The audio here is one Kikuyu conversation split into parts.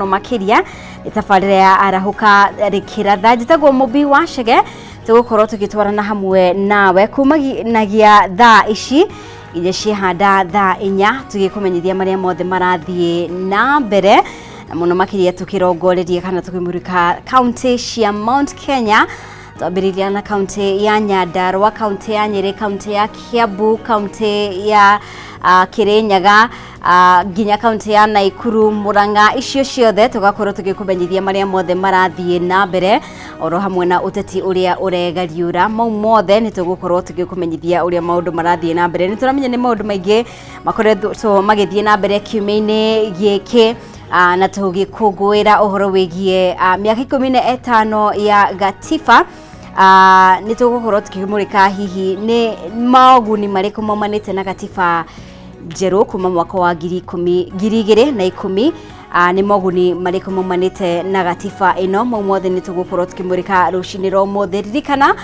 Makĩria nĩ tabarĩra ya Arahũka Rĩkĩratha. Njĩtagwo Mũmbi wa Chege, tũgũkorwo tũgĩtwarana hamwe nawe kumanagia thaa ici nginya ciahanda thaa 4, tũgĩkũmenyithia marĩa mothe marathiĩ na mbere, na mũno makĩria tũkĩrongoreria kana tũkĩmũrĩka kaunti cia Mount Kenya. Twambĩrĩria na kaunti ya Nyandarua, kaunti ya Nyĩrĩ, kaunti ya Kiambu, kaunti ya Kirinyaga, nginya kaunti ya Naikuru, Murang'a, icio ciothe tũgakorwo tũgĩkũmenyithia marĩa mothe marathiĩ na mbere, oro hamwe na ũteti ũrĩa ũregariũra. Mau mothe nĩ tũgũkorwo tũgĩkũmenyithia ũrĩa maũndũ marathiĩ na mbere. Nĩ tũramenya nĩ maũndũ maingĩ makoretwo magĩthiĩ na mbere kiumia-inĩ gĩkĩ, na tũgĩkũngũĩra ũhoro wĩgiĩ mĩaka 15 ya gatiba. Nĩ tũgũkorwo tũkĩmũrĩka hihi nĩ moguni marĩkũ maumanĩte na gatiba njerũ kuma mwaka wa 2010. Nĩ moguni marĩkũ maumanĩte na gatiba ĩno? Mau mothe nĩ tũgũkorwo tũkĩmũrĩka rũcinĩ rwa ũmũthĩ. Ririkana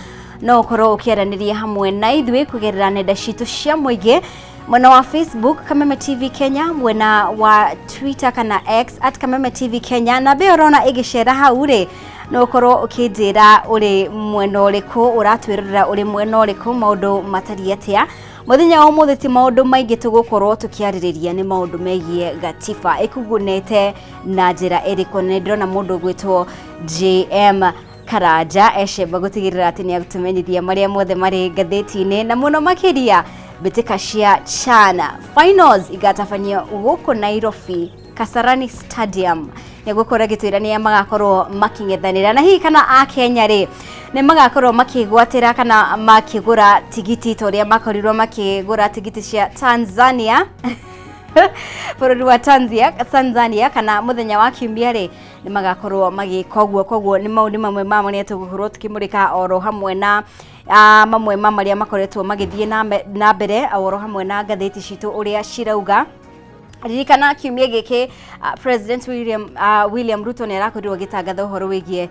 no ũkorwo ũkĩaranĩria hamwe na ithuĩ kũgerera nenda citũ cia mũingĩ, mwena wa Facebook Kameme TV Kenya, mwena wa Twitter kana X @KamemeTVKenya. Na mbĩyo ũrona ĩgĩcera hau rĩ, no ũkorwo ũkĩnjĩra ũrĩ mwena ũrĩkũ ũratwĩrorera, ũrĩ mwena ũrĩkũ, maũndũ matariĩ atĩa mũthenya wa ũmũthĩ. Ti maũndũ maingĩ tũgũkorwo tũkĩarĩrĩria, nĩ maũndũ megiĩ gatiba ĩkugunĩte na njĩra ĩrĩkũ. Na nĩ ndĩrona mũndũ ũgwĩtwo JM Karanja ecemba gũtigĩrĩra atĩ nĩ agũtũmenyithia marĩa mothe marĩ ngathĩti-inĩ, na mũno makĩria mbĩtĩka cia CHAN finals igatabanio gũkũ Nairobi, Kasarani Stadium. Nĩ gũkorwo agĩtwĩra nĩa magakorwo makĩng'ethanĩra, na hihi kana a Kenya rĩ nĩ magakorwo makĩgwatĩra kana makĩgũra tigiti ta ũrĩa makorirwo makĩgũra tigiti cia Tanzania, bũrũri wa Tanzania, kana mũthenya wa kiumia rĩ nĩ magakorwo magĩka ũguo. Koguo nĩ mau nĩ mamwe ma marĩa tũgũkorwo tũkĩmũrĩka, oro hamwe na mamwe ma marĩa makoretwo magĩthiĩ na mbere, oro hamwe na ngathĩti citũ ũrĩa cirauga. Ririkana kiumia gĩkĩ President William Ruto nĩ arakorirwo agĩtangatha ũhoro wĩgiĩ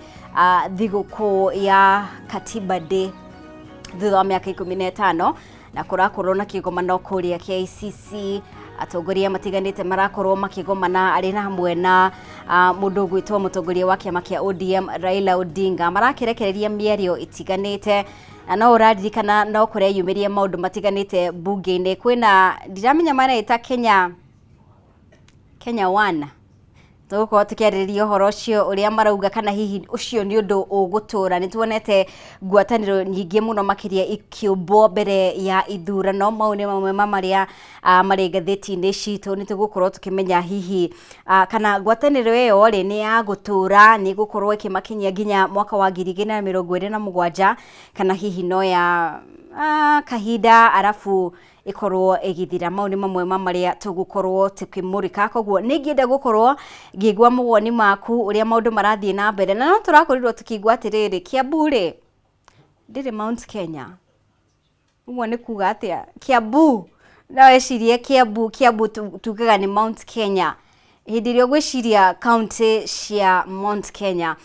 thigũkũ ya Katiba Day thutha wa mĩaka 15, na kũrakorwo na kĩgomano kũrĩa KICC. Atongoria matiganĩte marakorwo makĩgomana, arĩ na hamwe na mũndũ ũgwĩtwo mũtongoria wa kĩama kĩa ODM Raila Odinga, marakĩrekereria mĩario ĩtiganĩte. Na no ũraririkana no kũreyumĩria maũndũ matiganĩte mbunge-inĩ, kwĩna ndiramenya mareta Kenya One. Tũgũkorwo tũkĩarĩrĩria ũhoro ũcio, ũrĩa marauga, kana hihi ũcio nĩ ũndũ ũgũtũra. Nĩ tuonete ngwatanĩro nyingĩ mũno makĩria ikĩũmbwo mbere ya ithurano. Mau nĩ mamwe ma marĩa marĩ ngathĩti-inĩ citũ. Nĩ tũgũkorwo tũkĩmenya hihi kana ngwatanĩro ĩyo rĩ nĩ ya gũtũra, nĩ ĩgũkorwo ĩkĩmakinyia nginya mwaka wa 2027, kana hihi no ya kahinda arabu ĩkorwo ĩgĩthira. Mau nĩ mamwe ma marĩa tũgũkorwo tũkĩmũrĩka. Koguo nĩ ingĩenda gũkorwo ngĩigua mawoni maku ũrĩa maũndũ marathiĩ na mbere. Na no tũrakorirwo tũkĩigua atĩrĩrĩ, Kiambu rĩ ndĩrĩ Mount Kenya. Ũguo nĩ kuga atĩa? Kiambu no wecirie Kiambu tugaga nĩ Mount Kenya. Hĩndĩ ĩrĩa ũgwĩciria kaunti cia Mount Kenya,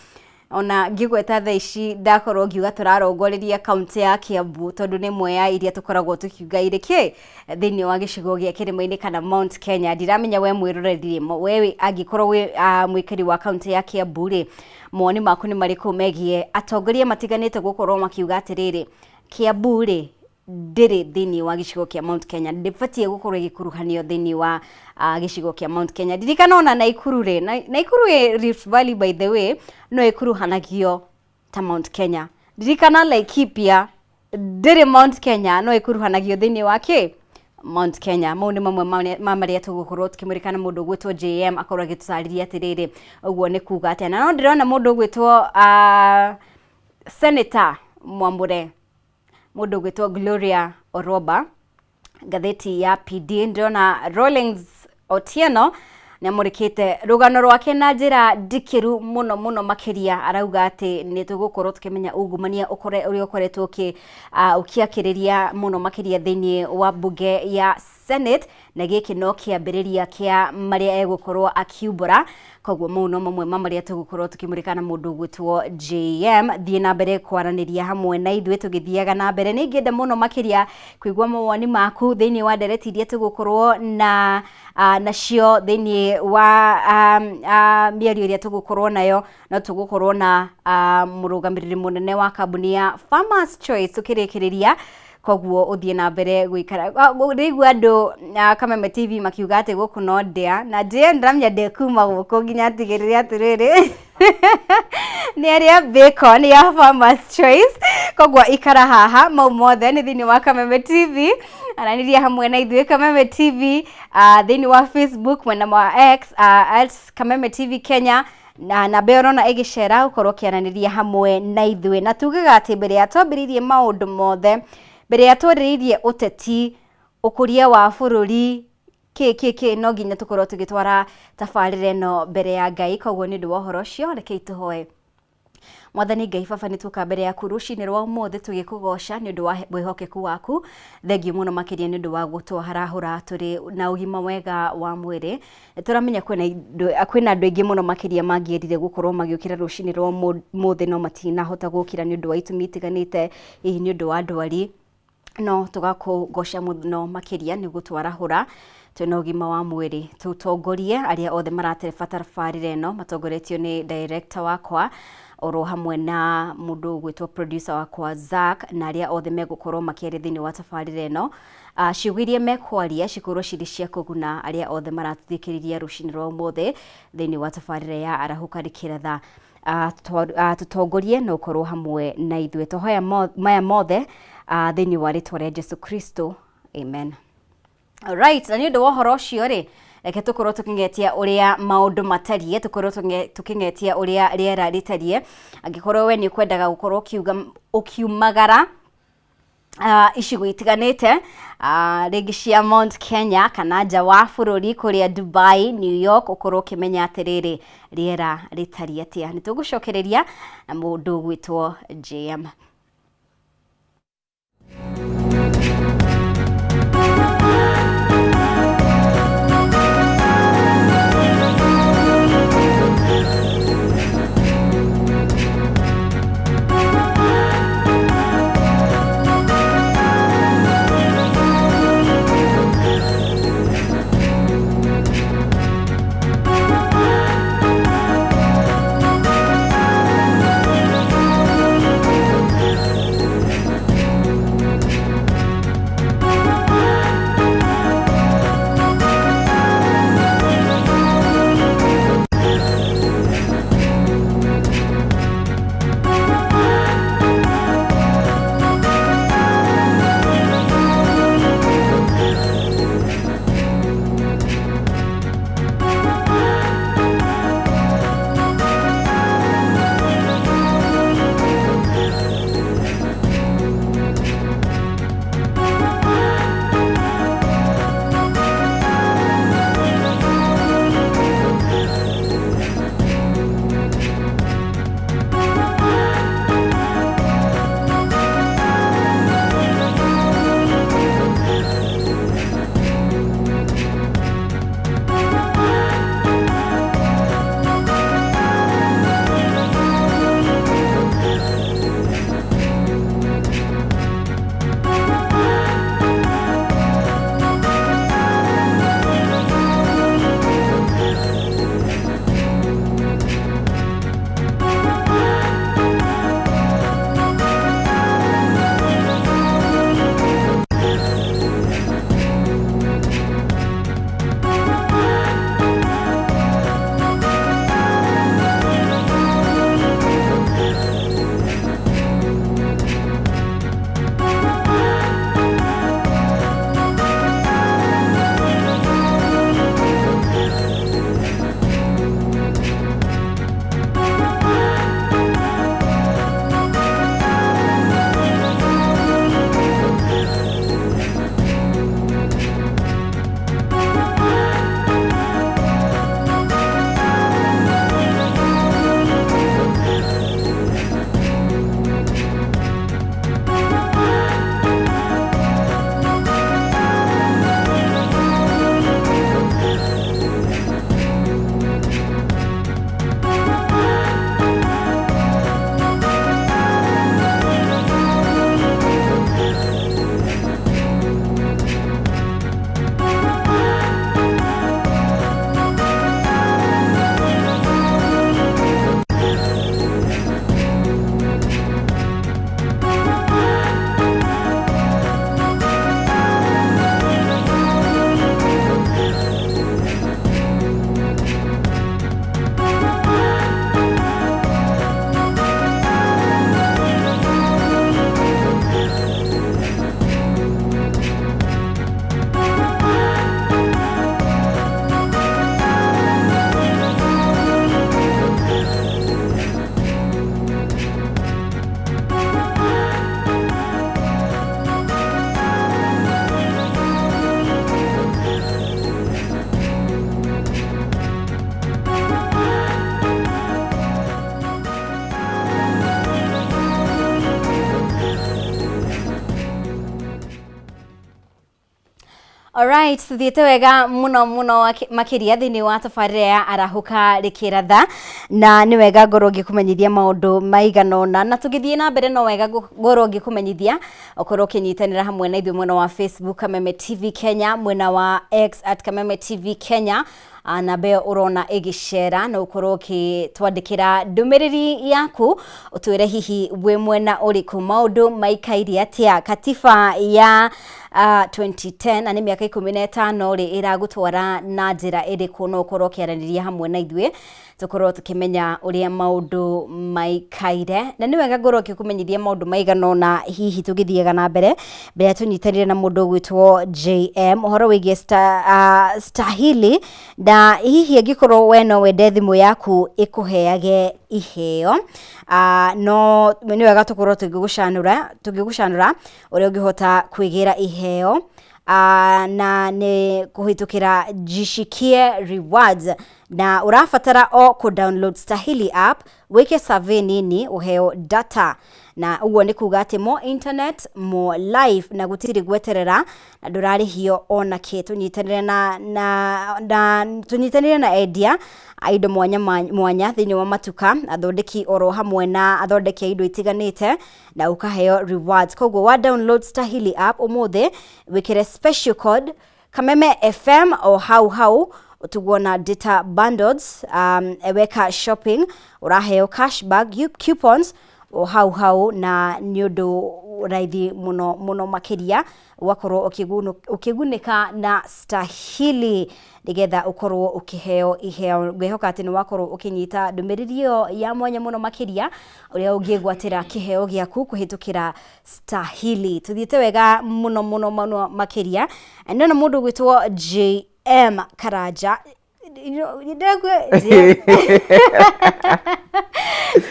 ona ngĩgweta thaa ici ndakorwo ngiuga tũrarongoreria kaunti ya Kiambu, tondũ nĩ ĩmwe ya iria tũkoragwo tũkiuga irĩ kĩ thĩinĩ wa gĩcigo gĩa kĩrĩma-inĩ kana Mount Kenya. Ndiramenya we mwĩroreri rĩ, we angĩkorwo wĩ mwĩkĩri wa kaunti ya Kiambu rĩ, mawoni maku nĩ marĩkũ megiĩ atongoria matiganĩte gũkorwo makiuga atĩrĩrĩ, Kiambu rĩ ndĩrĩ thĩinĩ wa gĩcigo kĩa Mount Kenya, ndĩbatiĩ gũkorwo ĩgĩkuruhanio thĩinĩ wa gĩcigo kĩa Mount Kenya? Ndirikana ona Naikuru rĩ, Naikuru ĩ Rift Valley, by the way, no ĩkuruhanagio ta Mount Kenya. Ndirikana Laikipia ndĩrĩ Mount Kenya, no ĩkuruhanagio thĩinĩ wa kĩ Mount Kenya. Mau nĩ mamwe ma marĩa tũgũkorwo tũkĩmũrĩka, na mũndũ ũgwĩtwo JM akorwo agĩtũtarĩria atĩrĩrĩ, ũguo nĩ kuga atĩa. Na no ndĩrona mũndũ ũgwĩtwo Senator Mwamũre, mũndũ ũgwĩtwo Gloria Oroba, ngathĩti ya PD, ndĩrona Rawlings Otieno nĩ amũrĩkĩte rũgano rwake na njĩra ndikĩru mũno mũno makĩria. Arauga atĩ nĩ tũgũkorwo tũkĩmenya ungumania ũrĩa ũkoretwo ũkĩakĩrĩria mũno makĩria thĩinĩ wa mbunge ya Senate, na gĩkĩ no kĩambĩrĩria kĩa marĩa egũkorwo akiumbũra. Koguo mau no mamwe ma marĩa tũgũkorwo tũkĩmũrĩka na mũndũ ũgwĩtwo JM. Thiĩ na mbere kwaranĩria hamwe na ithuĩ tũgĩthiaga na mbere. Nĩ ingĩenda mũno makĩria kũigua mawoni maku thĩinĩ wa ndereti iria tũgũkorwo na nacio thĩinĩ wa mĩario ĩrĩa tũgũkorwo nayo. No tũgũkorwo na mũrũgamĩrĩri mũnene wa kambuni ya Farmers Choice tũkĩrĩkĩrĩria. Koguo ũthiĩ na mbere gũikara. Ndĩraigua andũ a Kameme TV makiuga atĩ gũkũ no ndĩa na njĩe ndĩramenya ndekuma gũkũ nginya atigĩrĩre atĩrĩrĩ nĩ arĩa bacon ya Farmers Choice. Koguo ikara haha, mau mothe nĩ thĩinĩ wa Kameme TV. Aranĩria hamwe na ithuĩ Kameme TV thĩinĩ wa Facebook, mwena wa X at Kameme TV Kenya, na namba ĩyo ũrona ĩgĩcera ũkorwo ũkĩaranĩria hamwe na ithuĩ. Na tugaga atĩ mbere ya twambĩrĩirie maũndũ mothe, mbere ya twarĩrĩirie ũteti, ũkũria wa bũrũri, kĩ kĩ kĩ, no nginya tũkorwo tũgĩtwara tabarĩra ĩno mbere ya Ngai. Koguo nĩ ũndũ wa ũhoro ũcio, rekei tũhoe. Mwathani Ngai Baba, nĩ tuoka mbere yaku rũcinĩ rwa ũmũthĩ tũgĩkũgoca nĩ ũndũ wa wĩhokeku waku. Thengiũ mũno makĩria nĩ ũndũ wa gũtũharahũra tũrĩ na ũgima mwega wa mwĩrĩ. Nĩ tũramenya kwĩna andũ aingĩ mũno makĩria mangĩendire gũkorwo magĩũkĩra rũcinĩ rwa ũmũthĩ no matinahota gũkĩra nĩ ũndũ wa itũmi itiganĩte, hihi nĩ ũndũ wa ndwari. No tũgakũgoca mũno makĩria nĩ gũtwarahũra twĩna ũgima wa mwĩrĩ. Tũtongorie arĩa othe maratereba tabarĩra ĩno matongoretio nĩ director wakwa oro hamwe na mũndũ ũgwĩtwo producer wakwa Zack, na arĩa othe megũkorwo makĩaria thĩinĩ wa tabarĩra ĩno. Ciugo iria mekwaria cikorwo cirĩ cia kũguna arĩa othe maratũthikĩrĩria rũcinĩ rwa ũmũthĩ thĩinĩ wa tabarĩra ya Arahũka Rĩkĩratha. Tũtongorie na ũkorwo hamwe na ithuĩ. Twahoya maya mothe thĩinĩ wa rĩtwa rĩa Jesu Kristo, amen. Alright, na nĩ ũndũ wa ũhoro ũcio rĩ, reke tũkorwo tũkĩng'etia ũrĩa maũndũ matariĩ, tũkorwo tũkĩng'etia ũrĩa rĩera rĩtariĩ. Angĩkorwo we nĩ ũkwendaga gũkorwo ũkiumagara icigo itiganĩte, rĩngĩ cia Mount Kenya kana nja wa bũrũri kũrĩa Dubai, New York, ũkorwo ũkĩmenya atĩrĩrĩ rĩera rĩtariĩ atĩa. Nĩ tũgũcokereria na mũndũ ũgwĩtwo JM. Alright, tuthiĩte wega mũno mũno makĩria thĩinĩ wa tabarĩra ya arahũka rĩkĩratha, na nĩ wega ngorwo ngĩkũmenyithia maũndũ maigana ũna, na tũgĩthiĩ na mbere no wega ngorwo ngĩkũmenyithia ũkorwo ũkĩnyitanĩra hamwe na ithuĩ mwena wa Facebook Kameme TV Kenya, mwena wa X at Kameme TV Kenya. Namba ĩyo ũrona ĩgĩcera, no ũkorwo ũgĩtwandĩkĩra ndũmĩrĩri yaku ũtwĩre hihi wĩ mwena ũrĩkũ, maũndũ maikaire atĩa, katiba ya 2010 na nĩ mĩaka 15 rĩ ĩragũtwara na njĩra ĩrĩkũ. No ũkorwo ũkĩaranĩria hamwe na ithuĩ tũkorwo tũkĩmenya ũrĩa maũndũ maikaire, na nĩ wega ngorwo ngĩkũmenyithia maũndũ maigana ũna hihi tũgĩthiaga na mbere. Mbere ya tũnyitanĩre na mũndũ ũgwĩtwo JM ũhoro wĩgiĩ Stahili, na hihi angĩkorwo we no wende thimũ yaku ĩkũheage iheo, no nĩ wega tũkorwo tũgĩgũcanũra ũrĩa ũngĩhota kwĩgĩra iheo, na nĩ kũhĩtũkĩra Jishikie Rewards, na ũrabatara o kũ download Stahili app, wĩke survey nini, ũheo data, na ũguo nĩ kuga atĩ more internet, more life, na gũtirĩ gweterera na ndũrarĩhio ona kĩ. Tũnyitanĩre na tũnyitanĩre na endia a indo mwanya mwanya thĩinĩ wa matuka, athondeki oro hamwe na athondeki a indo itiganĩte, na ũkaheo rewards. Koguo wa download Stahili app ũmũthĩ, wĩkĩre special code Kameme FM o hau hau ũtugwo na data bundles, weka shopping ũraheo cashback coupons o hau hau, na nĩ ũndũ raithi mũno mũno makĩria ũgakorwo ũkĩgunĩka na Stahili nĩgetha ũkorwo ũkĩheo iheo. Ngwĩhoka atĩ nĩ wakorwo ũkĩnyita ndũmĩrĩri ĩyo ya mwanya mũno makĩria ũrĩa ũngĩgwatĩra kĩheo gĩaku kũhĩtũkĩra Stahili. Tuthiĩte wega mũno mũno mũno makĩria. Ndĩrona mũndũ ũgwĩtwo JM Karanja. Ndĩraigua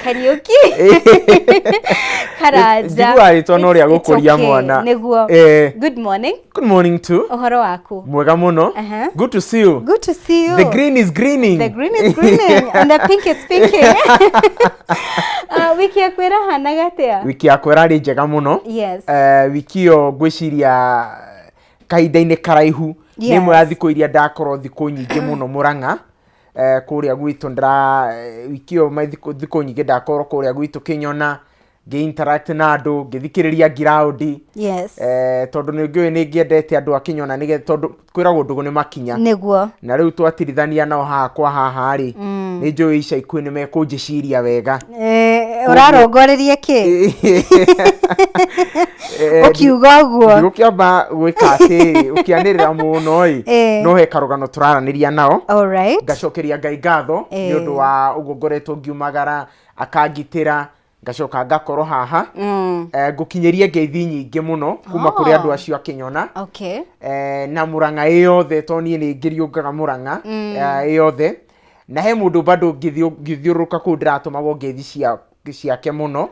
Kariũki Karanja. Njiguaga rĩtwa no rĩa It's gũkũria okay. mwana. Nĩguo. Eh. Good morning. Good morning too. Ũhoro waku? Mwega mũno. Good to see you. Good to see you. The green is greening. The green is greening and the pink is pinking. Wiki yaku ĩrahanaga atĩa? Wiki yakwa ĩrarĩ njega mũno. Wiki ĩyo ngwĩciria kahinda-inĩ karaihu nĩ ĩmwe ya thikũ iria ndakorwo thikũ nyingĩ mũno Mũrang'a. Kũrĩa gwitũ ndĩra wiki ĩyo thikũ nyingĩ ndakorwo kũrĩa gwitũ Kĩnyona, ngĩ interact na andũ, ngĩthikĩrĩria ngiraũndi. Tondũ nĩ ngĩũĩ nĩ ngĩendete andũ a Kĩnyona nĩgetha, tondũ kwĩragwo ndũgũ nĩ makinya. Na rĩu twatirithania nao haha kwa haha rĩ, nĩ njũĩ ica ikuhĩ nĩ mekũnjĩciria wega. Ũrarongoreria kĩ? Ũkiuga ũguo. Ndigũkĩamba gwĩka atĩ ũkĩanĩrĩra mũno ĩ, no he karũgano tũraranĩria nao. Ngacokeria Ngai ngatho nĩ ũndũ wa ũguo ngoretwo ngiumagara, akangitĩra, ngacoka ngakorwo haha. Ngũkinyĩrie ngeithi nyingĩ mũno kuma kũrĩ andũ acio a Kĩnyona. Na Mũrang'a ĩ yothe, tondũ niĩ nĩ ngĩriũngaga Mũrang'a ĩ yothe. Na he mũndũ bado ngĩthiũrũrũka kũu ndĩratũmagwo ngeithi ciake mũno.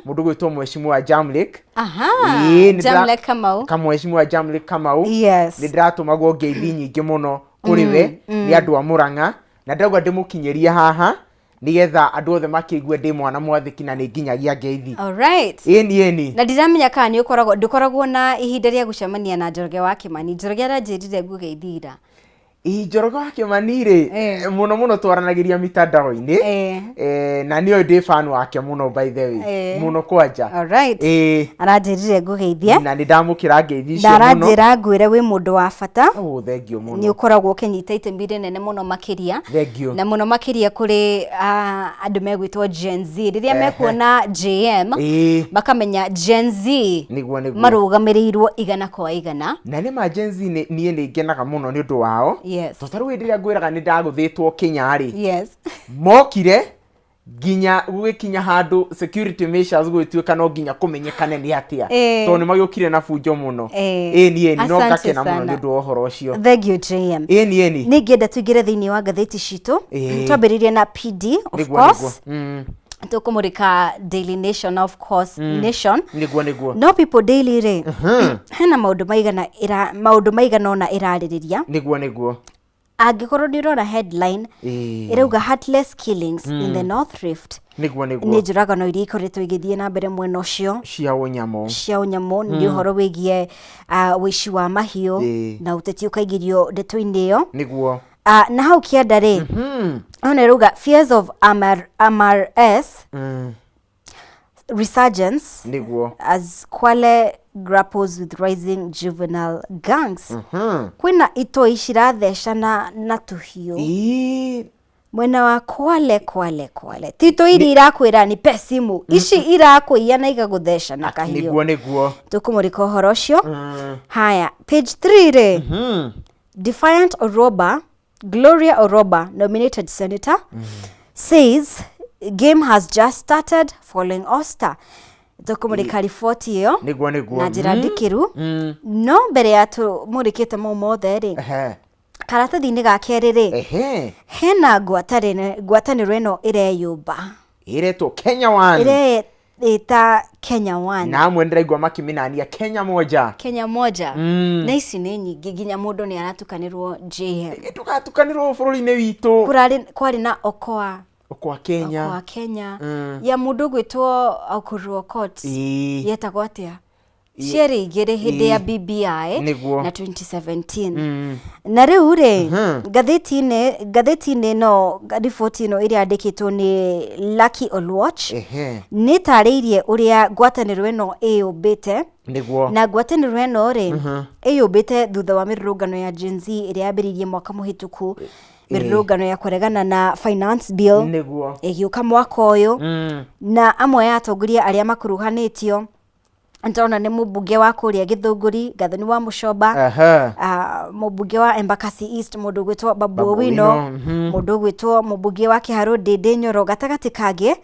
Mũndũ gwĩtwo Mheshimiwa Jamlek. Ĩĩ, nĩ ndĩra- Jamlek Kamau. Mheshimiwa Jamlek Kamau. Nĩ ndĩratũmagwo ngeithi nyingĩ mũno kũrĩ we nĩ andũ a Mũrang'a, na ndĩrauga ndĩmũkinyĩrie haha nĩgetha andũ othe makĩigue ndĩ mwana mwathĩki na nĩ nginyagia ngeithi. Ĩni ĩni. Na ndiramenya kana nĩ ũkoragwo, ndũkoragwo na ihinda rĩa gũcemania na Njoroge wa Kĩmani. Njoroge aranjĩrire ngũgeithie ira. Ĩ, Njoroge wa Kĩmani rĩ, mũno mũno twaranagĩria mitandao-inĩ. Na nĩoĩ ndĩ fan wake mũno by the way. Mũno kwanja. Aranjĩrire ngũgeithie. Na nĩ ndamũkĩra ngeithi icio Na mũno. aranjĩra ngwĩre wĩ mũndũ wa bata. Oh, thank you mũno. Nĩ ũkoragwo ũkĩnyita itemi rĩnene mũno makĩria. Thank you. Na mũno makĩria kũrĩ andũ megwĩtwo Gen Z. Rĩrĩa mekuona JM, makamenya Gen Z Nĩguo, nĩguo. marũgamĩrĩirwo igana kwa igana. Na nĩ ma Gen Z niĩ nĩ ngenaga mũno nĩ ũndũ wao. Tondũ ta rĩu hĩndĩ ĩrĩa ngwĩraga nĩ ndagũthĩtwo Kenya rĩ, mokire nginya gũgĩkinya handũ security measures gũgĩtuĩka no nginya kũmenyekane nĩ atĩa. Tondũ nĩ magĩũkire na bunjo mũno. Ĩni ĩni, no Asante ngakena mũno sana. nĩ ũndũ wa ũhoro ũcio. Thank you, JM. Ĩni ĩni. Nĩ ingĩenda tũingĩre thĩinĩ wa ngathĩti citũ. Twambĩrĩrie na PD, of course. Tũkũmũrĩka Daily Nation, of course, Nation. Nĩguo, nĩguo. No People Daily rĩ, hena maũndũ maigana ũna ĩrarĩrĩria. Nĩguo, nĩguo. Angĩkorwo nĩ ũrona headline ĩrauga heartless killings in the North Rift, Nĩguo. Nĩ njũragano iria ikoretwo igĩthiĩ na mbere mwena ũcio cia ũnyamũ. Cia ũnyamũ. Nĩ ũhoro wĩgiĩ ũici wa mahiũ na ũteti ũkaingĩrio ndeto-inĩ ĩyo. Na hau kĩanda rĩ, ona ĩrauga fears of MR, MRS resurgence as Kwale grapples with rising juvenile gangs. Kwĩna itoi cirathecana na tũhiũ mwena wa Kwale, Kwale, Kwale. Ti itoi iria irakwĩra ni pe simu, ici irakũiya na igagũtheca na kahiũ. Nĩguo. Tũkũmũrĩka ũhoro ũcio. Haya, page 3 rĩ, Defiant Oroba, Gloria Oroba, nominated senator, says game has just started following ouster. Tũkũmũrĩka riboti ĩyo Nĩguo. na njĩra ndikĩru. No mbere ya tũmũrĩkĩte mau mothe rĩ, karatathi-inĩ ga kerĩ rĩ, hena ngwatanĩro ĩno ĩreyũmba. Ĩretwo Kenya One. Ĩreĩta Kenya One. Na amwe ndĩraigua makĩmĩnania Kenya Moja. Kenya Moja. Na ici nĩ nyingĩ nginya mũndũ nĩ aratukanĩrwo, JM. Ndũgatukanĩrwo bũrũri-inĩ witũ. Kũrarĩ kwarĩ na Okoa Kwa Kenya. Okoa Kenya ya mũndũ ũgwĩtwo Ekuru Aukot. Yetagwo atĩa? Ciarĩ igĩrĩ hĩndĩ ya BBI na 2017. Na rĩu rĩ, ngathĩti-inĩ ĩno, riboti ĩno ĩrĩa yandĩkĩtwo nĩ Lucky Oluoch nĩ ĩtarĩirie ũrĩa ngwatanĩro ĩno ĩyũmbĩte. Na ngwatanĩro ĩno rĩ, ĩyũmbĩte thutha wa mĩrũrũngano ya Gen Z ĩrĩa yambĩrĩirie mwaka mũhĩtũku, mĩrũrũngano ya kũregana na finance bill ĩgĩũka mwaka ũyũ. Na amwe a atongoria arĩa makuruhanĩtio ndĩrona nĩ mũmbunge wa kũrĩa Gĩthũngũri, Gathoni wa Mũcomba, mũmbunge wa Embakasi East, mũndũ ũgwĩtwo Babu Babu Owino, Owino, mũndũ ũgwĩtwo mũmbunge wa Kĩharũ, Ndĩndĩ Nyoro, gatagatĩ kangĩ.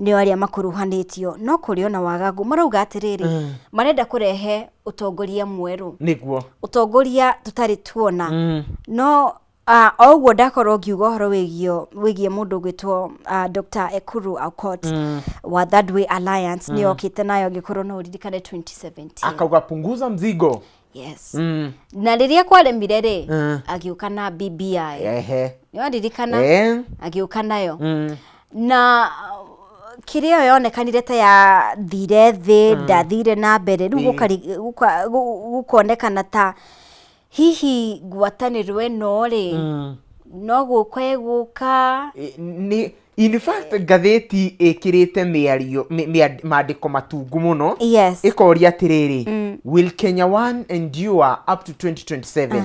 Nĩo arĩa makuruhanĩtio. No kũrĩ ona wagagu, marauga atĩrĩrĩ, marenda kũrehe ũtongoria mwerũ, ũtongoria tũtarĩ tuona. No o ũguo ndakorwo ngiuga ũhoro wĩgiĩ mũndũ ũgwĩtwo Dr. Ekuru Aukot wa Third Way Alliance, nĩyo okĩte nayo, angĩkorwo no ũririkane 2017. Akauga punguza mzigo. Yes. Na rĩrĩa kwaremire rĩ, agĩũka na BBI. Nĩ waririkana? Agĩũka nayo na kĩrĩa ĩyo yonekanire ta yathire thĩ, ndathire na mbere. Rĩu gũkonekana ta hihi ngwatanĩro ĩno rĩ, no gũka ĩgũka. Nĩ in fact ngathĩti ĩkĩrĩte mĩario maandĩko matungu mũno. Ĩkoria atĩrĩrĩ, "Will Kenya One endure up to 2027?"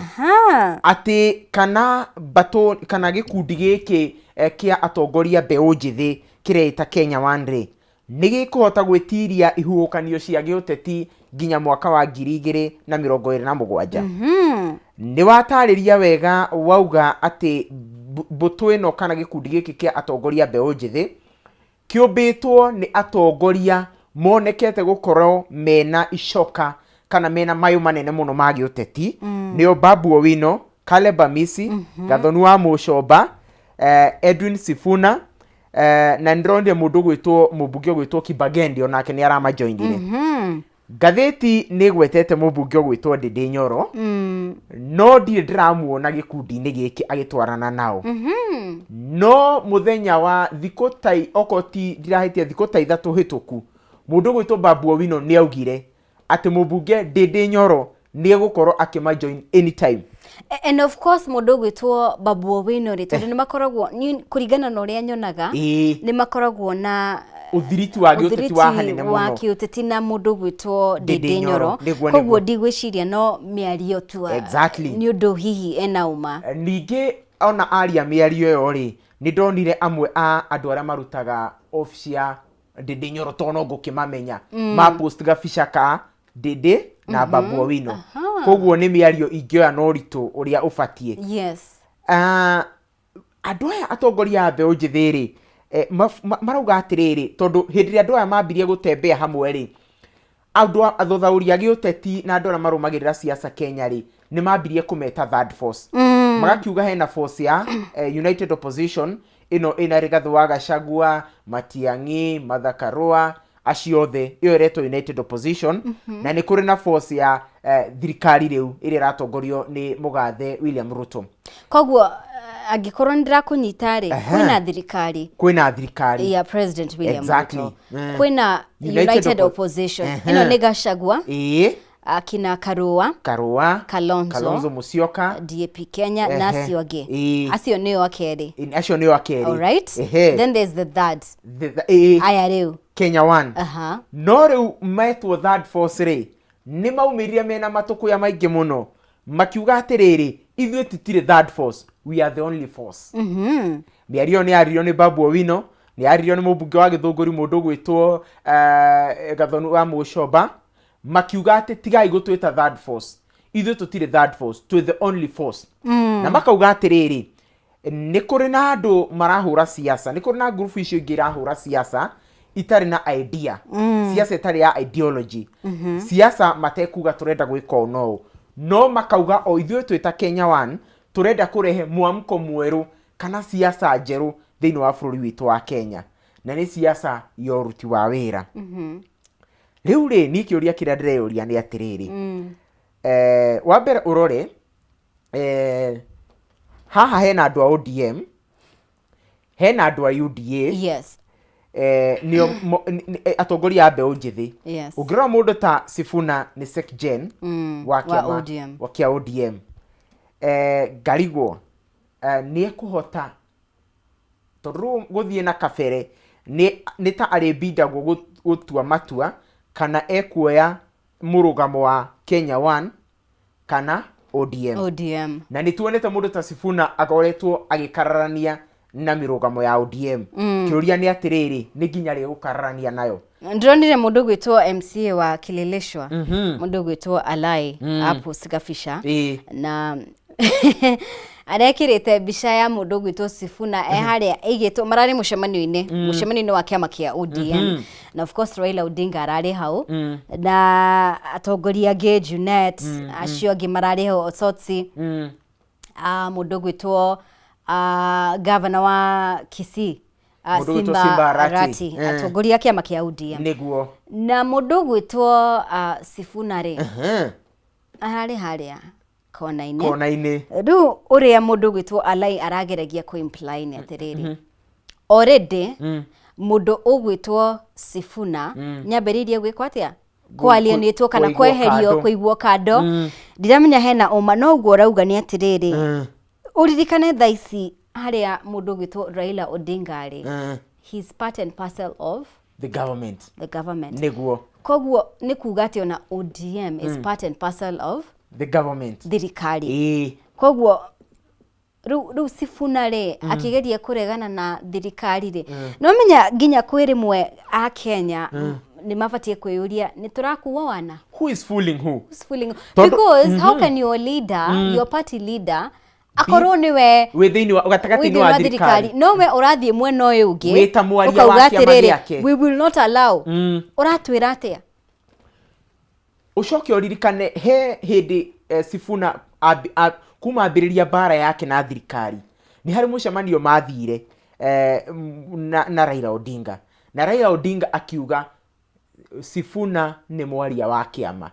Atĩ kana mbatũ kana gĩkundi gĩkĩ kĩa atongoria mbeũ njĩthĩ kĩreĩta Kenya One rĩ, nĩ gĩkũhota gwĩtiria ihuhũkanio cia gĩũteti nginya mwaka wa 2027? Nĩ watarĩria wega, wauga atĩ mbũtũ ĩno kana gĩkundi gĩkĩ kĩa atongoria mbeũ njĩthĩ kĩũmbĩtwo nĩ atongoria monekete gũkorwo mena icoka kana mena mayũ manene mũno ma gĩũteti, nĩo Babu Owino, Caleb Amisi, Gathoni wa Mũcomba, Edwin Sifuna, na nĩndĩronire mũndũ ũgwĩtwo mũmbunge ũgwĩtwo Kibagendi, onake nĩ aramajoinire. Ngathĩti nĩ ĩgwetete mũmbunge ũgwĩtwo Ndĩndĩ Nyoro, no ndirĩ ndĩramuona gĩkundi-inĩ gĩkĩ agĩtwarana nao. No mũthenya wa thikũ ta okorwo ti ndirahĩtia, thikũ ta 3 hĩtũku, mũndũ ũgwĩtwo Babu Owino nĩ augire atĩ mũmbunge Ndĩndĩ Nyoro nĩ egũkorwo akĩmajoin anytime. And of course mũndũ ũgwĩtwo Babu Owino rĩ, tondũ nĩ makoragwo kũringana na ũrĩa nyonaga, nĩ makoragwo na ũthiriti wa gĩũteti wa hanene wa mũno kĩũteti na mũndũ ũgwĩtwo Ndĩndĩ Ndĩndĩ Nyoro. Nyoro. Koguo ndigwĩciria no mĩario tu nĩ ũndũ hihi ena ũma. Ningĩ ona aria mĩario ĩyo rĩ, nĩ ndonire amwe a andũ arĩa marutaga obici ya Ndĩndĩ Nyoro, tondũ no ngũkĩmamenya, ma post gabica ka Ndĩndĩ na Babu Owino. Koguo nĩ mĩario ingĩoya na ũritũ ũrĩa ũbatiĩ. Andũ aya atongoria a mbeũ njĩthĩ rĩ, marauga atĩrĩrĩ, tondũ hĩndĩ ĩrĩa andũ aya mambirie gũtembea hamwe rĩ, andũ athuthaũri a gĩũteti na andũ arĩa marũmagĩrĩra siasa Kenya rĩ, nĩ mambirie kũmeta third force. Magakiuga hena force ya United Opposition ĩno ĩna Rigathĩ wa Gachagua, Matiang'i, Martha Karua, Acio othe ĩyo ĩretwo United Opposition. Na nĩ kũrĩ na force ya thirikari rĩu ĩrĩa ĩratongorio nĩ mũgathe William Ruto. Koguo angĩkorwo nĩ ndĩrakũnyita rĩ, kwĩna thirikari Kwĩna thirikari ya President William Ruto, kwĩna United United Opposition. Ĩno nĩ Gachagua, akina Karua, Karua, Kalonzo, Kalonzo Musyoka, DAP Kenya na acio angĩ. Acio nĩo akerĩ. Acio nĩo akerĩ. Alright. Then there's the third. Aya rĩu. Kenya One. No rĩu metwo third force rĩ, nĩ maumĩrire mena matũkũya maingĩ mũno, makiuga atĩrĩrĩ, ithuĩ tũtirĩ third force, we are the only force. Mĩario ĩyo nĩ yaririo nĩ Babu Owino, nĩ yaririo nĩ mũmbunge wa Gĩthũngũri mũndũ ũgwĩtwo Gathoni wa Mũcomba, makiuga atĩ tigai gũtwĩta third force, ithuĩ tũtirĩ third force, twĩ the only force. Na makauga atĩrĩrĩ, nĩ kũrĩ na andũ marahũra siasa, nĩ kũrĩ na ngurubu icio ingĩ irahũra siasa itarĩ na idea, siasa ĩtarĩ ya ideology, siasa matekuga tũrenda gwĩka ũũ no ũũ, no makauga o ithuĩ twĩta Kenya One tũrenda kũrehe mwamko mwerũ kana siasa njerũ thĩinĩ wa bũrũri witũ wa Kenya, na nĩ siasa ya ũruti wa wĩra. Rĩu rĩ, niĩ kĩũria kĩrĩa ndĩreyũria nĩ atĩrĩrĩ, wa mbere ũrore, haha hena andũ a ODM, hena andũ a UDA, nĩo atongoria a mbeũ njĩthĩ. Ũngĩrora mũndũ ta Sifuna nĩ SecGen wa wa kĩama ODM. Wa kĩa ODM. Ngarigwo nĩ ekũhota, tondũ rĩu gũthiĩ na kabere nĩ ta arĩbindagwo gũtua matua kana ekuoya mũrũgamo wa Kenya One kana ODM. ODM. Na nĩ tuonete mũndũ ta Sifuna akoretwo agĩkararania na mĩrũgamo ya ODM. Kĩũria nĩ atĩrĩrĩ, nĩ nginya rĩ gũkararania nayo? Ndĩronire mũndũ ũgwĩtwo MCA wa Kileleshwa, mũndũ ũgwĩtwo Alai Apos Gabisha, na arekĩrĩte mbica ya mũndũ ũgwĩtwo Sifuna e harĩa ĩigĩtwo, mararĩ mũcemanio-inĩ wa kĩama kĩa ODM, na of course Raila Odinga ararĩ hau na atongoria angĩ, Junet, acio angĩ mararĩ hau, Osotsi, mũndũ ũgwĩtwo gavana wa Kisii, Mũndũ ũgwĩtwo Simba Simba Arati. Arati, atongoria a kĩama kĩa ODM. Na mũndũ ũgwĩtwo Sifuna rĩ, ararĩ harĩa kona-inĩ. Kona-inĩ. Rĩu ũrĩa mũndũ ũgwĩtwo Alai arageragia kũ imply nĩ atĩrĩrĩ, already mũndũ ũgwĩtwo Sifuna nĩambĩrĩirie gwĩkwo atĩa, kũalienatwo kana kũigwo kweherio, kando. Kũigwo kando. Ndiramenya hena ũma, no ũguo ũrauga nĩ atĩrĩrĩ, ũririkane thaa ici harĩa mũndũ ũgwĩtwo Raila Odinga rĩ, he's part and parcel of the government. The government. Koguo nĩ kuga atĩ ona ODM is part and parcel of the government, thirikari. Koguo rĩu Sifuna rĩ, akĩgeria kũregana na thirikari rĩ, no menya nginya kwĩ rĩmwe a Kenya nĩ mabatiĩ kwĩyũria, nĩ tũrakuo wana? Who is fooling who? Who's fooling? Because how can your leader, your party leader, akorwo nĩwe wĩ thĩinĩ wa gatagatĩ-inĩ wĩ wa thĩinĩ wa thirikari, thirikari, nowe ũrathiĩ mwena ũyũ ũngĩ Wĩ ta mwaria wa ũkauga kĩama atĩrĩrĩ, gĩake. "We will not allow." Ũratwĩra atĩa? Ũcoke ũririkane he hĩndĩ Sifuna kuma ambĩrĩria mbara yake na thirikari, nĩ harĩ mũcemanio mathire na Raila Odinga, na Raila Odinga akiuga Sifuna nĩ mwaria wa kĩama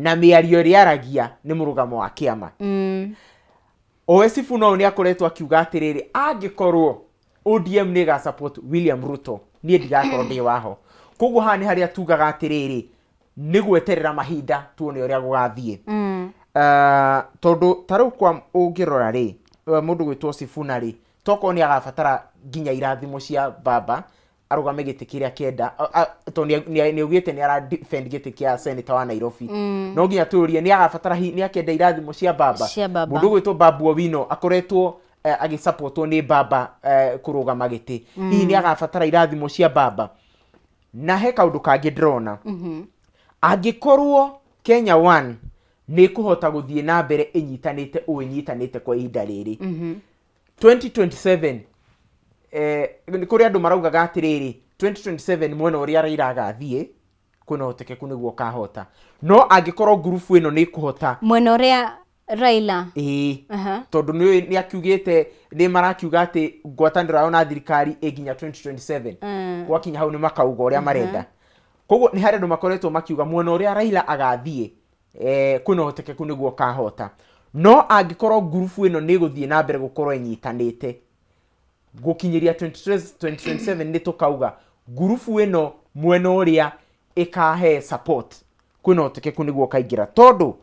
na mĩario ĩrĩa aragia nĩ mũrũgamo wa kĩama. Owe Sifuna ũyũ nĩ akoretwo akiuga atĩrĩrĩ, angĩkorwo ODM nĩ ĩga support William Ruto, niĩ ndigakorwo ndĩ waho. Koguo haha nĩ harĩa tugaga atĩrĩrĩ, nĩ gweterera mahinda tuone ũrĩa gũgathiĩ. Tondũ ta rĩu kwa ũngĩrora rĩ, mũndũ gwĩtwo Sifuna rĩ, tokorwo nĩ agabatara nginya irathimo cia baba arũgame gĩtĩ kĩrĩa kĩenda, tondũ nĩ augĩte nĩ ara defend gĩtĩ kĩa senator wa Nairobi. No nginya tũrie, nĩ agabatara hihi nĩ akenda irathimo cia baba? Cia baba. Mũndũ ũgwĩtwo Babu Owino akoretwo agĩsupportwo nĩ baba kũrũgama gĩtĩ. Hihi nĩ agabatara irathimo cia baba? Na he kaũndũ kangĩ ndĩrona, angĩkorwo Kenya One nĩ ĩkũhota gũthiĩ na mbere ĩnyitanĩte ũũ ĩnyitanĩte kwa ihinda rĩrĩ, 2027, nĩ kũrĩ andũ maraugaga atĩrĩrĩ, 2027 mwena ũrĩa Raila agathiĩ kwĩna ũhotekeku nĩguo ũkahota, no angĩkorwo ngurubu ĩno nĩ ĩkũhota Mwena ũrĩa Raila. Ĩĩ. Aha. Tondũ nĩ akiugĩte, nĩ marakiuga atĩ ngwatanĩro yao na thirikari ĩ nginya 2027. Gwakinya hau nĩ makauga ũrĩa marenda. Koguo nĩ harĩ andũ makoretwo makiuga mwena ũrĩa Raila agathiĩ, kwĩna ũhotekeku nĩguo ũkahota. No angĩkorwo ngurubu ĩno nĩ ĩgũthiĩ na mbere gũkorwo ĩnyitanĩte gũkinyĩria 2027, nĩ tũkauga ngurubu ĩno mwena ũrĩa ĩkahe support, kwĩna ũhotekeku nĩguo ũkaingĩra, tondũ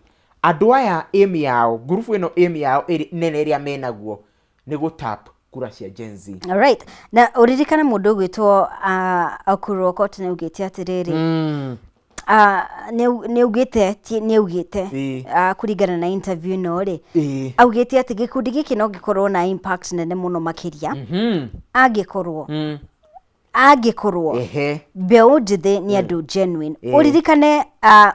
andũ aya aim yao, ngurubu ĩno aim yao nene ĩrĩa menaguo nĩ gũtap kura cia Gen Z. Alright. Na ũririkane mũndũ ũgwĩtwo Ekuru Aukot nĩ augĩte atĩrĩrĩ, nĩ augĩte nĩ augĩte kũringana na interview ĩno rĩ, augĩte atĩ gĩkundi gĩkĩ no gĩkorwo na impact nene mũno makĩria angĩkorwo angĩkorwo mbeũ njĩthĩ nĩ andũ genuine. Ũririkane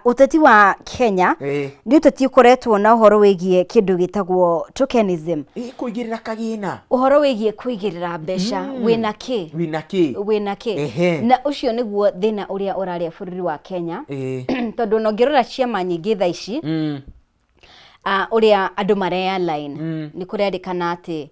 ũteti wa Kenya nĩ ũteti ũkoretwo na ũhoro wĩgiĩ kĩndũ gĩtagwo tokenism. Kũigĩrĩra kagĩna. Ũhoro wĩgiĩ kũigĩrĩra mbeca, wĩna kĩ, wĩna kĩ, wĩna kĩ. Na ũcio nĩguo thĩna ũrĩa ũrarĩa bũrũri wa Kenya, tondũ ona ũngĩrora ciama nyingĩ thaa ici, ũrĩa andũ mareya line, nĩ kũrerĩkana atĩ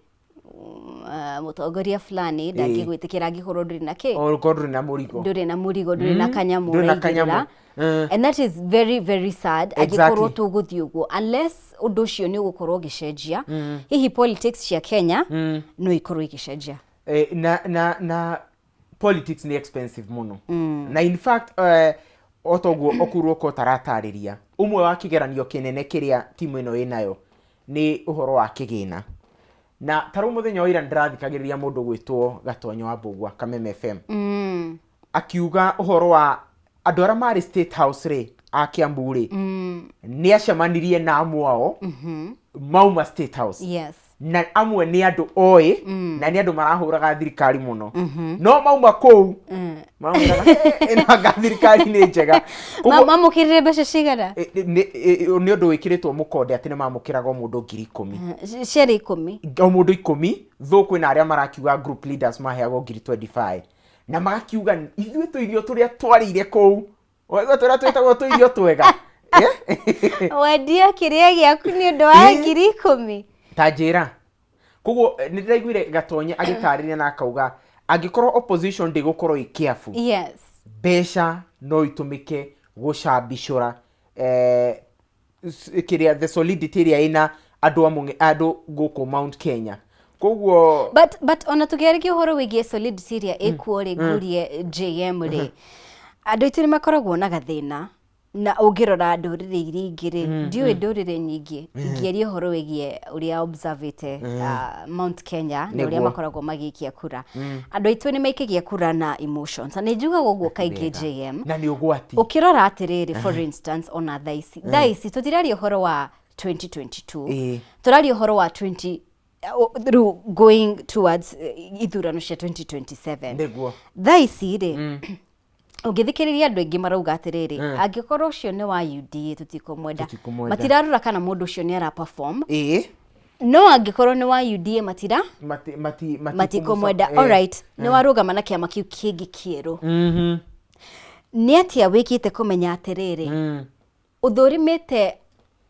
mũtongoria fulani ndangĩgwĩtĩkĩra angĩkorwo ndũrĩ na kĩ. Okorwo ndũrĩ na mũrigo. Ndũrĩ na mũrigo, ndũrĩ na kanyamũ Ndũrĩ na kanyamũ. ũraigĩrĩra. And that is very very sad angĩkorwo tũgũthiĩ ũguo, unless ũndũ ũcio nĩ ũgũkorwo ũgĩcenjia. Hihi politics cia Kenya no ikorwo igĩcenjia. Na politics nĩ expensive mũno, na in fact, o toguo Ekuru Aukot aratarĩria, ũmwe wa kĩgeranio kĩnene kĩrĩa timu ĩno ĩnayo nĩ ũhoro wa kĩgĩna. Na ta rĩu mũthenya wa ira nĩndĩrathikagĩrĩria mũndũ gwĩtwo Gatonyo wa Mbũgua, Kameme FM, akiuga ũhoro wa andũ arĩa marĩ State House rĩ, a Kiambu rĩ, nĩ acemanirie na amwe ao mauma State House, na amwe nĩ andũ oĩ na nĩ andũ marahũraga thirikari mũno, no mauma kũu mamwĩraga, "Eh, ĩno anga thirikari nĩ njega." Koguo- Mamũkĩrire mbeca cigana? Nĩ ũndũ wĩkĩrĩtwo mũkonde atĩ nĩ mamũkĩraga o mũndũ 10,000. Ciarĩ 10? O mũndũ 10, though kwĩna arĩa marakiuga group leaders maheagwo 25,000, na magakiuga ithuĩ tũirio tũrĩa twarĩire kũu, waigua tũrĩa twĩtagwo tũirio twega. Wendia kĩrĩa gĩaku nĩ ũndũ wa 10,000. Ta njĩra. Koguo nĩ ndĩraiguire Gatonye agĩtarĩria na akauga angĩkorwo opposition ndĩgũkorwo ĩ careful, mbeca no itũmĩke gũcambicũra kĩrĩa the solidity ĩrĩa ĩna andũ amwe, andũ gũkũ Mount Kenya. Koguo But ona tũkĩarĩkia ũhoro wĩgiĩ solidity ĩrĩa ĩkuo rĩ, ngũrie JM rĩ, andũ aitũ nĩ makoragwo na gathĩna, na ũngĩrora ndũrĩrĩ iria ingĩ rĩ, ndiũĩ ndũrĩrĩ nyingĩ, ingĩaria ũhoro wĩgiĩ ũrĩa observĩte Mount Kenya na ũrĩa makoragwo magĩikia kura, andũ aitũ nĩ maikagia kura na emotions, na nĩ njugaga ũguo kaingĩ, JM. Na nĩ ũgwati. Ũkĩrora atĩrĩrĩ, for instance, ona thaa ici tũtiraria ũhoro wa 2022, tũraria ũhoro wa 20 rĩu going towards ithurano cia 2027. Thaa ici rĩ, ũngĩthikĩrĩria andũ aingĩ marauga atĩrĩrĩ, angĩkorwo ũcio nĩ wa UDA, tũtikũmwenda. Tũtikũmwenda. Matirarora kana mũndũ ũcio nĩ ara perform, no angĩkorwo nĩ wa UDA, matira mati matikũmwenda. Alright, nĩ warũgama na kĩama kĩu kĩngĩ kĩerũ, nĩ atĩa wĩkĩte kũmenya atĩrĩrĩ,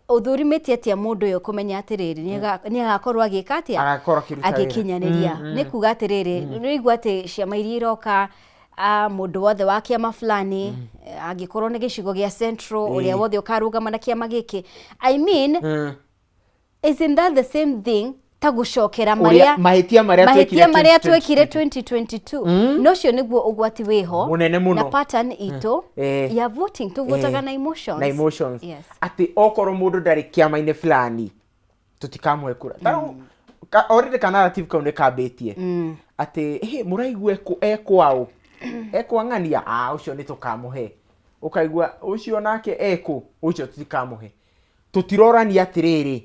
ũthũrimĩte atĩa mũndũ ũyũ kũmenya atĩrĩrĩ nĩ agakorwo agĩka atĩa, Agakorwo akĩruta wĩra. Agĩkinyanĩria? Nĩ kuga atĩrĩrĩ, nĩ ũigua atĩ ciama iria iroka, mũndũ wothe wa kĩama fulani, angĩkorwo nĩ gĩcigo gĩa Central, ũrĩa wothe ũkarũgama na kĩama gĩkĩ, I mean, isn't that the same thing ta gũcokera Ũrĩa- marĩa mahĩtia marĩa mahĩtia twekire marĩa 2022. twekire 2022? No ũcio nĩguo ũgwati wĩho Mũnene mũno. Na pattern itũ ya voting, tũvotaga na emotions. Na emotions. Atĩ okorwo mũndũ ndarĩ kĩama-inĩ fulani, tũtikamũhe kura. Ta rĩu already ka narrative kau nĩ kambĩtie atĩ hĩ mũraigua ekwaũ, ekwa ng'ania, ũcio nĩ tũkamũhe. Ũkaigua ũcio nake ekũ, ũcio tũtikamũhe. Tũtirorania atĩrĩrĩ,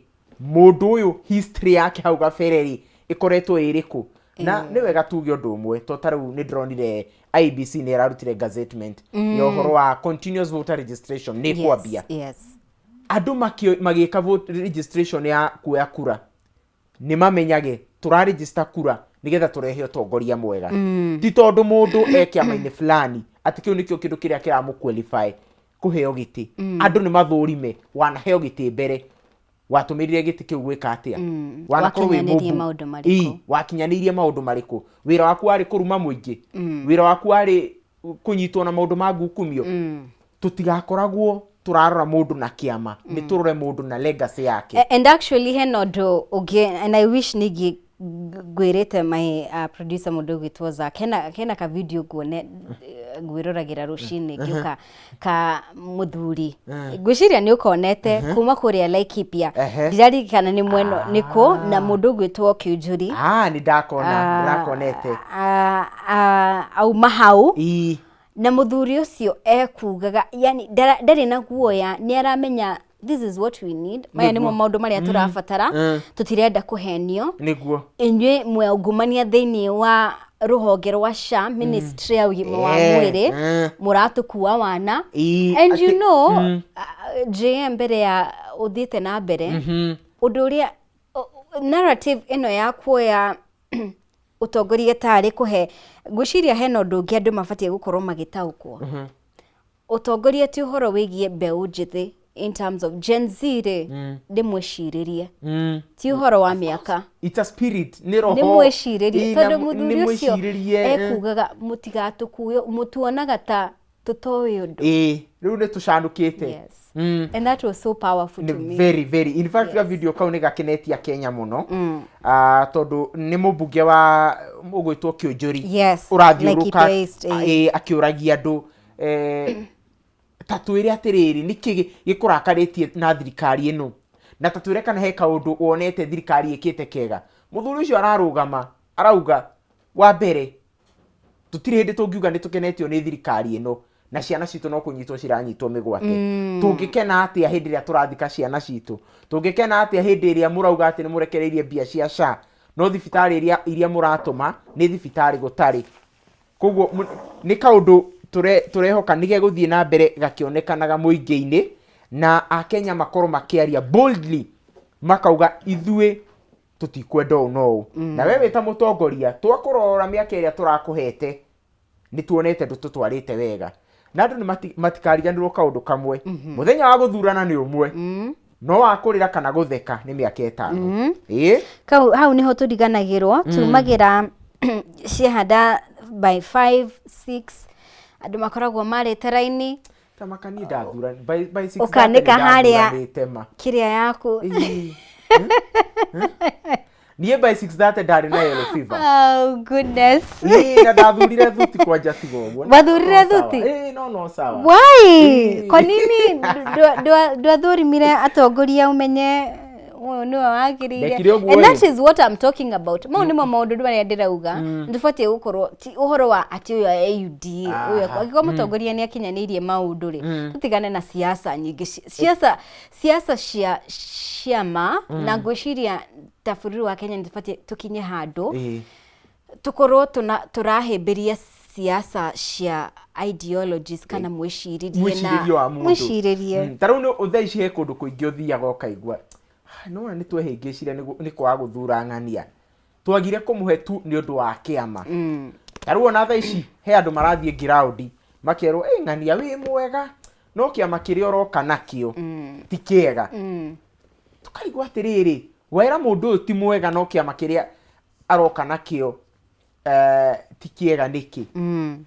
mũndũ ũyũ history yake hau gabere rĩ ĩkoretwo ĩrĩkũ? Na nĩ wega tuge ũndũ ũmwe, to ta rĩu nĩ ndĩronire IEBC nĩ ĩrarutire gazettement ya ũhoro wa continuous voter registration nĩ kwambia. Andũ magĩka vote registration ya kuoya kura, nĩ mamenyage tũraregister kura nĩgetha tũrehe ũtongoria mwega, ti tondũ mũndũ e kĩama-inĩ fulani atĩ kĩu nĩkĩo kĩndũ kĩrĩa kĩramũ qualify kũheo gĩtĩ. Andũ nĩ mathũrime wanaheo gĩtĩ mbere. Watũmĩrire gĩtĩ kĩu gwĩka atĩa? Wanakorwo wĩ Wakinyanĩirie mũmbu- maũndũ marĩkũ? Ii, wakinyanĩirie maũndũ marĩkũ? Wĩra waku warĩ kũruma mũingĩ? Wĩra waku warĩ kũnyitwo na maũndũ ma ngukumio? Tũtigakoragwo tũrarora mũndũ na kĩama, nĩ tũrore mũndũ na legacy yake. And actually hena ũndũ ũngĩ, and I wish ningĩ ngwĩrĩte my producer, mũndũ ũgwĩtwo Zack, hena ka video nguone ngwĩroragĩra rũcinĩ ngĩũka, ka mũthuri, ngwĩciria nĩ ũkonete, kuma kũrĩa Laikipia. Ndiraririkana nĩ mwena nĩ kũ, na mũndũ ũgwĩtwo Kĩunjuri. Ah, nĩ ndakona, ndĩrakonete. Auma hau na mũthuri ũcio ekugaga, yani ndarĩ na guoya, nĩ aramenya this is what we need, maya nĩmo maũndũ marĩa tũrabatara, tũtirenda kũhenio. Inyuĩ mweungumania thĩinĩ wa rũhonge rwa SHA, ministry ya ũgima wa mwĩrĩ, mũratũkua wana. And you know, JM, mbere ya ũthiĩte na mbere, ũndũ ũrĩa narrative ĩno ya kuoya ũtongoria tarĩ kũhe, ngwĩciria hena ũndũ ũngĩ andũ mabatiĩ gũkorwo magĩtaũkwo. Ũtongoria ti ũhoro wĩgiĩ mbeũ njĩthĩ in terms of Gen Z rĩ, nĩ mwĩcirĩrie, ti ũhoro wa mĩaka. It's a spirit, nĩ roho. Nĩ mwĩcirĩrie. Ii, na Tondũ nĩ mũthuri ũcio mwĩcirĩrie, ekugaga mũtigatũkue, mũtuonaga ta tũtoĩ ũndũ. Ĩĩ, rĩu nĩ tũcanũkĩte. Yes. And that was so powerful to Nĩ me. very, very, in fact, yes. Video kau nĩ gakenetia Kenya mũno. Ah, tondũ nĩ mũmbunge wa ũgwĩtwo Kĩũnjũri ũrathiũrũka Laikipia East, eh. Akĩũragia andũ, ta twĩre atĩrĩrĩ, nĩkĩ gĩkũrakarĩtie na thirikari ĩno, na ta twĩre kana he kaũndũ wonete thirikari ĩkĩte kega. Mũthuri ũcio ararũgama arauga, wa mbere, tũtirĩ hĩndĩ tũngiuga nĩ tũkenetio nĩ thirikari ĩno na ciana citũ no kũnyitwo ciranyitwo mĩgwate. Tũngĩkena atĩa hĩndĩ ĩrĩa tũrathika ciana citũ? Tũngĩkena atĩa hĩndĩ ĩrĩa mũrauga atĩ nĩ mũrekereirie mbia cia SHA, no thibitarĩ iria mũratũma nĩ thibitarĩ gũtarĩ? Koguo nĩ kaũndũ tũrehoka nĩ gegũthiĩ na mbere gakĩonekanaga mũingĩ-inĩ, na akenya makorwo makĩaria boldly, makauga ithuĩ tũtikwenda ũũ na ũũ. Na we wĩ ta mũtongoria, twakũrora mĩaka ĩrĩa tũrakũhete, nĩ tuonete ndũtũtwarĩte wega. Na andũ nĩ matikariganĩrwo kaũndũ kamwe, mũthenya wa gũthurana nĩ ũmwe, no wa kũrĩra kana gũtheka nĩ mĩaka 5, ĩĩ. Kau hau niho tũriganagĩrwo, tumagĩra ciahanda by 5 6, andũ makoragwo marĩte raini. Tamaka niĩ ndathura by 6 Ũkanĩka harĩa. Ndathuranĩte ma. Kĩrĩa yaku. Ĩĩ. Niĩ by 6:30 ndarĩ na yellow fever. Oh goodness. Ĩĩ, na ndathurire thuti kwanja, tiga ũguo. Wathurire No, sawa. thuti? Ĩĩ, no sawa. Why? Ĩĩ. Kwa nini ndwathurimire atongoria ũmenye ũyũ nĩwe wagĩrĩire? Ndekire ũguo And that ĩ. is what I'm talking about. Mau nĩmo maũndũ marĩa ndĩrauga ndũbatiĩ gũkorwo ti ũhoro wa atĩ ũyũ AUD ũyũ. Angĩkorwo mũtongoria nĩ akinyanĩirie maũndũ rĩ, tũtigane na siasa nyingĩ, siasa cia ciama. Na ngwĩciria ta bũrũri wa Kenya nĩ tũbatiĩ tũkinye handũ tũkorwo tũrahĩmbĩria siasa cia ideologies kana mwĩcirĩrie na Mwĩcirĩrie wa mũndũ. Mwĩcirĩrie. Ta rĩu nĩ thaa ici he kũndũ kũingĩ ũthiaga ũkaigua, "Ah, nĩwona nĩ twehĩngĩcire nĩ kwaga gũthura ng'ania, twagire kũmũhe tu nĩ ũndũ wa kĩama." Ta rĩu ona thaa ici he andũ marathiĩ ngiraũndi makerwo, "Ĩ ng'ania wĩ mwega, no kĩama kĩrĩa ũroka nakĩo ti kĩega." Tũkarigwo atĩrĩrĩ, wera mũndũ ũyũ ti mwega, no kĩama kĩrĩa aroka nakĩo ti kĩega nĩkĩ?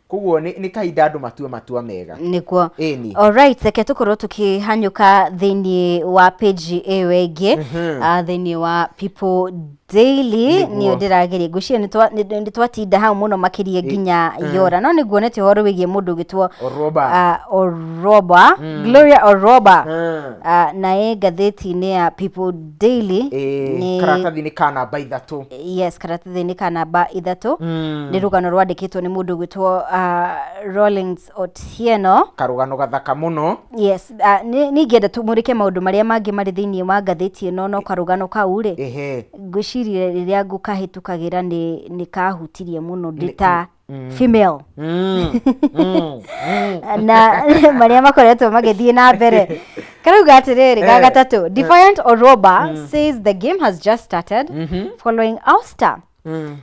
Koguo nĩ kahinda andũ matue matua mega. Nĩguo. Ĩni. Alright, reke tũkorwo tũkĩhanyũka thĩinĩ wa page ĩyo ĩngĩ, thĩinĩ wa People Daily. Nĩyo ndĩrageria, ngwĩciria nĩ twatinda hau mũno makĩria nginya yora, no nĩ nguonete ũhoro wĩgiĩ mũndũ ũgĩtwo Oroba. Oroba, Gloria Oroba. Na ĩ ngathĩti-inĩ ya People Daily. Karatathi nĩ ka namba 3. Yes, karatathi nĩ ka namba 3. Nĩ rũgano rwandĩkĩtwo nĩ mũndũ ũgwĩtwo Rawlings Otieno. Karũgano gathaka mũno. Yes, nĩ ingĩenda tũmũrĩke maũndũ marĩa mangĩ marĩ thĩinĩ wa ngathĩti ĩno, no karũgano kau rĩ, ngwĩciria rĩrĩa ngũkahĩtũkagĩra nĩ kahutirie mũno ndĩ ta female na marĩa makoretwo magĩthiĩ na mbere. Karauga atĩrĩrĩ, ga gatatũ, "Defiant Oroba says the game has just started following ouster."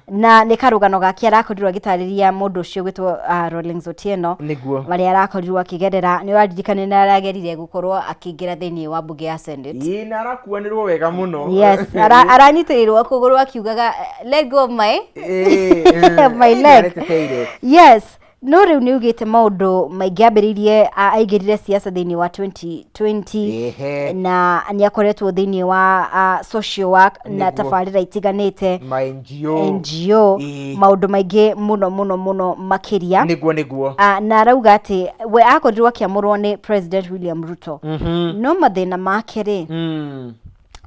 Na nĩ karũgano gake arakorirwo agĩtarĩria mũndũ ũcio gwĩtwo Rawlings Otieno. Nĩguo. Marĩa arakorirwo akĩgerera. Nĩ ũraririkana nĩ aragerire gũkorwo akĩingĩra thĩinĩ wa mbunge ya Senate. Ĩĩ, na arakuanĩrwo wega mũno. Yes, aranyitĩrĩirwo kũgũrũ akiugaga, "Let go of my Ĩĩ, my ĩĩ, leg." nĩareteteire. Yes, no rĩu nĩ ugĩte maũndũ maingĩ. Ambĩrĩirie, aingĩrire siasa thĩinĩ wa 2020. Na nĩ akoretwo thĩinĩ wa social work na tabarĩra itiganĩte. Ma NGO. NGO. Maũndũ maingĩ mũno mũno mũno makĩria. Nĩguo. Na arauga atĩ we akorirwo akĩamũrwo nĩ President William Ruto, no mathĩna make rĩ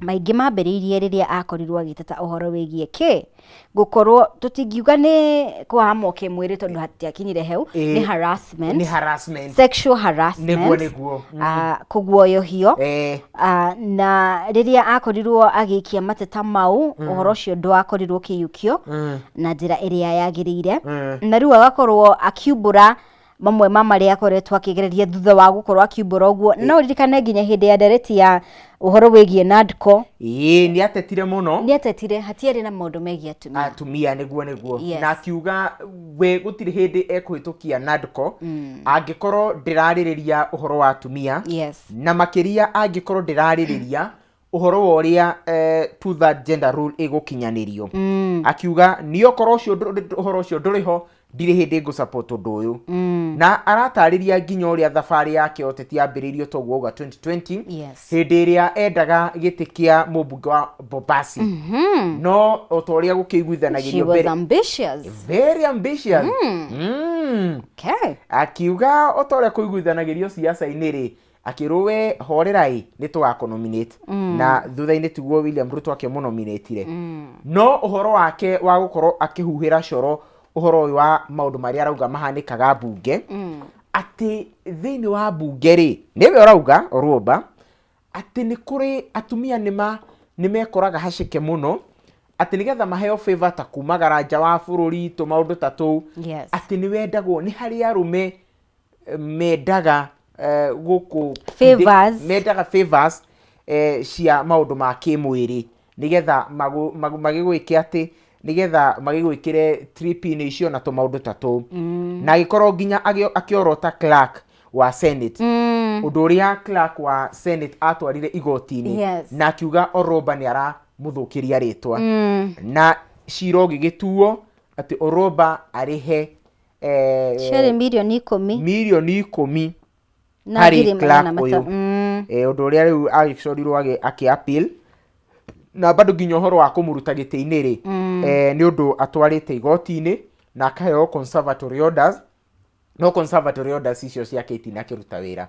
maingĩ mambĩrĩirie rĩrĩa akorirwo agĩteta ũhoro wĩgiĩ kĩ gũkorwo, tũtingiuga nĩ kũhamwo kĩmwĩrĩ tondũ hatiakinyire hau, nĩ harassment. Nĩ harassment. Sexual harassment. Nĩguo. Kũguoyohio. Na rĩrĩa akorirwo agĩikia mateta mau, ũhoro ũcio ndwakorirwo ũkĩiyũkio na njĩra ĩrĩa yagĩrĩire. Na rĩu agakorwo akiumbũra mamwe ma marĩa akoretwo akĩgereria thutha wa gũkorwo akiumbũra ũguo. No ũririkane nginya hĩndĩ ya ndereti ya ũhoro wĩgiĩ NADCO. Ĩĩ, nĩ atetire mũno. Nĩ atetire hatiarĩ na maũndũ megiĩ atumia. Atumia, nĩguo. Na akiuga we gũtirĩ hĩndĩ ekũhĩtũkia NADCO angĩkorwo ndĩrarĩrĩria ũhoro wa atumia, na makĩria angĩkorwo ndĩrarĩrĩria ũhoro wa ũrĩa two third gender rule ĩgũkinyanĩrio. Akiuga nĩ okorwo ũcio ũhoro ũcio ndũrĩ ho, ndirĩ hĩndĩ ngũ support ũndũ ũyũ. Na aratarĩria nginya ũrĩa thabarĩ yake ya ũteti yambĩrĩirio, toguo auga 2020, hĩndĩ ĩrĩa endaga gĩtĩ kĩa mũmbunge wa Bombasi, no o ta ũrĩa She gũkĩiguithanagĩrio was mbere. Ambitious. Very ambitious. Akiuga o ta ũrĩa kũiguithanagĩrio siasa-inĩ rĩ, akĩrwo, "We horera ĩ, nĩ tũgakũnominate." Na thutha-inĩ tiguo William Ruto akĩmũnominatire. No ũhoro wake wa gũkorwo akĩhuhĩra coro ũhoro ũyũ wa maũndũ marĩa arauga mahanĩkaga mbunge, atĩ thĩinĩ wa mbunge rĩ, nĩwe ũrauga Orwoba atĩ nĩ kũrĩ atumia nĩma nĩmekoraga haceke mũno, atĩ nĩgetha maheo favor ta kumagara nja wa bũrũri, tũmaũndũ ta tũu, atĩ nĩ wendagwo nĩ harĩ arũme mendaga gũkũ Favors. Mendaga favors cia maũndũ ma kĩmwĩrĩ nĩgetha magĩgwĩke atĩ nĩgetha magĩgwĩkĩre trip-inĩ icio na tũmaũndũ ta tũu. Na agĩkorwo nginya akĩorota clerk wa Senate, ũndũ ũrĩa clerk wa Senate atwarire igoti-inĩ, na akiuga Oromba nĩ aramũthũkĩria rĩtwa, na cira ũgĩgĩtuo atĩ Oromba arĩhe ciarĩ mirioni 10. Mirioni 10 na harĩ ngiri clerk magana ũyũ. Ũndũ ũrĩa rĩu agĩcorirwo akĩ appeal, na bado nginya ũhoro wa kũmũruta gĩtĩ-inĩ rĩ, nĩ ũndũ atwarĩte igoti-inĩ na akaheo conservatory orders, no conservatory orders icio ciake itinakĩruta wĩra,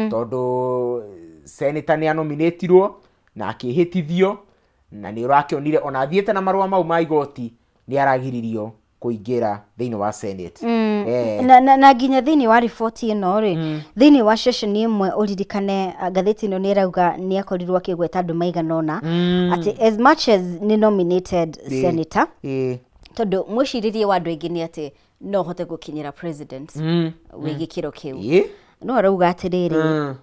tondũ senator nĩ anominatirwo na akĩhĩtithio, na nĩ ũrakĩonire ona athiĩte na marũa mau ma igoti nĩ aragiririo kũingĩra thĩinĩ wa Senate. Na nginya thĩinĩ wa riboti ĩno rĩ, thĩinĩ wa session ĩmwe, ũririkane ngathĩti ĩno nĩ ĩrauga nĩ akorirwo akĩgweta andũ maigana ũna, atĩ as much as nĩ nominated senator, tondũ mwĩcirĩrie wa andũ aingĩ nĩ atĩ no hote gũkinyĩra president wĩ gĩkĩro kĩu, no arauga atĩrĩrĩ,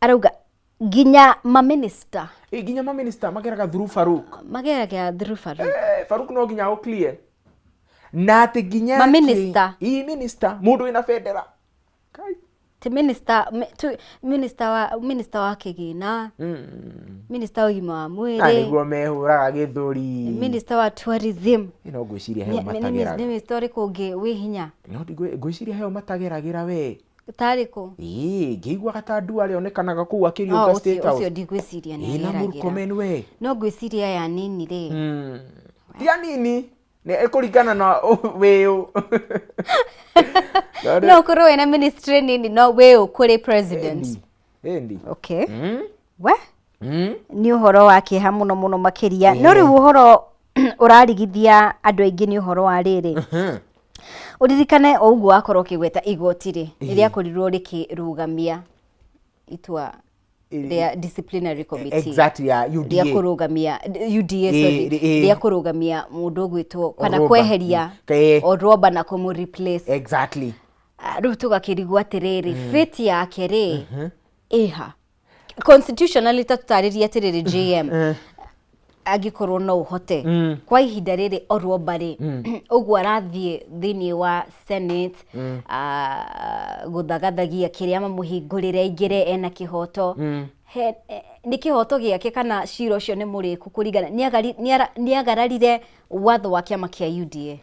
arauga nginya maminista. Nginya maminista mageraga through Farouk. Mageragĩra through Farouk. Farouk no nginya å clear na atĩ nginya Maminista. Ĩ, minister mũndũ wĩna bendera. Kai. Ti minister minister wa kĩgĩna, minister wa ũgima wa Na mwĩrĩ, nĩguo mehũraga gĩthũri. Minister wa tourism. No ngwĩciria heo Nĩ matageragĩra. Minister ũrĩkũ ũngĩ wĩ hinya? No ngwĩciria heo matageragĩra we. Tarĩkũ? Ĩĩ, ngĩiguaga ta Duale onekanaga kũu akĩriũka Ũcio State House. Ũcio ndigwĩciria nĩ Ĩĩ, na ageragĩra. Murkomen we. No ngwĩciria aya nini rĩ, Ti anini, nĩ ĩkũringana na wĩũ. No ũkorwo wĩna ministry nini no wĩũ kũrĩ president. Ĩndi. Okay, we nĩ ũhoro wa kĩeha mũno mũno makĩria. No rĩu ũhoro ũrarigithia andũ aingĩ nĩ ũhoro wa rĩrĩ, ũririkane o ũguo wakorwo ũkĩgweta igoti rĩ, nĩ rĩakorirwo rĩkĩrũgamia itua rĩa disciplinary committee Exactly, ya rĩa UDA. kũrũgamia UDA, sorry, rĩa kũrũgamia mũndũ ũgwĩtwo kana Oromba. kweheria Oromba na kũmũ replace. Rĩu tũgakĩrigwo atĩrĩrĩ, fate yake rĩ ĩha constitutionally? Ta tũtarĩrie atĩrĩrĩ, JM. Angĩkorwo no ũhote kwa ihinda rĩrĩ Orwoba rĩ, ũguo arathiĩ thĩinĩ wa Senate gũthagathagia kĩrĩa mamũhingũrĩre aingĩre ena kĩhoto. Nĩ kĩhoto gĩake kana cira ũcio nĩ mũrĩku kũringana nĩagararire watho wa kĩama kĩa UDA?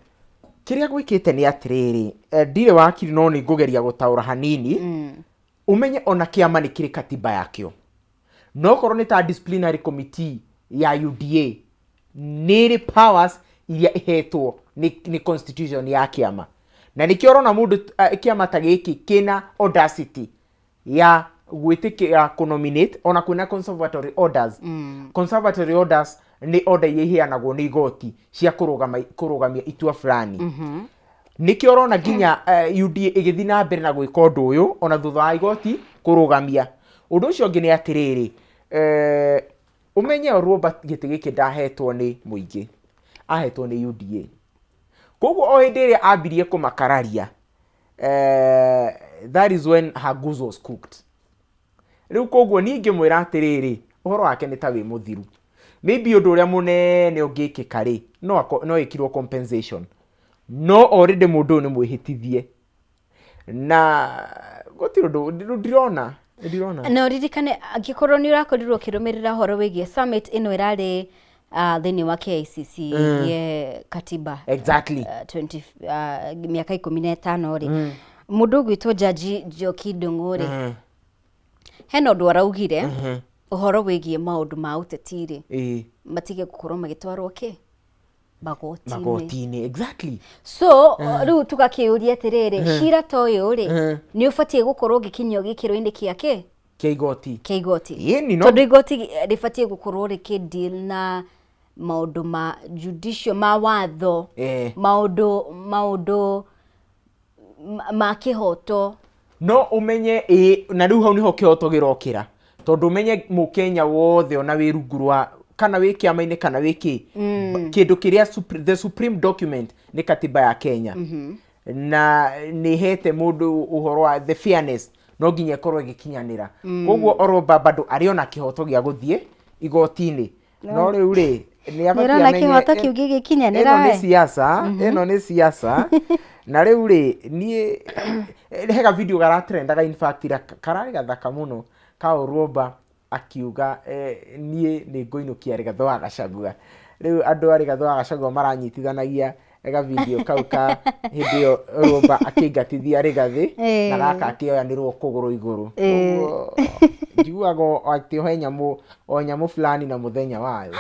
Kĩrĩa gwĩkĩte nĩ atĩrĩrĩ, ndirĩ wakiri no nĩ ngũgeria gũtaũra hanini. Ũmenye ona kĩama nĩ kĩrĩ katiba yakĩo, no korwo nĩ ta disciplinary committee ya UDA nĩ ĩrĩ powers iria ĩhetwo nĩ constitution ya kĩama, na nĩkĩo ũrona mũndũ kĩama ta gĩkĩ kĩna audacity ya gwĩtĩkĩra kũnominate ona kwĩna conservatory orders. Conservatory orders nĩ order iria iheanagwo nĩ igoti cia kũrũgamia itua fulani. Nĩkĩo ũrona nginya UDA ĩgĩthiĩ na mbere na gwĩka ũndũ ũyũ ona thutha wa igoti kũrũgamia ũndũ ũcio. Ũngĩ nĩ atĩrĩrĩ, ũmenye Orwoba gĩtĩ gĩkĩ ndahetwo nĩ mũingĩ, ahetwo nĩ UDA. Koguo o hĩndĩ ĩrĩa ambirie kũmakararia, that is when her goose was cooked. Rĩu koguo niĩ ingĩmwĩra atĩrĩrĩ, ũhoro wake nĩ ta wĩ mũthiru. Maybe ũndũ ũrĩa mũnene ũngĩkĩka rĩ, no ĩkirwo compensation, no already mũndũ ũyũ nĩ mwĩhĩtithie na gũtirĩ ũndũ ndirona ndirona. Na ũririkane, angĩkorwo nĩ ũrakorirwo ũkĩrũmĩrĩra ũhoro wĩgiĩ summit ĩno ĩrarĩ thĩinĩ wa KICC ĩgiĩ katiba, 20, mĩaka 15 rĩ, mũndũ ũgwĩtwo Jaji Njoki Ndung'u rĩ, hena ũndũ araugire ũhoro wĩgiĩ maũndũ ma ũteti rĩ, matige gũkorwo magĩtwarwo kĩ magoti-inĩ. Magoti-inĩ, exactly. So rĩu tũgakĩũria atĩrĩrĩ, cira ta ũyũ rĩ, nĩ ũbatiĩ gũkorwo ũgĩkinyio gĩkĩro-inĩ kĩa kĩ Kĩa igoti. Kĩa igoti. Ĩni no Tondũ igoti rĩbatiĩ gũkorwo rĩkĩ deal na maũndũ ma judicial, ma watho, maũndũ ma kĩhoto. No ũmenye ĩ na rĩu hau nĩho kĩhoto gĩrokĩra, tondũ ũmenye mũkenya wothe ona wĩ rungu rwa kana wĩ kĩama-inĩ kana wĩ kĩ, kĩndũ kĩrĩa the supreme document nĩ katiba ya Kenya, na nĩ ĩhete mũndũ ũhoro wa the fairness, no nginya ĩkorwo ĩgĩkinyanĩra. Koguo Orwoba bado arĩ ona kĩhoto gĩa gũthiĩ igoti-inĩ, no rĩu rĩ, nĩ abatiĩ Nĩũrona amenye kĩhoto kĩu gĩgĩkinyanĩra ĩno nĩ we? siasa, ĩno nĩ siasa. Na rĩu rĩ, niĩ hega video garatrendaga, in fact ira kararĩ gathaka mũno, ka Orwoba akiuga niĩ nĩ ngũinũkia Rigathĩ wa Gachagua. Rĩu andũ a Rigathĩ wa Gachagua maranyitithanagia ga video kau ka hĩndĩ ĩyo Orwoba akĩingatithia Rigathĩ na gaka akĩoyanĩrwo kũgũrũ igũrũ. Koguo njiguaga atĩ o he nyamũ, o nyamũ fulani na mũthenya wayo.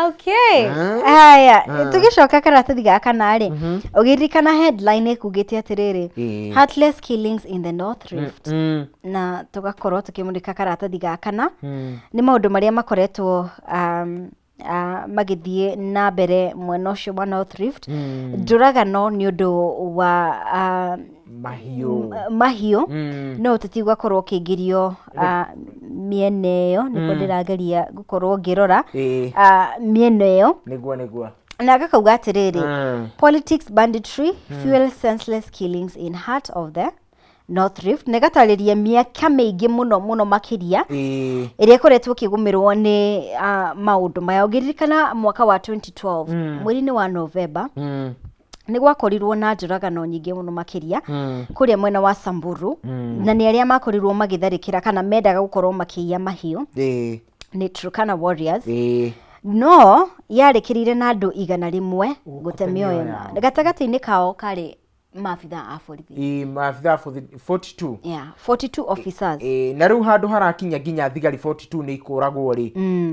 Okay. Haya, tũgĩcoka karatathi ga kana rĩ, ũgĩririkana headline ĩkugĩte atĩrĩrĩ, "Heartless killings in the North Rift", na tũgakorwo tũkĩmũrĩka karatathi ga kana nĩ maũndũ marĩa makoretwo magĩthiĩ na mbere mwena ũcio wa North Rift, njũragano nĩ ũndũ wa mahiũ. Mahiũ. No ũteti ũgakorwo ũkĩingĩrio mĩena ĩyo, nĩguo ndĩrageria gũkorwo ngĩrora mĩena ĩyo. Nĩguo. Na gakauga atĩrĩrĩ, "Politics, banditry fuel senseless killings in heart of the North Rift", na ĩgatarĩria mĩaka mĩingĩ mũno mũno makĩria ĩrĩa ĩkoretwo ĩkĩgũmĩrwo nĩ maũndũ maya. Ũngĩririkana mwaka wa 2012, mweri-inĩ wa Novemba, nĩ gwakorirwo na njũragano nyingĩ mũno makĩria kũrĩa mwena wa Samburu, na nĩ arĩa makorirwo magĩtharĩkĩra kana mendaga gũkorwo makĩiya mahiũ nĩ Turkana Warriors. No yarĩkĩrire na andũ 100 gũte mĩoyo mĩoyo yao. Gatagatĩ-inĩ kao karĩ maabitha a borithi. Ĩĩ, maabitha a borithi 42. Yeah, 42 officers. Ĩĩ, na rĩu handũ harakinya nginya thigari 42 nĩ ikũragwo rĩ,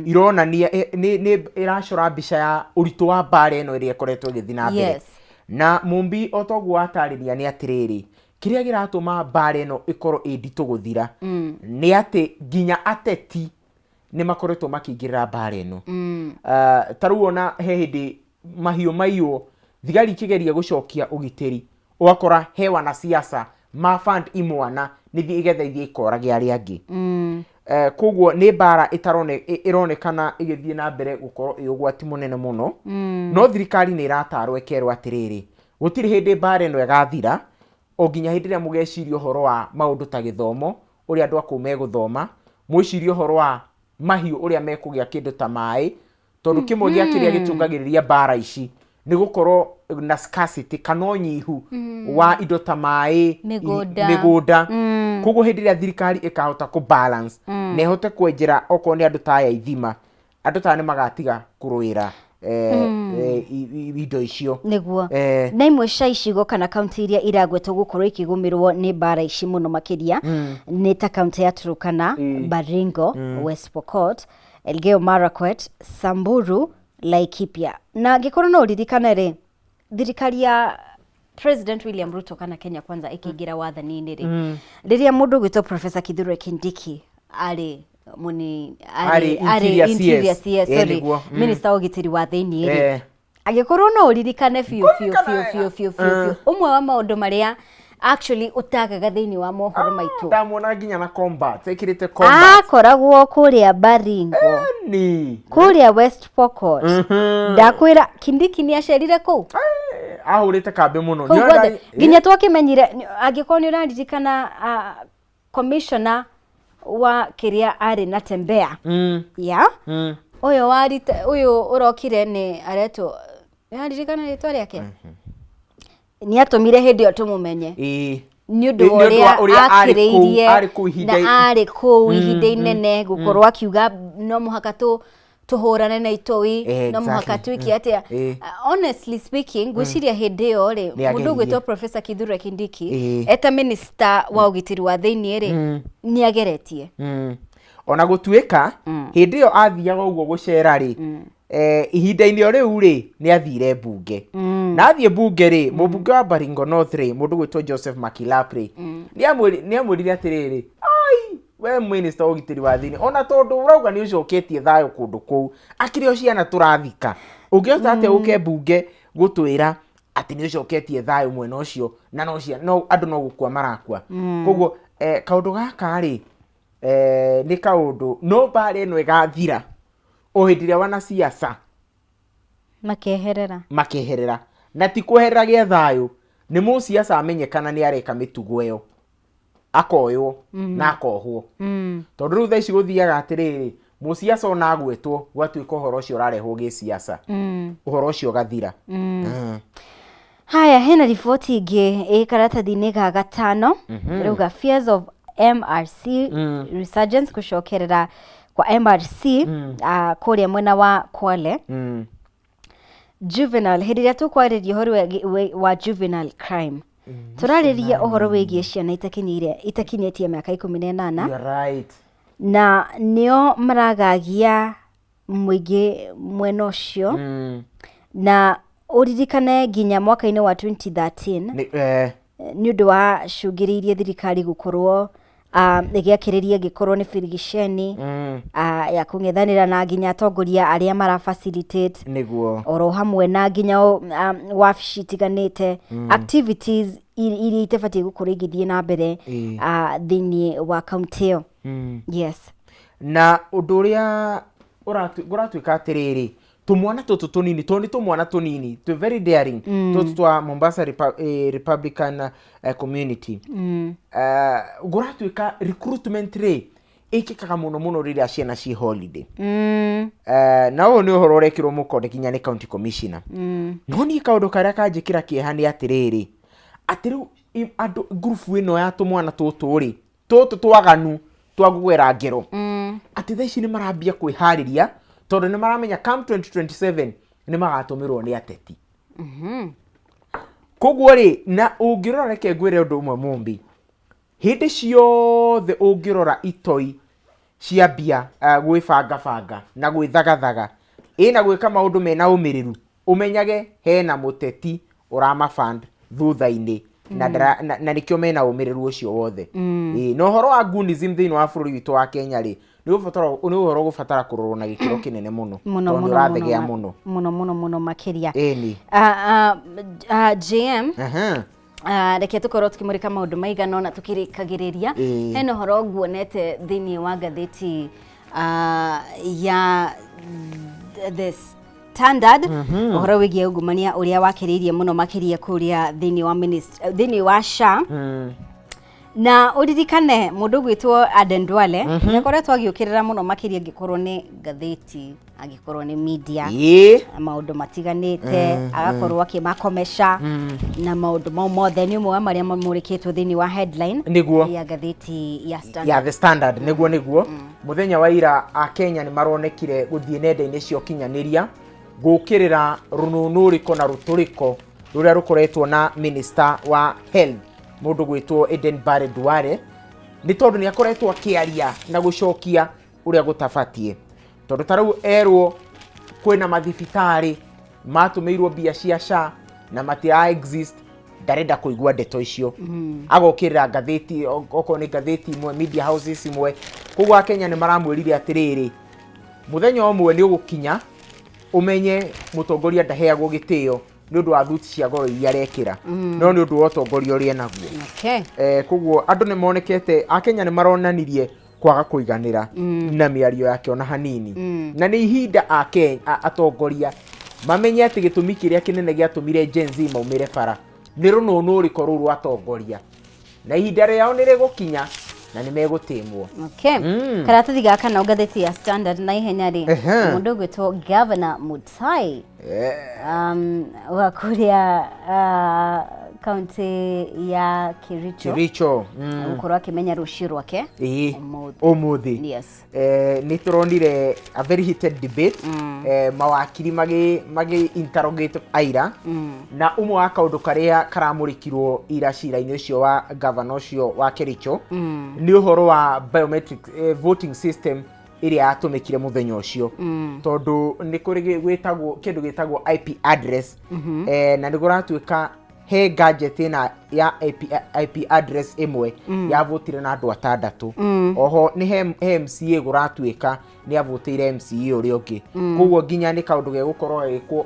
ironania nĩ ĩracora mbica ya ũritũ wa mbara ĩno ĩrĩa ĩkoretwo ĩgĩthiĩ na mbere. Na Mumbi, o toguo watarĩria, nĩ atĩrĩrĩ, kĩrĩa kĩratũma mbara ĩno ĩkorwo ĩ nditũ gũthira nĩ atĩ nginya ateti nĩ makoretwo makĩingĩrĩra mbara ĩno. Ta rĩu ona he hĩndĩ mahiũ maiywo, thigari ikĩgeria gũcokia ũgitĩri, ũgakora he wanasiasa ma fund imwana nĩthiĩ igetha ithiĩ ikorage arĩa angĩ. Koguo nĩ mbara ĩronekana ĩgĩthiĩ na mbere gũkorwo ĩ ũgwati mũnene mũno. No thirikari nĩ ĩratarwo ĩkerwo atĩrĩrĩ, gũtirĩ hĩndĩ mbara ĩno ĩgathira o nginya hĩndĩ ĩrĩa mũgeciria ũhoro wa maũndũ ta gĩthomo, ũrĩa andũ a kũu megũthoma, mwĩcirie ũhoro wa mahiũ, ũrĩa mekũgĩa kĩndũ ta maĩ. Tondũ kĩmwe gĩa kĩrĩa gĩcũngagĩrĩria mbara ici nĩ gũkorwo na scarcity kana ũnyihu wa indo ta maĩ, Mĩgũnda. Mĩgũnda. Koguo hĩndĩ ĩrĩa thirikari ĩkahota kũ balance na ĩhote kwenjera okorwo nĩ andũ ta aya ithima, andũ ta aya nĩ magatiga kũrũĩra indo icio. Nĩguo. Na imwe cia icigo kana kaunti iria iragwetwo gũkorwo ikĩgũmĩrwo nĩ mbara ici mũno makĩria nĩ ta kaunti ya Turkana, Baringo, West Pokot, Elgeyo Marakwet, Samburu, Laikipia. Na angĩkorwo no ũririkane rĩ, thirikari ya President William Ruto kana Kenya Kwanza ĩkĩingĩra wathani-inĩ rĩ, rĩrĩa mũndũ ũgwĩtwo Professor Kithure Kindiki arĩ muni Arĩ Interior CS. Interior CS, sorry, Nĩguo. Minister wa ũgitĩri wa thĩinĩ rĩ, angĩkorwo no ũririkane biũ biũ biũ biũ biũ biũ biũ, ũmwe wa maũndũ marĩa actually ũtagaga thĩinĩ wa mohoro maitũ, Ndamuona nginya na combat, ekĩrĩte combat. Akoragwo kũrĩa Baringo, Ni kũrĩa West Pokot. Ndakwĩra Kindiki nĩ acerire kũu. Ahũrĩte kambĩ mũno. Kũu Nĩ guothe. Nginya twakĩmenyire, angĩkorwo nĩ ũraririkana, commissioner wa kĩrĩa arĩ na Tembea ya ũyũ warite, ũyũ ũrokire nĩ aretwo, nĩraririkana rĩtwa rĩake, nĩ atũmire hĩndĩ ĩyo tũmũmenye nĩ ũndũ wa Nĩ ũndũ wa ũrĩa ũrĩa arĩ kũu- akĩrĩirie arĩ kũu ihinda na arĩ kũu ihinda inene gũkorwo akiuga no mũhaka tũhũrane na itoi, no mũhaka twĩke atĩa. Honestly speaking, ngwĩciria hĩndĩ ĩyo rĩ, Nĩ mũndũ ageririe. ũgwĩtwo Professor Kithure Kindiki eta eta minister wa ũgitĩri wa thĩinĩ rĩ, nĩ ageretie. Ona gũtuĩka hĩndĩ ĩyo athiaga ũguo gũcera rĩ, ihinda-inĩ o rĩu rĩ, nĩ athire mbunge, na athiĩ mbunge rĩ, mũmbunge wa Baringo North rĩ, mũndũ gwĩtwo Joseph Makilap rĩ, nĩ amwĩrire atĩrĩrĩ, "Ai, we minister wa ũgitĩri wa thĩinĩ, ona tondũ ũrauga nĩ ũcoketie thayũ kũndũ kũu, akĩrĩ o ciana tũrathika, ũngĩhota atĩa gũke mbunge gũtwĩra atĩ nĩ ũcoketie thayũ mwena ũcio na no ciana no andũ no gũkua marakua?" Koguo kaũndũ gaka rĩ, nĩ kaũndũ no mbara ĩno ĩgathira o hĩndĩ ĩrĩa wanasiasa makeherera. Makeherera, na ti kweherera gĩa thayũ, nĩ mũciaca amenyekana nĩ areka mĩtugo ĩyo, akoywo na akohwo. Tondũ rĩu thaa ici gũthiaga atĩrĩrĩ, mũciaca ona agwetwo gwatuĩka ũhoro ũcio ũrarehwo gĩciaca, ũhoro ũcio ũgathira. Haya, hena riboti ĩngĩ ĩ karatathi-inĩ ga gatano, ĩrauga fears of MRC resurgence, gũcokerera kwa MRC kũrĩa mwena wa Kwale. Juvenile, hĩndĩ ĩrĩa tũkwarĩria ũhoro wa juvenile crime, tũrarĩria ũhoro wĩgiĩ ciana itakinyĩire itakinyĩtie mĩaka 18. You're right. Na nĩo maragagia mũingĩ mwena ũcio. Na ũririkane nginya mwaka-inĩ wa 2013, nĩ ũndũ wa cũngĩrĩirie thirikari gũkorwo ĩgĩakĩrĩria ĩgĩkorwo nĩ birigiceni ya kũng'ethanĩra na nginya atongoria arĩa mara facilitate, oro hamwe na nginya wabici itiganĩte, activities iria itabatiĩ gũkorwo igĩthiĩ na mbere thĩinĩ wa kaunti ĩyo. Yes. Na ũndũ ũrĩa ũratuĩka atĩrĩrĩ, tũmwana tũtũ tũnini, tondũ nĩ tũmwana tũnini twĩ very daring, tũtũ twa Mombasa Republican community, gũratuĩka recruitment rĩ ĩkĩkaga mũno mũno rĩrĩa ciana ciĩ holiday. Na ũyũ nĩ ũhoro ũrekĩrwo mũkonde nginya nĩ county commissioner. No niĩ kaũndũ karĩa kanjĩkĩra kĩeha nĩ atĩrĩrĩ, atĩ rĩu andũ ngurubu ĩno ya tũmwana tũtũ rĩ, tũtũ twaganu twa kũgwera ngero, atĩ thaa ici nĩ marambia kwĩharĩria tondũ nĩ maramenya come 2027 nĩ magatũmĩrwo nĩ ateti. Koguo rĩ, na ũngĩrora, reke ngwĩre ũndũ ũmwe mũmbi, hĩndĩ ciothe ũngĩrora itoi ciambia gwĩbangabanga na gwĩthagathaga ĩna gwĩka maũndũ mena ũmĩrĩru, ũmenyage hena mũteti ũramafund thutha-inĩ na, na nĩkĩo mena ũmĩrĩru ũcio wothe. Ĩĩ, na ũhoro wa goonism thĩinĩ wa bũrũri witũ wa Kenya rĩ, nĩ ũhoro ũgũbatara kũrorwo na gĩkĩro kĩnene mũno, mũno, tondũ nĩ mũno, ũrathegea mũno, mũno. Mũno mũno mũno makĩria. Ĩni. JM, Aha. Reke tũkorwo tũkĩmũrĩka maũndũ maigana ũna tũkĩrĩkagĩrĩria. Hena ũhoro nguonete thĩinĩ wa ngathĩti ya The Standard, ũhoro wĩgiĩ ungumania ũrĩa wakĩrĩirie mũno makĩria kũrĩa thĩinĩ wa thĩinĩ wa SHA. Na ũririkane mũndũ ũgwĩtwo Aden Duale nĩ akoretwo agĩũkĩrĩra mũno makĩria angĩkorwo nĩ ngathĩti, angĩkorwo nĩ media, na maũndũ matiganĩte, agakorwo akĩmakomesha na maũndũ mau mothe. Nĩ ũmwe wa marĩa mamũrĩkĩtwo thĩinĩ wa headline ya ngathĩti ya Standard. Ya The Standard. Nĩguo mũthenya wa ira Akenya nĩ maronekire gũthiĩ nenda-inĩ cia ũkinyanĩria gũkĩrĩra rũnũnũrĩko na rũtũrĩko rũrĩa rũkoretwo na minister wa health, mũndũ gwĩtwo Eden Bare Duale, nĩ tondũ nĩ akoretwo akĩaria na gũcokia ũrĩa gũtabatiĩ, tondũ ta rĩu erwo kwĩna mathibitarĩ matũmĩirwo mbia cia SHA na matira exist, ndarenda kũigua ndeto icio. Agokĩrĩra ngathĩti, okorwo nĩ ngathĩti imwe, media houses imwe. Koguo Akenya nĩ maramwĩrire atĩrĩrĩ, mũthenya ũmwe nĩ ũgũkinya ũmenye mũtongoria ndaheagwo gĩtĩo nĩ ũndũ wa thuti cia goro iria arekĩra, no nĩ ũndũ wa ũtongoria ũrĩa enaguo. Koguo andũ nĩ monekete, Akenya nĩ maronanirie kwaga kũiganĩra na mĩario yake ona hanini, na nĩ ihinda atongoria mamenye atĩ gĩtũmi kĩrĩa kĩnene gĩatũmire Gen Z maumĩre bara nĩ rũnũnũrĩko rũu rwa atongoria, na ihinda rĩao nĩ rĩgũkinya na nĩ megũtĩmwo. Karatathi gaka na ngathĩti ya Standard na ihenya rĩ, mũndũ ũgwĩtwo Governor Mutai wa kũrĩa kaunti ya Kericho. Kericho. Gũkorwo akĩmenya rũciũ rwake ũmũthĩ. Ũmũthĩ. Nĩ tũronire a very heated debate, mawakiri magi interrogate aira, na ũmwe wa kaũndũ karĩa karamũrĩkirwo ira cira-inĩ ũcio wa gavana ũcio wa Kericho nĩ ũhoro wa biometric voting system ĩrĩa yatũmĩkire mũthenya ũcio, tondũ nĩ kũrĩ gwĩtagwo kĩndũ gĩtagwo IP address, na nĩ kũratuĩka he gadget ĩna ya IP address ĩmwe yavotire na andũ atandatũ. Oho nĩ he MCA gũratuĩka nĩ avotĩire MCA ũrĩa ũngĩ. Koguo nginya nĩ kaũndũ gegũkorwo gagĩkwo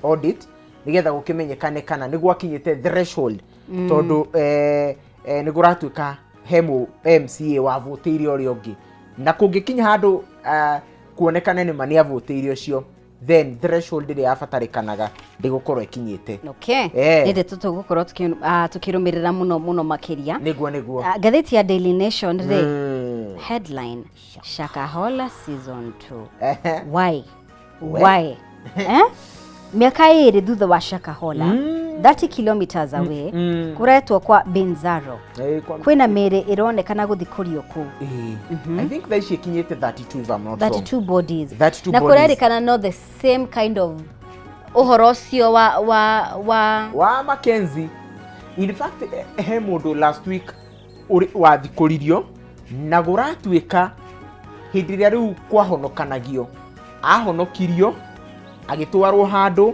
audit nĩgetha gũkĩmenyekane kana nĩ gwakinyĩte threshold, tondũ nĩ kũratuĩka he MCA wavotĩire ũrĩa ũngĩ, na kũngĩkinya handũ kuonekane nĩ ma nĩ avotĩire ũcio, then threshold ĩrĩa yabatarĩkanaga ndĩgũkorwo ĩkinyĩte. Nĩ ndeto tũgũkorwo tũkĩrũmĩrĩra mũno mũno makĩria. Nĩguo. Ngathĩti ya Daily Nation rĩ, headline, Shakahola season 2. Why? Why? Eh? Mĩaka 2 thutha wa Shakahola, 30 kilometers away, kũretwo kwa Binzaro, kwĩna mĩĩrĩ ĩronekana gũthikũrio kũu. I think thaa ici ĩkinyĩte 32, if I'm not wrong. 32 bodies. 32 Na bodies. kũrerĩkana no the same kind of ũhoro ũcio wa Wa Mackenzie. In fact, he mũndũ last week wathikũririo na gũratuĩka hĩndĩ ĩrĩa rĩu kwahonokanagio ahonokirio agĩtwarwo handũ,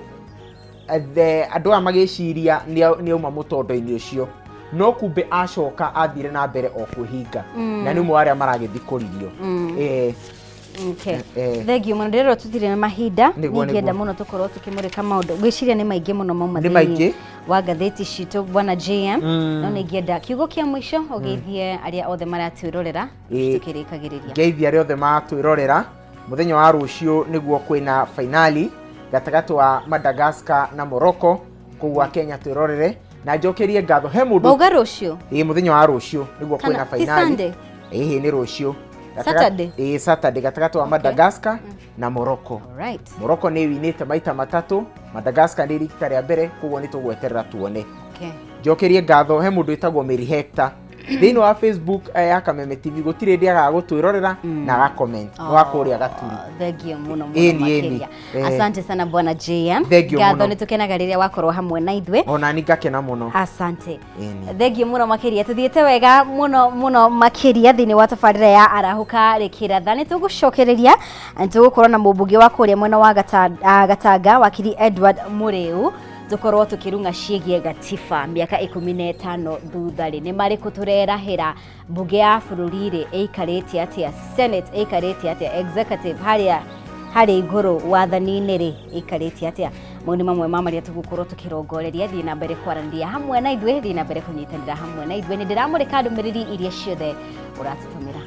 andũ aya magĩciria nĩ auma mũtondo-inĩ ũcio, no kumbe acoka athire na mbere o kwĩhinga, na nĩ ũmwe wa arĩa maragĩthikũririo. Thengiũ mũno, ndĩrerwo tũtirĩ na mahinda. Ningĩenda mũno tũkorwo tũkĩmũrĩka maũndũ, ngwĩciria nĩ maingĩ mũno mauma Nĩ maingĩ. thĩinĩ wa ngathĩti citũ, bwana JM, no nĩingĩenda kiugo kĩa mũico ũgeithie arĩa othe maratwĩrorera tũkĩrĩkagĩrĩria. Ngeithia arĩa othe matwĩrorera. Mũthenya wa rũciũ nĩguo kwĩna fainali gatagatĩ wa Madagascar na Morocco, koguo Akenya twĩrorere na njokerie ngatho he mũndũ. Mauga rũciũ? Ĩĩ, mũthenya wa rũciũ nĩguo Kana kwĩna ti fainali. Sunday? Ĩĩ, nĩ rũciũ. Saturday? Ĩĩ, Saturday, gatagatĩ wa Madagascar na Morocco. Morocco nĩ winĩte maita matatũ, Madagascar nĩ rita rĩa mbere, koguo nĩ tũgweterera tuone. Njokerie ngatho he mũndũ wĩtagwo Mary Hector thĩinĩ wa Facebook ya Kameme TV, gũtirĩ hĩndĩ agaga gũtwĩrorera na agacomment, nĩ wa kũrĩa Gaturu. Thengiũ mũno mũno Ĩni, ĩni. makĩria. Asante sana, bwana JM. Thengiũ Ngatho, mũno. nĩ tũkenaga rĩrĩa wakorwo hamwe na ithuĩ. Ona ni ngakena mũno. Asante. Ĩni. Thengiũ mũno makĩria. Tũthiĩte wega mũno mũno makĩria thĩinĩ wa tabarĩra ya Arahũka Rĩkĩratha. Nĩ tũgũcokereria, nĩ tũgũkorwo na mũmbunge wa kũrĩa mwena wa Gatanga, wakiri Edward Mũrĩu, tũkorwo tũkĩrung'a ciĩgiĩ gatiba mĩaka 15 thutha rĩ, nĩ marĩkũ tũrerahĩra, mbunge ya bũrũri rĩ ĩikarĩte atĩa, senate ĩikarĩte atĩa, executive harĩa harĩ igũrũ wathani-inĩ rĩ ĩikarĩte atĩa. Mau nĩ mamwe ma marĩa tũgũkorwo tũkĩrongoreria. Thiĩ na mbere kwaranĩria hamwe na ithuĩ, thiĩ na mbere kũnyitanĩra hamwe na ithuĩ. Nĩ ndĩramũrĩka ndũmĩrĩri iria ciothe ũratũtũmĩra.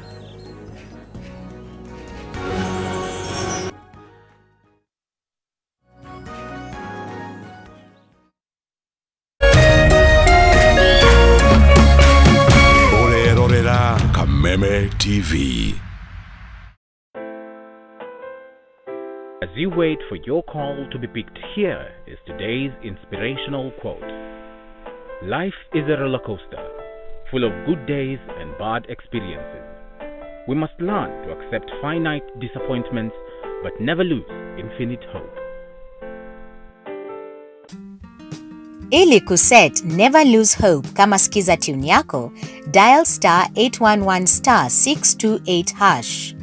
Kameme TV. As you wait for your call to be picked, here is today's inspirational quote. Life is a roller coaster, full of good days and bad experiences. We must learn to accept finite disappointments, but never lose infinite hope. Ili kuset Never Lose Hope kama skiza tune yako, dial star 811 star 628 hash.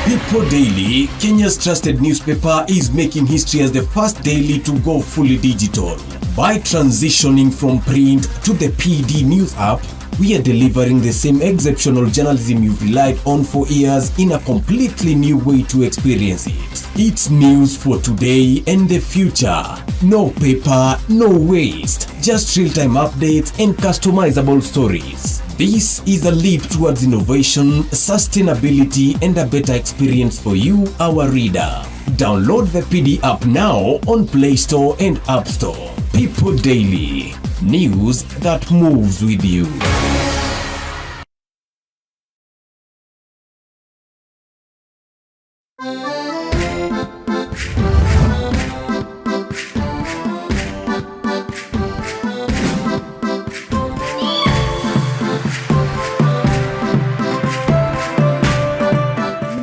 People Daily, Kenya's trusted newspaper, is making history as the first daily to go fully digital. By transitioning from print to the PD News app, we are delivering the same exceptional journalism you've relied on for years in a completely new way to experience it. It's news for today and the future. No paper, no waste, just real-time updates and customizable stories. This is a leap towards innovation, sustainability, and a better experience for you, our reader. Download the PD app now on Play Store and App Store. People Daily, news that moves with you.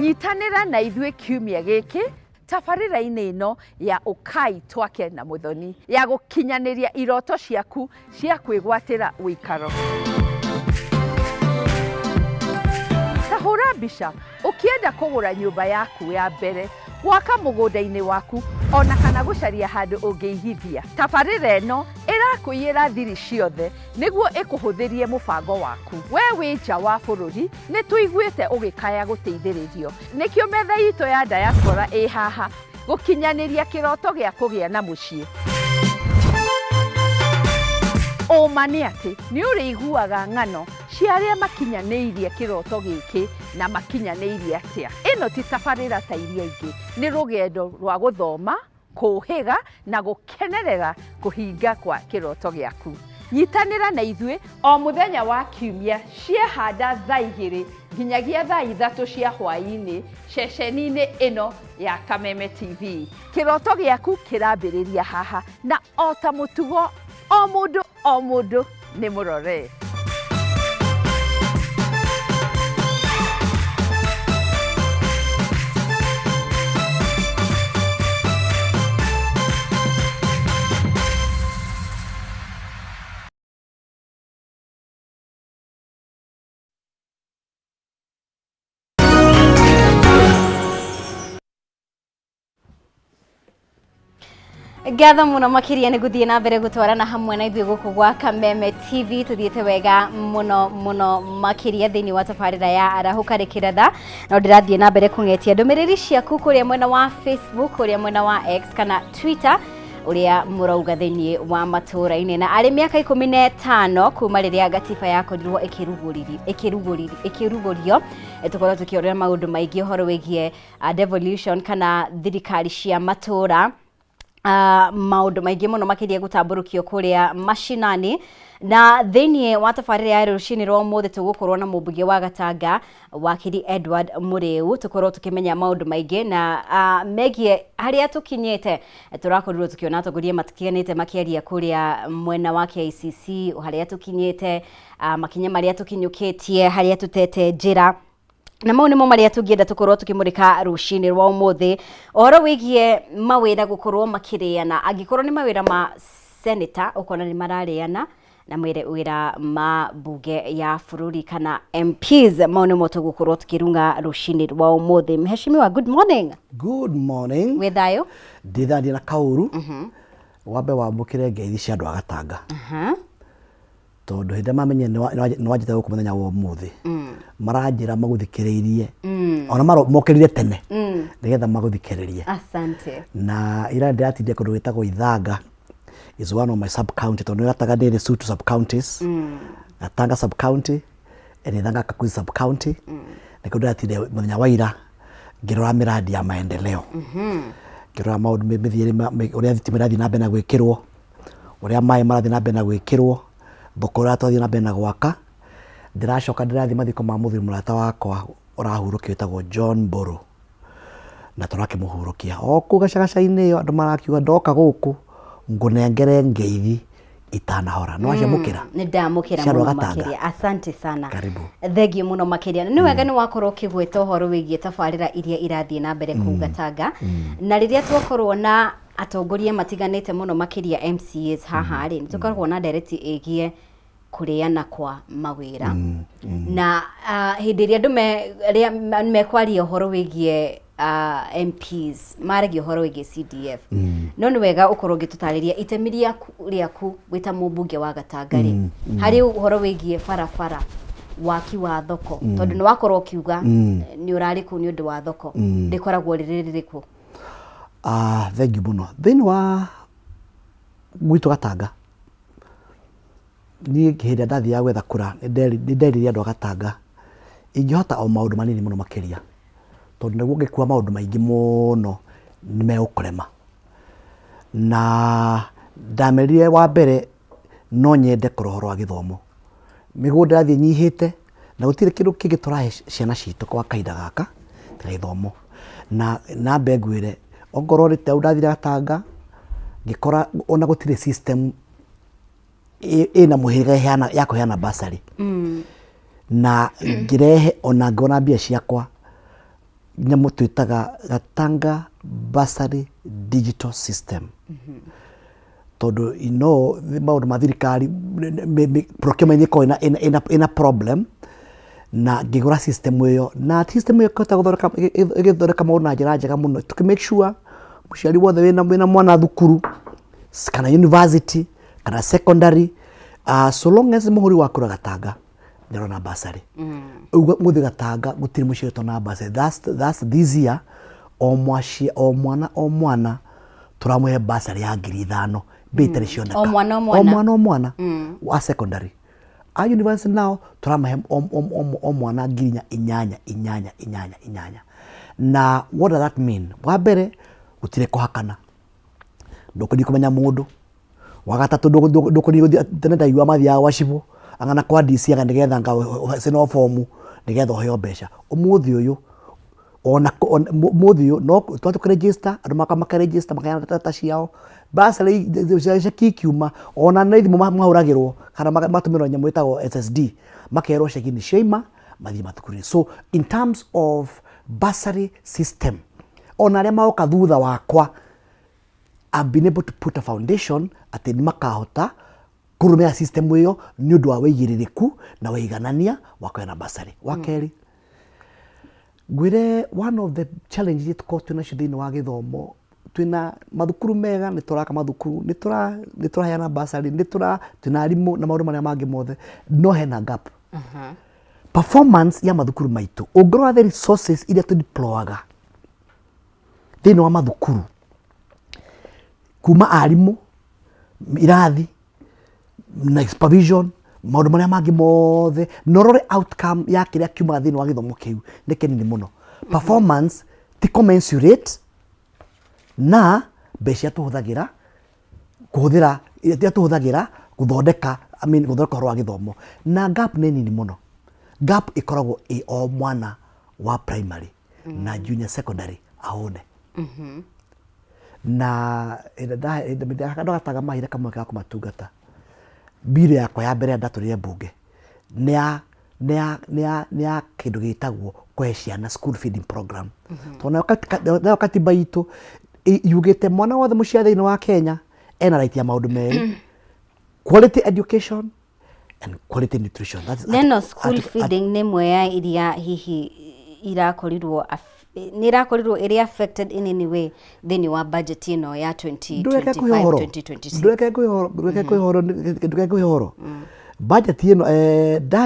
Nyitanĩra na ithuĩ kiumia gĩkĩ tabarĩra-inĩ ĩno ya Ũkai Twake na Mũthoni ya gũkinyanĩria iroto ciaku cia kwĩgwatĩra ũikaro. Ta hũra mbica ũkĩenda kũgũra nyũmba yaku ya mbere, gwaka mũgũnda-inĩ waku, ona kana gũcaria handũ ũngĩigithia. Tabarĩra ĩno ĩrakũiyĩra thiri ciothe nĩguo ĩkũhũthĩrie mũbango waku. We wĩ nja wa bũrũri nĩ tũiguĩte ũgĩkaya gũteithĩrĩrio, nĩkĩo metha itũ ya diaspora ĩ haha gũkinyanĩria kĩroto gĩa kũgĩa na mũciĩ. Ũma nĩ atĩ nĩ ũrĩiguaga ng'ano cia arĩa makinyanĩirie kĩroto gĩkĩ na makinyanĩirie atĩa. Ĩno ti tabarĩra ta iria ingĩ, nĩ rũgendo rwa gũthoma, kũũhĩga na gũkenerera kũhinga kwa kĩroto gĩaku. Nyitanĩra na ithuĩ o mũthenya wa kiumia ciehanda thaa 2 nginyagia thaa 3 cia hwaĩ-inĩ ceceni-inĩ ĩno ya Kameme TV. Kĩroto gĩaku kĩrambĩrĩria haha, na o ta mũtugo o mũndũ o mũndũ nĩ mũrore. Ngatho muno makiria nĩ gũthiĩ na mbere gũtwarana hamwe na ithuĩ gũkũ gwa Kameme TV. Tũthiĩte wega mũno mũno makĩria thĩinĩ wa tabarĩra ya Arahũka Rĩkĩratha, no ndĩrathiĩ na mbere kũng'etia ndũmĩrĩri ciaku kũrĩa mwena wa Facebook, kũrĩa mwena wa X kana Twitter, ũrĩa mũrauga thĩinĩ wa matũũra-inĩ. Na arĩ mĩaka 15 kuma rĩrĩa gatiba yakorirwo ĩkĩrugũrio, tũkorwo tũkĩorera maũndũ maingĩ ũhoro wĩgiĩ devolution kana thirikari cia matũũra, maũndũ maingĩ mũno makĩria gũtambũrũkio kũrĩa mashinani. Na thĩinĩ wa tabarĩra ya rũcinĩ rwa ũmũthĩ tũgũkorwo na mũmbunge wa Gatanga wakiri Edward Mũrĩu, tũkorwo tũkĩmenya maũndũ maingĩ na megiĩ harĩa tũkinyĩte. Tũrakorirwo tũkĩona atongoria matiganĩte makĩaria kũrĩa mwena wa KICC, harĩa tũkinyĩte, makinya marĩa tũkinyũkĩtie, harĩa tũtete njĩra, na mau nĩmo marĩa tũngĩenda tũkorwo tũkĩmũrĩka rũcinĩ rwa ũmũthĩ. Ũhoro wĩgiĩ mawĩra gũkorwo makĩrĩana, angĩkorwo nĩ mawĩra ma senator ũkona nĩ mararĩana na wĩra ma mbunge ya bũrũri kana MPs, mau nĩmo tũgũkorwo tũkĩrung'a rũcinĩ rwa ũmũthĩ. Mheshimiwa, good morning. Good morning. Wĩ thayũ? Ndĩthandie na kaũru. Wambe wamũkĩre ngeithi cia andũ a Gatanga. Tondũ hĩndĩ ĩrĩa mamenyire nĩ wanjĩta gũkũ mũthenya wa ũmũthĩ, maranjĩra magũthikĩrĩirie. Ona mokĩrire tene nĩgetha magũthikĩrĩrie. Asante. Na ira ndĩratindire kũndũ gwĩtagwo Ithanga, is one of my sub county, tondũ Gatanga nĩ ĩrĩ two sub counties. Gatanga sub county and Ithanga Kakuzi sub county. Nĩkuo ndĩratindire mũthenya wa ira ngĩrora miradi ya maendeleo. Ngĩrora maũndũ mĩthiĩre ũrĩa thitima ĩrathiĩ na mbere na gwĩkĩrwo, ũrĩa maĩ marathiĩ na mbere na gwĩkĩrwo, thoko ũrĩa tũrathiĩ na mbere na gwaka. Ndĩracoka ndĩrathiĩ mathiko ma mũthuri mũrata wakwa ũrahurũkire wĩtagwo John Mbũrũ, na tũrakĩmũhurũkia. O kũu gacagaca-inĩ ĩyo andũ marakiuga ndoka gũkũ ngũnengere ngeithi itanahora. Nĩ waciamũkĩra? Nĩ ndamũkĩra Cia mũno Rwagatanga. makĩria, asante sana. Karibu. Thengiũ mũno makĩria. Nĩ wega nĩ wakorwo ũkĩgweta ũhoro wĩgiĩ tabarĩra iria irathiĩ na mbere kũu Gatanga, na rĩrĩa twakorwo na atongoria matiganĩte mũno makĩria MCAs haha rĩ, nĩ tũkoragwo na ndereti ĩgiĩ kũrĩana kwa mawĩra na hĩndĩ ĩrĩa andũ mekwaria ũhoro wĩgiĩ MPs maragia ũhoro wĩgiĩ CDF, no nĩ wega ũkorwo ũgĩtũtarĩria itemi rĩaku wĩ ta mũmbunge wa Gatanga rĩ, harĩ ũhoro wĩgiĩ barabara, waki wa thoko, tondũ nĩ wakorwo ũkiuga nĩ ũrarĩ kũu nĩ ũndũ wa thoko, rĩkoragwo rĩrĩ rĩrĩkũ? Ah, thengiũ mũno. Thĩinĩ wa gwitũ Gatanga, niĩ hĩndĩ ĩrĩa ndathiaga gwetha kura, nĩ nderire andũ a Gatanga ingĩhota o maũndũ manini mũno makĩria, tondũ nĩguo ũngĩkua maũndũ maingĩ mũno nĩ megũkũrema. Na ndamerire wa mbere no nyende kũrora ũhoro wa gĩthomo. Mĩgũnda ĩrathiĩ ĩnyihĩte na gũtirĩ kĩndũ kĩngĩ tũrahe ciana citũ gwa kahinda gaka tiga gĩthomo. Na nambe ngwĩre ongorwo nĩ ta rĩu ndathire Gatanga ngĩkora ona gũtirĩ system ĩna mũhĩrĩga ĩheana ya kũheana bursary. Na ngĩrehe ona ngĩona mbia ciakwa nyamũ twĩtaga Gatanga Bursary Digital System. Tondũ you know maũndũ ma thirikari procurement ĩkoragwo ĩna problem, na ngĩgũra system ĩyo, na system ĩyo ĩkĩhota gũthondeka ĩgĩthondeka maũndũ na njĩra njega mũno, tũkĩ make sure mũciari wothe wĩna mwana thukuru kana university kana secondary, so long as mũhũri wa kura Gatanga nĩ arona bursary. Ũguo gũthiĩ Gatanga gũtirĩ mũciari ũtona bursary. That's this year o mwaci o mwana o mwana tũramũhe bursary ya 5,000, mbia itarĩ cioneka. O mwana o mwana. O mwana o mwana wa secondary. A university nao tũramahe o mwana ngiri inyanya inyanya inyanya inyanya. Na what does that mean? Wa mbere gũtirĩ kũhakana, ndũkũthiĩ kũmenya mũndũ. Wa gatatũ ndũkũthiĩ gũthiĩ tene ndaigua mathiaga gwa cibũ anga na kwa DC anga nĩgetha anga ũcainwo bomu nĩgetha ũheo mbeca. Ũmũthĩ ũyũ ona ũmũthĩ ũyũ no twathiĩ kũ register andũ maka register makaheana data ciao, bursary ceki ikiuma ona nĩ thimũ mahũragĩrwo kana magatũmĩrwo nyamũ ĩtagwo SSD makerwo ceki nĩ ciauma mathiĩ mathukuru-inĩ. So in terms of bursary system ona arĩa magoka thutha wakwa I've been able to put a foundation atĩ nĩ makahota kũrũmĩrĩra system ĩyo nĩ ũndũ wa wĩigĩrĩrĩku na wĩiganania wa kũheana bursary. Wa kerĩ, ngwĩre one of the challenges iria tũkoragwo twĩ nacio thĩinĩ wa gĩthomo, twĩna mathukuru mega, nĩ tũraka mathukuru, nĩ tũraheana bursary, nĩ tũra twĩna arimũ na maũndũ marĩa mangĩ mothe, no hena gap. Performance ya mathukuru maitũ, ũngĩrora the resources iria tũ deploy-aga thĩinĩ wa mathukuru, kuma arimũ, irathi na supervision, maũndũ marĩa mangĩ mothe, na ũrore outcome ya kĩrĩa kiumaga thĩinĩ wa gĩthomo kĩu nĩ kĩnini mũno. Performance ti commensurate na mbeca iria tũhũthagĩra kũhũthĩra iria tũhũthagĩra gũthondeka, I mean, gũthondeka ũhoro wa gĩthomo, na gap nĩ nini mũno. Gap ĩkoragwo ĩ o mwana wa primary na junior secondary ahũne. Na hĩndĩ ndagataga mahinda kamweke ga kũmatungata, bill yakwa ya mbere ĩrĩa ndatwarire mbunge nĩ ya nĩ ya nĩ ya nĩ ya kĩndũ gĩtagwo kũhe ciana school feeding program, tondũ nayo katiba itũ yugĩte mwana wothe mũciari thĩinĩ wa Kenya ena right ya maũndũ merĩ, quality education and quality nutrition. That is Neno school feeding nĩ ĩmwe ya iria hihi irakorirwo nĩ irakorirwo ĩrĩ affected in any way thĩinĩ wa budget ĩno ya Ndũreke kwĩhe ũhoro. 2025 2026? Ndũreke kwĩhe ũhoro, ndũreke kwĩhe ũhoro, ndũreke kwĩhe ũhoro. Budget ĩno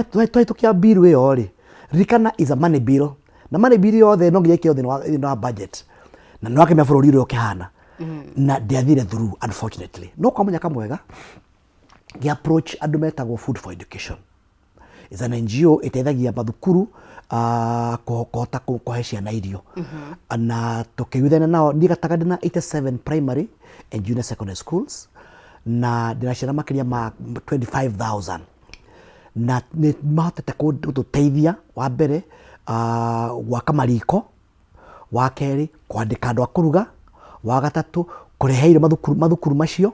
twahĩtũkia bill ĩyo rĩ, ririkana is a money bill, na money bill yothe no nginya ĩkĩrwo thĩinĩ wa budget, na nĩ wakĩmenya bũrũri ũrĩa ũkĩhana, na ndĩathire through unfortunately. No kwa mũnyaka mwega ngĩ approach andũ metagwo Food for Education, is an NGO ĩteithagia mathukuru. Kũhota kũhe ciana irio. Na tũkĩiguithania nao, niĩ Gatanga ndĩna 87 primary and junior secondary schools, na ndĩna ciana makĩria ma 25,000. Na nĩ mahotete gũtũteithia wa mbere gwaka mariko, wa kerĩ kwandĩka andũ a kũruga, wa gatatũ kũrehe irio mathukuru, mathukuru macio,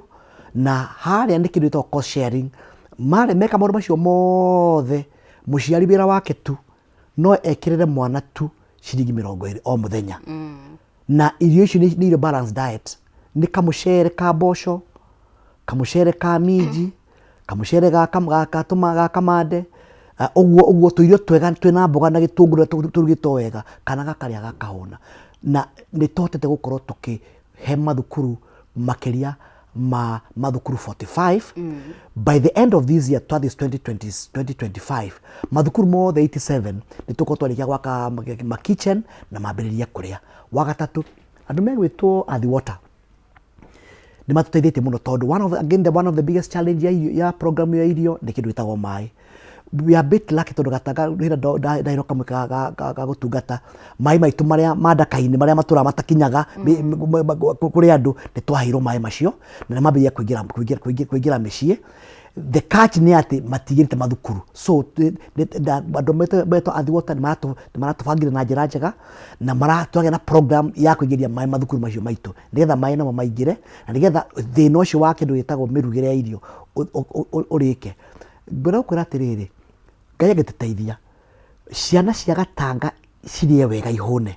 na harĩa nĩ kĩndũ gĩtagwo cost sharing. Marĩ meka maũndũ macio mothe, mũciari wĩra wake tu no ekĩrĩre mwana tu ciringi 20 o mũthenya. Na irio icio nĩ irio balanced diet, nĩ kamũcere ka mboco, kamũcere ka minji, kamũcere ga kamande, ũguo ũguo tũirio twega twĩna mboga na gĩtũngũrũ tũrugĩtwo wega, kana gakarĩa gakahũna. Na nĩ tũhotete gũkorwo tũkĩhe mathukuru makĩria ma mathukuru 45. By the end of this year, that is 2020, 2025, mathukuru mothe 87 nĩ tũkorwo twarĩkia gwaka ma kitchen na mambĩrĩrie kũrĩa. Wa gatatũ, andũ megwĩtwo Athi Water nĩ matũteithĩtie mũno, tondũ one of, again, the one of the biggest challenge ya irio, ya program ya irio nĩ kĩndũ gĩtagwo maĩ. We are a bit lucky tondũ Gatanga hĩrĩa ndahĩrwo kamwe ga gũtungata maĩ maitũ marĩa ma ndaka-inĩ, marĩa matũraga matakinyaga kũrĩ andũ, nĩ twaheirwo maĩ macio na nĩ mambĩrĩria kũingĩra mĩciĩ. The catch nĩ atĩ matigĩrĩte mathukuru, so andũ metwo Athi Water nĩ maratũbangire na njĩra njega na maratwagĩa na program ya kũingĩria maĩ mathukuru macio maitũ, nĩgetha maĩ namo maingĩre na nĩgetha thĩna ũcio wa kĩndũ gĩtagwo mĩrugĩre ya irio ũrĩke. Ngwenda gũkwĩra atĩrĩrĩ, Ngai angĩtũteithia ciana cia Gatanga cirĩe wega ihũne,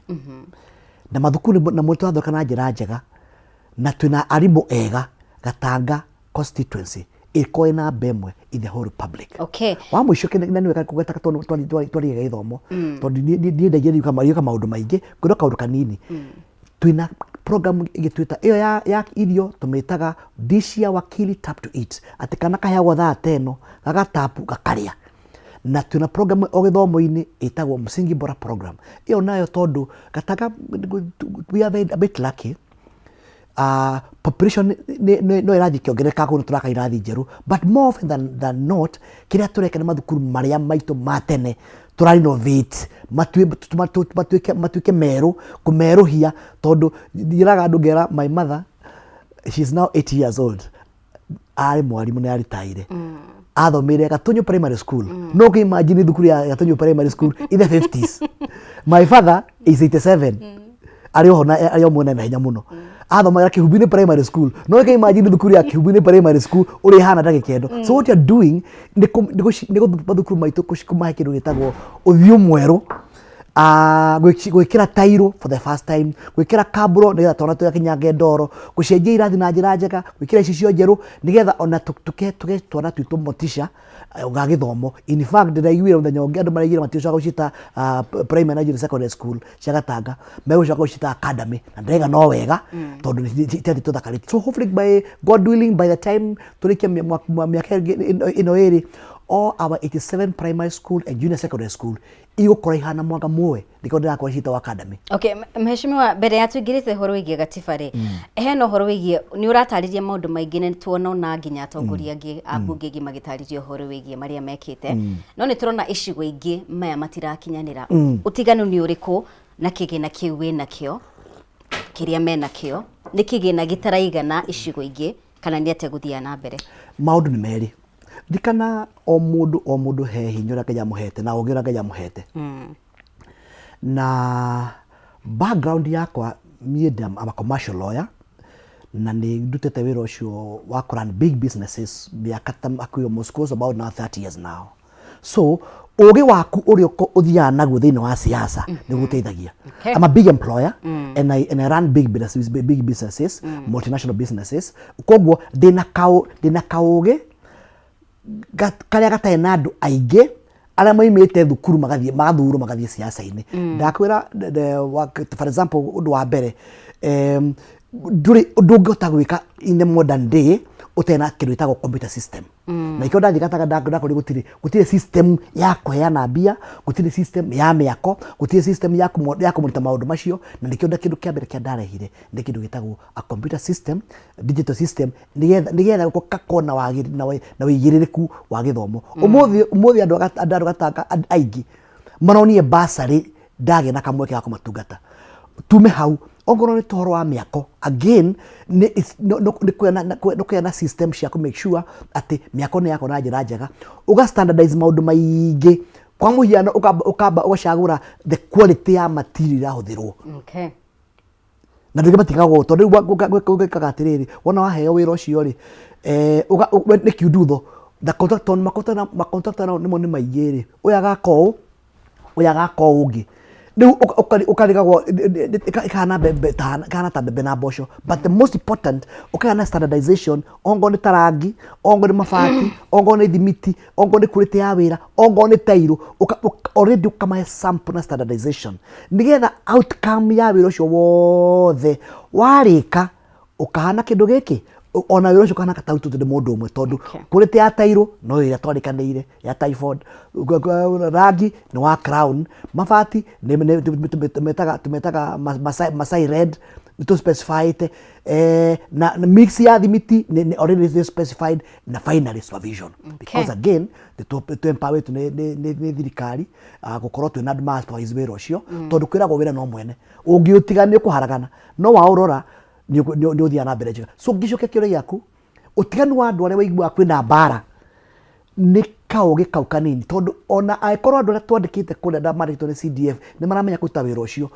na mathukuru namo tũrathondeka na njĩra njega na twĩna arimũ ega, Gatanga constituency ĩkorwo ĩ namba ĩmwe in the whole republic. Wa mũico, na nĩ wega kũgweta tondũ twarĩga gĩthomo, tondũ niĩ ndaigire ndiũka maũndũ maingĩ, ngwĩra kaũndũ kanini. Twĩna program ĩngĩ twĩta ĩyo ya irio, tũmĩtaga Dish ya Wakili Tap to Eat, atĩ kana kaheagwo thaa ta ĩno gagatapu gakarĩa. Na twĩna program o gĩthomo-inĩ ĩtagwo Msingi Bora Program. Ĩyo nayo, tondũ Gatanga we are a bit lucky, population no ĩrathiĩ ĩkĩongerereka, kũu nĩ tũraka irathi njerũ, but more often than not kĩrĩa tũreka nĩ mathukuru marĩa maitũ ma tene tũra renovate matuĩke merũ, kũmerũhia, tondũ njĩraga andũ ngera, my mother, she is now 80 years old, arĩ mwarimũ, nĩ aritaire, athomeire Gatunyu Primary School. No ũkĩ imagine thukuru ya Gatunyu Primary School in the 50s. My father is 87, arĩ oho na arĩ o mwena na hinya mũno, athomagĩra Kĩhumbi-inĩ Primary School. No ũkĩ imagine thukuru ya Kĩhumbi-inĩ Primary School ũrĩa ĩhana ndagĩka ĩno. So what you're doing nĩ mathukuru maitũ kũmahe kĩndũ gĩtagwo ũthiũ mwerũ, gwĩkĩra tairo for the first time, gwĩkĩra kaburo nĩgetha twana tũgakinyange ndoro, gũcenjia irathi na njĩra njega, gwĩkĩra icicio njerũ, nĩgetha ona tũhe twana twitũ motisha ga gĩthomo. In fact, ndĩraiguire mũthenya ũngĩ andũ maraiguire maticoka gũciĩta primary na junior secondary school cia Gatanga, megũcoka gũciĩta academy, na ndĩraiga no wega tondũ nĩ tũthakarĩte. So hopefully, by God willing, by the time tũrĩkie mĩaka ĩno ĩrĩ, all our 87 primary school and junior secondary school igũkorwo ihana mwanga mũe, nĩkĩo ndĩrakorwo ciĩtagwo academy. Okay, mheshimiwa, mbere ya tuingĩrĩte ũhoro wĩgiĩ gatiba rĩ, hena ũhoro wĩgiĩ nĩ ũratarĩria maũndũ maingĩ, nĩ tuona ona nginya atongoria angĩ a mbunge ingĩ magĩtarĩria ũhoro wĩgiĩ marĩa mekĩte, no nĩ tũrona icigo ingĩ maya matirakinyanĩra. Ũtiganu nĩ ũrĩkũ na kĩgĩna kĩu wĩ nakĩo kĩrĩa menakĩo? Nĩ kĩgĩna gĩtaraigana icigo ingĩ, kana nĩ atĩa gũthiaga na mbere? Maũndũ nĩ merĩ. Ririkana o mũndũ, o mũndũ he hinya ũrĩa Ngai amũhete na ũgĩ ũrĩa Ngai amũhete. Na background yakwa, niĩ I'm a commercial lawyer na nĩ ndutĩte wĩra ũcio wa kũ run big businesses mĩaka ta hakuhĩ almost close about now 30 years now. So ũgĩ waku ũrĩa ũthiaga naguo thĩinĩ wa siasa nĩ gũteithagia. I'm a big employer and I run big businesses, big businesses, multinational businesses. Koguo ndĩna kaũgĩ karĩa gatarĩ na andũ aingĩ arĩa moimĩte thukuru magathiĩ magathurwo magathiĩ siasa-inĩ. Ndakwĩra, for example, ũndũ wa mbere, ndũrĩ ndũngĩhota gwĩka in the modern day ũtarĩ na kĩndũ gĩtagwo computer system, na ikĩo ndathiĩ Gatanga ndakorire gũtirĩ system ya kũheana mbia, gũtirĩ system ya mĩako, gũtirĩ system ya kũmũruta maũndũ macio. Na nĩkĩo kĩndũ kĩa mbere kĩa ndarehire nĩ kĩndũ gĩtagwo a computer system, digital system, nĩgetha gũkorwo na wagĩrĩru na wĩigĩrĩrĩku wa gĩthomo. Ũmũthĩ andũ a Gatanga aingĩ Maronire bursary ndagĩa na kamweke ga kũmatungata. Tume hau, ongorwo nĩ tũhoro wa mĩako, again nĩ nĩ kũgĩa na system cia kũ make sure atĩ mĩako nĩ yakwo na njĩra njega, ũga standardize maũndũ maingĩ. Kwa mũhiano ũkamba ũgacagũra the quality ya material ĩrahũthĩrwo. Na andũ aingĩ matigaga ũũ tondũ rĩu gwĩkaga atĩrĩrĩ, wona waheo wĩra ũcio rĩ, nĩ kiundutho na contractor ma contractor nao nĩmo nĩ maingĩ rĩ, ũyũ agaka ũũ, ũyũ agaka ũũ ũngĩ. Rĩu ũkarigagwo ĩkahana mbembe ĩkahana ta mbembe na mboco. But the most important ũkagĩa na standardization ongorwo nĩ ta rangi, ongorwo nĩ mabati, ongorwo nĩ thimiti, ongorwo nĩ quality ya wĩra, ongorwo nĩ tairũ, already ũkamahe sample na standardization nĩgetha outcome ya wĩra ũcio wothe warĩka ũkahana kĩndũ gĩkĩ, ona wĩra ũcio ũkahana ta ũrutĩtwo nĩ mũndũ ũmwe tondũ quality ya tairũ no ĩrĩa twarĩkanĩire ya typhoid, rangi nĩ wa Crown, mabati tũmetaga Masai Red, nĩ tũ specify na mix ya thimiti nĩ already nĩ specified, na finally supervision, because again nĩ tũ empower nĩ thirikari gũkorwo twĩna andũ ma supervise wĩra ũcio, tondũ kwĩragwo wĩra no mwene ũngĩũtiga nĩ ũkũharagana, no waũrora nĩ ũthiaga na mbere njega. So ngĩcokia kĩũria gĩaku, ũtiganu wa andũ arĩa waiguaga kwĩna mbara nĩ kaũgĩ kau kanini, tondũ ona angĩkorwo andũ arĩa twandĩkĩte kũrĩa mandĩkĩtwo nĩ CDF nĩ maramenya kũruta wĩra ũcio,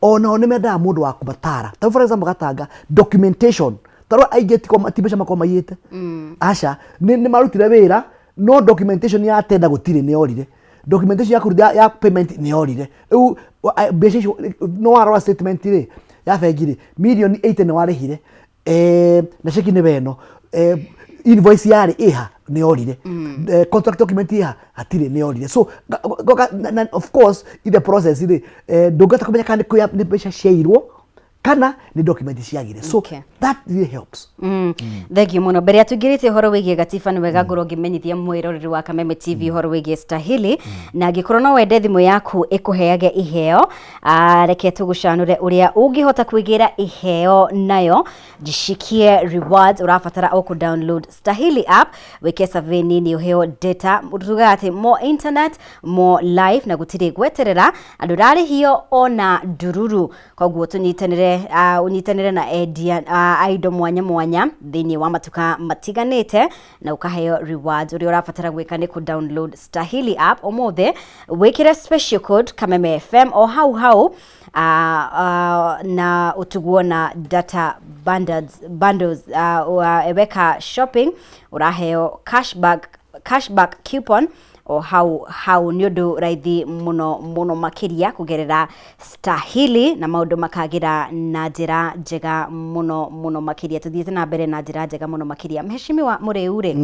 onao nĩ mendaga mũndũ wa kũmatara. Ta for example Gatanga documentation, tarora aingĩ ti mbeca makorwo maiyĩte, aca, nĩ marutire wĩra no documentation ya tender gũtirĩ, nĩ yorire, documentation ya kũruta ya payment nĩ yorire. Rĩu mbeca icio no warora statement rĩ ya bengi rĩ, mirioni 80 nĩ warĩhire, na ceki nĩ weno, invoice yarĩ ĩha, nĩ yorire, contract document ĩha, hatirĩ, nĩ yorire. So na of course in the process rĩ, ndũngĩhota kũmenya kana nĩ mbeca ciairwo kana nĩ document ciagire. So that really helps. Thank you mũno. Mbere ya tũingĩrĩte ũhoro wĩgiĩ gatiba, nĩ wega ngorwo ngĩmenyithia mwĩroreri wa Kameme TV ũhoro wĩgiĩ Stahili, na angĩkorwo no wende thimũ yaku ĩkũheage iheo, reke tũgũcanũre ũrĩa ũngĩhota kwĩgĩra iheo nayo jishikie rewards. Ũrabatara o kũ download Stahili app, wĩke survey nini, ũheo data. Tugaga atĩ more internet, more life, na gũtirĩ gweterera andũ rarĩhio ona ndururu. Koguo tũnyitanĩre, ũnyitanĩre na endia a indo mwanya mwanya thĩinĩ wa matuka matiganĩte na ũkaheo rewards. Ũrĩa ũrabatara gwĩka nĩ kũ download Stahili app ũmũthĩ, wĩkĩre special code Kameme FM o hau hau, na ũtugwo na data bundles, weka shopping ũraheo cashback coupon o hau hau. Nĩ ũndũ raithi mũno mũno makĩria kũgerera Stahili, na maũndũ makagĩra na njĩra njega mũno mũno makĩria. Tũthiĩte na mbere na njĩra njega mũno makĩria. Mheshimiwa Mũrĩu rĩ,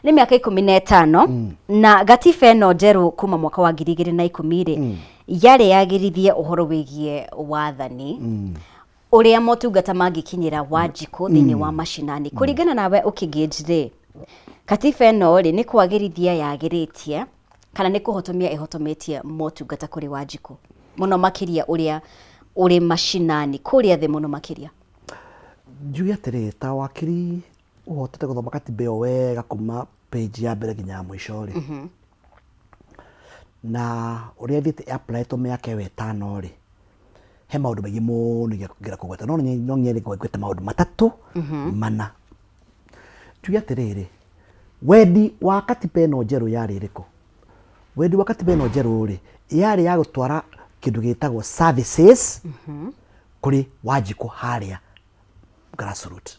nĩ mĩaka 15 na gatiba ĩno njerũ kuma mwaka wa 2010 rĩ, yarĩ yagĩrithie ũhoro wĩgiĩ wathani, ũrĩa motungata mangĩkinyĩra Wanjikũ thĩinĩ wa macinani. Kũringana nawe ũkĩgauge rĩ, katiba ĩno rĩ, nĩ kwagĩrithia yagĩrĩtie kana nĩ kũhotomia ĩhotomĩtie motungata kũrĩ Wanjikũ mũno makĩria ũrĩa ũrĩ macinani kũrĩa thĩ mũno makĩria? Njuge atĩrĩrĩ, ta wakiri ũhotete gũthoma katiba ĩyo wega kuma page ya mbere nginya ya mũico rĩ, na ũrĩa ĩthiĩte applytwo mĩaka ĩyo 5 rĩ, he maũndũ maingĩ mũno ingĩenda kũgweta, no no nyende ngwete maũndũ matatũ mana. Njuge atĩrĩrĩ, wendi wa katiba ĩno njerũ yarĩ ĩrĩkũ? Wendi wa katiba ĩno njerũ rĩ, yarĩ ya gũtwara kĩndũ gĩtagwo services kũrĩ Wanjikũ harĩa grassroot.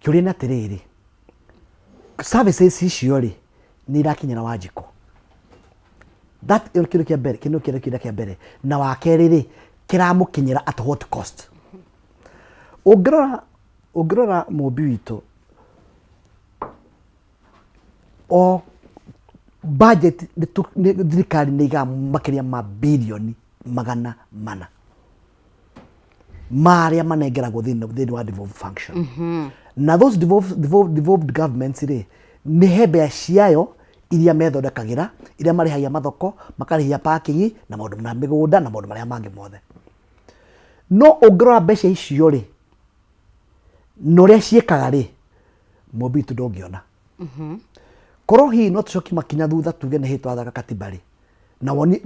Kĩũria nĩ atĩrĩrĩ, services icio rĩ, nĩ irakinyĩra Wanjikũ? That ĩyo kĩndũ kĩa mbere, kĩndũ kĩrĩa kĩũria kĩa mbere. Na wa kerĩ rĩ, kĩramũkinyĩra at what cost? Ũngĩrora mũmbi witũ o budget thirikari nĩ igaga makĩria ma birioni 400 marĩa manengeragwo thĩinĩ wa devolved function, na those devolved governments rĩ, nĩ he mbea ciayo iria methondekagĩra, iria marĩhagia mathoko, makarĩhia parking na maũndũ na mĩgũnda na maũndũ marĩa mangĩ mothe. No ũngĩrora mbeca icio rĩ, na ũrĩa ciĩkaga rĩ, mũmbi witũ ndũngĩona. Korwo hihi no tũcokie makinya thutha tuge nĩ hĩndĩ twathaka katiba rĩ, na woni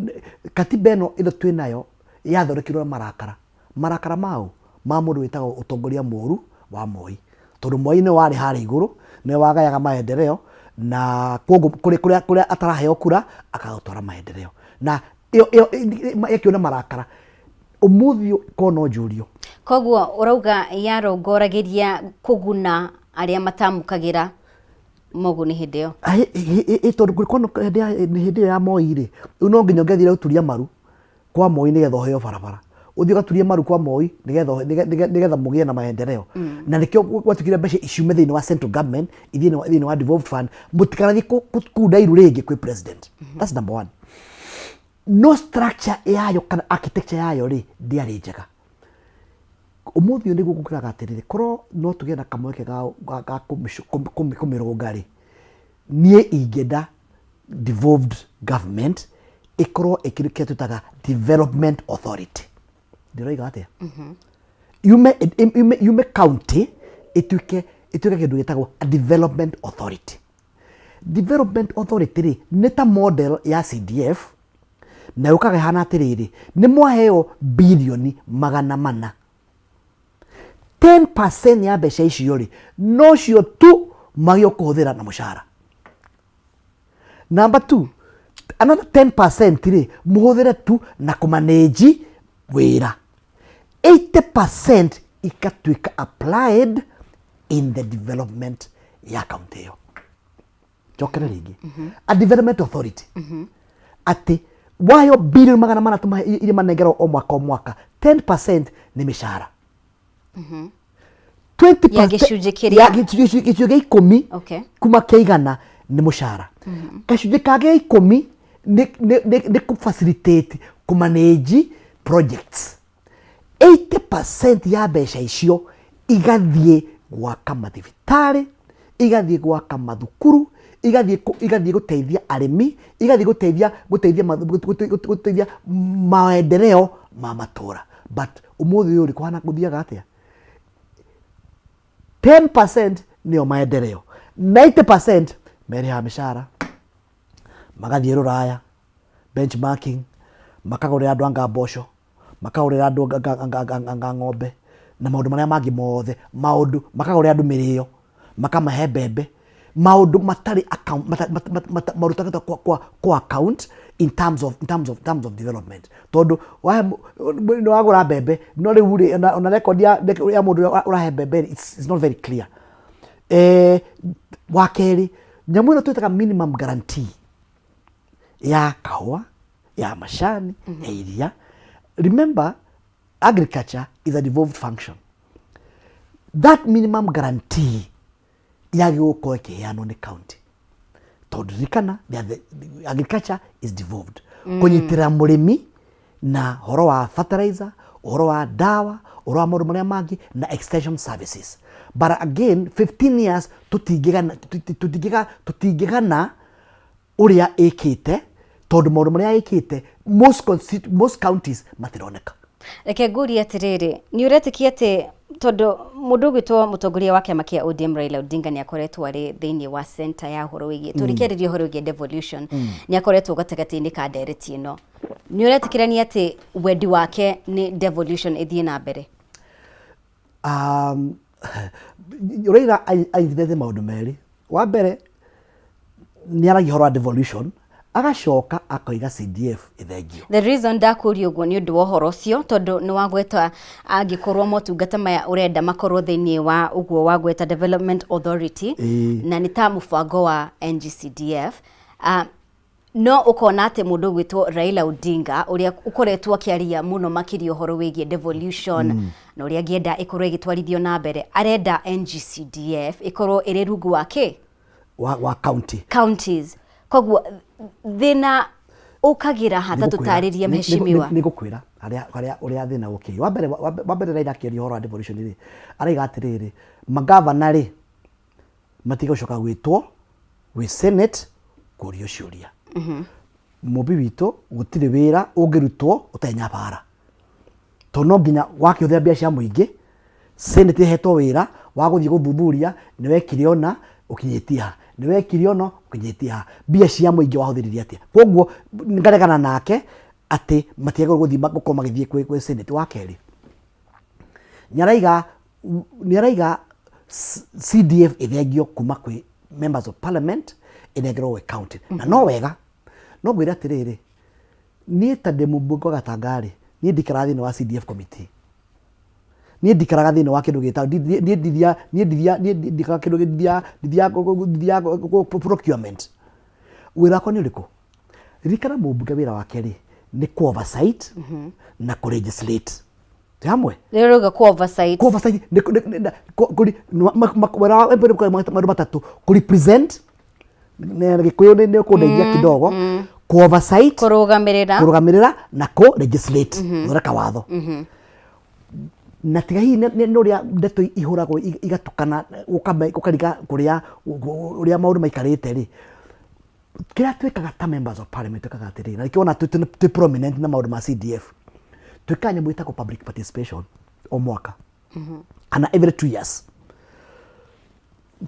katiba ĩno ĩno twĩ nayo yathondekirwo na marakara. Marakara ma ũ? Ma mũndũ wĩtagwo ũtongoria mũru wa Moi. Tondũ Moi nĩwe warĩ harĩa igũrũ, nĩwe wagayaga maendeleo na kwoguo kũrĩa kũrĩa kũrĩa ataraheo kura akaga gũtwara maendeleo. Na ĩyo ĩyo yekirwo na marakara. Ũmũthĩ ũyũ korwo no njũrio. Koguo ũrauga yarongoragĩria kũguna arĩa matamũkagĩra moguni hĩndĩ ĩyo? Ĩ tondũ kũrĩ hĩndĩ ĩyo ya Moi rĩ, rĩu no nginya ũngĩathire gũturia maru kwa Moi nĩgetha ũheo barabara. Ũthiĩ ũgaturie maru kwa Moi nĩgetha nĩgetha mũgĩe na maendeleo. Na nĩkĩo gwatuĩkire mbeca ciume thĩinĩ wa central government ithiĩ thĩinĩ wa devolved fund, mũtikanathiĩ kunda iru rĩngĩ kwĩ president. That's number one. No structure yayo kana architecture yayo rĩ, ndĩarĩ njega. Ũmũthĩ ũyũ nĩguo ngũkwĩraga atĩrĩrĩ, korwo no tũgĩe na kamweke ga kũmĩrũnga rĩ, niĩ ingĩenda devolved government ĩkorwo ĩkĩrĩ kĩrĩa twĩtaga development authority. Ndĩroiga atĩa? Yume, yume, yume county ĩtuĩke ĩtuĩke kĩndũ gĩtagwo a development authority. Development authority rĩ, nĩ ta model ya CDF, na yũkaga ĩhana atĩrĩrĩ, nĩ mwaheo birioni 400. 10% ya mbeca icio rĩ, nocio tu magĩrĩirwo kũhũthĩra na mũcara. Number two, another 10% rĩ, mũhũthĩre tu na kũmanĩnji wĩra. 80% ikatuĩka applied in the development ya kaunti ĩyo. Njokere rĩngĩ, a development authority, atĩ wayo bilioni 400 iria manengerwo o mwaka o mwaka, 10% nĩ mĩcara, 20% Ya gĩcunjĩ kĩrĩa- ya gĩcunjĩ gĩa 10 kuma kĩa 100 nĩ mũcara, gacunjĩ ka gĩa 10 nĩ kũ facilitate kũmanĩnji projects, 80% ya mbeca icio igathiĩ gwaka mathibitarĩ, igathiĩ gwaka mathukuru, igathiĩ gũteithia arĩmi, igathiĩ gũteithia maendeleo ma matũra. But ũmũthĩ ũyũ rĩ, kũhana gũthiaga atĩa? 10% nĩyo maendeleo, 90% merĩhaga mĩcara, magathiĩ rũraya benchmarking, makagũrĩra andũ anga mboco, makagũrĩra andũ anga ng'ombe na maũndũ marĩa mangĩ mothe, maũndũ makagũrĩra andũ mĩrĩo, makamahe mbembe, maũndũ matarĩ marutagĩtwo kwa account in terms of development. Tondũ nĩ wagũra mbembe, no rĩu rĩ, ona record ya mũndũ ũrĩa ũrahe mbembe rĩ, it's not very clear. Wa kerĩ, nyamũ ĩno twĩtaga minimum guarantee ya kahũa, ya macani, ya iria. Remember, agriculture is a devolved function. That minimum guarantee yagĩrĩirwo gũkorwo ĩkĩheanwo nĩ county, tondũ ririkana agriculture is devolved, kũnyitĩrĩra mũrĩmi na horo wa fertilizer, ũhoro wa ndawa, ũhoro wa maũndũ marĩa mangĩ na extension services. But again, 15 years tũtingĩgana tũtingĩgana ũrĩa ĩkĩte, tondũ maũndũ marĩa ĩkĩte most counties matironeka. Reke ngũrie atĩrĩrĩ, nĩ ũretĩkia atĩ tondũ mũndũ ũgwĩtwo mũtongoria wa kĩama kĩa ODM Raila Odinga nĩ akoretwo arĩ thĩinĩ wa center ya ũhoro wĩgiĩ tũrĩkĩarĩria ũhoro wĩgiĩ devolution, nĩ akoretwo gatagatĩ-inĩ ka ndereti ĩno, nĩ ũretĩkĩrania atĩ wendi wake nĩ devolution ĩthiĩ na mbere? Raila anyitithĩtie maũndũ merĩ. Wa mbere, nĩ aragia ũhoro wa devolution, agacoka akoiga CDF ĩthengio. The reason ndakũria ũguo nĩ ũndũ wa ũhoro ũcio, tondũ nĩ wagweta angĩkorwo motungata maya ũrenda makorwo thĩinĩ wa ũguo wagweta development authority, na nĩ ta mũbango wa NGCDF, no ũkona atĩ mũndũ ũgwĩtwo Raila Odinga ũrĩa ũkoretwo akĩaria mũno makĩria ũhoro wĩgiĩ devolution na ũrĩa angĩenda ĩkorwo ĩgĩtwarithio na mbere, arenda NGCDF ĩkorwo ĩrĩ rungu wa kĩ? Wa county. Counties. Koguo thĩna ũkagĩra hata? Tũtarĩrie, mheshimiwa. Nĩ ngũkwĩra harĩa ũrĩa thĩna ũkĩrĩ. Wa mbere Raila akĩaria ũhoro wa devolution rĩ, araiga atĩrĩrĩ, magavana rĩ, matigũcoka gwĩtwo gwĩ senate kũrio ciũria. Mũmbi witũ, gũtirĩ wĩra ũngĩrutwo ũtarĩ nyabara, tondũ no nginya wakĩhũthĩra mbia cia mũingĩ. Senate ĩhetwo wĩra wa gũthiĩ gũthuthuria nĩ wekire ũna, ũkinyĩtie ha. Nĩ wekire ũno, ũkinyĩtie haha. Mbia cia mũingĩ wahũthĩrire atĩa? Koguo ngaregana nake atĩ matiagĩrĩirwo gũthiĩ gũkorwo magĩthiĩ kwĩ Senate. Wa kerĩ, nĩ araiga CDF ĩthengio kuma kwĩ members of parliament ĩnengerwo gwĩ county. Na no wega, no ngwĩre atĩrĩrĩ, niĩ ta ndĩ mũmbunge wa Gatanga rĩ, niĩ ndikaraga thĩinĩ wa CDF committee. Niĩ ndikaraga thĩinĩ wa kĩndũ gĩtagwo niĩ ndithia niĩ ndithia niĩ ndikaga kĩndũ ndithia ndithia ndithia procurement. Wĩra wakwa nĩ ũrĩkũ? Ririkana mũmbunge wĩra wake rĩ, nĩ kũ oversight na kũ legislate. Twĩ hamwe? Rĩrĩa ũrauga kũ oversight. Kũ oversight nĩ wĩra wa MP nĩ maũndũ matatũ, kũ represent, na Gĩkũyũ nĩ ũkũndeithia kidogo, kũ oversight, kũrũgamĩrĩra, kũrũgamĩrĩra na kũ legislate, gũthondeka watho. Na tiga hihi nĩ ũrĩa ndeto ihũragwo igatukana ũkariga kũrĩa ũrĩa maũndũ maikarĩte rĩ, kĩrĩa twĩkaga ta members of parliament twĩkaga atĩrĩrĩ, na nĩkĩo wona twĩ prominent na maũndũ ma CDF, twĩkaga nyamũ ĩtagwo public participation o mwaka kana every 2 years,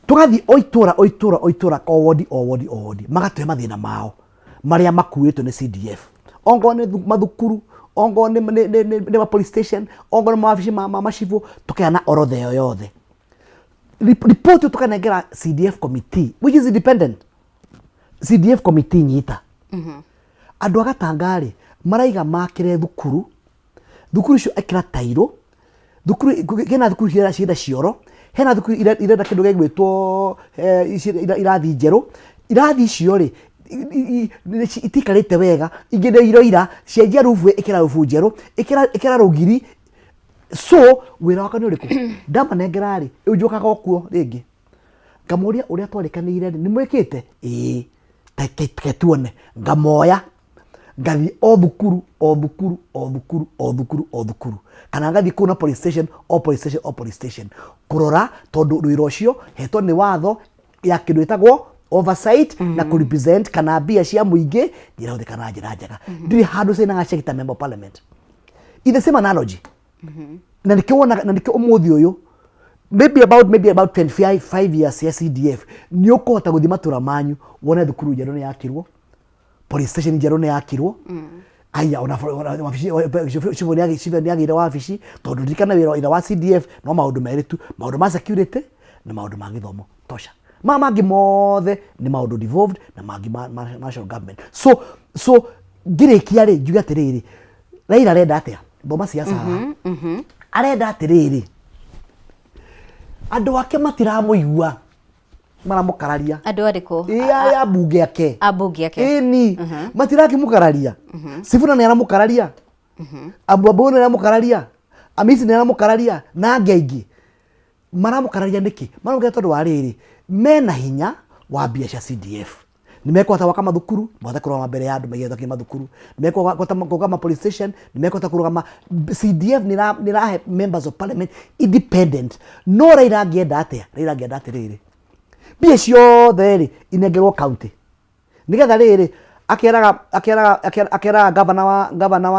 tũgathiĩ o itũra o itũra o itũra, o wodi o wodi o wodi, magatũhe mathĩna mao marĩa makuĩtwo nĩ CDF, ongorwo nĩ mathukuru, ongorwo nĩ ma police station, ongorwo nĩ mawabici ma macibũ, tũkeana orodha ĩyo yothe, report ĩyo tũkanengera CDF committee, which is independent CDF committee. Nyita andũ a Gatanga rĩ, maraiga makĩre thukuru, thukuru icio ĩkĩra tairũ thukuru, hena thukuru cienda cioro, hena thukuru irenda kĩndũ gĩgwĩtwo irathi njerũ. Irathi icio rĩ, itikarĩte wega, ingĩ nĩ iroira. Cenjia rubu, ĩkĩra rubu njerũ, ĩkĩra rũgiri. So wĩra wakwa nĩ ũrĩkũ? Ndamanengera rĩ, rĩu njũkaga o kuo rĩngĩ ngamũria ũrĩa twarĩkanĩire rĩ, nĩ mwĩkĩte? Ĩĩ, reke tuone. Ngamoya ngathiĩ o thukuru o thukuru o thukuru o thukuru o thukuru, kana ngathiĩ kũu na police station o police station o police station kũrora, tondũ wĩra ũcio hetwo nĩ watho ya kĩndũ ĩtagwo oversight na kũ represent kana mbia cia mũingĩ irahũthĩka na njĩra njega. Ndirĩ handũ cainaga ceki ta member of parliament. In the same analogy, na nĩkĩo wonaga, na nĩkĩo ũmũthĩ ũyũ maybe about 25 years ya CDF nĩ ũkũhota gũthiĩ matũra manyu wone thukuru njerũ nĩ yakirwo, police station njerũ nĩ yakirwo, aya ona wabici cibũ nĩ agĩire wabici, tondũ ririkana wĩra wa CDF no maũndũ merĩ tu, maũndũ ma security na maũndũ ma gĩthomo. Tosha, maya mangĩ mothe nĩ maũndũ devolved na mangĩ ma national government. So ngĩrĩkia rĩ, njuge atĩrĩrĩ, Raila arenda atĩa? Thoma siasa haha. Arenda atĩrĩrĩ, andũ ake matiramũigua, maramũkararia. Andũ arĩkũ? Ĩ, aya mbunge ake. Ambunge ake. Ĩni, matirakĩmũkararia. Sifuna nĩ aramũkararia, Abu nĩ aramũkararia, Amisi nĩ aramũkararia, na angĩ aingĩ maramũkararia. Nĩkĩ maramũkararia? Tondũ wa rĩrĩ, mena hinya wa mbia cia CDF, nĩ mekũhota gwaka mathukuru, mahote kũrũgama mbere ya andũ maigĩte nginya mathukuru, nĩ mekũhota kũrũgama police station, nĩ mekũhota kũrũgama. CDF nĩ ĩrahe members of parliament independent. No Raila angĩenda atĩa? Raila angĩenda atĩrĩrĩ, mbia ciothe rĩ inengerwo county, nigetha rĩrĩ akeraga gavana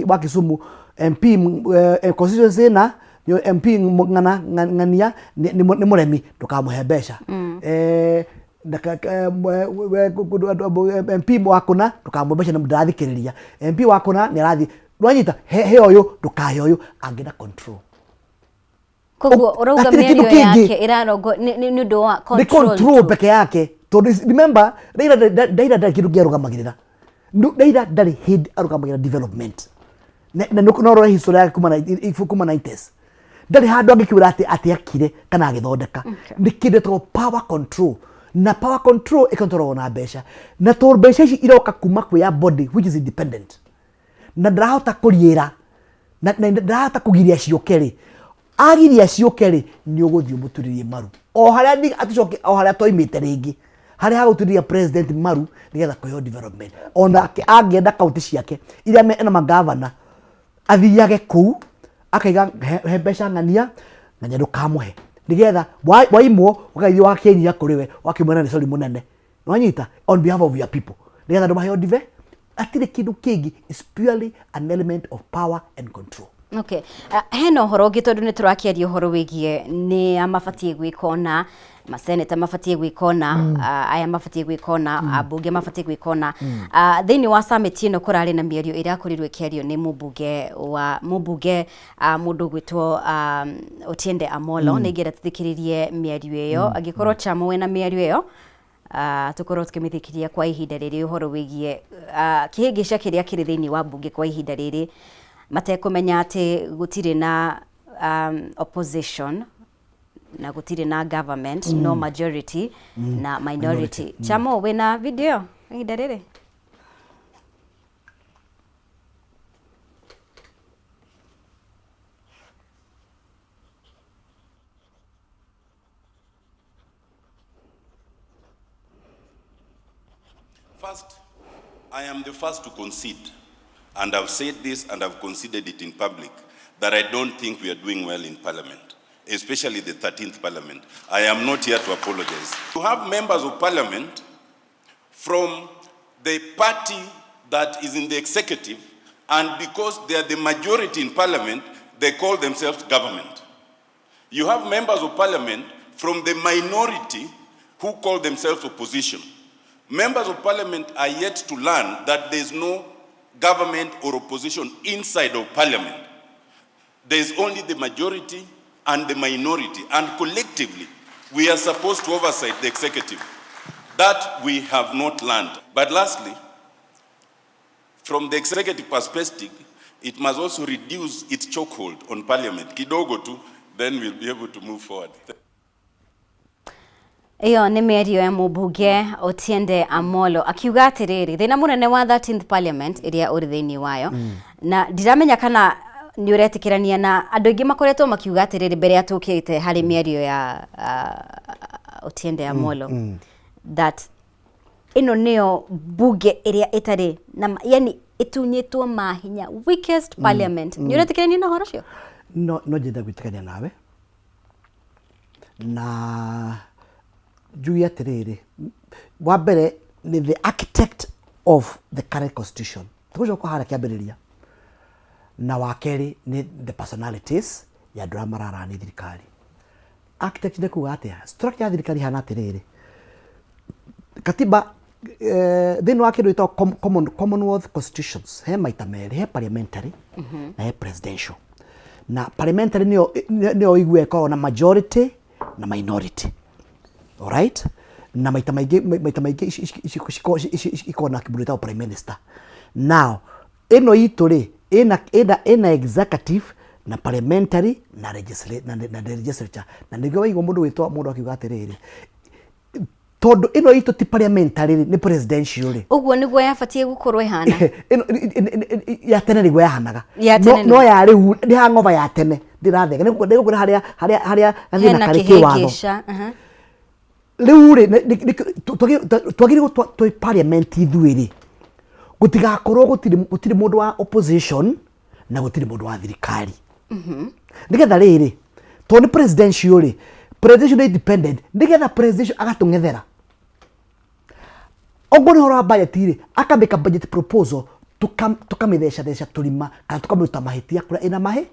wa Kisumu, MP constituency na MP ng'ana ng'ania nĩ mũremi, ndũkamũhe mbeca. MP wa kũna, ndũkamũhe mbeca, nĩ ndarathikĩrĩria. MP wa kũna nĩ arathiĩ nwanyita, he ũyũ, ndũkahe ũyũ. Angĩenda control. Koguo ũrauga Hatirĩ kĩndũ mĩario kĩngĩ. yake ĩrarongo nĩ ũndũ wa nĩ control control tu. Peke yake, tondũ remember Raila Raila ndarĩ kĩndũ kĩarũgamagĩrĩra. Raila ndarĩ hĩndĩ arũgamagĩrĩra development. Na no ũrore history yake kuma 90s, ndarĩ handũ angĩkiuga atĩ akire kana agĩthondeka. Nĩ kĩndũ gĩtagwo power control, na power control ĩkontrolagwo na mbeca, na tondũ mbeca ici iroka kuma kwĩ a body which is independent na ndarahota kũriĩra na ndarahota kũgiria ciũke rĩ, agiria ciũke rĩ, nĩ ũgũthiĩ ũmũturĩrie maru o harĩa atũcoke o harĩa twaimĩte rĩngĩ, harĩa hagũturĩria president maru nĩgetha kũheo development. Onake angĩenda kaunti ciake iria ena magavana athiage kũu akaiga he mbeca ng'ania ng'ania, ndũkamũhe, nĩgetha waimwo ũgathiĩ wakĩnyia kũrĩ we wakĩmwĩra nĩ sorry mũnene, nwanyita on behalf of your people, nĩgetha andũ maheo dive. Hatirĩ kĩndũ kĩngĩ, is purely an element of power and control. Okay. Hena ũhoro ũngĩ tondũ nĩ tũrakĩaria ũhoro wĩgiĩ nĩ a mabatiĩ gwĩka ũna, maseneta mabatiĩ gwĩka ũna, aya mabatiĩ gwĩka ũna, ambunge mabatiĩ gwĩka ũna. Thĩinĩ wa summit ĩno kũrarĩ na mĩario ĩrakorirwo ĩkĩario nĩ mũmbunge wa mũmbunge mũndũ ũgwĩtwo Otiende Amollo. Nĩ ingĩenda tũthikĩrĩrie mĩario ĩyo. Angĩkorwo Chamo wĩna mĩario ĩyo, tũkorwo tũkĩmĩthikĩrĩria kwa ihinda rĩrĩ ũhoro wĩgiĩ kĩhĩngĩca kĩrĩa kĩrĩ thĩinĩ wa mbunge kwa ihinda rĩrĩ matekũmenya atĩ gũtirĩ na opposition na gũtirĩ na government no majority na minority. Chamo, wĩna video ihinda rĩrĩ? First, I am the first to concede, and I've said this and I've conceded it in public, that I don't think we are doing well in Parliament, especially the 13th Parliament. I am not here to apologize. You have members of Parliament from the party that is in the executive, and because they are the majority in Parliament, they call themselves government. You have members of Parliament from the minority who call themselves opposition. Members of Parliament are yet to learn that there is no government or opposition inside of Parliament. There is only the majority and the minority, and collectively, we are supposed to oversight the executive. That we have not learned. But lastly, from the executive perspective, it must also reduce its chokehold on Parliament. Kidogo tu, then we'll be able to move forward. Ĩyo nĩ mĩario ya mũmbunge Otiende Amollo akiuga atĩrĩrĩ, thĩna mũnene wa 13th Parliament ĩrĩa ũrĩ thĩinĩ wayo, na ndiramenya kana nĩ ũretĩkĩrania na andũ aingĩ makoretwo makiuga atĩrĩrĩ mbere ya tũkĩte harĩ mĩario ya Otiende Amollo, that ĩno nĩyo bunge ĩrĩa ĩtarĩ na yani ĩtunyĩtwo mahinya, weakest parliament. Nĩ ũretĩkĩrania na ũhoro ũcio? No nyende gwĩtĩkania nawe na njuge atĩrĩrĩ, wa mbere nĩ the architect of the current constitution, tũgũcoka harĩa kĩambĩrĩria, na wa kerĩ nĩ the personalities ya andũ arĩa mararani thirikari. Architect nĩ kuga atĩa? Structure ya thirikari ihana atĩrĩrĩ, katiba thĩinĩ wa kĩndũ gĩtagwo Commonwealth constitutions, he maita merĩ, he parliamentary na he presidential. Na parliamentary nĩyo ũiguaga ĩkoragwo na majority na minority, alright? Na maita maingĩ ici ikoragwo na kĩndũ gĩtagwo prime minister. Now ĩno itũ rĩ, ĩna executive na parliamentary na legislature, na nĩguo waigua mũndũ wĩtwa mũndũ akiuga atĩrĩrĩ, tondũ ĩno itũ ti parliamentary rĩ, nĩ presidential rĩ. Ũguo nĩguo yabatiĩ gũkorwo ĩhana. Ĩno ya tene nĩguo yahanaga. Ya tene. No ya rĩu nĩ hangover ya tene ndĩrathega nĩ ngũkwĩra harĩa gathĩna hena karĩ kĩwatho. Kĩhĩngĩca. Rĩu rĩ, twagĩrĩirwo twĩ parliament ithuĩ rĩ, gũtigakorwo gũtirĩ mũndũ wa opposition na gũtirĩ mũndũ wa thirikari, nĩgetha rĩrĩ, tondũ nĩ presidential rĩ, presidential nĩ independent, nĩgetha presidential agatũng'ethera okorwo nĩ ũhoro wa budget rĩ, akamĩka budget proposal, tũkamĩthecatheca tũrima kana tũkamĩruta mahĩtia kũrĩa ĩna mahĩ.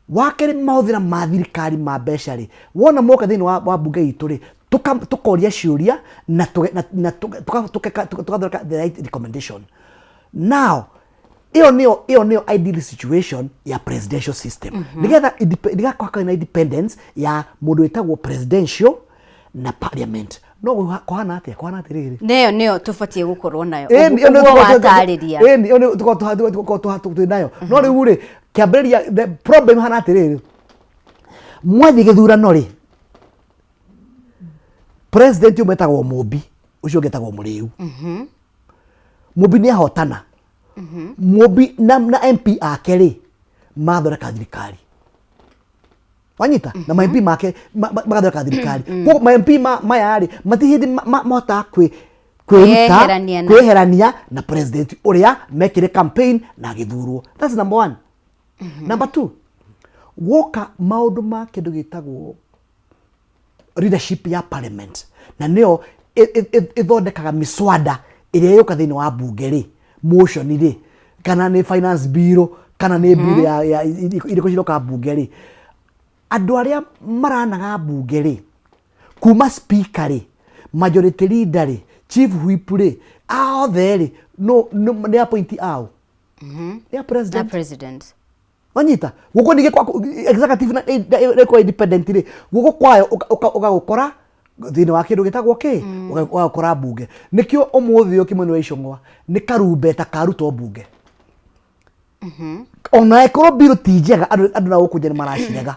Wa kerĩ, mahũthĩra ma thirikari ma mbeca rĩ, wona moka thĩinĩ wa bunge itũ rĩ, tũkoria ciũria na tũgathondeka the right recommendation. Now ĩyo nĩyo ideal situation ya presidential system, nĩgetha nĩgakorwo na independence ya mũndũ wĩtagwo presidential na parliament. No kũhana atĩa? Kũhana atĩrĩrĩ, Nĩyo tũbatiĩ gũkorwo nayo. Ĩni, ĩyo nĩyo ũguo watarĩria. Ĩni, ĩyo nĩyo tũkorwo twĩ nayo. No rĩu rĩ, kĩambĩrĩria, the problem hana atĩrĩrĩ, mwathiĩ gĩthurano rĩ, president ũmwe etagwo Mũmbi, ũcio ũngĩ etagwo Mũrĩu. Mũmbi nĩ ahotana. Mũmbi na MP ake rĩ, mathondeka thirikari, wanyita, na ma MP make magathondeka thirikari. Koguo ma MP maya rĩ, mati hĩndĩ mahotaga kwĩruta Kwĩyeherania kwĩyeherania na president ũrĩa mekire campaign na agĩthurwo. That's number one. Number two, woka maũndũ ma kĩndũ gĩtagwo leadership ya parliament, na nĩyo ĩthondekaga mĩswada ĩrĩa yũka thĩinĩ wa bunge rĩ, motion rĩ, kana nĩ finance bill, Kana nĩ bill ya irĩkũ ciroka mbunge rĩ, andũ arĩa maranaga mbunge rĩ, kuma speaker rĩ, majority leader rĩ, chief whip rĩ, othe rĩ, no nĩ appointee ao, nĩ a president. Na president. Wanyita guoko ningĩ kwa executive na ĩkorwo independent rĩ, guoko kwayo ũgagũkora thĩinĩ wa kĩndũ gĩtagwo kĩ, ũgagũkora mbunge. Nĩkĩo ũmũthĩ ũyũ Kĩmani wa Icũng'wa nĩ karumbeta karutwo mbunge, ona ĩkorwo bill ti njega, andũ na gũkũ nja nĩ maracirega,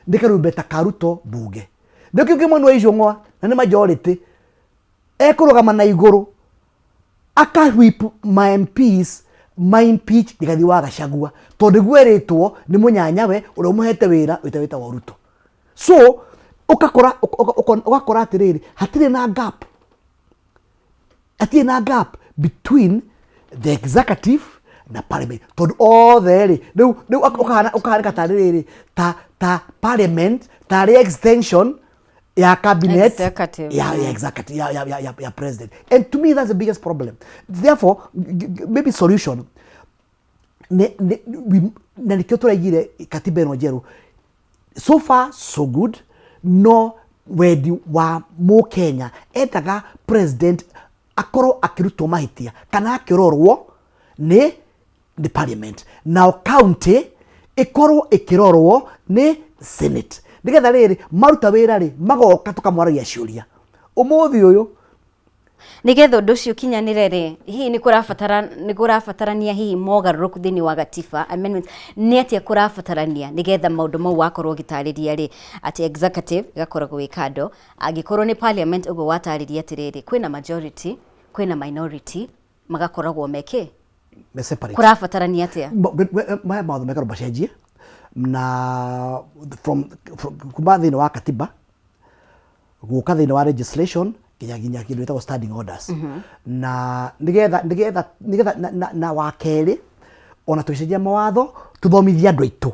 nĩ karumbeta karutwo mbunge. Nĩkĩo Kĩmani wa Icũng'wa na nĩ majority ekũrũgama na igũrũ aka whip ma MPs ma impeach Rigathi wa Gachagua, tondũ nĩguo erĩtwo nĩ mũnyanyawe ũrĩa ũmũhete wĩra wĩtagwo Ruto. So ũgakora atĩrĩrĩ, hatirĩ na gap, hatirĩ na gap between the executive na parliament, tondũ othe rĩ, rĩu ũkahanĩka tarĩ rĩrĩ ta parliament tarĩ extension ya cabinet. Executive. Ya executive ya president. And to me that's the biggest problem. Therefore maybe solution na nĩkĩo tũraigire katiba ĩno njerũ, so far so good, no wendi wa mũkenya endaga president akorwo akĩrutwo mahĩtia kana akĩrorwo nĩ parliament, nao county ĩkorwo ĩkĩrorwo nĩ senate, nĩgetha rĩrĩ maruta wĩra rĩ, magoka tũkamwaragia ciũria ũmũthĩ ũyũ. Nigetha ũndũ ũcio ũkinyanĩre rĩ, hihi nĩ kũrabatarania hihi mogarũrũku thĩinĩ wa gatiba, amendments? Nĩ atĩa kũrabatarania nĩgetha maũndũ mau wakorwo ũgĩtarĩria rĩ, atĩ executive ĩgakoragwo ĩ kando, angĩkorwo nĩ parliament ũguo watarĩria atĩrĩrĩ, kwĩna majority, kwĩna minority, magakoragwo mekĩ? Me separate. Kũrabatarania atĩa? Maya maũndũ mekarwo macenjie na from kuma thĩinĩ wa katiba gũka thĩinĩ wa legislation nginya kĩndũ gĩtagwo standing orders, na nĩgetha na wa kerĩ, ona tũgĩcenjia mawatho, tũthomithie andũ aitũ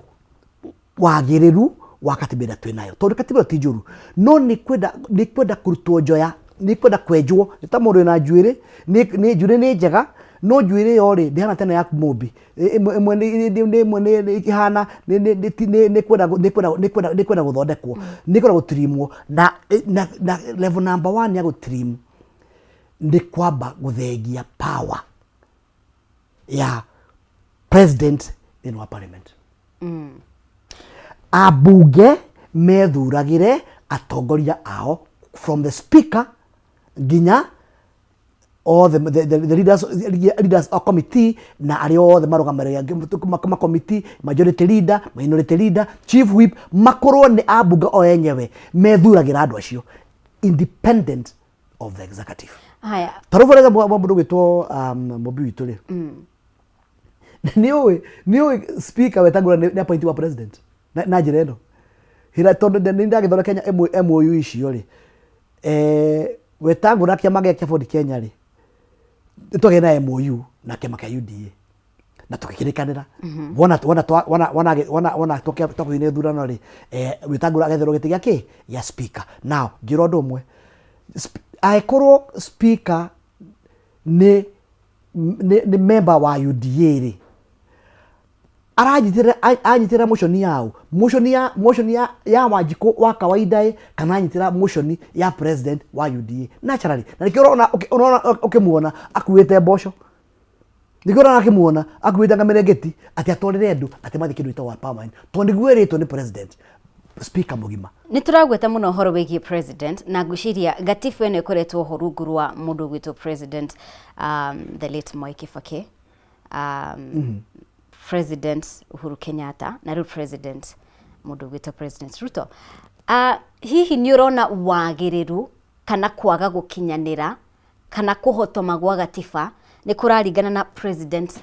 wagĩrĩru wa katiba ĩrĩa twĩ nayo, tondũ katiba ĩyo ti njũru, no nĩ kwenda kũrutwo njoya, nĩ kwenda kwenjwo. Nĩ ta mũndũ wĩna njuĩrĩ, nĩ njuĩrĩ nĩ njega, no njuĩrĩ ĩyo rĩ, ndĩhana tena yaku mũmbi. Ĩmwe nĩ ĩhana nĩ kwenda gũthondekwo, nĩ kwenda gũtirimwo, na level number one ya gũtrim nĩ kwamba gũthengia power ya president thĩinĩ wa parliament. Ambunge methuragĩre atongoria ao from the speaker nginya all the leaders of committee na arĩa othe marũgamĩrĩra ma committee, majority leader, minority leader, chief whip, makorwo nĩ ambunge o enyewe methuragĩra andũ acio independent of the executive. Haya. Tarĩu for example, mũndũ gwĩtwo mũmbi witũ rĩ, nĩ ũĩ speaker Wetangula nĩ appointee wa president na njĩra ĩno hĩra, tondũ nĩ ndagĩthondeka Kenya MOU icio rĩ, Wetangula kĩama gĩa Ford Kenya rĩ, nĩ twagĩa na MOU na kĩama kĩa UDA na tũgĩkĩrĩkanĩra wona twakuhĩ nĩ thurano rĩ, Wetangula agetherwo gĩtĩ gĩa kĩ gĩa speaker. Now njĩra ũndũ ũmwe, angĩkorwo speaker nĩ member wa UDA rĩ, aranyitĩrĩra anyitĩrĩra motion yao, motion ya Wanjikũ wa kawaida ĩ, kana anyitĩrĩra motion ya president wa UDA? Naturally, na nĩkĩo ũrona ũkĩmuona akuĩte mboco, nĩkĩo ũrona akĩmuona akuĩte ngamĩrengeti atĩ atwarĩre andũ atĩ mathiĩ kĩndũ gĩtagwo empowerment, tondũ nĩguo ĩrĩtwo nĩ president, speaker mũgima. Nĩ tũragweta mũno ũhoro wĩgiĩ president, na ngwĩciria gatibu ĩno ĩkoretwo ho rungu rwa mũndũ ũgwĩtwo president the late Mwai Kibaki, President Uhuru Kenyatta, na rĩu president mũndũ ũgwĩtwo President Ruto. Hihi nĩ ũrona wagĩrĩru kana kwaga gũkinyanĩra kana kũhotoma gwa gatiba nĩ kũraringana na president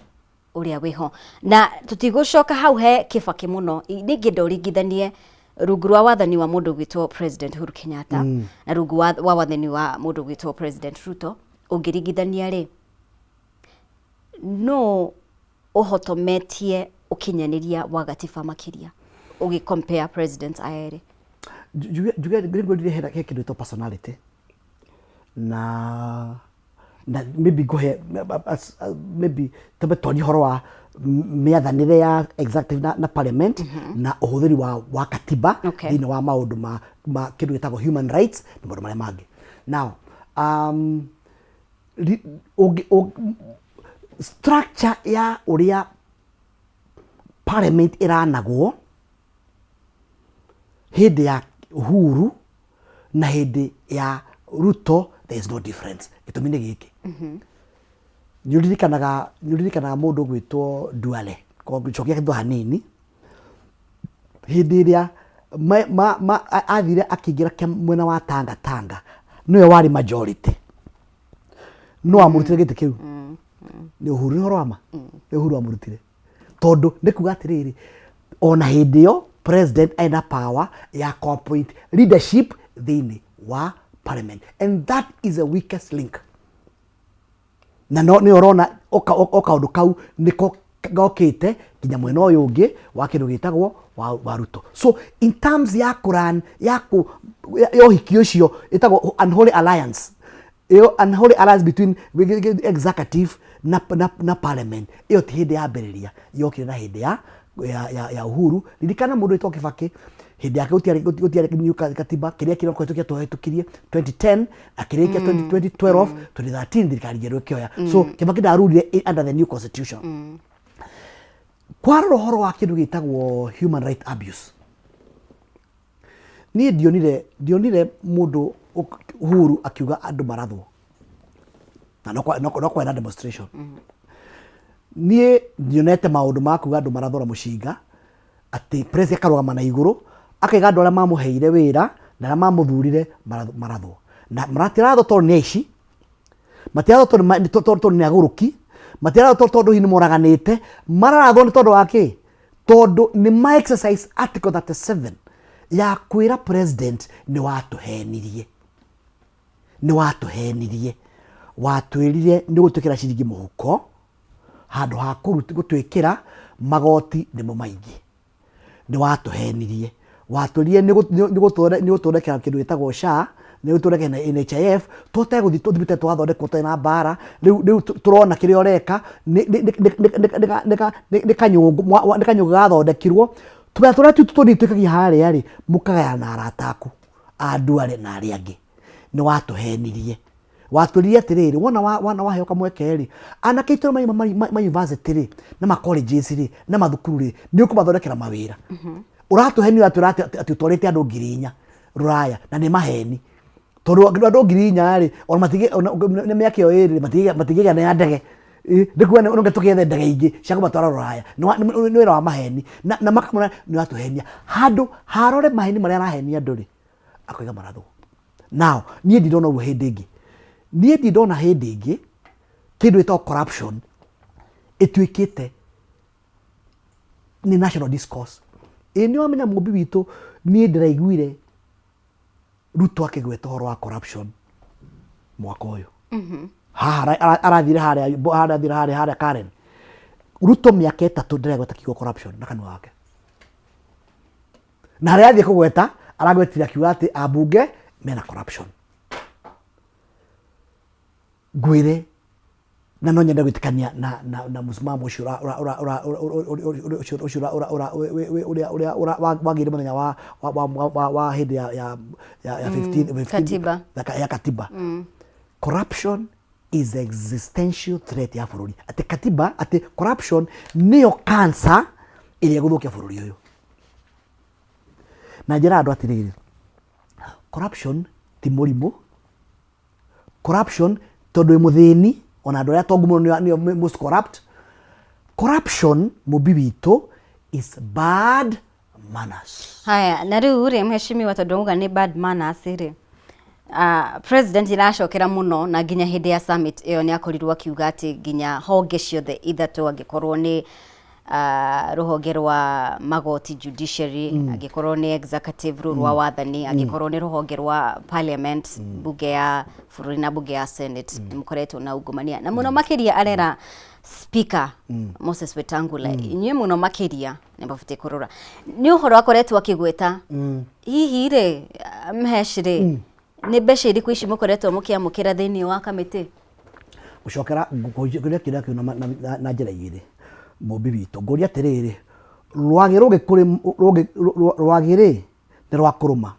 ũrĩa wĩho? Na tũtigũcoka hau he Kibaki mũno, ningĩenda ũringithanie rungu rwa wathani wa mũndũ ũgwĩtwo President Uhuru Kenyatta na rungu wa wathani wa mũndũ ũgwĩtwo President Ruto. Ũngĩringithania rĩ, no ũhotometie ũkinyanĩria wa gatiba makĩria ũgĩ compare presidents aya erĩ? Njuge nĩngwendire he kĩndũ gĩtagwo personality na Na maybe ngũhe maybe tumbe twarie ũhoro wa mĩathanĩre ya executive na parliament na ũhũthĩri wa katiba thĩinĩ wa maũndũ ma kĩndũ gĩtagwo human rights na maũndũ marĩa mangĩ. Now, structure ya ũrĩa parliament ĩranagwo hĩndĩ ya Uhuru na hĩndĩ ya Ruto, there is no difference. Gĩtũmi nĩ gĩkĩ, nĩ ũririkanaga mũndũ ũgwĩtwo Duale, cokia kĩndũ hanini, hĩndĩ ĩrĩa athire akĩingĩra mwena wa Tanga Tanga, nĩwe warĩ majority, no amũrutire gĩtĩ kĩu nĩ Uhuru. Nĩ ũhoro wa ma, nĩ Uhuru amũrutire, tondũ nĩ kuga atĩrĩrĩ, ona hĩndĩ ĩyo president ena power ya appoint leadership thĩinĩ wa parliament, and that is the weakest link. Na no nĩ ũrona o kaũndũ kau nĩko gokĩte nginya mwena ũyũ ũngĩ wa kĩndũ gĩtagwo wa Ruto. So in terms ya kũran ya kũ ya ũhiki ũcio ĩtagwo unholy alliance, ĩyo unholy alliance between executive na parliament, ĩyo ti hĩndĩ yambĩrĩria, yokire na hĩndĩ ya Uhuru. Ririkana mũndũ wĩtwo Kibaki, hĩndĩ yake gũtiarĩ new katiba. Kĩrĩa kĩrĩa twahĩtũkirie 2010 akĩrĩkia 2012, 2013 thirikari njerũ ĩkĩoya. So Kibaki ndarurire under the new constitution. Kwarora ũhoro wa kĩndũ gĩtagwo human right abuse, niĩ ndionire mũndũ Uhuru akiuga andũ marathwo na no kwena demonstration. Niĩ ndionete maũndũ ma kuga andũ marathwo na mũcinga, atĩ president akarũgama na igũrũ akaiga andũ arĩa mamũheire wĩra na arĩa mamũthurire marathwo. Na matirathwo tondũ nĩ aici, matirathwo tondũ nĩ agũrũki, matirathwo tondũ hihi nĩ moraganĩte, mararathwo nĩ tondũ wa kĩ? Tondũ nĩ ma exercise article 37 ya kwĩra president, nĩ watũhenirie, nĩ watũhenirie, watwĩrire nĩ ũgũtwĩkĩra ciringi mũhuko handũ ha gũtwĩkĩra magoti nĩmo maingĩ. Nĩ watũhenirie, watwĩrire nĩ ũgũthondekera kĩndũ gĩtagwo SHA, nĩ ũgũthondekera NHIF, tũhote gũthiĩ tũthiĩte twathondekwo tũtarĩ na mbara. Rĩu tũrona kĩrĩa ũreka nĩ kanyũngũ gathondekirwo, tũmbeca tũrĩa tu tũnini twĩkagia harĩa rĩ, mũkagayana na arata aku a Duale na arĩa angĩ. Nĩ watũhenirie, watwĩrire atĩrĩrĩ, wona waheo kamweke rĩ, anake aitũ arĩa ma university rĩ, na ma colleges rĩ, na mathukuru rĩ, nĩ ũkũmathondekera mawĩra. Ũratũhenia, ũratwĩra atĩ ũtwarĩte andũ 4,000 rũraya, na nĩ maheni, tondũ andũ 4,000 rĩ, ona matingĩ nĩ mĩaka ĩyo ĩrĩ matingĩgĩa na ya ndege. Nĩ kuga no tũgĩethe ndege ingĩ cia kũmatwara rũraya. Nĩ wĩra wa maheni, na makamona nĩ ũratũhenia. Handũ harore maheni marĩa arahenia andũ rĩ, akoiga marathwo. Now, niĩ ndirona ũguo hĩndĩ ĩngĩ, niĩ ndindona hĩndĩ ĩngĩ kĩndũ gĩtagwo corruption ĩtuĩkĩte nĩ national discourse. Ĩ nĩ wamenya mũmbi witũ, niĩ ndĩraiguire Ruto akĩgweta ũhoro wa corruption mwaka ũyũ haha arathire harĩa athire harĩa Karen. Ruto mĩaka 3 ndĩragweta kiugo corruption na kanua gake, na harĩa athiĩ kũgweta aragwetire akiuga atĩ ambunge mena corruption. Ngwĩre, na no nyende gwĩtĩkania na mũsimamo ũcio ũcio ũrĩa wagĩire mũthenya wa hĩndĩ ya 15 Katiba. Ya katiba. Corruption is existential threat ya bũrũri, atĩ katiba, atĩ corruption nĩyo cancer ĩrĩa ĩgũthũkia bũrũri ũyũ. Na njĩra andũ atĩrĩrĩ, corruption ti mũrimũ. Corruption, tondũ wĩ mũthĩni, ona andũ arĩa atongu mũno nĩo most corrupt. Corruption, mũmbi witũ, is bad manners. Haya, na rĩu rĩ, mheshimiwa, tondũ auga nĩ bad manners rĩ, president iracokera mũno, na nginya hĩndĩ ya summit ĩyo nĩ akorirwo akiuga atĩ nginya honge ciothe ithatũ, angĩkorwo nĩ rũhonge rwa magoti, judiciary, angĩkorwo nĩ executive, rũu rwa wathani, angĩkorwo nĩ rũhonge rwa parliament, bunge ya bũrũri na bunge ya senate, nĩ mũkoretwo na ungumania, na mũno makĩria arera Speaker Moses Wetangula, inyuĩ mũno makĩria nĩ mabatiĩ kũrora. Nĩ ũhoro akoretwo akĩgweta. Hihi rĩ, mhesh rĩ, nĩ mbeca irĩkũ ici mũkoretwo mũkĩamũkĩra thĩinĩ wa kamĩtĩ? Gũcokera ngũria kĩũria kĩu na njĩra igĩrĩ, Mũmbi witũ. Ngũria atĩrĩrĩ, rwagĩ rwagĩ rĩ, nĩ rwa kũrũma,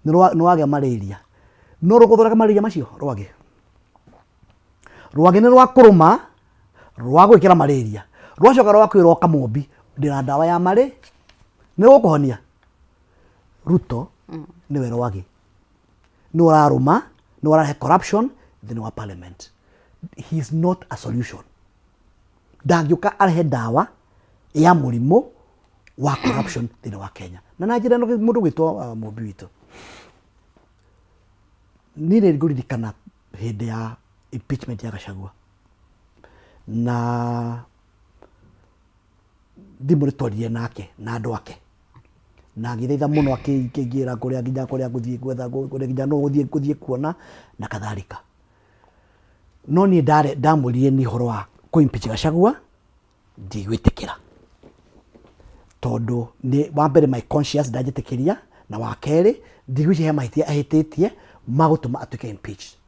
nĩ rwagĩa malaria, no rũgũthondeka malaria macio rwagĩ? Rwagĩ nĩ rwa kũrũma, rwa gwĩkĩra malaria, rwacoka rwakwĩra ũka Mũmbi ndĩna ndawa ya marĩ, nĩ rũgũkũhonia? Ruto nĩwe rwagĩ. Nĩwe ũrarũma, nĩwe ũrarehe corruption thĩinĩ wa parliament. He is not a solution. Ndangĩũka arehe ndawa ya mũrimũ wa corruption thĩinĩ wa Kenya. Na na njĩra ĩno mũndũ gwĩtwo Mũmbi witũ. Niĩ nĩ ngũririkana hĩndĩ ya impeachment ya Gachagua na thimũ nĩ twaririe nake na andũ ake na agĩthaitha mũno akĩnjĩra kũrĩa nginya kũrĩa ngũthiĩ gwetha kũrĩa nginya no gũthiĩ ngũthiĩ kuona na kadhalika. No niĩ ndarĩ ndamwĩrire nĩ ũhoro wa kũ impeach Gachagua ndigwĩtĩkĩra tondũ nĩ wa mbere my conscience ndanjĩtĩkĩria na wa kerĩ ndigwĩciria he mahĩtia ahĩtĩtie ma gũtũma atuĩke impeached.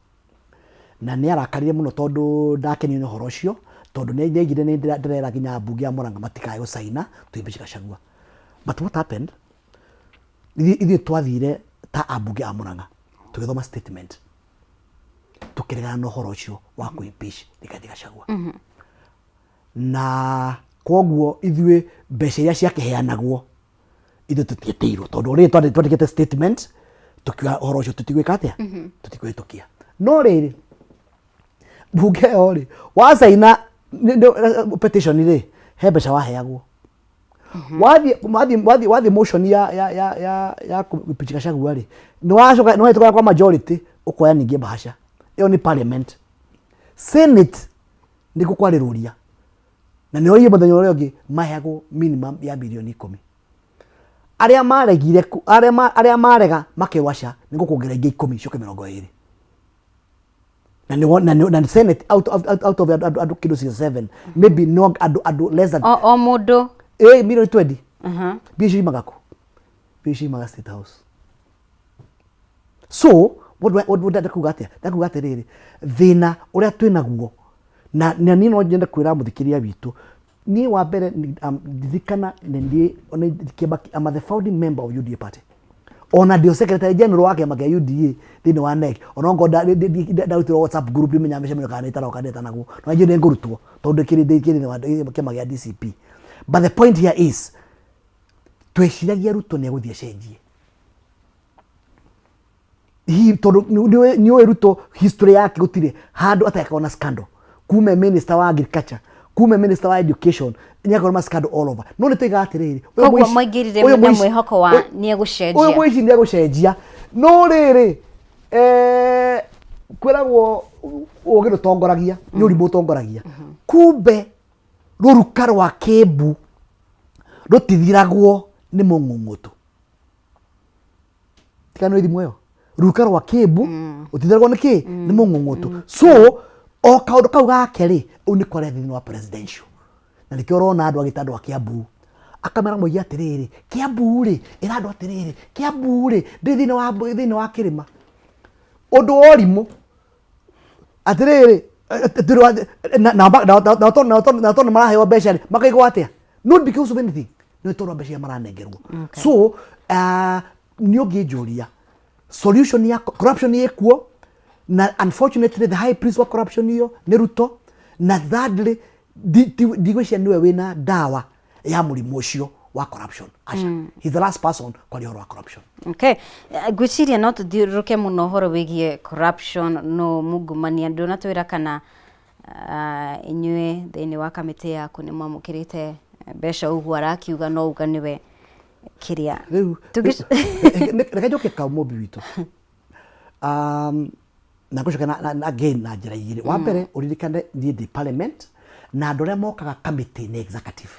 Na nĩ arakarire mũno tondũ ndakenio nĩ ũhoro ũcio tondũ nĩ aigire nĩ ndĩrera nginya ambunge a Murang'a matikae gũcaina to impeach Gachagua. But what happened, ithuĩ twathire ta ambunge a Murang'a tũgĩthoma statement tũkĩregana na ũhoro ũcio wa kũ impeach Rigathi Gachagua. Na kwoguo ithuĩ mbeca iria ciakĩheanagwo ithuĩ tũtiĩtĩirwo tondũ rĩrĩ twandĩkĩte statement tũkiuga ũhoro ũcio tũtigwĩka atĩa, tũtikũhĩtũkia. No rĩrĩ mbunge ĩyo rĩ wacaina petition rĩ he mbeca waheagwo. Wathiĩ wathiĩ wathiĩ wathiĩ motion ya ya ya ya ya impeach Gachagua rĩ nĩ wacoka nĩ wahĩtũka kwa majority ũkoya ningĩ bahasha ĩyo nĩ parliament. Senate nĩkuo kwarĩ rũria na nĩ oige mũthenya ũrĩa ũngĩ maheagwo minimum ya mirioni ikũmi. Arĩa maregire arĩa marega makerwo aca nĩ ngũkuongerera ingĩ ikũmi icoke 20. Na nĩ na nĩ na Senate out out out, out of andũ kĩndũ 67 maybe no andũ less than o mũndũ mirioni 20. Mbia icio imaga kũ? Mbia icio imaga State House. So what do I, what do ndakuga atĩa? Ndakuga atĩrĩrĩ, thĩna ũrĩa twĩ naguo na niĩ no nyende kwĩra mũthikĩrĩria witũ, niĩ wa mbere ndirikana nĩ niĩ nĩ kĩama I'm the founding member of UDA party. Ona ndĩ o secretary general wa kĩama kĩa UDA thĩinĩ wa NEC. Ona okorwo ndarutirwo WhatsApp group ndimenya mĩcemanio kana nĩ ĩtaroka ndĩtanagwo. No njũĩ nĩ ngũrutwo tondũ ndĩkĩrĩ thĩinĩ wa kĩama kĩa DCP. But the point here is tweciragia Ruto nĩ egũthiĩ acenjie. Hihi tondũ nĩ ũĩ Ruto history yake gũtirĩ handũ atakorwo na scandal. Kuma e minister wa agriculture, kuma e minister wa education, nĩ akorwo na scandal all over. No nĩ tũigaga atĩrĩrĩ, ũyũ Koguo mwaingĩrire ũyũ na mwĩhoko wa nĩ egũcenjia. Ũyũ mũici nĩ egũcenjia. No rĩrĩ, kwĩragwo ũgĩ ndũtongoragia, nĩ ũrimũ ũtongoragia. Kumbe rũruka rwa kĩmbu rũtithiragwo nĩ mũng'ũng'ũtũ. Tiga nĩ thimũ ĩyo. Ruka rwa kĩmbu ũtithiragwo nĩ kĩ? Nĩ mũng'ũng'ũtũ. So o kaũndũ kau gake rĩ, ũu nĩ kwaria thĩinĩ wa presidential. Na nĩkĩo ũrona andũ agĩta andũ a Kiambu. Akamera moige atĩrĩrĩ, Kiambu rĩ, ĩra andũ atĩrĩrĩ, Kiambu rĩ, ndĩ thĩinĩ wa kĩrĩma. Ũndũ wa ũrimũ. Atĩrĩrĩ, na tondũ maraheo mbeca rĩ, makaigua atĩa? Not because of anything. Nĩ tondũ wa mbeca iria maranengerwo. So, nĩ ũngĩnjũria, solution ya corruption ĩkuo, na unfortunately the high priest wa corruption ĩyo nĩ Ruto, na thirdly, ndigwĩciria nĩwe wĩna ndawa ya mũrimũ ũcio wa corruption. Aca. He's the last person kwaria ũhoro wa corruption. Okay. Ngwĩciria no tũthiũrũrũke mũno ũhoro wĩgiĩ corruption no mungumania ndũnatwĩra kana inyuĩ thĩinĩ wa kamĩtĩ yaku nĩ mwamũkĩrĩte mbeca ũguo arakiuga no uga nĩwe kĩrĩa. Rĩu, reke njoke kau mũmbi witũ. Na ngũcoka na again na njĩra igĩrĩ. Wa mbere ũririkane niĩ ndĩ parliament na andũ arĩa mokaga committee nĩ executive.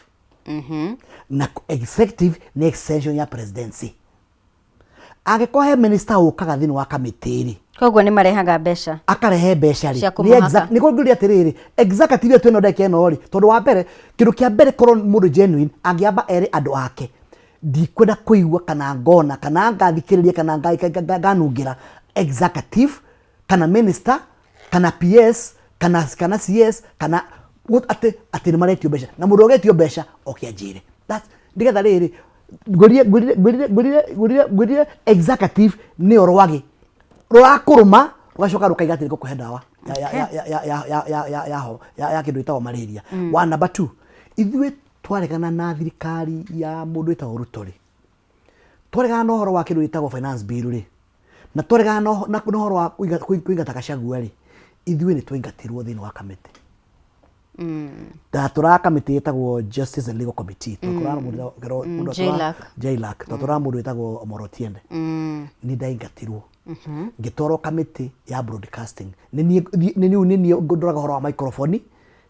Na executive nĩ extension ya presidency. Angĩkorwo he minister ũkaga thĩinĩ wa committee rĩ, Koguo nĩ marehaga mbeca. Akarehe mbeca rĩ. Cia kũmũhaka. Nĩ kũngĩũria atĩrĩrĩ, executive ĩyo twĩna ndagĩka ĩno rĩ, tondũ wa mbere kĩndũ kĩa mbere korwo mũndũ genuine angĩamba ere andũ ake ndikwenda kũigua kana ngona kana ngathikĩrĩria kana nganungĩra executive kana minister kana PS Kana kana CS kana atĩ atĩ nĩ maretio mbeca na mũndũ ũretio mbeca oke anjĩre. That's nĩgetha rĩrĩ ngwĩrire ngwĩrire ngwĩrire ngwĩrire ngwĩrire ngwĩrire executive nĩyo rwagĩ rũrakũrũma rũgacoka rũkaiga atĩ nĩgũkũhe ndawa ya ya ya ya ya ya ya ya ya ho ya ya kĩndũ gĩtagwo malaria. One number two, ithuĩ twaregana na thirikari ya mũndũ wĩtagwo Ruto rĩ, twaregana na ũhoro wa kĩndũ gĩtagwo finance bill rĩ, na twaregana na na ũhoro wa kũingata Gachagua rĩ, ithuĩ nĩ twaingatirwo thĩinĩ wa kamĩtĩ. Ndatũraga kamĩtĩ ĩtagwo Justice and Legal Committee. Twatũraga mũndũ wĩtagwo- mũndũ watũraga- JLAC. JLAC. Twatũraga mũndũ wĩtagwo Omoro Otiende. Nĩ ndaingatirwo. Ngĩtwarwo kamĩtĩ ya broadcasting. Nĩ niĩ nĩ niĩ nĩ niĩ ndoraga ũhoro wa microphone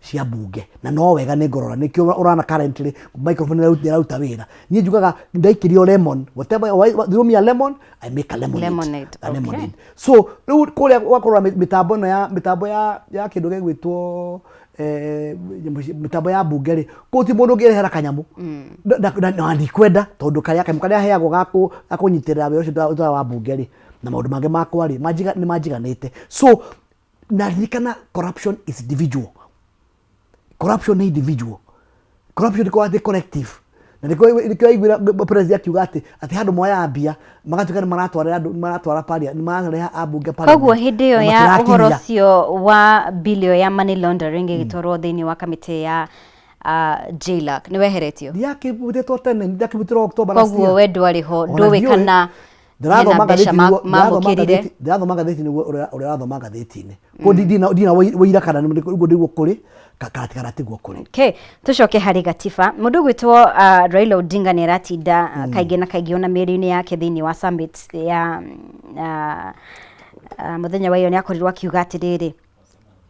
cia mbunge na no wega nĩ ngũrora nĩkĩo ũrona currently microphone nĩ ĩraruta wĩra. Niĩ njugaga ndaikĩrio lemon, whatever throw me a lemon, I make a lemonade. Lemonade, A okay. lemonade. So rĩu kũrĩa ũgakorora mĩtambo ĩno ya mĩtambo ya ya kĩndũ gĩgwĩtwo eh, mĩtambo ya mbunge rĩ, kũu ti mũndũ ũngĩrehera kanyamũ. Na ndikwenda tondũ karĩa kanyamũ karĩa heagwo ga kũnyitĩrĩra wĩra ũcio ndwara wa mbunge rĩ na maũndũ mangĩ makwa rĩ nĩ manjiganĩte. So na ririkana corruption is individual. Corruption nĩ individual. Corruption ndĩkoragwo atĩ collective. Na nĩkĩo nĩkĩo waiguire president akiuga atĩ atĩ handũ moyaga mbia magatuĩka nĩ maratwarĩra andũ nĩ maratwara paria nĩ marareha ambunge Koguo parliament hĩndĩ ĩyo na ya ũhoro matirakinyia. ũcio wa bill ĩyo ya money laundering ĩgĩtwarwo thĩinĩ wa kamĩtĩ ya JLAC nĩ weheretio? Ndiakĩbutĩtwo tene, ndiakĩbutirwo October last Koguo year. we ndwarĩ ho, Ona ndũĩ ndiũĩ. kana hena Ndĩrathoma mbeca ngathĩti nĩguo- ndĩrathoma mamũkĩrire. ndĩrathoma ngathĩti nĩguo ũrĩa ũrĩa ũrathoma ngathĩti-inĩ. Koguo ndina ndina ũira kana nĩguo nĩguo kũrĩ kana kana tiguo kũrĩ. Okay, tucoke harĩ gatiba. Mũndũ ũgwĩtwo Raila Odinga nĩ aratinda kaingĩ na kaingĩ ona mĩario-inĩ yake thĩinĩ wa summit ya mũthenya wa ĩyo nĩ akorirwo akiuga atĩrĩrĩ,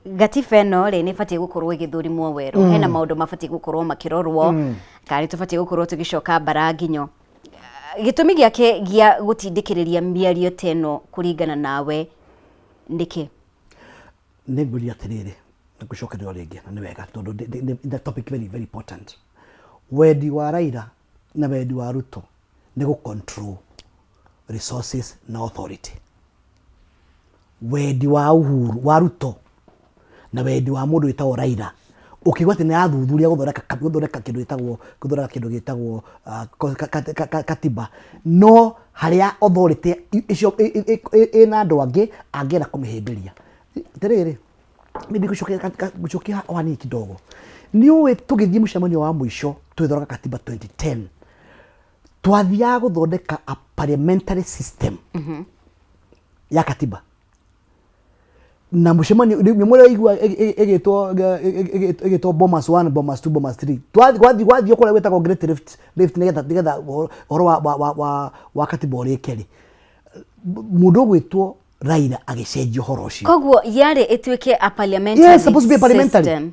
gatiba ĩno rĩ nĩ ĩbatiĩ gũkorwo ĩgĩthũrimwo werũ. Hena maũndũ mabatiĩ gũkorwo makĩrorwo, kana nĩ tũbatiĩ gũkorwo tũgĩcoka mbara nginyo. Gĩtũmi gĩake gĩa gũtindĩkĩrĩria mĩario ta ĩno kũringana nawe nĩkĩ? Nĩ ngwĩrire atĩrĩrĩ, nĩ ngũcokeria o rĩngĩ na nĩ wega tondũ the topic very very important. Wendi wa Raila na wendi wa Ruto nĩ gũ control resources na authority. Wendi wa Uhuru wa Ruto na wendi wa mũndũ wĩtagwo Raila ũkĩigua atĩ nĩ arathuthuria gũthondeka gũthondeka kĩndũ gĩtagwo gũthondeka kĩndũ gĩtagwo katiba no harĩa authority icio ĩna andũ angĩ angĩenda kũmĩhĩmbĩria. Atĩrĩrĩ, maybe ngũcokia o hanini kidogo. Nĩ ũĩ tũgĩthiĩ mũcemanio wa mũico tũgĩthondeka katiba 2010 twathiaga gũthondeka a parliamentary system ya katiba na mũcemanio nyamũ ĩrĩa ũraigua ĩgĩtwo ĩgĩtwo Bomas 1 Bomas 2 Bomas 3 twathiĩ gwathiĩ gwathiĩ kũrĩa gwĩtagwo Great Rift Rift nĩgetha nĩgetha ũhoro wa wa wa wa wa katiba ũrĩke rĩ mũndũ ũgwĩtwo Raila agĩcenjia ũhoro ũcio. Koguo yarĩ ĩtuĩke a parliamentary Yes, supposed to be a parliamentary. system.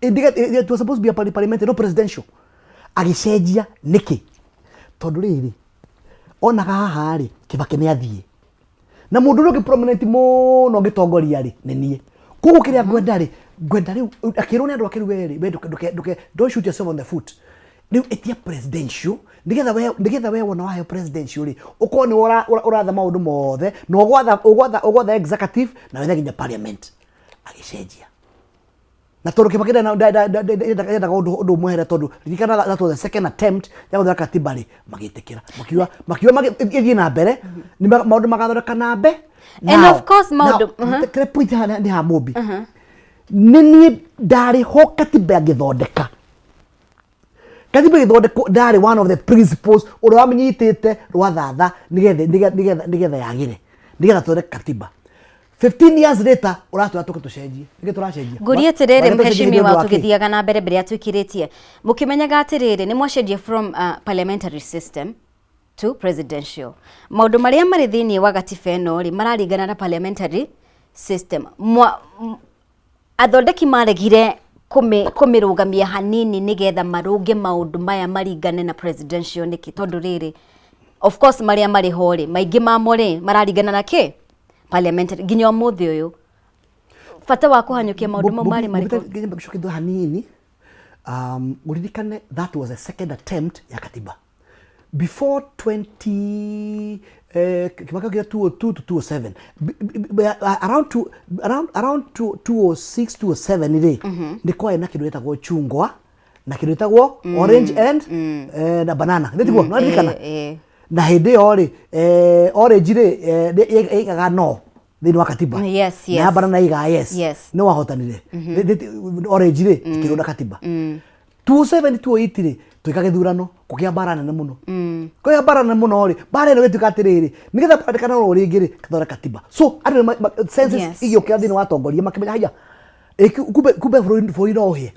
It was supposed to be a parliamentary, no presidential. Agĩcenjia nĩkĩ? Tondũ rĩrĩ, onaga haha rĩ, Kibaki nĩ athiĩ. Na mũndũ ũrĩa ũngĩ prominent mũno ngĩtongoria rĩ, nĩ niĩ. Koguo kĩrĩa ngwenda rĩ, ngwenda rĩu, akĩrwo nĩ andũ ake rĩu we rĩ, we ndũke, ndũke, ndũke, don't shoot yourself on the foot. Rĩu ĩtia presidential, nĩgetha we, nĩgetha we wona waheo presidential rĩ, ũkorwo nĩwe ũratha maũndũ mothe, na ũgwatha, ũgwatha, ũgwatha executive, na wethe nginya parliament. Agĩcenjia. Na tondũ Kibaki ndendaga ũndũ ũndũ ũmwehere tondũ ririkana that was the second attempt ya gũthondeka katiba rĩ, magĩtĩkĩra. Makiuga, makiuga ĩthiĩ na mbere, nĩ maũndũ magathondeka na mbe. And of course maũndũ, Kĩrĩa point haha nĩ ha Mũmbi. Nĩ niĩ ndarĩ ho katiba ĩgĩthondeka. Katiba ĩgĩthondekwo ndarĩ one of the principles ũrĩa wamĩnyitĩte rwathatha nĩgetha nĩgetha nĩgetha nĩgetha yagĩre nĩgetha tũthondeke katiba. 15 years later ũratwĩra tũke tũcenjie. Nĩkĩ tũracenjia? Ngũrie atĩrĩrĩ Wagĩrĩirwo tũcenjie mheshimiwa nĩ ũndũ wa kĩ? tũgĩthiaga na mbere mbere ya twĩkirĩtie mũkĩmenyaga atĩrĩrĩ nĩ mwacenjia from parliamentary system to presidential maũndũ marĩa marĩ thĩinĩ wa gatiba ĩno rĩ mararingana na parliamentary system. Mwa, athondeki maregire kũmĩrũgamia hanini nĩgetha marũnge maũndũ maya maringane na presidential nĩkĩ? Tondũ rĩrĩ of course marĩa marĩ ho rĩ maingĩ mamo rĩ mararingana na kĩ parliamentary nginya ũmũthĩ ũyũ bata wa kũhanyũkia maũndũ mau marĩ marĩkũ? Ngĩcokia thutha hanini, ũririkane that was a second attempt ya katiba. Before 20 kĩmaka kĩa 202 to 207, around two, around around 206 207 rĩ, nĩ kwarĩ na kĩndũ gĩtagwo chungwa na kĩndũ gĩtagwo orange and na banana, nĩ tiguo? No ririkana. Na hĩndĩ ĩyo rĩ, orange rĩ, ĩgaga no thĩinĩ wa katiba, na banana ĩgaga yes. Nĩ wahotanire. Orange rĩ, ĩkĩrũnda katiba. 27 28 rĩ, twĩka gĩthurano, kũgĩa mbara nene mũno. Kũgĩa mbara nene mũno rĩ, mbara ĩno ĩgĩtuĩka atĩrĩrĩ, nĩgetha mbara ndĩkanorwo rĩngĩ rĩ, kathondeka katiba. So andũ census igĩũkĩra thĩinĩ wa atongoria, makĩmenya haya, kumbe bũrũri no ũhĩe.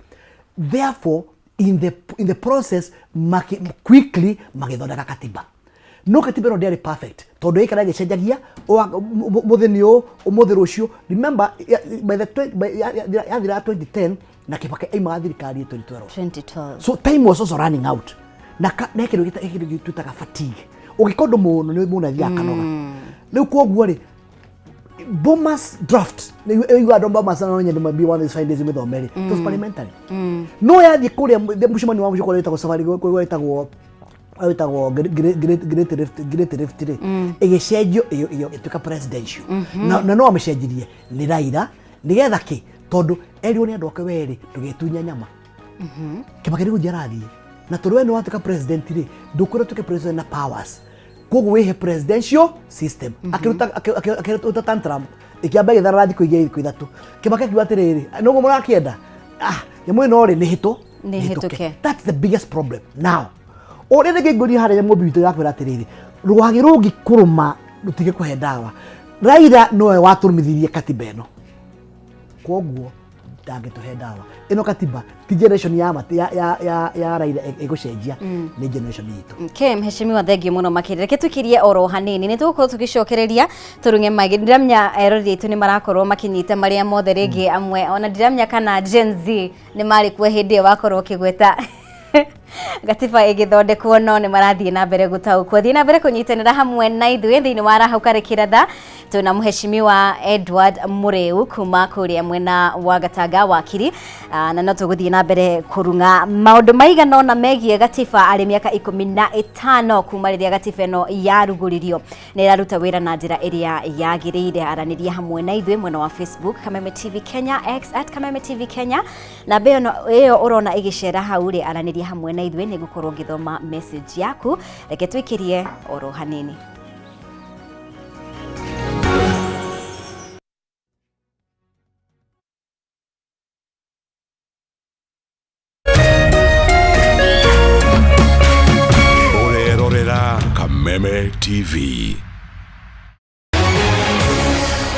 Therefore in the process quickly magĩthondeka katiba. No katiba ĩno ndĩarĩ perfect, tondũ ĩikara ĩgĩcenjagia mũthĩ nĩ ũũ, ũmũthĩ rũciũ. Remember, by the yathira 2010 na Kibaki aimaga thirikari 2012. 2012. So time was also running out, na na kĩndũ kĩndũ twĩtaga fatigue, ũgĩka ũndũ mũno nĩ mũndũ athiaga akanoga. Rĩu koguo rĩ, Bomas draft, nĩ andũ Bomas no nyende maybe one of these 5 days mĩthome rĩ, it was parliamentary. No yathiĩ kũrĩa mũcemanio wa mũico kũrĩa wĩtagwo safari, kũrĩa wĩtagwo Great Rift rĩ, ĩgĩcenjio ĩyo ĩtuĩka presidential. Na no amĩcenjirie nĩ Raila, nĩgetha kĩ? Tondũ erirwo nĩ andũ ake, werĩ ndũgetunye nyama. Kibaki nĩ gũthiĩ arathiĩ, na tondũ we nĩ watuĩka president rĩ, ndũkwĩrwo ũtuĩke president na powers, koguo wĩhe presidential system. Akĩruta tantrum, ĩkĩamba ĩgĩtharara thikũ igĩrĩ, thikũ ithatũ. Kibaki akiuga atĩrĩrĩ, noguo mũrakĩenda, nyamũ ĩno rĩ, nĩ hĩtũ. Nĩ hĩtũke. That's the biggest problem now. Ũrĩa rĩngĩ ngũria harĩa mũmbi witũ yakwĩra atĩrĩrĩ, rwagĩ rũngĩkũrũma rũtige kũhe ndawa. Raila nowe watũrũmithirie katiba ĩno, koguo ndangĩtũhe ndawa ĩno. Katiba ti generation ya ya ya ya Raila ĩgũcenjia, nĩ generation itũ. Okay, mheshimiwa, thengiũ mũno makĩria. Reke tũkirie oro hanini, nĩ tũgũkorwo tũgĩcokereria tũrung'e mangĩ. Ndiramenya eroreri aitũ nĩ marakorwo makĩnyita marĩa mothe rĩngĩ amwe, ona ndiramenya kana Gen Z nĩ marĩ kuo hĩndĩ ĩyo wakorwo ũkĩgweta gatiba ĩgĩthondekwo, no nĩ marathiĩ na mbere gũtaũkwo. Thiĩ na mbere kũnyitanĩra hamwe na ithuĩ thĩinĩ wa Arahũka Rĩkĩratha. Twĩna mheshimiwa Edward Mũrĩu kuma kũrĩa mwena wa Gatanga, wakiri. Na no tũgũthiĩ na mbere kũrung'a maũndũ maigana ũna megiĩ gatiba, arĩ mĩaka 15 kuma rĩrĩa gatiba ĩno yarugũririo, nĩ ĩraruta wĩra na njĩra ĩrĩa yagĩrĩire. Aranĩria hamwe na ithuĩ mwena wa Facebook, Kameme TV Kenya, X @KamemeTV Kenya. Namba ĩyo ũrona ĩgĩcera hau rĩ, aranĩria hamwe na ithuĩ, nĩ ngũkorwo ngĩthoma message yaku. Reke twĩkĩrie oro hanini. Ũrerorera Kameme TV.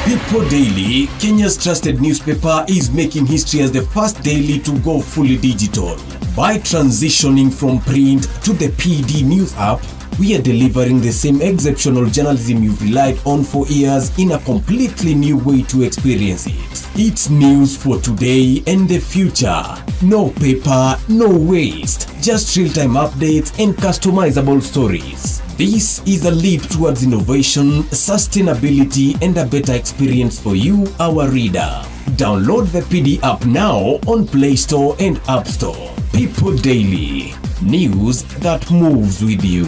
People Daily, Kenya's trusted newspaper, is making history as the first daily to go fully digital. By transitioning from print to the PD News app, we are delivering the same exceptional journalism you've relied on for years in a completely new way to experience it. It's news for today and the future. No paper, no waste, just real-time updates and customizable stories. This is a leap towards innovation, sustainability, and a better experience for you, our reader. Download the PD app now on Play Store and App Store. People Daily, news that moves with you.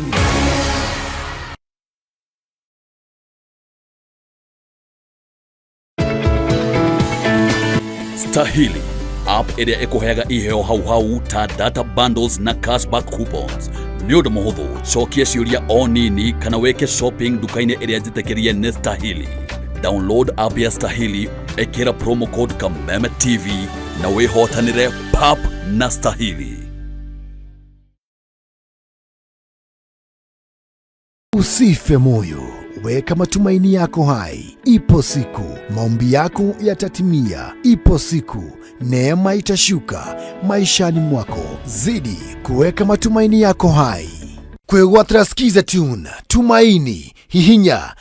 Stahili app ĩrĩa ĩkũheaga iheo hau hau ta data bundles na cashback coupons. Nĩ ũndũ mũhũthũ, cokia ciũria o nini kana wĩke shopping nduka-inĩ ĩrĩa njĩtĩkĩrie nĩ Stahili. Download app ya Stahili, ĩkĩra promo code Kameme TV na wĩhotanĩre pap na Stahili. Usife moyo, weka matumaini yako hai. Ipo siku maombi yako yatatimia. Ipo siku neema itashuka maishani mwako. Zidi kuweka matumaini yako hai. Kwĩgwatĩra Skiza Tune Tumaini, hihinya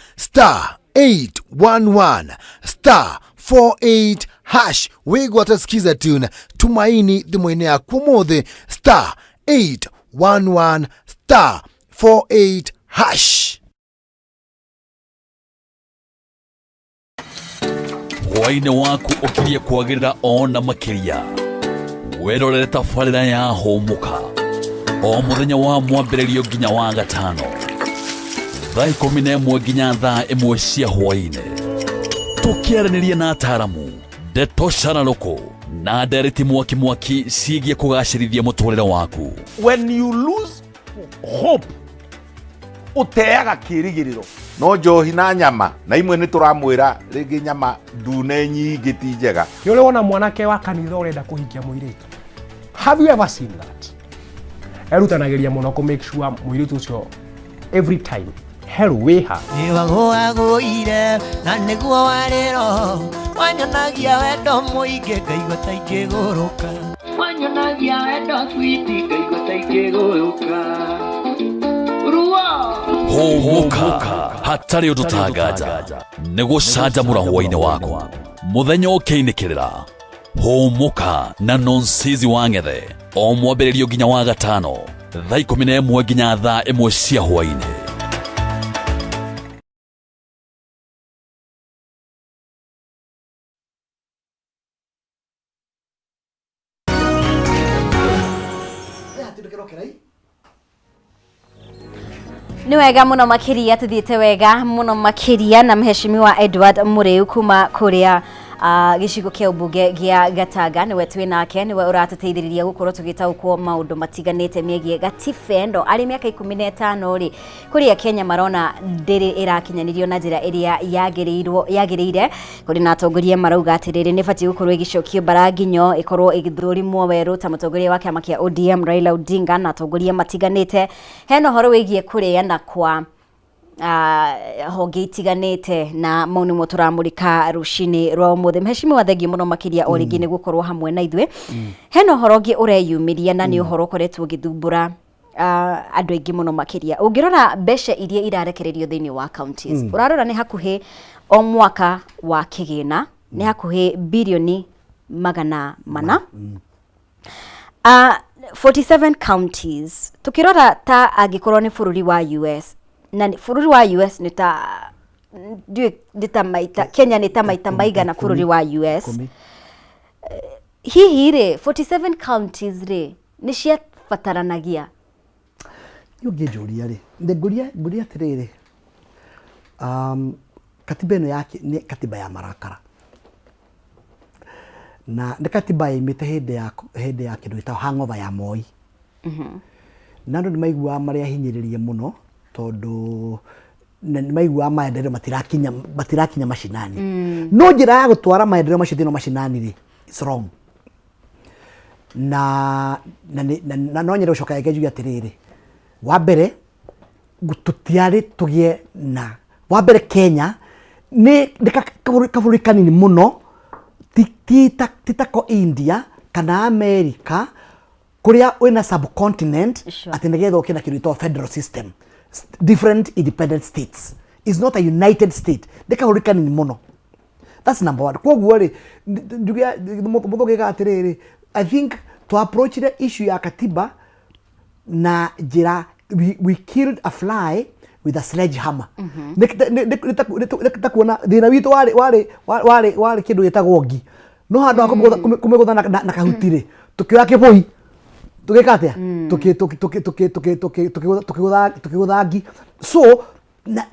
*811*48# wĩgwatĩra Skiza Tune Tumaini thimũ-inĩ yaku ũmũthĩ, *811*48#. Hwaĩ-inĩ waku ũkirie kwagĩrĩra ona makĩria, werorere tabarĩra ya Hũmũka. O mũthenya wa mwambĩrĩrio nginya wa gatano thaa 11 nginya thaa 1 cia hwaĩ-inĩ, tũkĩaranĩria na ataaramu, ndeto cararũkũ na ndereti mwaki mwaki ciĩgiĩ kũgacĩrithia mũtũrĩre waku. When you lose hope, ũteaga kĩrĩgĩrĩro. No njohi na nyama na imwe nĩ tũramwĩra rĩngĩ nyama ndune nyingĩ ti njega. Nĩ ũrĩ wona mwanake wa kanitha ũrenda kũhikia mũirĩtu? Have you ever seen that? Erutanagĩria mũno kũ make sure mũirĩtu ũcio every time hello wĩha. Nĩwagũagũire na nĩguo warĩ roho wanyonagia wendo mũingĩ ngaigua ta ingĩgũrũka. Wanyonagia wendo switi ngaigua ta ingĩgũrũka. Ruo. Hũmũka hatarĩ ũndũ tanganja nĩ gũcanjamũra hwaĩ-inĩ waku mũthenya ũkĩinĩkĩrĩra. Hũmũka na Nonsizi wa Ng'ethe o mwambĩrĩrio nginya wa gatano thaa 11 nginya thaa 1 cia hwaĩ-inĩ. Nĩ wega mũno makĩria, tũthiĩte wega mũno makĩria na mheshimiwa Edward Mũrĩu kuma kũrĩa gĩcigo kĩa ũmbunge gĩa Gatanga, nĩwe twĩ nake, nĩwe ũratũteithĩrĩria gũkorwo tũgĩtaũkwo maũndũ matiganĩte megiĩ gatiba ĩno. Arĩ mĩaka 15 rĩ, kũrĩa Kenya marona ndĩrĩ ĩrakinyanĩrio na njĩra ĩrĩa yagĩrĩire. Kũrĩ na atongoria marauga atĩrĩrĩ, nĩ ĩbatiĩ gũkorwo ĩgĩcokio mbara nginyo, ĩkorwo ĩgĩthũrimwo werũ ta mũtongoria wa kĩama kĩa ODM Raila Odinga na atongoria matiganĩte. Hena ũhoro wĩgiĩ kũrĩana kwa honge itiganĩte, na mau nĩmo tũramũrĩka rũcinĩ rwa ũmũthĩ. Mheshimiwa, thengiũ mũno makĩria o rĩngĩ nĩ gũkorwo hamwe na ithuĩ. Hena ũhoro ũngĩ ũreyumĩria na nĩ ũhoro ũkoretwo ũgĩthumbũra andũ aingĩ mũno makĩria. Ũngĩrora mbeca iria irarekererio thĩinĩ wa counties, ũrarora nĩ hakuhĩ o mwaka wa kĩgĩna nĩ hakuhĩ birioni 400. 47 counties, tukirora ta angĩkorwo nĩ bũrũri wa US, na bũrũri wa US nĩ ta ndiũĩ nĩ ta maita Kenya nĩ ta maita maigana bũrũri wa US. 10. Hihi rĩ, 47 counties rĩ, nĩ ciabataranagia? Niĩ ũngĩnjũria rĩ, nĩ ngũria atĩrĩrĩ, katiba ĩno ya nĩ katiba ya marakara, na nĩ katiba yaimĩte hĩndĩ ya kĩndũ gĩtagwo hangover ya Moi, na andũ nĩ maiguaga marĩ ahinyĩrĩrie mũno, tondũ na nĩ maiguaga maendeleo matirakinya macinani. No njĩra ya gũtwara maendeleo macio thĩinĩ wa macinani rĩ, it's wrong. Na no nyende gũcoka rĩngĩ njuge atĩrĩrĩ, wa mbere tũtiarĩ tũgĩe na wa mbere Kenya nĩ kabũrũri kanini mũno, ti ta ko India kana America kũrĩa wĩna subcontinent atĩ nĩgetha ũkĩe na kĩndũ gĩtagwo federal system, different independent states, is not a united state, nĩ kabũrũri kanini mũno. That's number one. Koguo rĩ, njuge mũthũgĩga atĩrĩrĩ, I think to approach the issue ya katiba na njĩra we killed a fly with a sledgehammer. Nĩ ta kuona thĩna witũ warĩ kĩndũ gĩtagwo ngi, no handũ ha kũmĩgũtha na kahuti rĩ, tũkĩoya kĩbũi, tũgĩka atĩa? Tũkĩgũtha ngi. So na,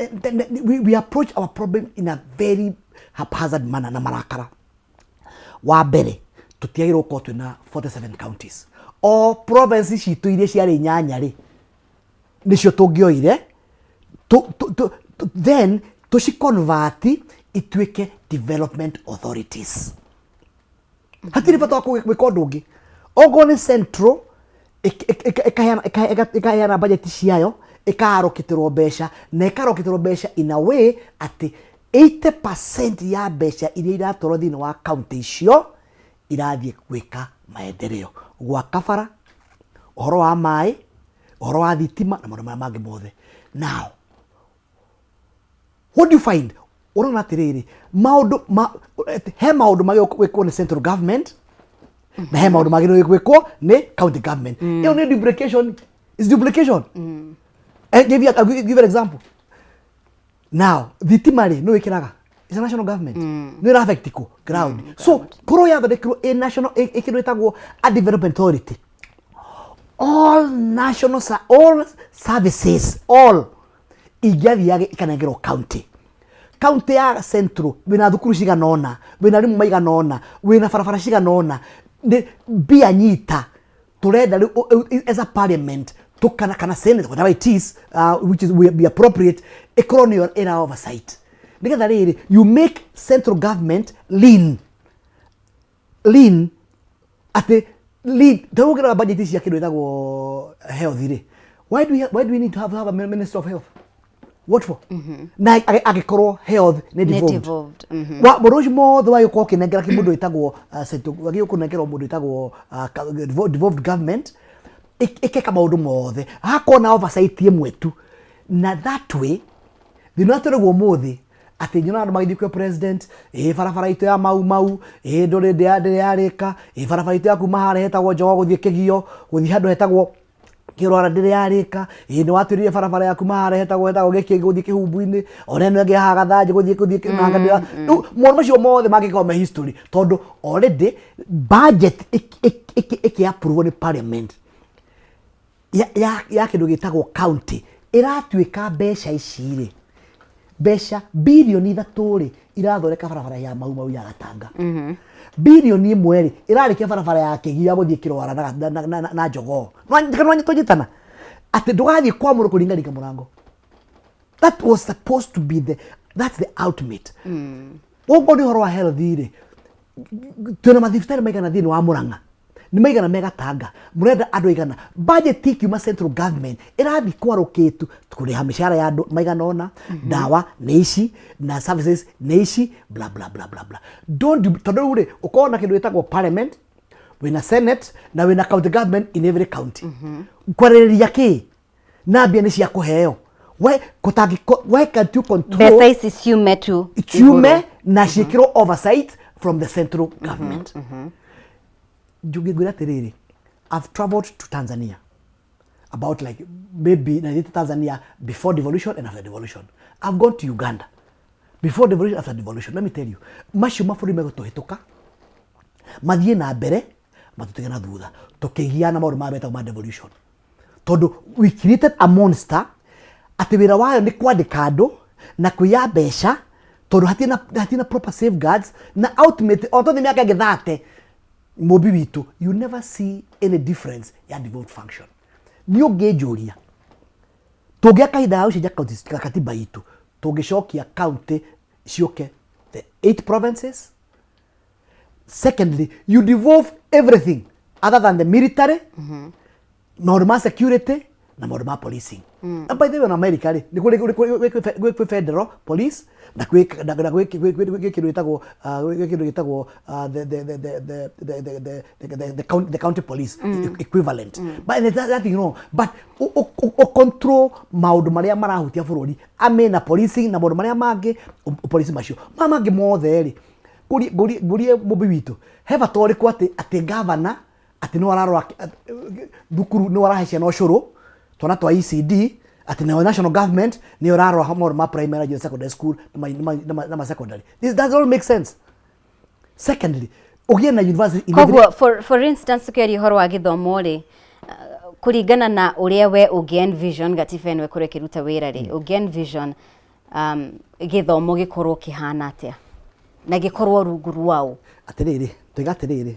we approach our problem in a very haphazard manner na marakara. Wa mbere, tũtiagĩrĩirwo gũkorwo twĩna 47 counties. O province citũ iria ciarĩ inyanya rĩ, nĩcio tũngĩoire, then tũciconvert ituĩke development authorities. Hatirĩ bata wa gwĩka ũndũ ũngĩ. Okorwo nĩ central, ĩkaheana budget ciayo, ĩkaarokĩtĩrwo mbeca, na ĩkarokĩtĩrwo mbeca in a way atĩ 80% ya mbeca iria iratwarwo thĩinĩ wa county icio irathiĩ gwĩka maendeleo, gwaka bara, ũhoro wa maĩ, ũhoro wa thitima na maũndũ marĩa mangĩ mothe. Now what do you find? Ũrona atĩrĩrĩ, maũndũ ma, he maũndũ magĩrĩirwo gwĩkwo nĩ central government na he maũndũ magĩrĩirwo gwĩkwo nĩ county government. Ĩyo nĩ duplication, is duplication. I'll give you an example. Now thitima rĩ, nĩ wĩkĩraga, is a national government, nĩ ĩra affect kũ ground. So korwo yathondekirwo ĩ national, ĩ kĩndũ gĩtagwo a development authority. All national all services, all ingĩathiaga ikanengerwo county. County ya Central wĩna thukuru cigana ũna, wĩna arimũ maigana ũna, wĩna barabara cigana ũna, nĩ mbia nyita tũrenda rĩu as a parliament tukana kana senate, whatever it is, which is will be appropriate, ĩkorwo nĩyo ĩra oversight, nĩgetha rĩrĩ you make central government lean lean atĩ lean. Ta ũngĩrora budget cia kĩndũ ĩtagwo health rĩ, why do we need to have a minister of health? What for? Na angĩkorwo health nĩ Nĩ devolved. Devolved. Wa mũndũ ũcio mothe wagĩ gũkorwo ũkĩnengera kĩ mũndũ wĩtagwo wagĩ kũnengerwo mũndũ wĩtagwo devolved government ĩkeka maũndũ mothe, hakorwo na oversight ĩmwe tu. Na that way thĩna ũrĩa tũrĩguo ũmũthĩ atĩ nyonaga andũ magĩthiĩ kwĩ president, ĩ barabara itũ ya Mau Mau ĩ ndũrĩ ndĩrĩ yarĩka, ĩ barabara itũ ya kuma harĩa hetagwo Njogoo gũthiĩ Kĩgio gũthiĩ handũ hetagwo Kĩrwara ndĩrĩ yarĩka, ĩ nĩ watwĩrire barabara ya kuma harĩa hetagwo gĩkĩ gũthiĩ Kĩhumbu-inĩ, ona ĩno ĩngĩ haha Gathanjĩ gũthiĩ Kĩnanga rĩu maũndũ macio mothe mangĩkorwo me history, tondũ already budget ĩkĩ approve nĩ parliament ya kĩndũ gĩtagwo county ĩratuĩka mbeca ici rĩ, mbeca birioni 3 rĩ, irathondeka barabara ya Mau Mau ya Gatanga, birioni 1 rĩ, ĩrarĩkia barabara ya Kĩgio ya gũthiĩ Kĩrwara na Njogoo. Tũnyitana atĩ ndũgathiĩ kwa mũndũ kũringaringa mũrango. That was supposed to be the, that's the ultimate. Ũguo nĩ ũhoro wa health rĩ, twĩna mathibitarĩ maigana thĩinĩ wa Mũrang'a, nĩ maigana me Gatanga, mũrenda andũ aigana? Budget ikiuma central government ĩrathiĩ kwarũkĩtu kũrĩha mĩcara ya andũ maigana ũna, ndawa nĩ ici na services nĩ ici, bla bla bla bla bla. Don't you, tondũ rĩu rĩ ũkorwo na kĩndũ gĩtagwo parliament, wĩna senate na wĩna county government in every county, kwarĩrĩria kĩ na mbia nĩ cia kũheo we kũtangĩ? Why can't you control? Mbeca ici ciume tu ciume igũrũ. Na ciĩkĩrwo oversight from the central government. Njuge ngwĩra atĩrĩrĩ, I've traveled to Tanzania about like maybe na thiĩte Tanzania before devolution and after devolution. I've gone to Uganda before devolution, after devolution. Let me tell you, macio mabũrũri megũtũhĩtũka mathiĩ na mbere matũtige na thutha tũkĩgia na maũndũ maya metagwo ma devolution, tondũ we created a monster atĩ wĩra wayo nĩ kwandĩka andũ na kũiya mbeca, tondũ hatirĩ na proper safeguards. Na ultimate o tondũ mĩaka ĩngĩ 30 mũmbi witũ, you never see any difference ya devolved function. Nĩ ũngĩnjũria, tũngĩa kahinda ga gũcenjia katiba itũ, tũngĩcokia county ciũke the eight provinces. Secondly, you devolve everything other than the military, maũndũ ma security na maũndũ ma policing. Na by the way, in America rĩ, nĩ kũrĩ gwĩ federal police na gwĩ na na gwĩ gwĩ gwĩ gwĩ kĩndũ gĩtagwo gwĩ kĩndũ gĩtagwo the county police equivalent, but there's nothing wrong, but o control maũndũ marĩa marahutia bũrũri ame na policing na maũndũ marĩa mangĩ police macio ma mangĩ mothe rĩ. Ngũrie mũmbi witũ, he bata ũrĩkũ atĩ gavana atĩ nĩwe ararora thukuru, nĩwe arahe ciana ũcũrũ, twana twa ECD, atĩ nayo national government nĩyo ĩrarora maũndũ ma primary, junior secondary school na ma secondary? This does all make sense. Secondly, ũgĩe na university in every Koguo for instance, tukiaria ũhoro wa gĩthomo rĩ, kũringana na ũrĩa we ũngĩ envision gatiba ĩno ĩkorwo ĩkĩruta wĩra rĩ, ũngĩ envision gĩthomo gĩkorwo kĩhana atĩa na gĩkorwo rungu rwaũ? Atĩrĩrĩ, tuiga atĩrĩrĩ,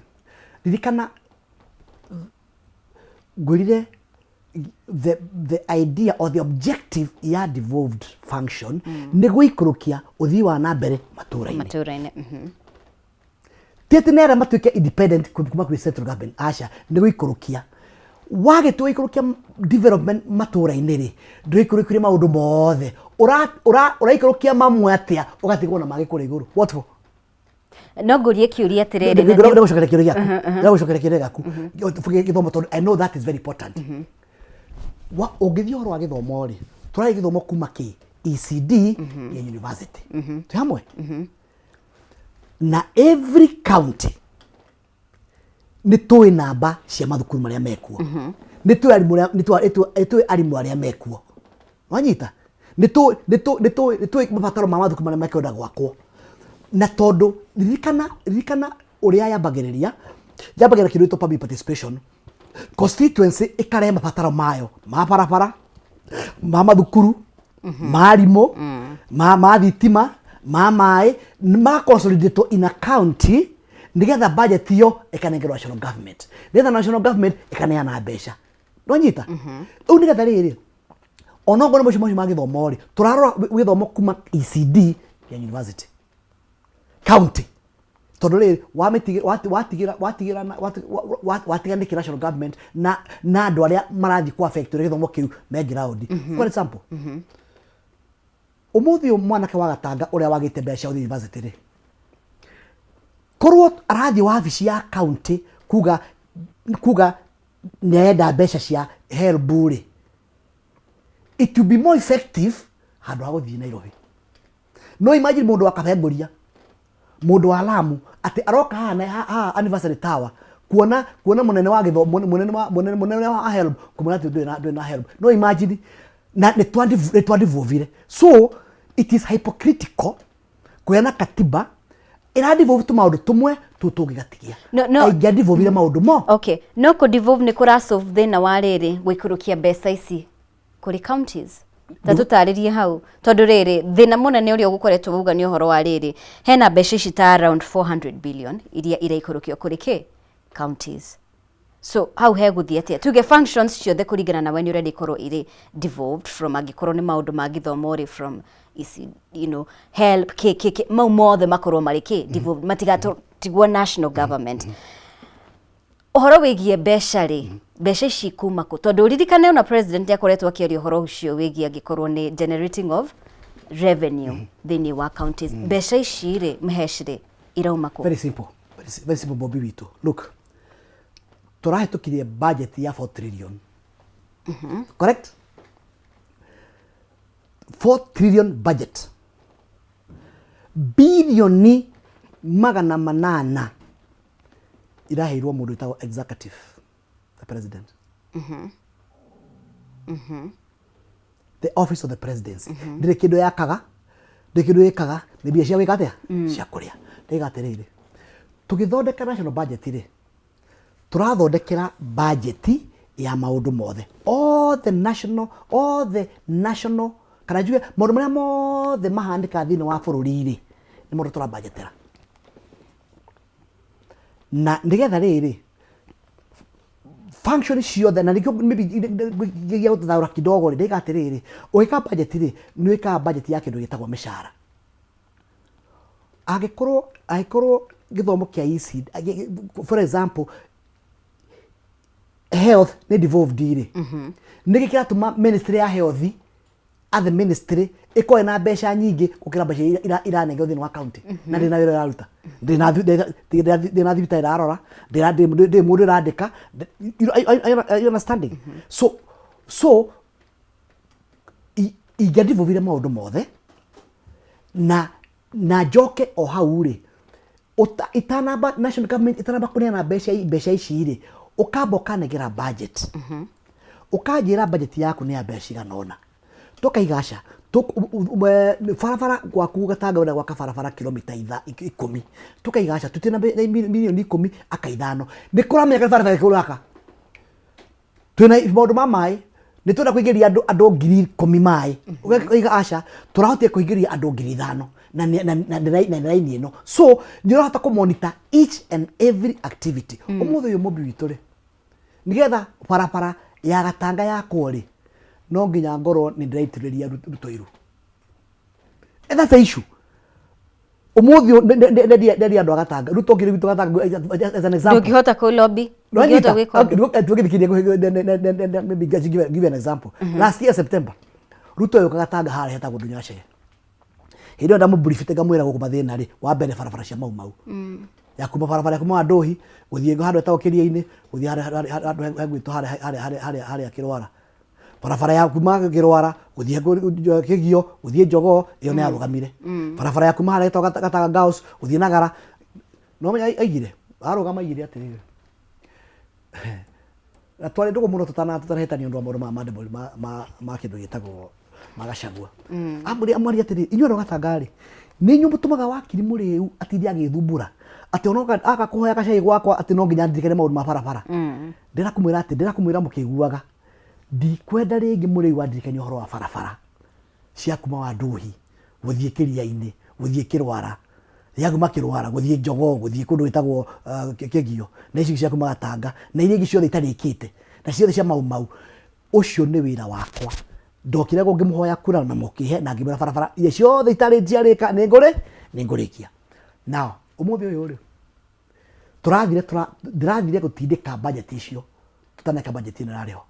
ririkana ngwĩrire the idea or the objective ya devolved function nĩ gũikũrũkia ũthii wa na mbere matũra-inĩ. Matũra-inĩ. Ti atĩ nĩ arĩa matuĩke independent kuma kwĩ central government, aca, nĩ gũikũrũkia. Wagĩtua gũikũrũkia development matũra-inĩ rĩ, ndũikũrũkirie maũndũ mothe. Ũraikũrũkia mamwe atĩa ũgatigwo na mangĩ kũrĩa igũrũ? What for? No ngũrie kĩũria atĩrĩrĩ. Ndĩgũcokeria kĩũria gĩaku, ndĩgũcokeria kĩũria gĩaku gĩthomo, tondũ I know that is very important. Wa ũngĩthiĩ ũhoro wa gĩthomo rĩ, tũrarĩ gĩthomo kuma kĩ ECD ya university twĩ hamwe na every county nĩ tũĩ namba cia mathukuru marĩa mekuo, nĩ tũĩ arimũ nĩ tũĩ arimũ arĩa mekuo, wanyita? Nĩ tũĩ mabataro ma mathukuru marĩa mekwenda gwakwo. Na tondũ ririkana ũrĩa yambagĩrĩria kĩndũ gĩtwo public participation. Constituency ĩkarehe mabataro mayo ma barabara, ma mathukuru, ma arimũ, ma thitima, ma maĩ, ma consolidate in a county nĩgetha budget iyo ĩkanengerwo national government, nĩgetha national government ĩkaneana mbeca. Nĩwanyita? Rĩu nĩgetha rĩrĩ, onokorwo nĩ macio macio ma gĩthomo rĩ, tũrarora gĩthomo kuma ECD ya university county, tondũ rĩrĩ wamĩtigĩra watigĩra watigĩra watiganĩkia national government na andũ arĩa marathiĩ ku affect ũrĩa gĩthomo kĩu me ground. For example, ũmũthĩ ũyũ mwanake wa Gatanga ũrĩa wagĩte mbeca cia gũthiĩ university rĩ, korwo arathiĩ wabici ya county kuga nĩ arenda mbeca cia HELB rĩ, it will be more effective handũ ha gũthiĩ Nairobi. No imagine mũndũ wa Kabengoria, mũndũ wa Lamu, atĩ aroka haha haha Anniversary Tower kuona mũnene wa gĩthomo, mũnene wa HELB, kũmwĩra atĩ ndũrĩ na HELB. No imagine, na nĩ twandivolvire. So it is hypocritical kũheana katiba ĩra devolve tũmaũndũ tũmwe tũu tũngĩgatigia. No. Ĩngĩa maũndũ mo. Okay, no kũ devolve nĩ kũra solve thĩna wa rĩrĩ gũikũrũkia mbeca ici kũrĩ counties? Ta tũtarĩrie hau, tondũ rĩrĩ thĩna mũnene ũrĩa ũgũkoretwo uga nĩ ũhoro wa rĩrĩ, hena mbeca ici ta around 400 billion iria iraikũrũkio kũrĩ kĩ counties. So hau hegũthiĩ atĩa? Tuge functions ciothe kũringana na we nĩ ũrenda ikorwo irĩ devolved from, angĩkorwo nĩ maũndũ ma gĩthomo rĩ, from ici, HELB, kĩ kĩ kĩ, mau mothe makorwo marĩ kĩ devolved, matigatigwo national government. Ũhoro wĩgiĩ mbeca rĩ, mbeca ici kuma kũ? Tondũ ririkane ona president akoretwo akĩaria ũhoro ũcio wĩgiĩ angĩkorwo nĩ generating of revenue thĩinĩ wa counties. Mbeca ici rĩ, Mhesh rĩ, irauma kũ? Very simple, very simple, Bobby witũ. Look, tũrahĩtũkirie budget ya 4 trillion, correct? 4 trillion budget, 800 bilioni iraheirwo mũndũ wĩtagwo executive, the president, the office of the presidency. Ndĩrĩ kĩndũ yakaga, ndĩrĩ kĩndũ ĩkaga, nĩ mbia cia gwĩka atĩa? Cia kũrĩa. Ndĩga atĩrĩrĩ, tũgĩthondeka national budget rĩ, tũrathondekera budget ya maũndũ mothe, all the national, kana njuge maũndũ marĩa mothe mahanĩkaga thĩinĩ wa bũrũri rĩ, nĩ maũndũ tũrabanjetera. Na nĩgetha rĩrĩ function ciothe, na nĩkĩo maybe ngeria gũthathaũra kidogo rĩ, ndĩga atĩrĩrĩ, ũgĩka budget rĩ, nĩ wĩkaga budget ya kĩndũ gĩtagwo mĩcara. Angĩkorwo gĩthomo kĩa ECD, for example, health nĩ devolved rĩ, nĩkĩ kĩratũma ministry ya health at the ministry ĩkorwo ĩna mbeca nyingĩ gũkĩra mbeca iria iranengerwo thĩinĩ wa county? Na ndĩ na wĩra ĩraruta, ndĩ na thibitarĩ ĩrarora, ndĩ mũndũ ĩrandĩka. Are you understanding? So ingĩandivolvire maũndũ mothe na njoke o hau rĩ, itanamba national government itanamba kũneana mbeca ici rĩ, ũkamba ũkanengera budget, ũkanjĩra budget yaku nĩ ya mbeca cigana ũna. Tũkaiga aca, barabara gwaku Gatanga ũrenda gwaka barabara kilomita 10, tũkaiga aca, tũtirĩ na 10 milioni aka 5, nĩ kũramenyeka nĩ barabara ĩrĩkũ ũraka. Twĩna maũndũ ma maĩ, nĩ twenda kũingĩria andũ 10,000 maĩ, ũgaiga aca, tũrahotire kũingĩria andũ 5,000 na nĩ raini ĩno. So nĩ ũrahota kũ monitor each and every activity. Ũmũthĩ ũyũ mũmbi witũ rĩ, nĩgetha barabara ya Gatanga yakwo rĩ, no nginya ngorwo nĩ ndĩraitĩrĩria Ruto iru. And that's the issue. Ũmũthĩ ũyũ ndendia andũ a Gatanga, Ruto okire gwitũ Gatanga, as an example. Ndũngĩhota kũ lobby, ndũngĩhota gwĩka ũndũ. Tũgĩthikĩria, maybe just give you an example. Last year September, Ruto yũka Gatanga harĩa hetagwo Ndũnyacege. Hĩndĩ ĩyo ndamũburibĩte, ngamwĩra gũkũ mathĩna rĩ, wa mbere barabara cia Mau Mau, ya kuma barabara ya kuma Wanduhi gũthiĩ handũ hetagwo Kĩria-inĩ, gũthiĩ handũ hegwĩtwo harĩa Kĩrwara, barabara ya kuma Kĩrwara gũthiĩ Kĩgio, gũthiĩ Njogoo, ĩyo nĩ yarũgamire. Barabara ya kuma harĩa hetagwo Gatanga Girls gũthiĩ Nagara, no menya aigire arũgama, aigire atĩrĩrĩ, na twarĩ ndũgũ mũno tũtanahĩtania ũndũ wa maũndũ ma kĩndũ gĩtagwo ma Gachagua. Amwĩra, amwaria atĩrĩ, inyuĩ andũ a Gatanga rĩ, Nĩ inyuĩ mũtũmaga wakiri mũrĩu atinde agĩthumbũra atĩ ona oka aka kũhoya gacai gwakwa atĩ no nginya ndirikane maũndũ ma barabara. Ndĩrenda kũmwĩra atĩ ndĩrenda kũmwĩra mũkĩiguaga ndikwenda rĩngĩ mũrĩu andirikanie ũhoro wa barabara cia kuma Wanduhi gũthiĩ Kĩria-inĩ gũthiĩ Kĩrwara ya kuma Kĩrwara gũthiĩ Njogoo gũthiĩ kũndũ gwĩtagwo uh, Kĩgio na ici cia kuma Gatanga na iria ingĩ ciothe itarĩkĩte na ciothe cia Mau Mau. Ũcio nĩ wĩra wakwa. Ndokire gũkũ ngĩmũhoya kura na mũkĩhe na ngĩmwĩra barabara iria ciothe itarĩ njiarĩka nĩ ngũrĩ nĩ ngũrĩkia. Now ũmũthĩ ũyũ rĩ tũrathire tũra ndĩrathire gũtindĩka budget icio tũtaneka budget ĩno ĩrarĩ ho.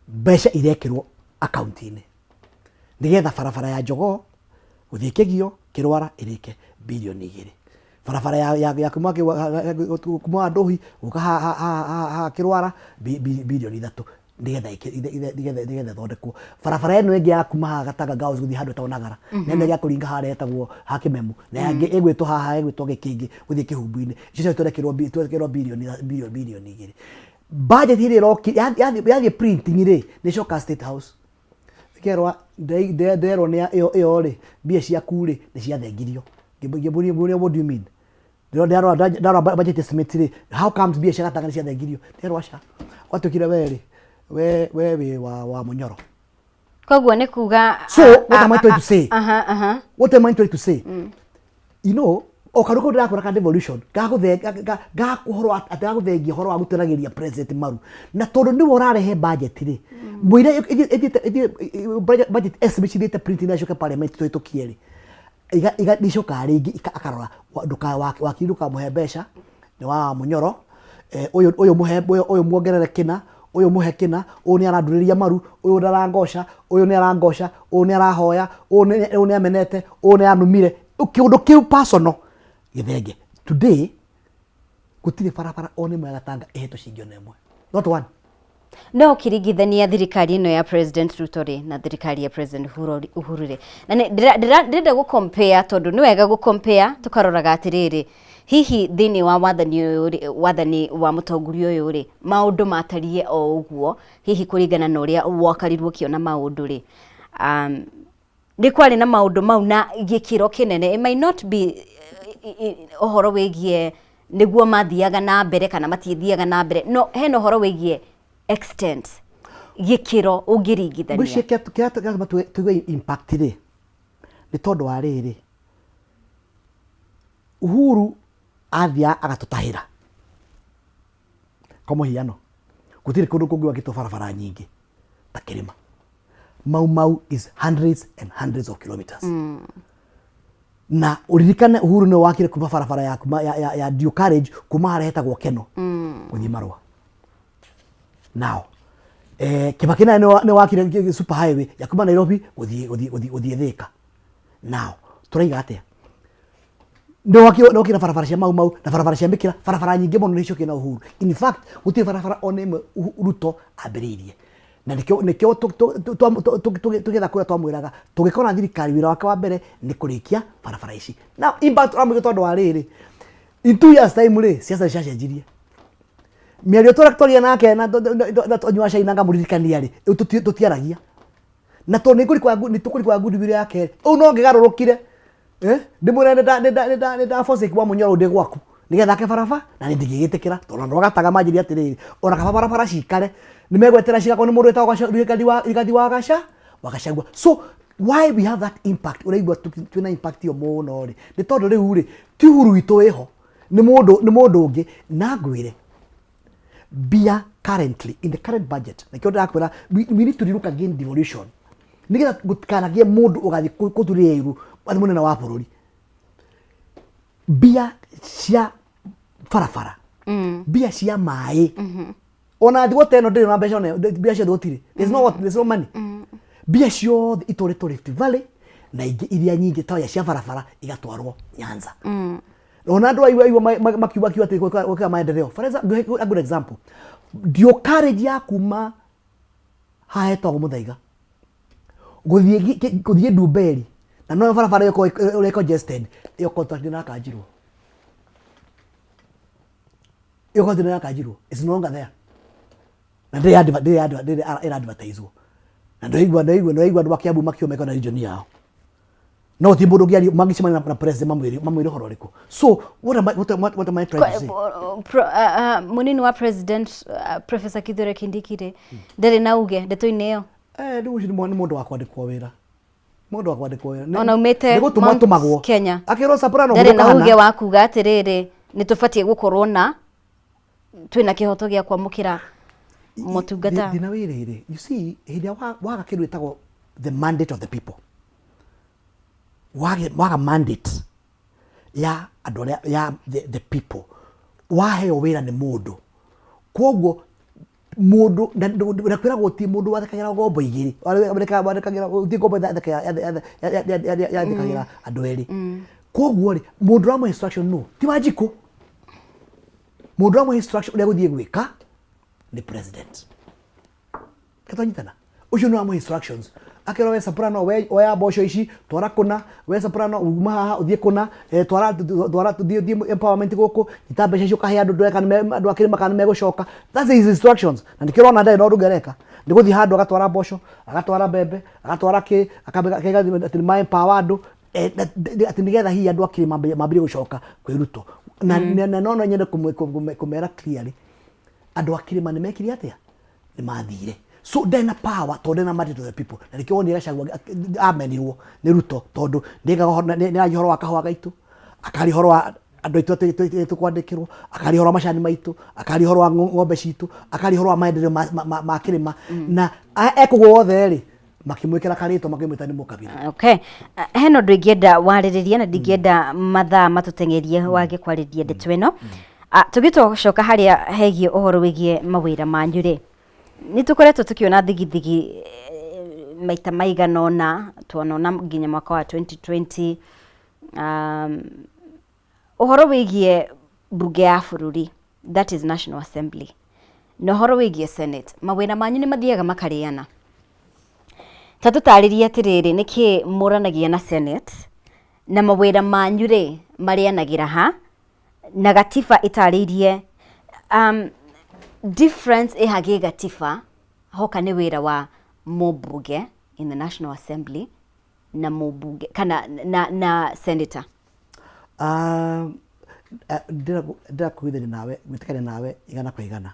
Mbeca irekĩrwo akaunti-inĩ nĩgetha barabara ya Jogoo gũthiĩ Kĩgio Kĩrwara ĩrĩke birioni igĩrĩ. Barabara ya, ya, ya kuma, kuma Wanduhi gũka haha Kĩrwara birioni ithatũ nĩgetha nĩgetha nĩgetha ĩthondekwo. Barabara ĩno ĩngĩ ya kuma haha Gatanga Girls gũthiĩ handũ hetagwo Nagara na ĩno ĩngĩ ya kũringa harĩa hetagwo ha Kĩmemu na ĩngĩ ĩgwĩtwo haha ĩgwĩtwo Gĩkĩngĩ gũthiĩ Kĩhumbu-inĩ. Icio ciothe twerekĩrwo twerekĩrwo birioni birioni igĩrĩ. Budget ĩrĩa ĩroki yathiĩ printing rĩ nĩ ĩcokaga State House ĩkerwo nderwo nĩ ĩyo ĩyo rĩ mbia ciaku rĩ nĩ ciathengirio. Ngĩmũria what do you mean? Ndarora ndarora budget estimate rĩ how comes mbia cia Gatanga nĩ ciathengirio? Nderwo aca gwatuĩkire we rĩ we we wĩ wa wa Mũnyoro. Koguo nĩ kuga So what am I trying to say? Aha, aha. What am I trying to say? You know, o karu kau ndĩrakwĩra ka devolution ga ũhoro atĩ gagũthengia ũhoro wa gũtũragĩria president maru na tondũ nĩwe ũrarehe budget rĩ mũira ĩthiĩte budget estimate ithiĩte print na ĩcoke parliament tũhĩtũkie rĩ icokaga rĩngĩ akarora wakiri ndũkamũhe mbeca nĩ wa Mũnyoro ũyũ ũyũ mũhe ũyũ ũyũ muongerere kĩna ũyũ mũhe kĩna ũyũ nĩ arandurĩria maru ũyũ ndarangoca ũyũ nĩ arangoca ũyũ nĩ arahoya ũyũ nĩ ũyũ nĩ amenete ũyũ nĩ anumire kĩũndũ kĩu personal gĩthenge today gũtirĩ barabara ona ĩmwe ya Gatanga ĩhetwo ciringi ona ĩmwe not one. No ũkĩringithania thirikari ĩno ya President Ruto rĩ na thirikari ya President Uhuru rĩ, na ndĩrenda gũ compare tondũ nĩ wega gũ compare tũkaroraga atĩrĩrĩ, hihi thĩinĩ wa wathani ũyũ rĩ, wathani wa mũtongoria ũyũ rĩ, maũndũ matariĩ o ũguo, hihi kũringana na ũrĩa wakorirwo ũkĩona maũndũ rĩ, nĩ kwarĩ na maũndũ mau na gĩkĩro kĩnene. It might not be ũhoro wĩgiĩ nĩguo mathiaga na mbere kana matiathiaga na mbere, no hena ũhoro wĩgiĩ extent, gĩkĩro ũngĩringithania. Ngwĩciria kĩrĩa kĩratũma tũigue impact rĩ, nĩ tondũ wa rĩrĩ, Uhuru athiaga agatũtahĩra. Kwa mũhiano, gũtirĩ kũndũ kũngĩ gwakĩtwo barabara nyingĩ ta kĩrĩma. Mau Mau is hundreds and hundreds of kilometers. Na ũririkane Uhuru nĩwe wakire kuma barabara ya kuma ya, ya, ya Dual Carriage kuma harĩa hetagwo Keno gũthiĩ Marũa. Now, Kibaki naye nĩwe wakire super highway ya kuma Nairobi gũthiĩ gũthiĩ gũthiĩ gũthiĩ Thika. Now, tũraiga atĩa? Nĩwokire barabara cia Mau Mau na barabara cia Mĩkĩra, barabara nyingĩ mũno nĩciokire na Uhuru. In fact, gũtirĩ barabara ona ĩmwe Ruto ambĩrĩirie. Na nĩkĩo nĩkĩo tũgĩetha kura twamwĩraga tũngĩkona thirikari wĩra wake wa mbere nĩ kũrĩkia barabara ici. Now, impact ũramũigua tondũ wa rĩrĩ, in 2 years time rĩ, siasa nĩ ciacenjirie. Mĩario twaria nake na tũnyua cai na ngamũririkania rĩ, rĩu tũtiaragia. Na tondũ nĩ tũkũrikwa goodwill yake, rĩu no ngĩgarũrũkire ndĩmwĩre nĩ nda forsake wa Mũnyoro ndĩ gwaku nĩgetha ake barabara na nĩ ndingĩgĩtĩkĩra tondũ andũ a Gatanga manjĩrire atĩrĩrĩ ona kaba barabara cikare nĩ megwetera cigakwo nĩ mũndũ wĩtagwo Rigathi wa Gacha wa Gachagua. So why we have that impact, ũraigua twĩna impact ĩyo mũno rĩ, nĩ tondũ rĩu rĩ ti Uhuru witũ wĩho, nĩ mũndũ nĩ mũndũ ũngĩ. Na ngwĩre mbia currently in the current budget, nĩkĩo ndĩrakwĩra we need to relook again devolution nĩgetha gũtikanagĩe mũndũ ũgathiĩ kũturĩria iru atĩ mũnene wa bũrũri. Mbia cia barabara, mbia cia maĩ, ona thigũ ta ĩno ndĩrĩ na mbeca ona mbia ciothe gũtirĩ, there's no money. Mbia ciothe itwarĩtwo Rift Valley na ingĩ iria nyingĩ ta cia barabara igatwarwo Nyanza. Ona andũ aigua aigua makiuga kiuga atĩ gwĩka maendeleo. For example, a good example, dual carriage ya kuma haha hetagwo Mũthaiga gũthiĩ gũthiĩ Ndumberi na no barabara ĩyo ĩkorwo ĩrĩ congested, ĩyo contract nĩ ĩrakanjirwo, ĩyo contract nĩ ĩrakanjirwo, it's no longer there na ndĩrĩ ndĩrĩ ĩra advertise na ndĩraigua ndĩraigua ndĩraigua andũ a Kiambu makiũma na region yao. No ti mũndũ ũngĩaria mangĩcemania na president mamwĩre mamwĩre ũhoro ũrĩkũ? So what am I trying to say? Munini wa president, Professor Kithure Kindiki rĩ, ndarĩ na uge ndeto-inĩ ĩyo? Eh, rĩu ũcio nĩ mũndũ wa kwandĩkwo wĩra, mũndũ wa kwandĩkwo wĩra. Ona aumĩte Nĩ gũtũmwo Mount atũmagwo. Kenya. Akĩrwo Soprano ndarĩ na hurũka uge hana. Wa kuga atĩrĩrĩ, nĩ tũbatiĩ gũkorwo na twĩna kĩhoto gĩa kwamũkĩra motungata. Thĩna wĩ rĩrĩ, you see, hĩndĩ ĩrĩa waga kĩndũ gĩtagwo the mandate of the people, waga mandate ya andũ arĩa ya the people, waheo wĩra nĩ mũndũ, koguo mũndũ na kwĩragwo ti mũndũ wathekagĩra ngombo igĩrĩ, wathekagĩra ti ngombo yathekagĩra andũ erĩ. Koguo rĩ, mũndũ ũramũhe instruction no ti Wanjikũ, mũndũ ũramũhe instruction ũrĩa gũthiĩ gwĩka nĩ president. Katwanyitana ũcio nĩ wamũhe instructions, akerwo, "We Soprano, we oya mboco ici, twara kũna. We Soprano, uma haha ũthiĩ kũna, twara twara thiĩ thiĩ empowerment gũkũ, nyita mbeca icio ũkahe andũ, ndore kana andũ a kĩrĩma kana nĩmegũcoka." That's his instructions. Na nĩkĩo ũrona ndarĩ na ũndũ ũngĩ areka, nĩ gũthiĩ handũ agatwara mboco, agatwara mbembe, agatwara kĩ, akauga atĩ nĩ ma empower andũ, atĩ nĩgetha hihi andũ a kĩrĩma mambĩrĩrie gũcoka kwĩ Ruto. Na no nyende kũmera clearly, andũ a kĩrĩma nĩ mekire atĩa? Nĩ mathire. So ndarĩ na power tondũ ndarĩ na mandate of the people. Na nĩkĩo wonire Gachagua amenirwo nĩ Ruto, tondũ nĩaragia ũhoro wa kahũa gaitũ, akaria ũhoro wa andũ aitũ atĩ tũkwandĩkĩrwo, akaria ũhoro wa macani maitũ, akaria ũhoro wa ng'ombe citũ, akaria ũhoro wa maendeleo ma kĩrĩma. Na ekũguo wothe rĩ, makĩmwĩkĩra karĩtwa, makĩmwĩta nĩ mũkabira. Okay. Hena ũndũ ingĩenda warĩrĩria na ndingĩenda mathaa matũteng'erie wage kwarĩrĩria ndeto ĩno. Tũgĩcoka harĩa hegiĩ ũhoro wĩgiĩ mawĩra manyu rĩ, nĩ tũkoretwo tũkĩona thigithigi maita maigana ũna, tuonona nginya mwaka wa 2020, ũhoro wĩgiĩ mbunge ya bũrũri, that is National Assembly, na ũhoro wĩgiĩ Senate, mawĩra manyu nĩ mathiaga makarĩana. Ta tũtarĩrie atĩrĩrĩ, nĩkĩ mũranagia na Senate, na mawĩra manyu rĩ marĩanagĩra ha, na gatiba ĩtarĩirie difference ĩha gĩgatiba hoka nĩ wĩra wa mũmbunge in the National Assembly na mũmbunge kana na senator? Ah, ndĩrakũgithania nawe, gwĩtĩkania nawe 100%,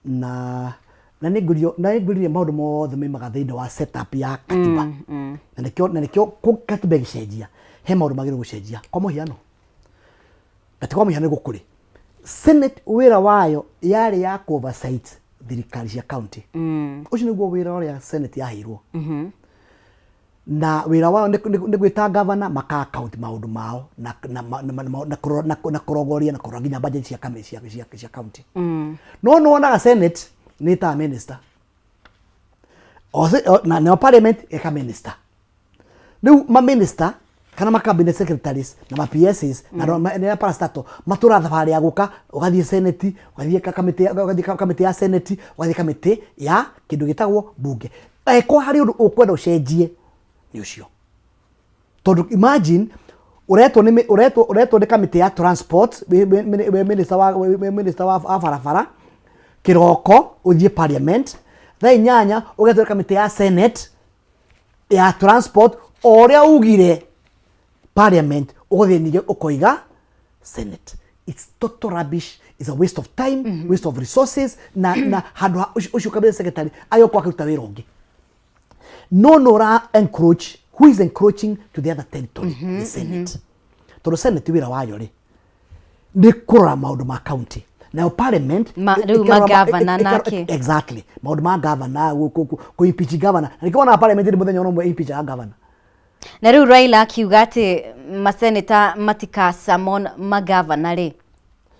na nĩ ngũrio na nĩ ngwĩrire maũndũ mothe maimaga thĩinĩ wa setup ya katiba, na nĩkĩo katiba ĩgĩcenjia he maũndũ magĩrĩirwo gũcenjia. Kwa mũhiano, na ti kwa mũhiano, nĩguo kũrĩ Senate, wĩra wayo yarĩ ya ku oversight thirikari cia county. Ũcio nĩguo wĩra ũrĩa Senate yaheirwo, na wĩra wao nĩ gwĩta governor maka account maũndũ mao na kũrogoria na kũrora nginya budget cia county. No nĩ wonaga Senate nĩ ĩtaga minister na nayo parliament ĩka minister. Rĩu ma minister kana ma cabinet secretaries na ma PSs na na parastatal matũra thabarĩ ya gũka, ũgathiĩ Senate, ũgathiĩ kamĩtĩ ya Senate, ũgathiĩ kamĩtĩ ya kĩndũ gĩtagwo bunge. Angĩkorwo harĩ ũndũ ũkwenda ũcenjie, nĩ ũcio, tondũ imagine ũretwo nĩ kamĩtĩ ya transport, wĩ minister wa barabara, kĩroko ũthiĩ parliament, thaa 8 ũgetwo nĩ kamĩtĩ ya Senate ya transport, o ũrĩa ugire parliament ũgũthiĩ ningĩ ũkoiga Senate. It's total rubbish, it's a waste of time, waste of resources, na handũ ha ũcio cabinet secretary agĩũka akĩruta wĩra ũngĩ. No ũra encroach. Who is encroaching to the other territory? The Senate, tondũ Senate wĩra wayo rĩ nĩ kũrora maũndũ ma county, nayo parliament Rĩu magavana nake. Exactly, maũndũ ma governor, kũ impeach governor, na nĩkĩo wonaga parliament ndĩ mũthenya ona ũmwe impeach ya governor. Na rĩu Raila akiuga atĩ maseneta matika summon magavana rĩ,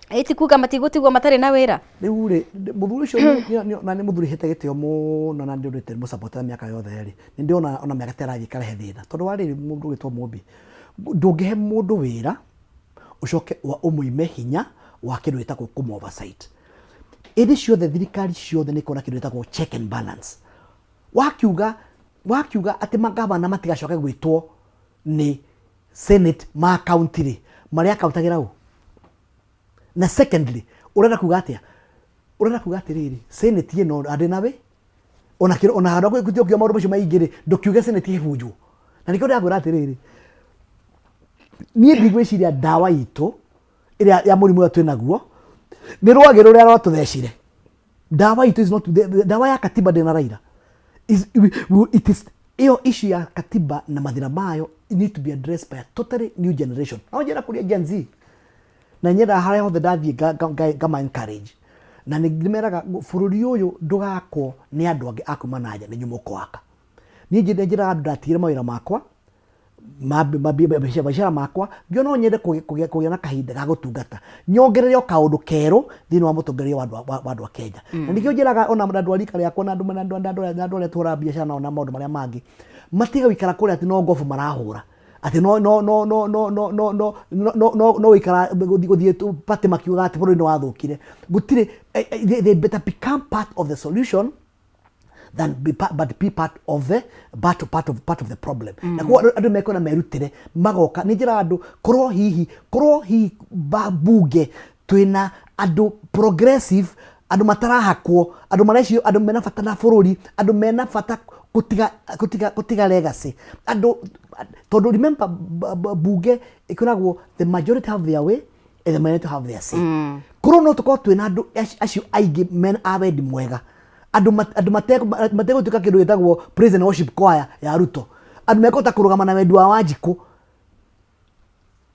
ĩ kuga matigũtigwo matarĩ na wĩra? Rĩu rĩ, mũthuri ũcio na nĩ mũthuri hete gĩtĩo mũno na ndĩũrĩte mũsapotera mĩaka yothe rĩ, nĩ ndĩrona ona mĩaka ta ĩrathiĩ ĩkarehe thĩna, tondũ wa rĩrĩ, mũndũ ũgĩtwo Mũmbi, ndũngĩhe mũndũ wĩra ũcoke ũmũime hinya wa kĩndũ gĩtagwo kũmũ oversight. Ĩndĩ ciothe thirikari ciothe nĩ ikoragwo na kĩndũ gĩtagwo check and balance. Wakiuga atĩ magavana matigacoke gwĩtwo nĩ Senate ma county rĩ, marĩa akautagĩra ũ? Na secondly, ũrenda kuga atĩa? Ũrenda kuga atĩrĩrĩ, Senate ĩno andĩ nawe ona kĩro ona handũ gũtio maũndũ macio maingĩ rĩ, ndũkiuge Senate ĩbunjwo. Na nĩkĩo ndĩrakwĩra atĩrĩrĩ, niĩ ndigwĩciria ndawa itũ ĩrĩa ya mũrimũ ũrĩa twĩ naguo nĩ rwagĩ rũrĩa rwatũthecire. Ndawa itũ is not ndawa ya katiba ndĩ na Raila is, we, it is ĩyo issue ya katiba na mathĩna mayo need to be addressed by a totally new generation. No njĩra kũrĩa Gen Z na nyendaga harĩa hothe ndathiĩ ngama encourage na nĩ ndĩmeraga bũrũri ũyũ ndũgakwo nĩ andũ angĩ a kuma na nja, nĩ inyuĩ mũkũwaka. Niĩ njĩraga andũ ndatigire mawĩra makwa biacara makwa ngĩona no nyende kũgĩa na kahinda ga gũtungata nyongerere o kaũndũ kerũ thĩinĩ wa mũtongoria wa andũ a Kenya. Na nĩkĩo njĩraga ona andũ a rika rĩakwa na andũ na andũ arĩa tũhũraga biacara nao na maũndũ marĩa mangĩ matige gũikara kũrĩa atĩ no ngobu marahũra, atĩ no no no no no no no no no no no no gũikara gũthiĩ party makiugaga atĩ bũrũri nĩ wathũkire. Gũtirĩ, they better become part of the solution than be part, but be part of the but part of part of the problem. Na koguo andũ mekuona merutĩre magoka nĩ njĩra andũ korwo hihi bunge twĩna andũ progressive, andũ matarahakwo, andũ mareciria, andũ mena bata na bũrũri, andũ mena bata kũtiga legacy, andũ tondũ remember bunge ĩkoragwo the majority have their way and the minority have their say. Korwo no tũkorwo twĩna andũ acio aingĩ mena a wendi mwega, andũ mategũtuĩka kĩndũ gĩtagwo praise and worship choir ya Ruto, andũ mekũhota kũrũgama na wendi wa Wanjikũ,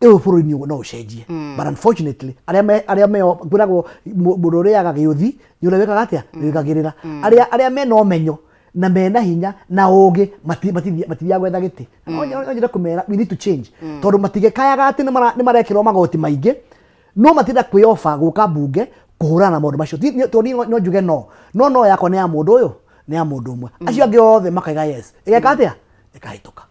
ĩyo bũrũri no ũcenjie. But unfortunately arĩa meo kwĩragwo mũndũ ũrĩaga gĩũthi nĩ ũrĩa wĩkaga atĩa wĩkagĩrĩra. Arĩa mena ũmenyo na mena hinya na ũgĩ matithiaga gwetha gĩtĩ. No nyende kũmera we need to change, tondũ matigĩkayaga atĩ nĩ marekĩrwo magoti maingĩ, no matirenda kwĩoba gũka mbunge kũhũrana na maũndũ macio. Tondũ niĩ no njuge no no no yakwa nĩ ya mũndũ ũyũ, nĩ ya mũndũ ũmwe, acio angĩ othe makaiga yes, ĩgeka atĩa, ĩkahĩtũka.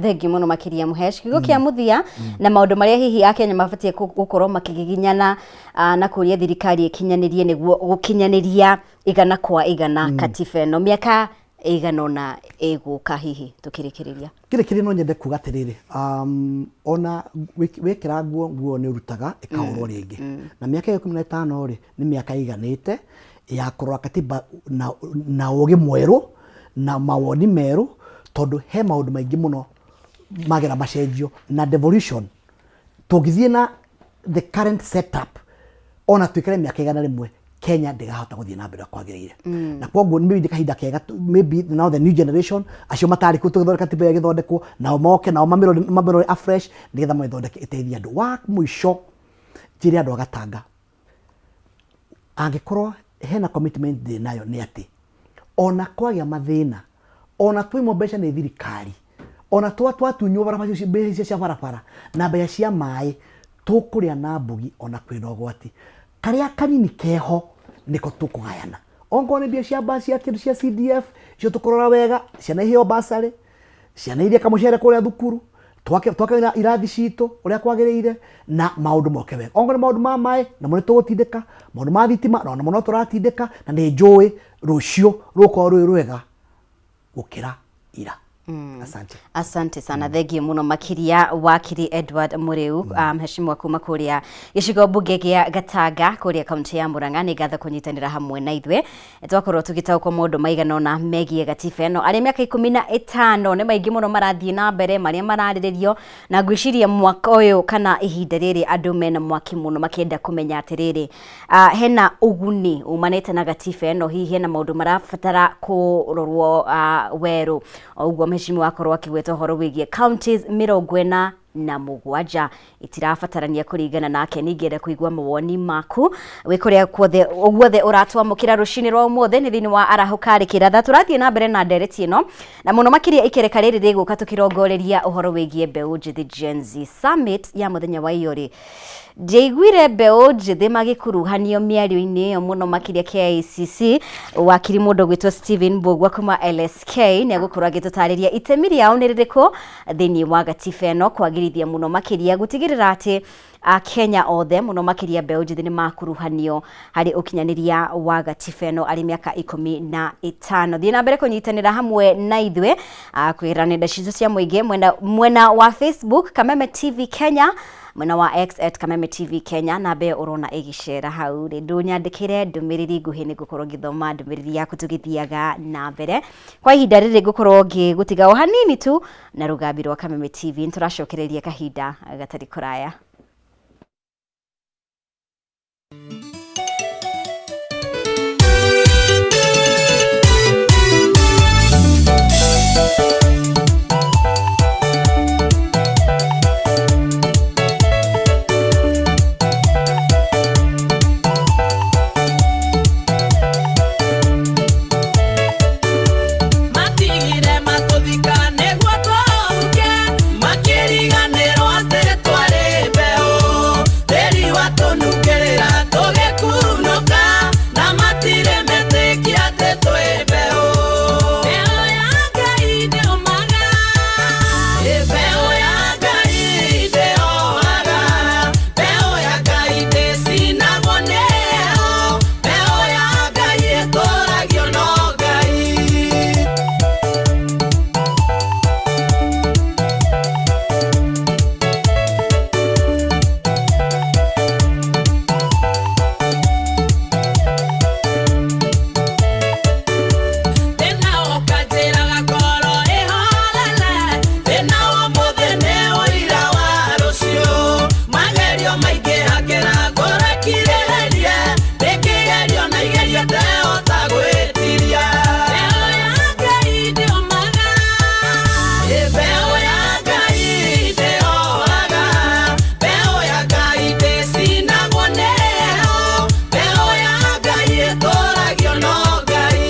Thengiũ mũno makĩria Mũhesh. Kiugo kĩa mũthia na maũndũ marĩa hihi Akenya mabatiĩ gũkorwo makĩgiginyana na kũria thirikari ĩkinyanĩrie nĩguo gũkinyanĩria 100% katiba ĩno mĩaka ĩigana ũna ĩgũka, hihi tũkĩrĩkĩrĩria. Kĩrĩ kĩrĩa no nyende kuga atĩrĩrĩ, ona wĩkĩra nguo nĩ ũrutaga ĩkahũrwo rĩngĩ, na mĩaka ĩyo 15 rĩ, nĩ mĩaka ĩiganĩte ya kũrora katiba na ũgĩ mwerũ na mawoni merũ, tondũ he maũndũ maingĩ mũno magera macenjio na devolution. Tũngĩthiĩ na the current setup, ona twĩkare mĩaka 100, Kenya ndĩgahota gũthiĩ na mbere ũrĩa kwagĩrĩire. Na koguo maybe nĩ kahinda kega maybe now the new generation acio matarĩ kuo tũgĩthondeka katiba ĩyo ĩgĩthondekwo, nao moke nao mamĩrore afresh nĩgetha mamĩthondeke ĩteithie andũ. Wa mũico njĩre andũ a Gatanga, angĩkorwo hena commitment ndĩ nayo nĩ atĩ ona kwagĩa mathĩna, ona twaimwo mbeca nĩ thirikari, ona twatunywo barabara mbeca icio cia barabara na mbeca cia maĩ, tũkũrĩa na mbugi ona kwĩna ũgwati. Karĩa kanini keho nĩko tũkũgayana. Ongorwo nĩ mbia cia cia kĩndũ cia CDF icio tũkũrora wega, ciana iheo basarĩ, ciana irie kamũcere kũrĩa thukuru, twake irathi citũ ũrĩa kwagĩrĩire na maũndũ moke wega. Ongorwo nĩ maũndũ ma maĩ namo nĩ tũgũtindĩka, maũndũ ma thitima namo no tũratindĩka, na nĩ njũĩ rũciũ rũgũkorwo rwĩ rwega gũkĩra ira. Asante. Asante sana, thengiũ mũno makĩria wakiri Edward Mũrĩu, mheshimiwa kuma kũrĩa gĩcigo mbunge gĩa Gatanga kũrĩa kaunti ya Murang'a. Nĩ ngatho kũnyitanĩra hamwe na ithuĩ. Twakorwo tũgĩtaũkwo maũndũ maigana ũna megiĩ gatiba ĩno. Arĩa mĩaka 15 nĩ maingĩ mũno marathiĩ na mbere marĩa mararĩrĩrio, na ngwĩciria mwaka ũyũ kana ihinda rĩrĩ andũ mena mwaki mũno makĩenda kũmenya atĩrĩrĩ, hena ũguni umanĩte na gatiba ĩno, hihi hena maũndũ marabatara kũrorwo werũ. O ũguo mheshimiwa akorwo akĩgweta ũhoro wĩgiĩ counties 47 itirabatarania kũringana nake. Ningĩenda kũigua mawoni maku wĩ kũrĩa kuothe guothe ũratwamũkĩra rũcinĩ rwa ũmũthĩ. Nĩ thĩinĩ wa Arahũka Rĩkĩratha tũrathiĩ na mbere na ndereti ĩno, na mũno makĩria ikereka rĩrĩ rĩgũka tũkĩrongoreria ũhoro wĩgiĩ mbeũ njĩthĩ, Gen Z Summit ya mũthenya wa iyo rĩ. Ndiaiguire mbeũ njĩthĩ magĩkuruhanio mĩario-inĩ ĩyo mũno makĩria KICC. Wakiri mũndũ gwĩtwo Stephen Mbugua kuma LSK nĩ egũkorwo agĩtũtarĩria itemi rĩao nĩ rĩrĩkũ thĩinĩ wa gatiba ĩno kwagĩrithia mũno makĩria gũtigĩrĩra atĩ Akenya othe mũno makĩria mbeũ njĩthĩ nĩ makuruhanio harĩ ũkinyanĩria wa gatiba ĩno arĩ mĩaka 15. Thiĩ na mbere kũnyitanĩra hamwe na ithuĩ kwĩra nenda citũ cia mũingĩ mwena wa Facebook Kameme TV Kenya, mwena wa X at Kameme TV Kenya, na mbe ũrona ĩgĩcera hau rĩ, ndũnyandĩkĩre ndũmĩrĩri nguhĩ nĩ ngũkorwo ngĩthoma ndũmĩrĩri yaku tũgĩthiaga na mbere. Kwa ihinda rĩrĩ ngũkorwo ngĩgũtiga o hanini tu na rũgambi rwa Kameme TV, nĩtũracokereria kahinda gatarĩ kũraya. Matigire matũthika nĩguo tũhuke, makĩriganĩrwo atĩ twarĩ mbeũ. Tĩri watũnungĩrĩra tũgĩkunũka, na matirĩ metĩkia atĩ twĩ mbeũ. Mbeũ ya Ngai ndĩũmaga, mbeũ ya Ngai ndĩohaga, mbeũ ya Ngai ndĩcinagwo nĩ heho, mbeũ ya Ngai ĩtũragio no Ngai. Thĩna ũkanjĩra gakorwo ĩhorere, thĩna wa ũmũthĩ nĩ ũira wa rũciũ. Magerio maingĩhagĩra ngoro ĩkirĩrĩrie, ndĩkĩgerio na igerio ndehota gwĩtiria. Mbeũ ya Ngai ndĩũmaga, mbeũ ya Ngai ndĩohaga, mbeũ ya Ngai ndĩcinagwo nĩ heho, mbeũ ya Ngai ĩtũragio no Ngai.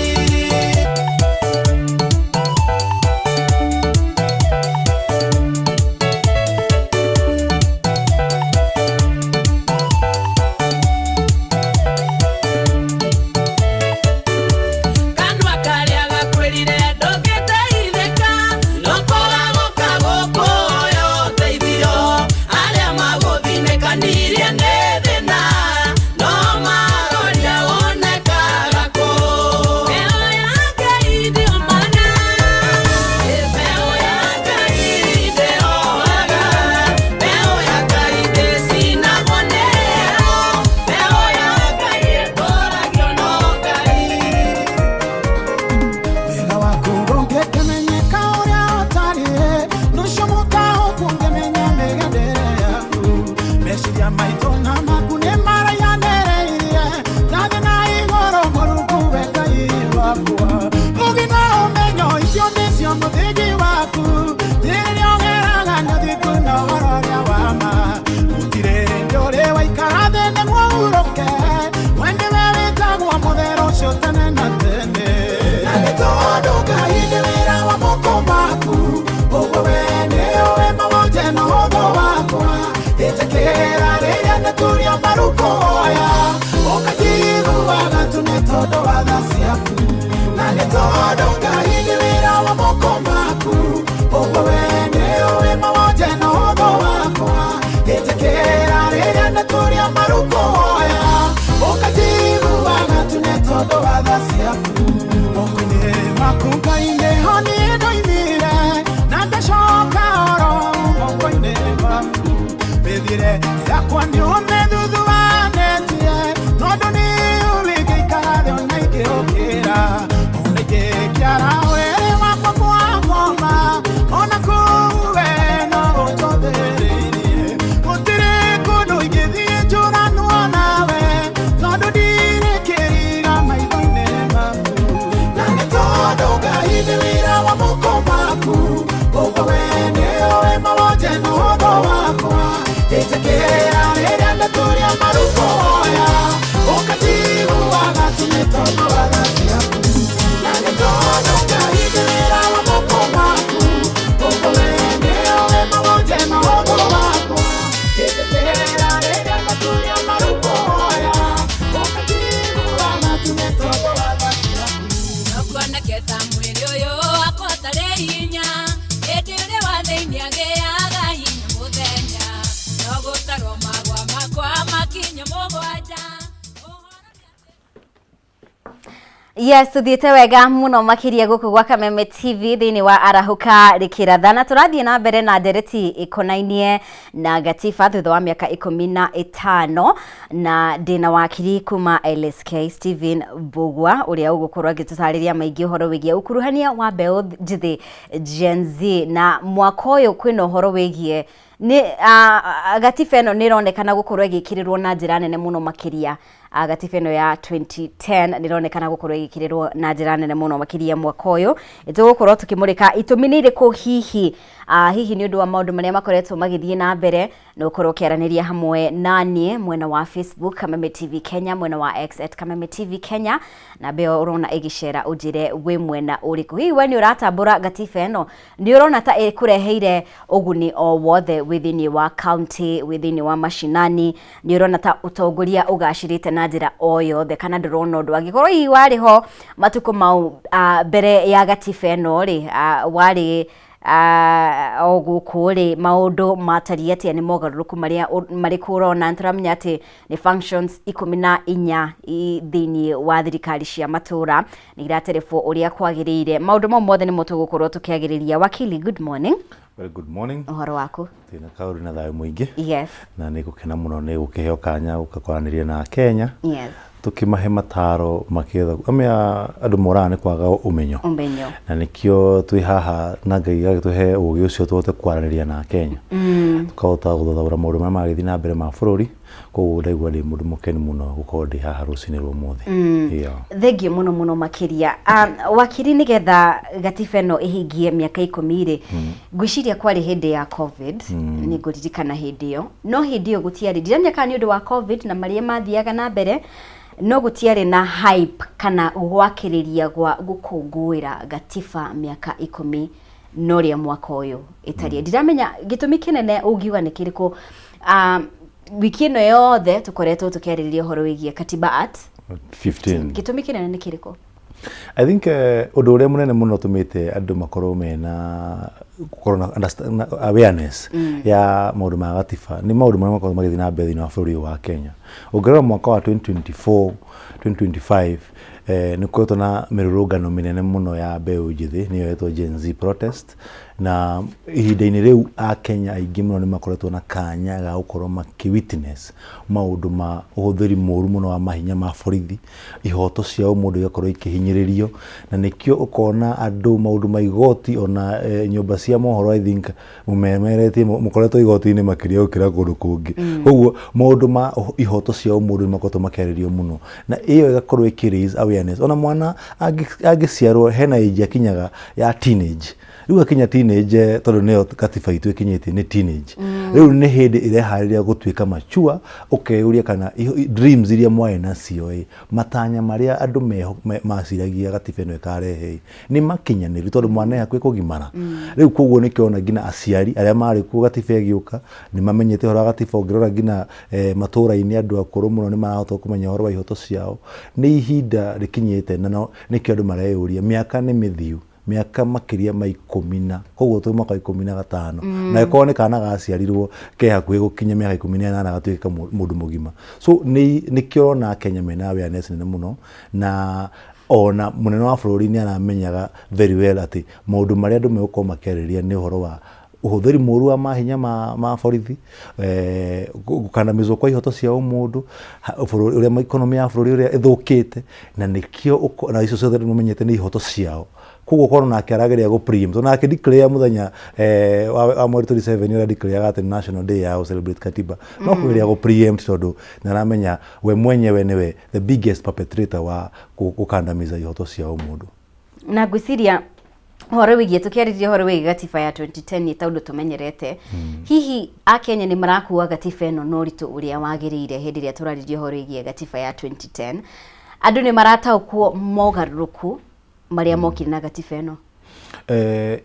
Kanua karĩa gakwĩrire ndũngĩteithĩka, no kũgagũka gũkũhoya ũteithio. Arĩa magũthinĩkanirie nĩ thĩna, no maroria wonekaga kũ. Mbeũ ya Ngai ndĩũmaga, mbeũ ya Ngai ndĩohaga, mbeũ ya Ngai ndĩcinagwo nĩ heho, mbeũ ya Ngai ĩtũragio no Ngai. Wega waku ndũngĩkĩmenyeka ũrĩa ũtariĩ, nũcio mũtaũku ũngĩmenya mĩgendere yaku. Meciria maitũ na maku nĩ maraihanĩrĩirie, ta thĩ na igũrũ Mũrungu we Ngai wakwa. Ũũgĩ na ũmenyo icio nĩcio mũthingi waku, rĩrĩa ũgeraga nĩ ũthingu na ũhoro ũrĩa wa ma. Gũtirĩ hĩndĩ ũrĩ waikara thĩ nĩguo ũhurũke, we nĩwe wĩtagwo mũtheru ũcio tene na tene. Na nĩ tondũ Ngai nĩ wĩra wa moko maku, ũguo we nĩũĩ mawonje na ũhũthũ wakwa. Ĩtĩkĩra rĩrĩa ndaturia maru kũhoya, ũkanjiguaga tu nĩ tondũ wa tha ciaku. Na nĩ tondũ Ngai nĩ wĩra wa moko maku, ũguo we nĩũĩ mawonje na ũhũthũ wakwa. Ĩtĩkĩra rĩrĩa ndaturia maru kũhoya, ũkanjiguaga tu nĩ tondũ wa tha ciaku. Moko-inĩ maku Ngai nĩho niĩ ndoimire, na ngacoka oro moko-inĩ maku. Mĩthiĩre yakwa nĩũmĩthuthuanĩtie, tondũ nĩũĩ ngĩikara thĩ ona ingĩũkĩra, ona ingĩkĩara ũrĩrĩ wakwa mwakoma, ona kũu we no ũnjothereirie. Gũtirĩ kũndũ ingĩthiĩ njũranwo nawe, tondũ ndirĩ kĩriga maitho-inĩ maku. Na nĩ tondũ Ngai nĩ wĩra wa moko maku, ũguo we nĩũĩ mawonje na ũhũthũ wakwa. Ĩtĩkĩra rĩrĩa ndaturia maru kũhoya, ũkanjiguaga tu nĩ tondũ wa tha ciaku. Na nĩ tondũ Ngai nĩ wĩra wa moko maku, ũguo we nĩũĩ mawonje na ũhũthũ wakwa. Ĩtĩkĩra rĩrĩa ndaturia maru kũhoya, ũkanjiguaga tu nĩ tondũ wa tha ciaku. Nokuoneke ta mwĩrĩ ũyũ wakwa ũtarĩ hinya, ĩndĩ ũrĩ wa thĩinĩ agĩaga hinya mũthenya. No gũtarwo magwa Yes, tuthiĩte wega mũno makĩria gũkũ gwa Kameme TV thĩinĩ wa Arahũka Rĩkĩratha, na tũrathiĩ na mbere na ndereti ĩkonainie na gatiba thutha wa mĩaka 15, na ndĩna wakiri kuma LSK Stephen Mbugua ũrĩa ũgũkorwo agĩtũtarĩria maingĩ ũhoro wĩgiĩ ũkuruhania wa mbeũ njĩthĩ Gen Z, na mwaka ũyũ kwĩna ũhoro wĩgiĩ nĩ gatiba ĩno nĩ ĩronekana gũkorwo ĩgĩkĩrĩrwo na njĩra nene mũno makĩria. Gatiba ĩno ya 2010 nĩ ĩronekana gũkorwo ĩgĩkĩrĩrwo na njĩra nene mũno makĩria mwaka ũyũ. Tũgũkorwo tũkĩmũrĩka itũmi nĩ irĩkũ hihi, hihi nĩ ũndũ wa maũndũ marĩa makoretwo magĩthiĩ na mbere, na ũkorwo ũkĩaranĩria hamwe na niĩ mwena wa Facebook Kameme TV Kenya, mwena wa X at Kameme TV Kenya, na mbeo ũrona ĩgĩcera ũnjĩre wĩ mwena ũrĩkũ. Hihi we nĩ ũratambũra gatiba ĩno? Nĩ ũrona ta ĩkũreheire ũguni o wothe wĩ thĩinĩ wa county, wĩ thĩinĩ wa mashinani? Nĩ ũrona ta ũtongoria ũgacĩrĩte na njĩra o yothe, kana ndũrona ũndũ? Angĩkorwo hihi warĩ ho matukũ mau mbere ya gatiba ĩno rĩ, warĩ o gũkũ rĩ, maũndũ matariĩ atĩa? Nĩ mogarũrũku marĩa marĩkũ ũrona? Nĩ tũramenya atĩ nĩ functions 14 thĩinĩ wa thirikari cia matũra nĩ iraterebwo ũrĩa kwagĩrĩire. Maũndũ mau mothe nĩmo tũgũkorwo tũkĩagĩrĩria. Wakili, good morning. Very good morning. Ũhoro waku? Twĩna kaũndũ na thayũ mũingĩ. Yes. Na nĩ gũkena mũno nĩ gũkĩheo kanya gũka kwaranĩria na Kenya. Yes. Tũkĩmahe mataro makĩetha amĩa andũ moraga nĩ kwaga ũmenyo. Ũmenyo. Na nĩkĩo twĩ haha na Ngai agĩtũhe ũgĩ ũcio tũhote kwaranĩria na Kenya. Tũkahota gũthathaũra maũndũ marĩa maragĩthiĩ na mbere ma bũrũri. Koguo ndaigua ndĩ mũndũ mũkenu mũno gũkorwo ndĩ haha rũcinĩ rwa ũmũthĩ. Yeah. Thengiũ mũno mũno makĩria. Wakiri, nĩgetha gatiba ĩno ĩhingie mĩaka 10 rĩ, ngwĩciria kwarĩ hĩndĩ ya COVID, nĩ ngũririkana hĩndĩ ĩyo, no hĩndĩ ĩyo gũtiarĩ, ndiramenya kana nĩ ũndũ wa COVID na marĩa mathiaga na mbere, no gũtiarĩ na hype kana gwakĩrĩria gwa gũkũngũĩra gatiba mĩaka 10 na ũrĩa mwaka ũyũ ĩtariĩ. Ndiramenya gĩtũmi kĩnene ũngiuga nĩ kĩrĩkũ. Wiki ĩno yothe tũkoretwo tũkĩarĩrĩria ũhoro wĩgiĩ Katiba Act 15. Gĩtũmi kĩnene nĩ kĩrĩkũ? I think ũndũ ũrĩa mũnene mũno ũtũmĩte andũ makorwo mena gũkorwo na awareness ya maũndũ ma gatiba nĩ maũndũ marĩa makorwo magĩthiĩ na mbere thĩinĩ wa bũrũri ũyũ wa Kenya. Ũngĩrora mwaka wa 2024 2025, nĩ gũkoretwo na mĩrũrũngano mĩnene mũno ya mbeũ njĩthĩ, nĩyo yetwo Gen Z protest, na ihinda-inĩ rĩu Akenya aingĩ mũno nĩ makoretwo na kanya ga gũkorwo makĩ witness maũndũ ma ũhũthĩri mũru mũno wa mahinya ma borithi, ihoto cia ũmũndũ igakorwo ikĩhinyĩrĩrio, na nĩkĩo ũkona andũ maũndũ ma igoti ona nyũmba cia mohoro, I think mũmemeretie mũkoretwo igoti-inĩ makĩria gũkĩra kũndũ kũngĩ. Koguo maũndũ ma ihoto cia ũmũndũ nĩ makoretwo makĩarĩrio mũno, na ĩyo ĩgakorwo ĩkĩ raise awareness. Ona mwana angĩciarwo hena age akinyaga ya teenage. Rĩu akinya teenage, tondũ nĩyo katiba itũ ĩkinyĩtie nĩ teenage, rĩu nĩ hĩndĩ ĩreharĩria gũtuĩka mature. Ũkeyũria kana dreams iria mwarĩ nacio ĩ, matanya marĩa andũ maciragia gatiba ĩno ĩkarehe ĩ, nĩ makinyanĩru, tondũ mwana e hakuhĩ kũgimara rĩu. Koguo nĩkĩo ona nginya aciari arĩa marĩ kuo gatiba ĩgĩũka nĩ mamenyete ũhoro wa gatiba. Ũngĩrora nginya matũra-inĩ, andũ akũrũ mũno nĩ marahota kũmenya ũhoro wa ihoto ciao. Nĩ ihinda rĩkinyĩte na nĩkĩo andũ mareyũria, mĩaka nĩ mĩthiu, mĩaka makĩria ma 10 na koguo twĩ mwaka wa 15, na ĩkorwo nĩ kana gaciarirwo ke hakuhĩ gũkinya mĩaka 18 gatuĩke mũndũ mũgima. So nĩkĩo ũrona Kenya mena awareness nene mũno, na ona mũnene wa bũrũri nĩ aramenyaga very well atĩ maũndũ marĩa andũ megũkorwo makĩarĩrĩria nĩ ũhoro wa ũhũthĩri mũru wa mahinya ma borithi, gũkandamizwo kwa ihoto cia ũmũndũ, bũrũri ũrĩa economy ya bũrũri ũrĩa ĩthũkĩte, na nĩkĩo na icio ciothe nĩmamenyete nĩ ihoto ciao. Koguo ũkorwo nake arageria gũ preempt, ona akĩ declare mũthenya wa mweri 27 ũrĩa declare atĩ national day ya celebrate katiba, no kũgeria gũ preempt tondũ nĩ aramenya we mwenyewe nĩwe the biggest perpetrator wa gũkandamiza ihoto cia ũmũndũ. Na ngwĩciria ũhoro wĩgiĩ tũkĩarĩrĩria ũhoro wĩgiĩ gatiba ya 2010 nĩ ta ũndũ tũmenyerete, hihi Akenya nĩ marakua gatiba ĩno na ũritũ ũrĩa wagĩrĩire? Hĩndĩ ĩrĩa tũrarĩrĩria ũhoro wĩgiĩ gatiba ya 2010, andũ nĩ marataũkwo mogarũrũku marĩa mokire na gatiba ĩno?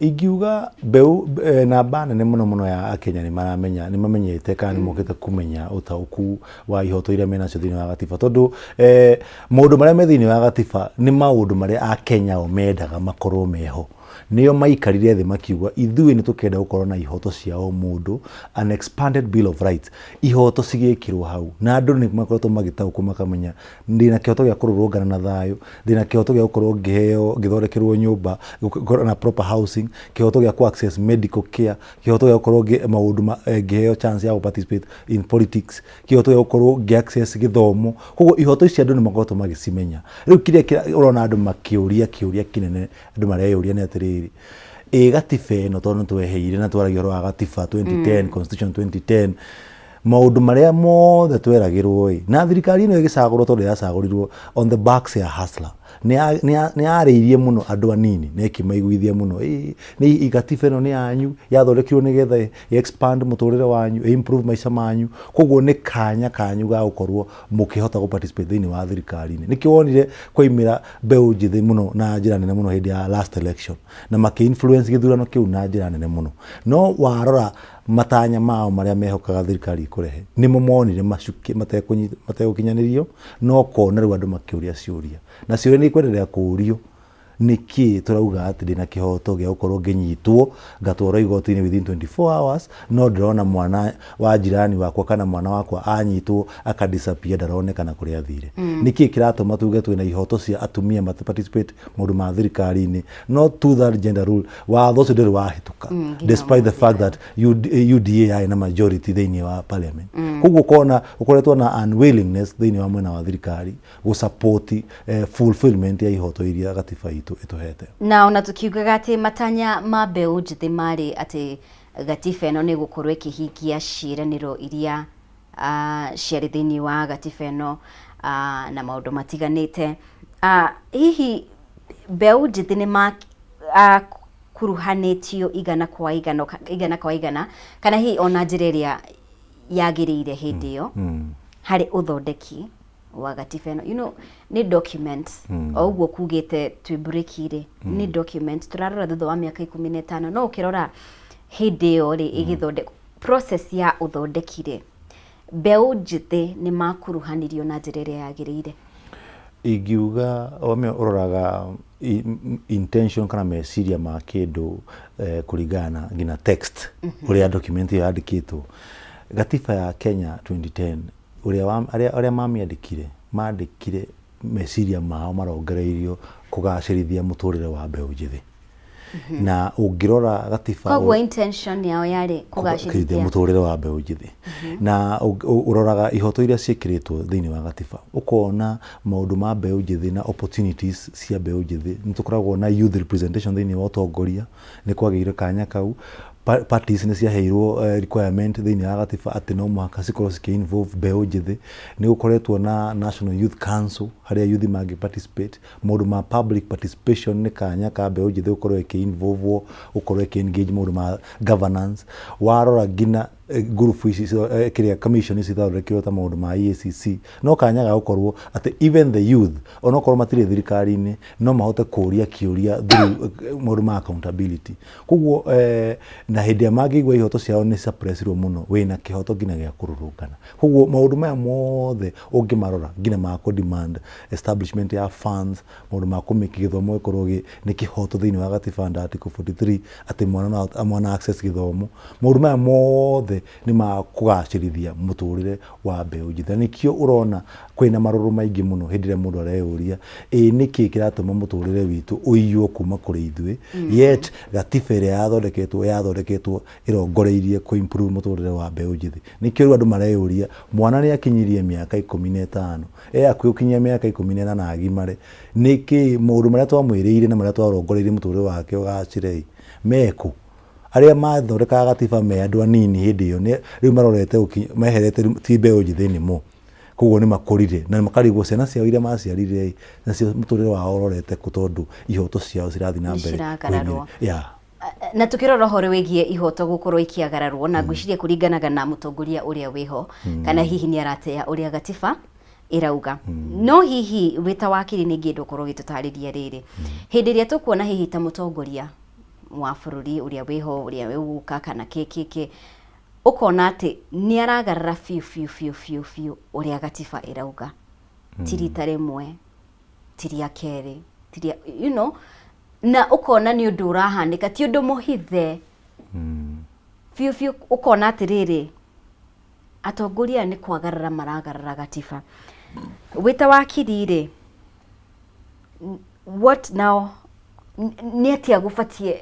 Ingiuga mbeũ namba nene mũno mũno ya Akenya nĩ maramenya, nĩ mamenyete kana nĩ mokĩte kũmenya ũtaũku wa ihoto iria menacio thĩinĩ wa gatiba, tondũ maũndũ marĩa me thĩinĩ wa gatiba nĩ maũndũ marĩa Akenya o mendaga makorwo meho. Nĩo maikarire thĩ makiuga ithuĩ nĩ tũkenda gũkorwo na ihoto cia o mũndũ, an expanded bill of rights, ihoto cigĩkĩrwo hau. Na andũ nĩ makoretwo magĩtaũkwo makamenya ndĩna kĩhoto gĩa kũrũrũngana na thayũ, ndĩna kĩhoto gĩa gũkorwo ngĩheo, ngĩthondekerwo nyũmba, gũkorwo na proper housing, kĩhoto gĩa kũ access medical care, kĩhoto gĩa gũkorwo maũndũ ma, ngĩheo chance ya gũ participate in politics, kĩhoto gĩa gũkorwo ngĩ access gĩthomo. Koguo ihoto ici andũ nĩ makoretwo magĩcimenya. Rĩu kĩrĩa ũrona andũ makĩũria kĩũria kĩnene andũ mareyũria nĩ atĩrĩrĩ, ĩ gatiba ĩno tondũ nĩ tweheire na twaragia ũhoro wa gatiba 2010, constitution 2010, maũndũ marĩa mothe tweragĩrwo ĩ, na thirikari ĩno ĩgĩcagũrwo tondũ yacagũrirwo on the backs ya hustler, nĩ yarĩirie mũno andũ anini na ĩkĩmaiguithia mũno, ĩ nĩ gatiba ĩno nĩ yanyu, yathondekirwo nĩgetha ĩ expand mũtũrĩre wanyu, ĩ improve maica manyu, koguo nĩ kanya kanyu ga gũkorwo mũkĩhota gũ participate thĩinĩ wa thirikari-inĩ. Nĩkĩo wonire kwaimĩra mbeũ njĩthĩ mũno na njĩra nene mũno hĩndĩ ya last election, na makĩ influence gĩthurano kĩu na njĩra nene mũno. No warora matanya mao marĩa mehokaga thirikari ĩkũrehe, nĩmo monire macuke mategũkinyanĩrio, no kona rĩu andũ makĩũria ciũria, na ciũria nĩ ikwendelea kũũrio. Nĩkĩ tũrauga atĩ ndĩna kĩhoto gĩa gũkorwo ngĩnyitwo ngatwarwo igoti-inĩ within 24 hours, no ndĩrona mwana wa jirani wakwa kana mwana wakwa anyitwo aka disappear, ndaronekana kũrĩa athire? Nĩkĩ kĩratũma tuge twĩna ihoto cia atumia mati participate maũndũ ma thirikari-inĩ, no two third gender rule watho ũcio ndũrĩ wahĩtũka, despite the fact that UDA yarĩ na majority thĩinĩ wa parliament? Koguo ũkona ũkoretwo na unwillingness thĩinĩ wa mwena wa thirikari gũ-support fulfillment ya ihoto iria gatiba itũ ĩtũhete. Na ona tũkiugaga atĩ matanya ma mbeũ njĩthĩ marĩ atĩ gatiba ĩno nĩ ĩgũkorwo ĩkĩhingia ciĩranĩro iria ciarĩ thĩinĩ wa gatiba ĩno na maũndũ matiganĩte, hihi mbeũ njĩthĩ nĩ makuruhanĩtio igana kwa igana kana hihi ona njĩra ĩrĩa yagĩrĩire hĩndĩ ĩyo harĩ ũthondeki wa gatiba ĩno? Nĩ document o ũguo kugĩte twĩ break-rĩ, nĩ document tũrarora thutha wa mĩaka 15, no ũkĩrora hĩndĩ ĩyo rĩ ĩgĩthondekwo, process ya ũthondeki rĩ, mbeũ njĩthĩ nĩ makuruhanirio na njĩra ĩrĩa yagĩrĩire? Ingiuga wame ũroraga intention kana meciria ma kĩndũ kũringana na nginya text ũrĩa document ĩyo yandĩkĩtwo. Gatiba ya Kenya 2010, ũrĩa arĩa mamĩandĩkire mandĩkire meciria mao marongoreirio kũgacĩrithia mũtũrĩre wa mbeũ njĩthĩ, na ũngĩrora gatiba Koguo intention yao yarĩ kũgacĩrithia mũtũrĩre wa mbeũ njĩthĩ, na ũroraga ihoto iria ciĩkĩrĩtwo thĩinĩ wa gatiba, ũkona maũndũ ma mbeũ njĩthĩ na opportunities cia mbeũ njĩthĩ. Nĩ tũkoragwo na youth representation thĩinĩ wa ũtongoria, nĩ kwagĩire kanya kau. Parties nĩ ciaheirwo requirement thĩinĩ wa gatiba atĩ no mũhaka cikorwo cikĩ involve mbeũ njĩthĩ. Nĩ gũkoretwo na National Youth Council harĩa youth mangĩ participate. Maũndũ ma public participation nĩ kanya ka mbeũ njĩthĩ gũkorwo ĩkĩ involve, gũkorwo ĩkĩ engage maũndũ ma governance. Warora nginya ngurubu ici kĩrĩa commission ici ithondekirwo ta maũndũ ma EACC, no kanya ga gũkorwo atĩ even the youth, onokorwo matirĩ thirikari-inĩ, no mahote kũria kĩũria through maũndũ ma accountability. Koguo na hĩndĩ ĩrĩa mangĩigua ihoto ciao nĩ suppressirwo mũno, wĩna kĩhoto nginya gĩa kũrũrũngana. Koguo maũndũ maya mothe ũngĩmarora, nginya ma kũ demand establishment ya funds, maũndũ ma kũmĩki gĩthomo gĩkorwo nĩ kĩhoto thĩinĩ wa gatiba under article 43 atĩ mwana no mwana access gĩthomo, maũndũ maya mothe nĩ ma kũgacĩrithia mũtũrĩre wa mbeũ njĩthĩ. Na nĩkĩo ũrona kwĩna marũrũ maingĩ mũno hĩndĩ ĩrĩa mũndũ areyũria, ĩ nĩkĩ kĩratũma mũtũrĩre witũ ũiywo kuma kũrĩ ithuĩ, yet gatiba ĩrĩa yathondeketwo ĩrongoreirie kũ improve mũtũrĩre wa mbeũ njĩthĩ? Nĩkĩo rĩu andũ mareyũria, mwana nĩ akinyirie mĩaka 15, e hakuhĩ gũkinyia mĩaka 18 agimare, nĩkĩ maũndũ marĩa twamwĩrĩire na marĩa twarongoreirie mũtũrĩre wake ũgacĩre mekũ? Arĩa mathondekaga gatiba me andũ anini hĩndĩ ĩyo rĩu marorete meherete, rĩu ti mbeũ njĩthĩ anymore. Koguo nĩ makũrire na makarigwo ciana ciao iria maciarire ĩ, nacio mũtũrĩre wao ũrorete kũ, tondũ ihoto ciao cirathiĩ na Nĩ mbere ciragararwo. Yeah. Na tukĩrora ũhoro wĩgiĩ ihoto gũkorwo ikĩagararwo, na ngwĩciria kũringanaga na mũtongoria ũrĩa wĩho, kana hihi nĩ arateya ũrĩa gatiba ĩrauga. No hihi wĩ ta wakiri nĩ ingĩenda ũkorwo ũgĩtũtarĩria rĩrĩ, hĩndĩ ĩrĩa tũkuona hihi ta mũtongoria wa bũrũri ũrĩa wĩho, ũrĩa ũgũka, kana kĩ kĩ kĩ, ũkona atĩ nĩ aragarara biũ biũ biũ biũ biũ ũrĩa gatiba ĩrauga, ti rita rĩmwe, ti rĩa kerĩ, ti rĩa Na ũkona nĩ ũndũ ũrahanĩka, ti ũndũ mũhithe biũ biũ, ũkona atĩrĩrĩ, atongoria aya nĩ kwagarara maragarara gatiba. Wĩ ta wakiri rĩ, what now, nĩ atĩa gũbatiĩ?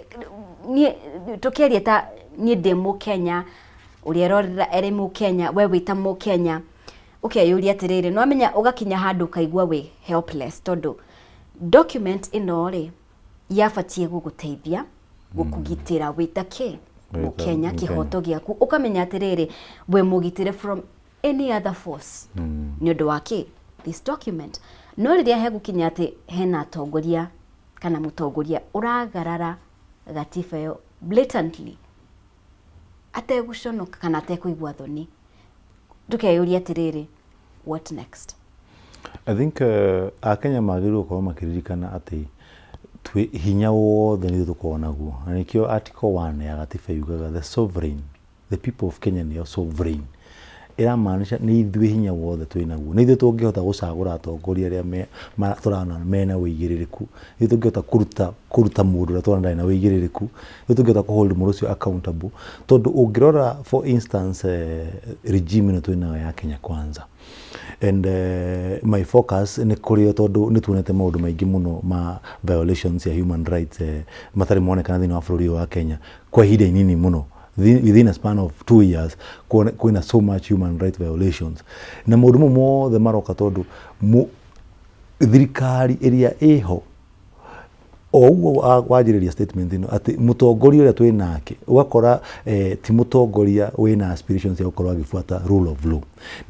Niĩ tũkĩaria ta niĩ ndĩ Mũkenya, ũrĩa ũrorera arĩ Mũkenya, we wĩ ta Mũkenya, ũkeyũria atĩrĩrĩ, nĩwamenya ũgakinya handũ ũkaigua wĩ helpless, tondũ document ĩno rĩ, yabatiĩ gũgũteithia gũkũgitĩra wĩ ta kĩ Mũkenya, kĩhoto gĩaku, ũkamenya atĩrĩrĩ, wĩ mũgitĩre from any other force nĩ ũndũ wa kĩ this document. No rĩrĩa hegũkinya atĩ hena atongoria kana mũtongoria ũragarara gatiba ĩyo blatantly, ategũconoka kana atekũigua thoni, tũkeyũria atĩrĩrĩ, what next? I think Akenya magĩrĩirwo gũkorwo makĩririkana atĩ twĩ hinya wothe nĩ ithuĩ tũkoragwo naguo, na nĩkĩo article 1 ya gatiba yugaga the sovereign, the people of Kenya nĩo sovereign. Ĩramaanisha nĩ ithuĩ hinya wothe twĩ naguo, nĩ ithuĩ tũngĩhota gũcagũra atongoria arĩa me, ma, tũrona mena ũigĩrĩrĩku, nĩ ithuĩ tũngĩhota kũruta kũruta mũndũ ũrĩa tũrona ndarĩ na ũigĩrĩrĩku, nĩ ithuĩ tũngĩhota kũ hold mũndũ ũcio accountable, tondũ ũngĩrora for instance regime ĩno twĩ nayo ya Kenya Kwanza, and my focus nĩ kũrĩ o, tondũ nĩ tuonete maũndũ maingĩ mũno ma violations ya human rights matarĩ monekana thĩinĩ wa bũrũri ũyũ wa Kenya kwa ihinda inini mũno. Within a span of 2 years kwĩna so much human right violations, na maũndũ mau mothe maroka tondũ thirikari ĩrĩa ĩho, o ũguo wanjĩrĩria statement ĩno atĩ mũtongoria ũrĩa twĩ nake, ũgakora ti mũtongoria wĩna aspirations cia gũkorwo agĩbuata rule of law.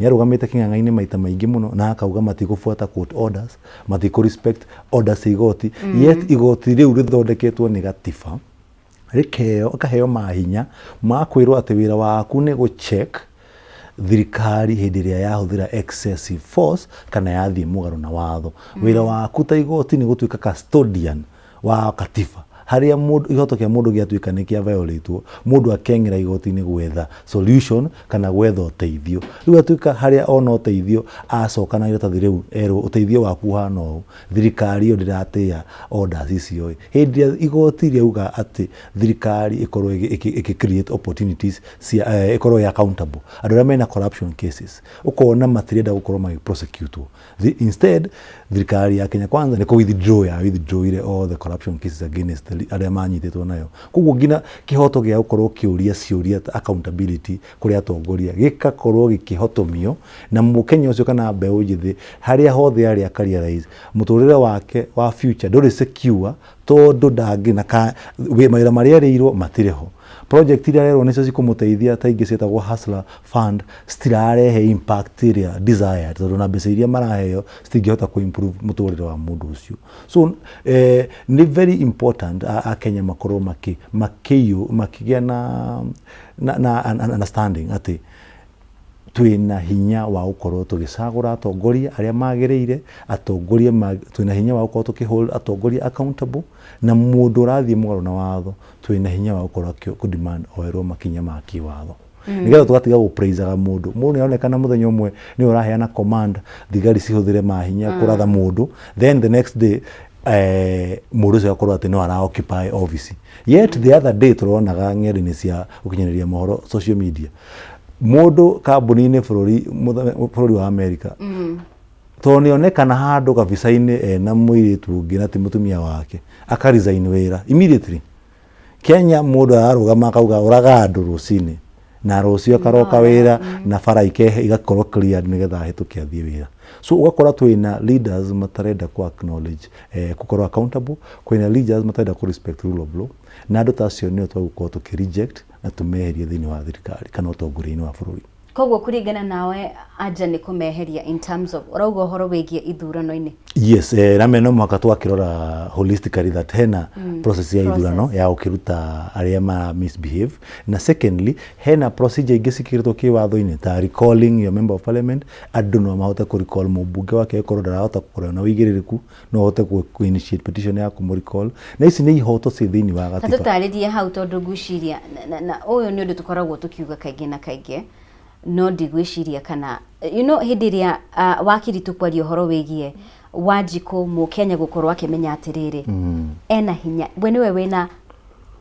Nĩ arũgamĩte kĩng'ang'a-inĩ maita maingĩ mũno na akauga matigũbuata court orders, matikũ respect orders cia igoti. Yet igoti rĩu rĩthondeketwo nĩ gatiba, rĩkeheo akaheo mahinya ma kwĩrwo atĩ wĩra waku nĩ gũ-check thirikari hĩndĩ ĩrĩa yahũthĩra excessive force kana yathiĩ mũgarũ na watho. Wĩra waku ta igoti nĩ gũtuĩka custodian wa katiba, harĩa mũndũ ihoto kĩa mũndũ gĩatuĩka nĩ kĩa violatwo, mũndũ akeng'era igoti-inĩ gwetha solution kana gwetha ũteithio. Rĩu atuĩka harĩa ona ũteithio, acoka na iratathi rĩu, erwo ũteithio waku ũhana ũũ, thirikari ĩyo ndĩratĩa orders icio ĩ. Hĩndĩ ĩrĩa igoti rĩauga atĩ thirikari ĩkorwo ĩgĩ create opportunities cia ĩkorwo ĩ accountable, andũ arĩa mena corruption cases, ũkona matirenda gũkorwo magĩ prosecute. Instead thirikari ya Kenya Kwanza nĩ kũ withdraw ya withdrawire all the corruption cases against arĩa manyitĩtwo nayo. Koguo nginya kĩhoto gĩa gũkorwo kĩũria ciũria ta accountability kũrĩ atongoria gĩkakorwo gĩkĩhotomio, na mũkenya ũcio kana mbeũ njĩthĩ harĩa hothe arĩ akarealize mũtũrĩre wake wa future ndũrĩ secure, tondũ ndangĩ na mawĩra marĩa erĩirwo matirĩ ho, project iria arerwo nĩcio cikũmũteithia ta ingĩ ciĩtagwo Hustler Fund citirarehe impact ĩrĩa desired, tondũ na mbeca iria maraheo citingĩhota kũ improve mũtũrĩre wa mũndũ ũcio. So nĩ very important Akenya makorwo makĩ makĩgĩa na understanding atĩ twĩna hinya wa gũkorwo tũgĩcagũra atongoria arĩa magĩrĩire, atongoria twĩna hinya wa gũkorwo tũkĩ hold atongoria accountable, na mũndũ ũrathiĩ mũgarũ na watho, twĩna hinya wa gũkorwo kũ demand oerwo makinya ma kĩwatho, nĩgetha tũgatiga gũpraisaga mũndũ. Mũndũ nĩ aronekana mũthenya ũmwe nĩ ũraheana command thigari cihũthĩre mahinya kũratha mũndũ, then the next day mũndũ ũcio agakorwo atĩ no ara occupy office. Yet the other day tũronaga ng'enda-inĩ cia gũkinyanĩria mohoro, social media, mũndũ kambuni-inĩ bũrũri wa America, tondũ nĩ onekana handũ kabica-inĩ ena mũirĩtu ũngĩ na ti mũtumia wake, aka resign wĩra immediately. Kenya mũndũ ararũgama akauga ũraga andũ rũcinĩ, na rũciũ akaroka wĩra na bara igakorwo cleared nĩgetha ahĩtũke athiĩ wĩra. So ũgakora twĩna leaders matarenda ku acknowledge gũkorwo accountable, kwĩna leaders matarenda ku respect rule of law, na andũ ta acio nĩo twagũkorwo tũkĩ reject na tũmeherie thĩinĩ wa thirikari kana ũtongoria-inĩ wa bũrũri. Koguo kũringana nawe, anja nĩ kũmeheria in terms of ũrauga ũhoro wĩgiĩ ithurano-inĩ? Yes, na no mũhaka twakĩrora holistically that hena process ya ithurano ya gũkĩruta arĩa mara misbehave, na secondly hena procedure ingĩ cikĩrĩtwo kĩwatho-inĩ ta recalling your member of parliament. Andũ no mahote kũ recall mũmbunge wake ĩkorwo ndarahota gũkorwo na ũigĩrĩrĩku, no ahote kũ initiate petition ya kũmũ recall, na ici nĩ ihoto ciĩ thĩinĩ wa ta gatiba. Tũtarĩrie hau, tondũ ngwĩciria na ũyũ nĩ ũndũ tũkoragwo tũkiuga kaingĩ na kaingĩ. No ndigwĩciria kana you know hĩndĩ ĩrĩa wakiri tũkwaria ũhoro wĩgiĩ Wanjikũ mũkenya gũkorwo akĩmenya atĩrĩrĩ ena hinya, we nĩwe wĩna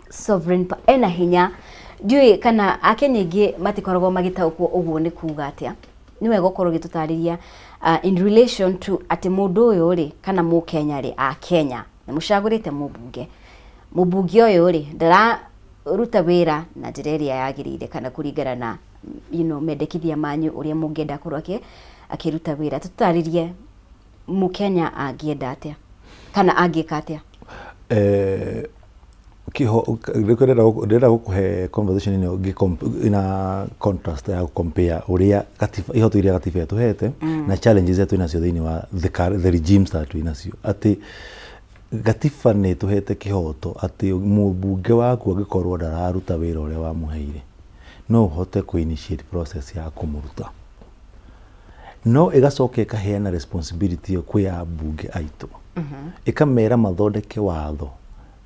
sovereign ena hinya. Ndiũĩ kana akenya aingĩ matikoragwo magĩtaũkwo ũguo nĩ kuga atĩa. Nĩ wega ũkorwo ũgĩtũtarĩria in relation to atĩ mũndũ ũyũ rĩ kana mũkenya rĩ, akenya nĩ mũcagũrĩte mũmbunge, mũmbunge ũyũ rĩ ndararuta wĩra na njĩra ĩrĩa yagĩrĩire kana kũringana na mendekithia manyu ũrĩa mũngĩenda akorwo akĩruta wĩra. Tũtarĩrie mũkenya angĩenda atĩa kana angĩka atĩa? Ndĩrenda gũkũhe conversation ĩno ina contrast ya compare ũrĩa gatiba, ihoto iria gatiba ĩtũhete na challenges iria twĩnacio thĩinĩ wa the regimes that twĩnacio, atĩ gatiba nĩ ĩtũhete kĩhoto atĩ mũmbunge waku angĩkorwo ndararuta wĩra ũrĩa wamũheire, no ũhote kũ initiate process ya kũmũruta, no ĩgacoka ĩkaheana responsibility ĩyo kwĩ ambunge aitũ, ĩkamera mathondeke watho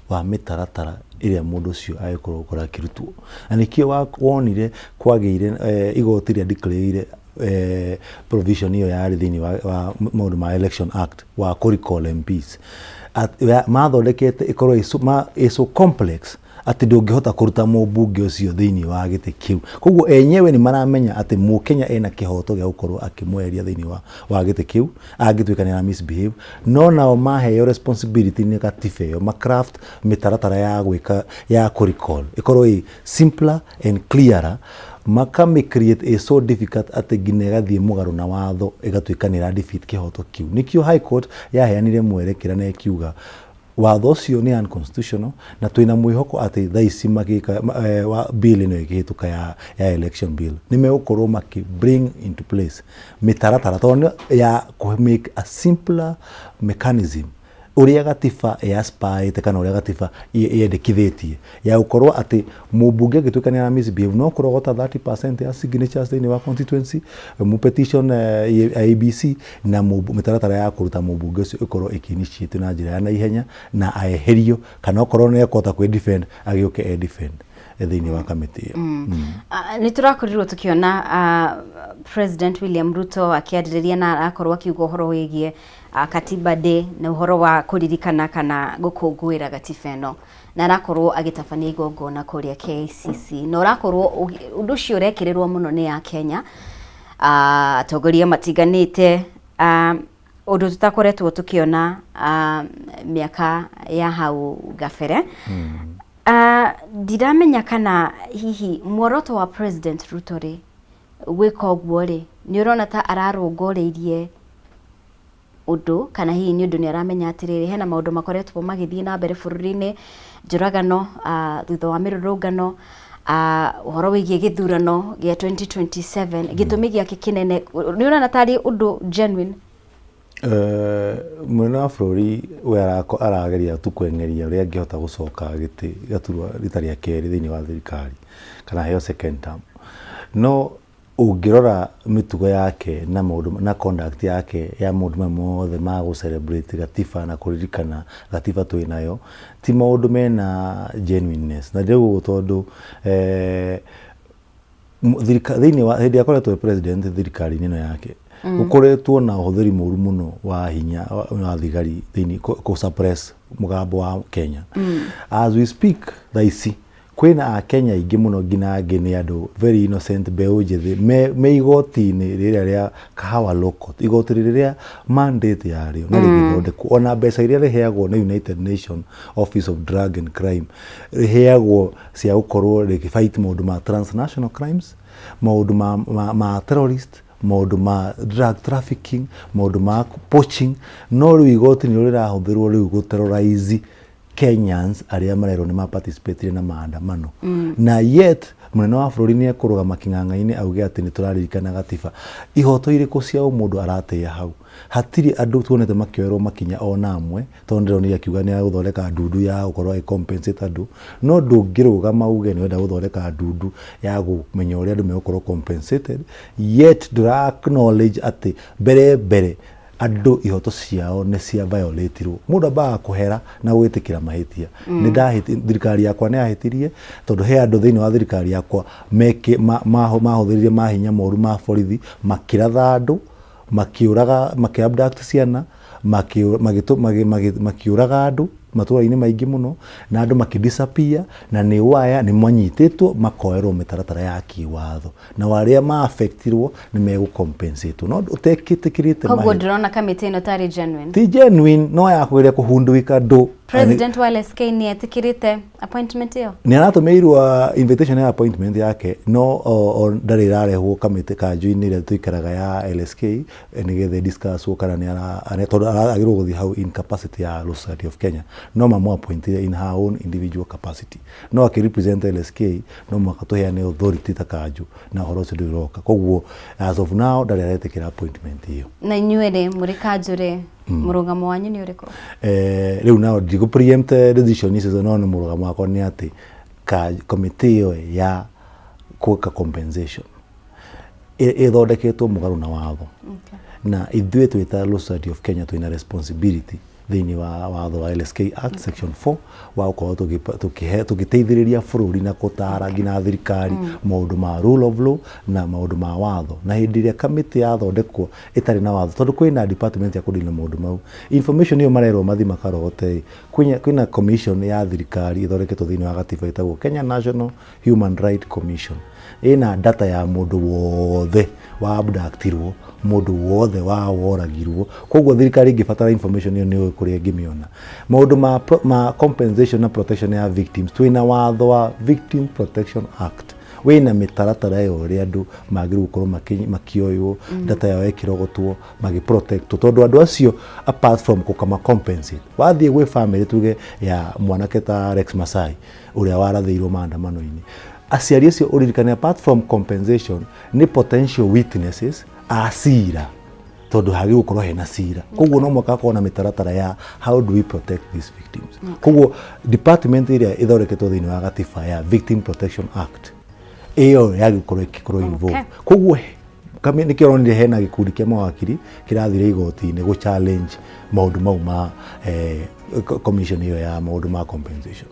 wa mĩtaratara ĩrĩa mũndũ ũcio agĩkorwo gũkorwo akĩrutwo. Na nĩkĩo wonire kwagĩire igoti rĩa declare provision ĩyo yarĩ thĩinĩ wa maũndũ ma Election Act wa kũ recall MPs. Mathondekete ĩkorwo ĩ so complex atĩ ndũngĩhota kũruta mũmbunge ũcio thĩinĩ wa gĩtĩ kĩu. Koguo enyewe nĩ maramenya atĩ mũkenya ena kĩhoto gĩa gũkorwo akĩmweheria thĩinĩ wa gĩtĩ kĩu angĩtuĩka nĩ ara misbehave, no nao maheo responsibility nĩ gatiba ĩyo ma craft mĩtaratara ya gwĩka ya kũ recall ĩkorwo ĩ simpler and clearer, makamĩ create ĩ so difficult atĩ nginya ĩgathiĩ mũgarũ na watho, ĩgatuĩka nĩ ĩra defeat kĩhoto kĩu. Nĩkĩo High Court yaheanire mwerekera na ĩkiuga watho ũcio nĩ unconstitutional, na twĩna mwĩhoko atĩ thaa ici magĩka bill ĩno ĩkĩhĩtũka ya election bill, nĩ megũkorwo makĩ bring into place mĩtaratara tondũ ya kũ make a simpler mechanism ũrĩa gatiba ĩaspirĩte kana ũrĩa gatiba yendekithĩtie ya gũkorwo atĩ mũmbunge angĩtuĩka nĩ ara misbehave no kũrogota 30% ya signatures thĩinĩ wa constituency mu petition IEBC, na mĩtaratara ya kũruta mũmbunge ũcio ĩkorwo ĩkĩ-initiate na njĩra ya naihenya na aeherio, kana okorwo nĩ ekũhota kwĩ defend agĩũke e defend thĩinĩ wa kamĩtĩ ĩyo. Nĩ tũrakorirwo tũkĩona President William Ruto akĩarĩrĩria na arakorwo akiuga ũhoro wĩgiĩ Katiba Day na ũhoro wa kũririkana kana gũkũngũĩra gatiba ĩno, na arakorwo agĩtabania igongona kũrĩa KICC, na ũrakorwo ũndũ ũcio ũrekĩrĩrwo mũno nĩ Akenya, atongoria matiganĩte, ũndũ tũtakoretwo tũkĩona mĩaka ya hau gabere. Ndiramenya kana hihi muoroto wa President Ruto rĩ gwĩka ũguo rĩ, nĩ ũrona ta ararũngũrĩirie ũndũ, kana hihi nĩ ũndũ nĩ aramenya atĩrĩrĩ hena maũndũ makoretwo magĩthiĩ na mbere bũrũri-inĩ, njũragano thutha wa mĩrũrũngano, ũhoro wĩgiĩ gĩthurano gĩa 2027, gĩtũmi gĩake kĩnene nĩ ũrona tarĩ ũndũ genuine? Mũnene wa bũrũri we arageria tu kweng'eria ũrĩa angĩhota gũcoka gĩtĩ gaturwa rita rĩa kerĩ thĩinĩ wa thirikari kana aheo second term. No ũngĩrora mĩtugo yake na maũndũ na conduct yake ya maũndũ maya mothe ma gũ celebrate gatiba na kũririkana gatiba twĩ nayo, ti maũndũ mena genuineness. Na ndĩrauga ũguo tondũ thĩinĩ wa hĩndĩ ĩrĩa akoretwo e president thirikari-inĩ ĩno yake, gũkoretwo na ũhũthĩri mũru mũno wa hinya wa thigari thĩinĩ kũ suppress mũgambo wa Kenya. As we speak thaa ici kwĩna Akenya aingĩ mũno, nginya angĩ nĩ andũ very innocent, mbeũ njĩthĩ me igoti-inĩ rĩrĩa rĩa Kahawa Law Court, igoti rĩrĩa mandate yarĩo na rĩgĩthondekwo, ona mbeca iria rĩheagwo nĩ United Nation Office of Drug and Crime rĩheagwo cia gũkorwo rĩgĩ fight maũndũ ma transnational crimes, maũndũ ma terrorist, maũndũ ma drug trafficking, maũndũ ma poaching, no rĩu igoti nĩrĩo rĩrahũthĩrwo rĩu gũ terrorize Kenyans arĩa marerwo nĩ ma participate na maandamano. Na yet mũnene wa bũrũri nĩ ekũrũgama kĩng'ang'a-inĩ auge atĩ nĩ tũraririkana gatiba. Ihoto irĩkũ cia ũmũndũ aratĩa hau? Hatirĩ andũ tuonete makĩoerwo makinya ona amwe, tondũ ndĩronire akiuga nĩ agũthondeka ndundu ya gũkorwo agĩ compensate andũ, no ndũngĩrũgama uge nĩ ũrenda gũthondeka ndundu ya kũmenya ũrĩa andũ megũkorwo compensated, yet ndũra acknowledge atĩ mbere mbere Andũ ihoto ciao nĩ cia violatirwo. Mũndũ ambaga kũhera na gwĩtĩkĩra mahĩtia. Nĩ ndahĩti, thirikari yakwa nĩ yahĩtirie tondũ he andũ thĩinĩ wa thirikari yakwa meki, ma, mahũthĩrire mahinya moru ma borithi makĩratha andũ, makĩũraga, makĩ abduct ciana, makĩũraga andũ matũra-inĩ maingĩ mũno, na andũ makĩ disappear, na nĩ waya nĩ manyitĩtwo makoerwo mĩtaratara ya kĩwatho, na arĩa ma affectirwo nĩ megũ compensate no ũtetĩkĩrĩte. Koguo ndĩrona kamĩtĩ ĩno tarĩ genuine. Ti genuine, no ya kũgeria kũhunduika andũ. President wa LSK nĩ etĩkĩrĩte appointment ĩyo? Nĩ aratũmĩirwo invitation ya appointment yake, no o ndarĩ ĩrarehwo kamĩtĩ kanju-inĩ ĩrĩa tũikaraga ya LSK nĩgetha discusswo kana nĩ ara, tondũ agĩrĩirwo gũthiĩ hau in capacity ya Law Society of Kenya, no mamũ appointire in her own individual capacity, no akĩ represent LSK no mũhaka tũheane authority ta kanju, na ũhoro ũcio ndũrĩ ũroka. Koguo as of now ndarĩ aretĩkĩra appointment ĩyo. Na inyuĩ rĩ, mũrĩ kanjũ rĩ, mũrũgamo wanyu nĩ ũrĩkũ? Rĩu nao ndigũ preempt decision icio, no nĩ mũrũgamo wakwa nĩ atĩ committee ĩyo ya gwĩka compensation ĩthondeketwo mũgarũ na watho, na ithuĩ twĩ ta Law Society of Kenya twĩna responsibility thĩinĩ wa watho wa LSK Act section 4 wa gũkorwo tũgĩteithĩrĩria bũrũri na gũtara nginya thirikari maũndũ ma rule of law na maũndũ ma watho. Na hĩndĩ ĩrĩa kamĩtĩ yathondekwo ĩtarĩ na watho, tondũ kwĩna department ya kũdeal na maũndũ mau, information ĩyo marerwo mathi makarogote, kwĩna commission ya thirikari ĩthondeketwo thĩinĩ wa gatiba ĩtagwo Kenya National Human Right Commission, ĩna data ya mũndũ wothe wa abductirwo, mũndũ wothe wa woragirwo. Koguo thirikari ĩngĩbatara information ĩyo nĩ kũrĩa ĩngĩmĩona. Maũndũ ma compensation na protection ya victims, twĩna watho wa Victim Protection Act wĩna mĩtaratara ya ũrĩa andũ magĩrĩirwo gũkorwo makĩoywo, data yao ĩkĩrogotwo, magĩprotectwo, tondũ andũ acio apart from kũkama compensate, wathiĩ gwĩ family tuge ya mwanake ta Rex Masai ũrĩa warathĩirwo maandamano-inĩ, aciari acio ũririkane apart from compensation nĩ potential witnesses a cira, tondũ hagĩrĩirwo gũkorwo hena cira. Koguo no mũhaka hakorwo na mĩtaratara ya how do we protect these victims. Koguo department ĩrĩa ĩthondeketwo thĩinĩ wa gatiba ya Victim Protection Act ĩyo yagĩrĩirwo gũkorwo ĩgĩkorwo involved. Koguo nĩkĩo ũronire hena gĩkundi kĩa mawakiri kĩrathire igoti-inĩ gũ challenge maũndũ mau ma commission ĩyo ya maũndũ ma compensation.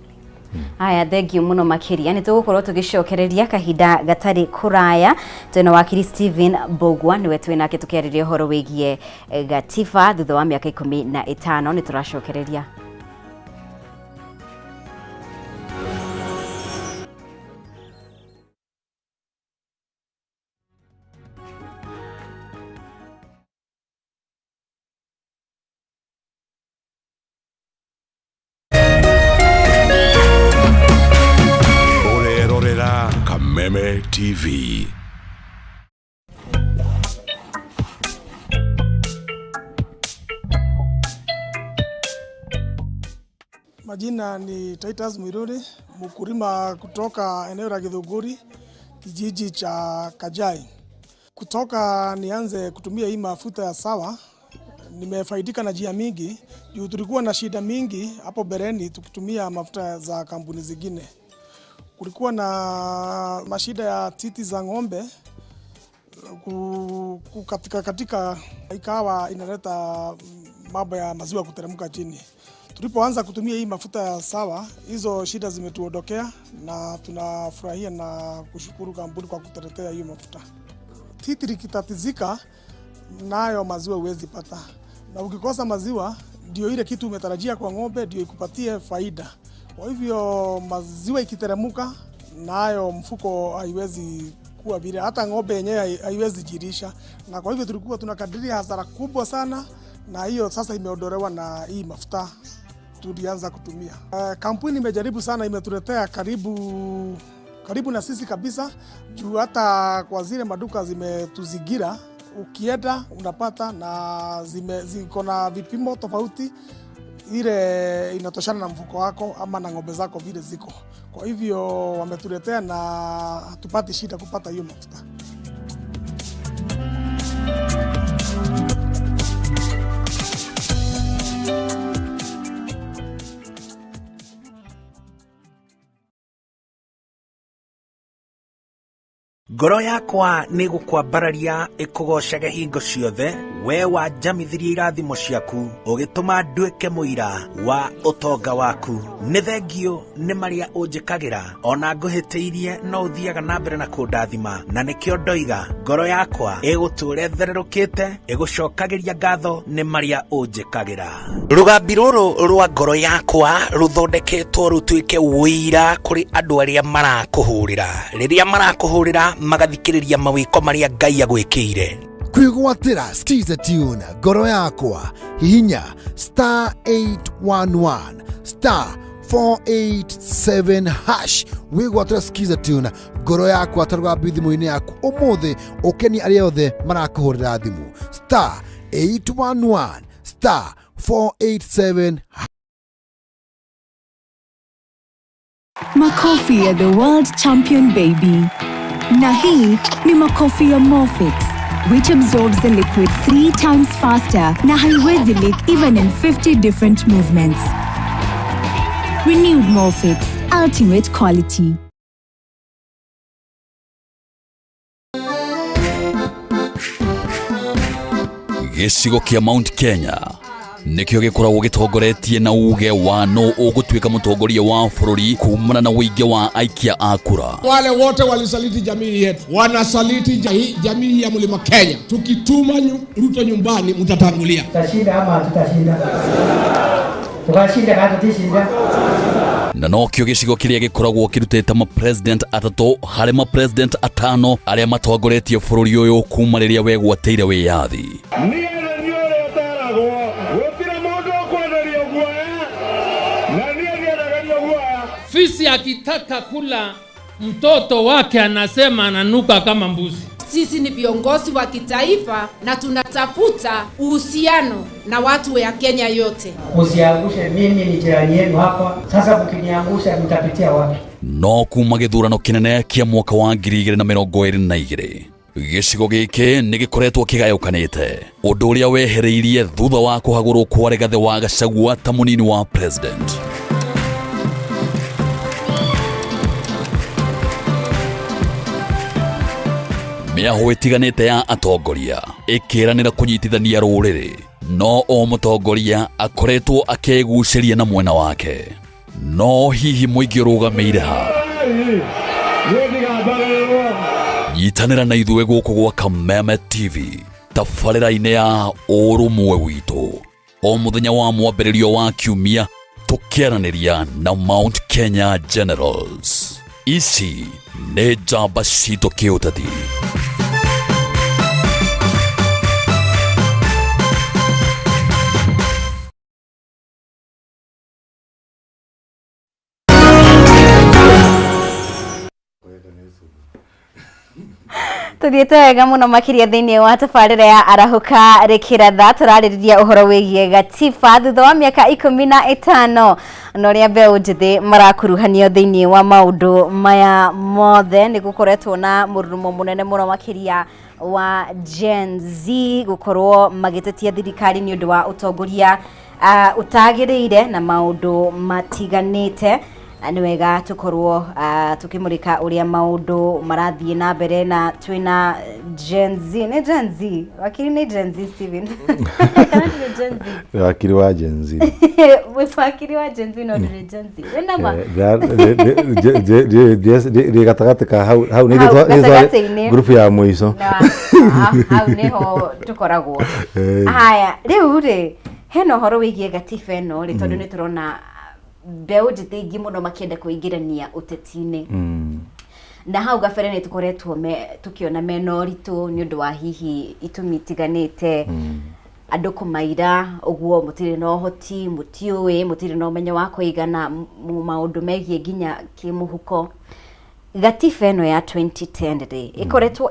Aya, thengio mũno makĩria. Nĩ tũgũkorwo tũgĩcokereria kahinda gatarĩ kũraya. Twĩna wakiri Stephen Mbugua, nĩwe twĩnake tũkĩarĩria ũhoro wĩgiĩ gatiba thutha wa mĩaka 15. Nĩ tũracokereria. Ũrerorera Kameme TV. Majina ni Titus Mwiruri, mkulima kutoka eneo la Githunguri, kijiji cha Kajai. Kutoka nianze kutumia hii mafuta ya Sawa, nimefaidika na njia mingi, juu tulikuwa na shida mingi hapo mbeleni tukitumia mafuta za kampuni zingine. Kulikuwa na mashida ya titi za ng'ombe kukatika katika, ikawa inaleta mambo ya maziwa kuteremka chini. Tulipoanza kutumia hii mafuta ya Sawa, hizo shida zimetuondokea na tunafurahia na kushukuru kampuni kwa kutuletea hiyo mafuta. Titi likitatizika, nayo maziwa huwezi pata, na ukikosa maziwa ndio ile kitu umetarajia kwa ng'ombe ndio ikupatie faida. Kwa hivyo maziwa ikiteremuka, nayo mfuko haiwezi kuwa vile, hata ng'ombe yenyewe haiwezi jirisha, na kwa hivyo tulikuwa tunakadiria hasara kubwa sana, na hiyo sasa imeondolewa na hii mafuta tulianza kutumia. Kampuni imejaribu sana, imetuletea karibu karibu na sisi kabisa, juu hata kwa zile maduka zimetuzingira, ukienda unapata na ziko na vipimo tofauti, ile inatoshana na mfuko wako ama na ng'ombe zako vile ziko. Kwa hivyo wametuletea na hatupati shida kupata hiyo mafuta. Ngoro yakwa nĩĩgũkwambararia ĩkũgoocage hingo ciothe, wee wanjamithirie irathimo ciaku, ũgĩtũma nduĩke mũira wa ũtonga waku. Nĩ thengiũ nĩ marĩa ũnjĩkagĩra, o na ngũhĩtĩirie no ũthiaga na mbere na kũndathima, na nĩkĩo ndoiga, ngoro yakwa ĩgũtũũra ĩthererũkĩte, ĩgũcokagĩria ngatho nĩ marĩa ũnjĩkagĩra. Rũgambi rũrũ rwa ngoro yakwa rũthondeketwo rũtuĩke ũira kũrĩ andũ arĩa marakũhũrĩra. Rĩrĩa marakũhũrĩra magathikĩrĩria mawĩko marĩa Ngai agwĩkĩire. Kwĩgwatĩra Skiza Tune ngoro yakwa hihinya star 811 star 487 hash wĩgwatĩra Skiza Tune ngoro yakwa ta rũgambi thimũ-inĩ yaku ũmũthĩ ũkenie arĩa othe marakũhũrĩra thimũ star 811 star 487 Makofi ya the world champion baby. Na hii ni makofi ya Morfix which absorbs the liquid three times faster na haiwezi leak even in 50 different movements. Renewed Morfix, ultimate quality. Gĩcigo kĩa Mount Kenya nĩkĩo gĩkoragwo gĩtongoretie na uge wa nũ ũgũtuĩka mũtongoria wa bũrũri kumana na ũingĩ wa aikia a kura. Wale wote walisaliti jamii yetu, wanasaliti jamii ya Mlima Kenya. Tukituma Ruto nyumbani, mtatangulia. Tutashinda ama hatutashinda? Tukashinda kana tutishinda? Na nokĩo gĩcigo kĩrĩa gĩkoragwo kĩrutĩte mapresident atatũ harĩ mapresident atano arĩa matongoretie bũrũri ũyũ kuma rĩrĩa wegwatĩire wĩyathi. Niĩ nĩ niĩ ũrĩa ũteragwo, gũtirĩ mũndũ ũkwenderio guoya, na niĩ ndiendagĩrio guoya. Fisi akitaka kula mtoto wake anasema ananuka kama mbuzi. Sisi ni viongozi wa kitaifa na tunatafuta uhusiano na watu ya Kenya yote. Msiangushe, mimi ni jirani yenu hapa. Sasa mkiniangusha mtapitia wapi? No kuma gĩthurano kĩnene kĩa mwaka wa 2022 gĩcigo gĩkĩ nĩ gĩkoretwo kĩgayũkanĩte, ũndũ ũrĩa wehereirie thutha wa kũhagũrwo kwa Rigathĩ wa Gachagua ta mũnini wa president. Mĩahũ ĩtiganĩte ya atongoria ĩkĩranĩra kũnyitithania rũrĩrĩ, no o mũtongoria akoretwo akĩgucĩria na mwena wake. No hihi mũingĩ ũrũgamĩire ha? Nyitanĩra na ithuĩ gũkũ gwa Kameme TV tabarĩra-inĩ ya ũrũmwe witũ o mũthenya wa mwambĩrĩrio wa kiumia, tũkĩaranĩria na Mount Kenya Generals. Ici nĩ njamba citũ kĩũteti. Tuthiĩte wega mũno makĩria thĩinĩ wa tabarĩra ya Arahũka Rĩkĩratha. Tũrarĩrĩria ũhoro wĩgiĩ gatiba thutha wa mĩaka 15 na ũrĩa mbeũ njĩthĩ marakuruhanio thĩinĩ wa maũndũ maya mothe. Nĩ gũkoretwo na mũrurumo mũnene mũno makĩria wa Gen Z gũkorwo magĩtetia thirikari nĩ ũndũ wa ũtongoria ũtagĩrĩire na maũndũ matiganĩte. Nĩ wega tũkorwo tũkĩmũrĩka ũrĩa maũndũ marathiĩ na mbere, na twĩna Gen Z. Nĩ Gen Z wakiri? Nĩ Gen Z Steven kana nĩ Gen Z? Wakiri wa Gen Z. Wĩ wakiri wa Gen Z no ndũrĩ Gen Z, wĩna ma? Ndĩ gatagatĩ ka hau hau. Hau, gatagatĩ-inĩ. Ngurubu ya mũico. Na hau nĩho tũkoragwo. Haya, rĩu rĩ, hena ũhoro wĩgiĩ gatiba ĩno rĩ, tondũ nĩ tũrona mbeũ njĩthĩ aingĩ mũno makĩenda kwĩingĩrania ũteti-inĩ, na hau gabere nĩ tũkoretwo tũkĩona mena ũritũ nĩ ũndũ wa hihi itũmi itiganĩte, andũ kũmaira ũguo mũtirĩ na ũhoti, mũtiũĩ, mũtirĩ na ũmenyo wa kũigana maũndũ megiĩ nginya kĩmũhuko. Gatiba ĩno ya 2010 rĩ, ĩkoretwo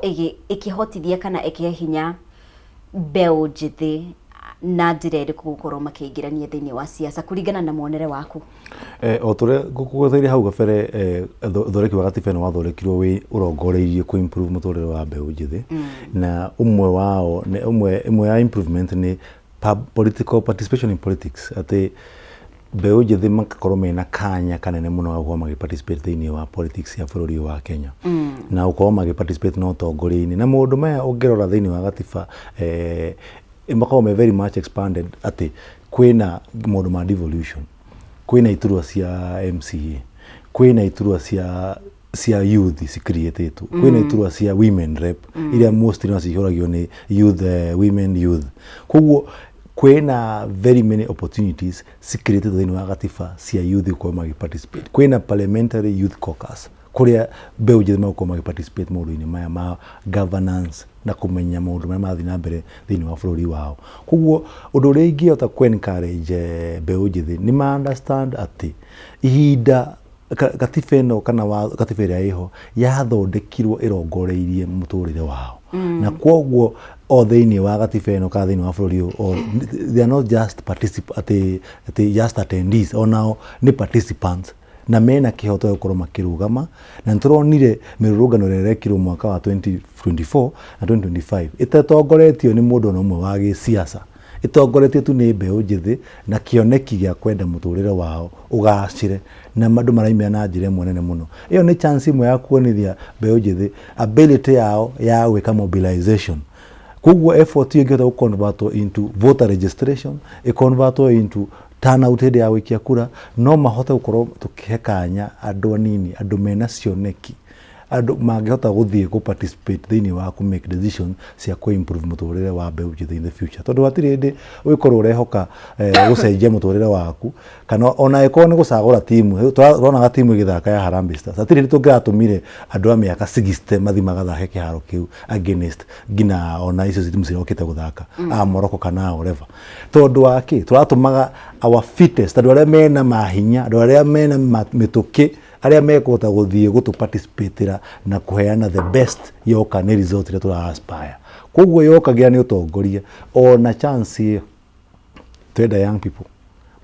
ĩkĩhotithia kana ĩkĩhe hinya mbeũ njĩthĩ na njĩra ĩrĩkũ gũkorwo makĩingĩrania thĩinĩ wa siasa kũringana na muonere waku? O tũrĩa ngũgweteire hau gabere, ũthondeki wa gatiba ĩno wathondekirwo wĩ ũrongoreirie kũ improve mũtũrĩre wa mbeũ njĩthĩ, na ũmwe wao nĩ ũmwe ĩmwe ya improvement nĩ political participation in politics, atĩ Mbeũ njĩthĩ magakorwo mena kanya kanene mũno ga gũkorwo magĩ participate thĩinĩ wa politics ya bũrũri ũyũ wa Kenya. Na gũkorwo magĩ participate na ũtongoria-inĩ. Na maũndũ maya ũngĩrora thĩinĩ wa gatiba eh, makoragwo me very much expanded atĩ kwĩna maũndũ ma devolution, kwĩna iturwa cia MCA, kwĩna iturwa cia cia youth ci-create-ĩtwo, kwĩna iturwa cia women rep iria mostly no cihũragio nĩ youth, women youth. Koguo kwĩna very many opportunities ci-create-ĩtwo thĩinĩ wa gatiba cia youth gũkorwo magĩ participate. Kwĩna parliamentary youth caucus kũrĩa mbeũ njĩthĩ megũkorwo magĩ participate maũndũ-inĩ maya ma governance na kũmenya maũndũ marĩa marathiĩ na mbere thĩinĩ wa bũrũri wao. Koguo ũndũ ũrĩa ingĩhota kũ encourage mbeũ njĩthĩ nĩ ma understand atĩ ihinda gatiba ĩno kana gatiba ĩrĩa ĩho yathondekirwo ĩrongoreirie mũtũrĩre wao. Na kwoguo o thĩinĩ wa gatiba ĩno kana thĩinĩ wa bũrũri ũyũ, they are not just particip atĩ atĩ just attendees, onao nĩ participants na mena kĩhoto gĩa gũkorwo makĩrũgama. Na nĩ tũronire mĩrũrũngano ĩrĩa ĩrekirwo mwaka wa 2024 na 2025 ĩtatongoretio nĩ mũndũ ona ũmwe wa gĩsiasa, ĩtongoretio tu nĩ mbeũ njĩthĩ na kĩoneki gĩa kwenda mũtũrĩre wao ũgacĩre, na andũ maraumĩra na njĩra ĩmwe nene mũno. Ĩyo nĩ chance ĩmwe ya kuonithia mbeũ njĩthĩ ability yao ya gwĩka mobilization. Koguo effort ĩyo ĩngĩhota gũ-convertwo into voter registration, ĩ-convertwo into turnout hĩndĩ ya gũikia kura, no mahote gũkorwo tũkĩhe kanya andũ anini, andũ mena cioneki, andũ mangĩhota gũthiĩ gũ participate thĩinĩ wa kũ make decision cia kũ improve mũtũrĩre wa mbeũ njĩthĩ in the future. Tondũ hatirĩ hĩndĩ ũngĩkorwo ũrehoka gũcenjia mũtũrĩre waku, kana ona ĩkorwo nĩ gũcagũra timu, tũronaga timu ĩgĩthaka ya Harambee Stars, hatirĩ hĩndĩ tũngĩratũmire andũ a mĩaka 60 mathiĩ magathake kĩharo kĩu against nginya ona icio timu cirokĩte gũthaka a Morocco kana a whatever. Tondũ wa kĩ? Tũratũmaga our fittest, andũ arĩa mena mahinya, andũ arĩa mena mĩtũkĩ, arĩa mekũhota gũthiĩ gũtũ participate na kũheana the best yoka nĩ result ĩrĩa tũra aspire. Koguo yokagira nĩ ũtongoria ona chance ĩyo, twenda young people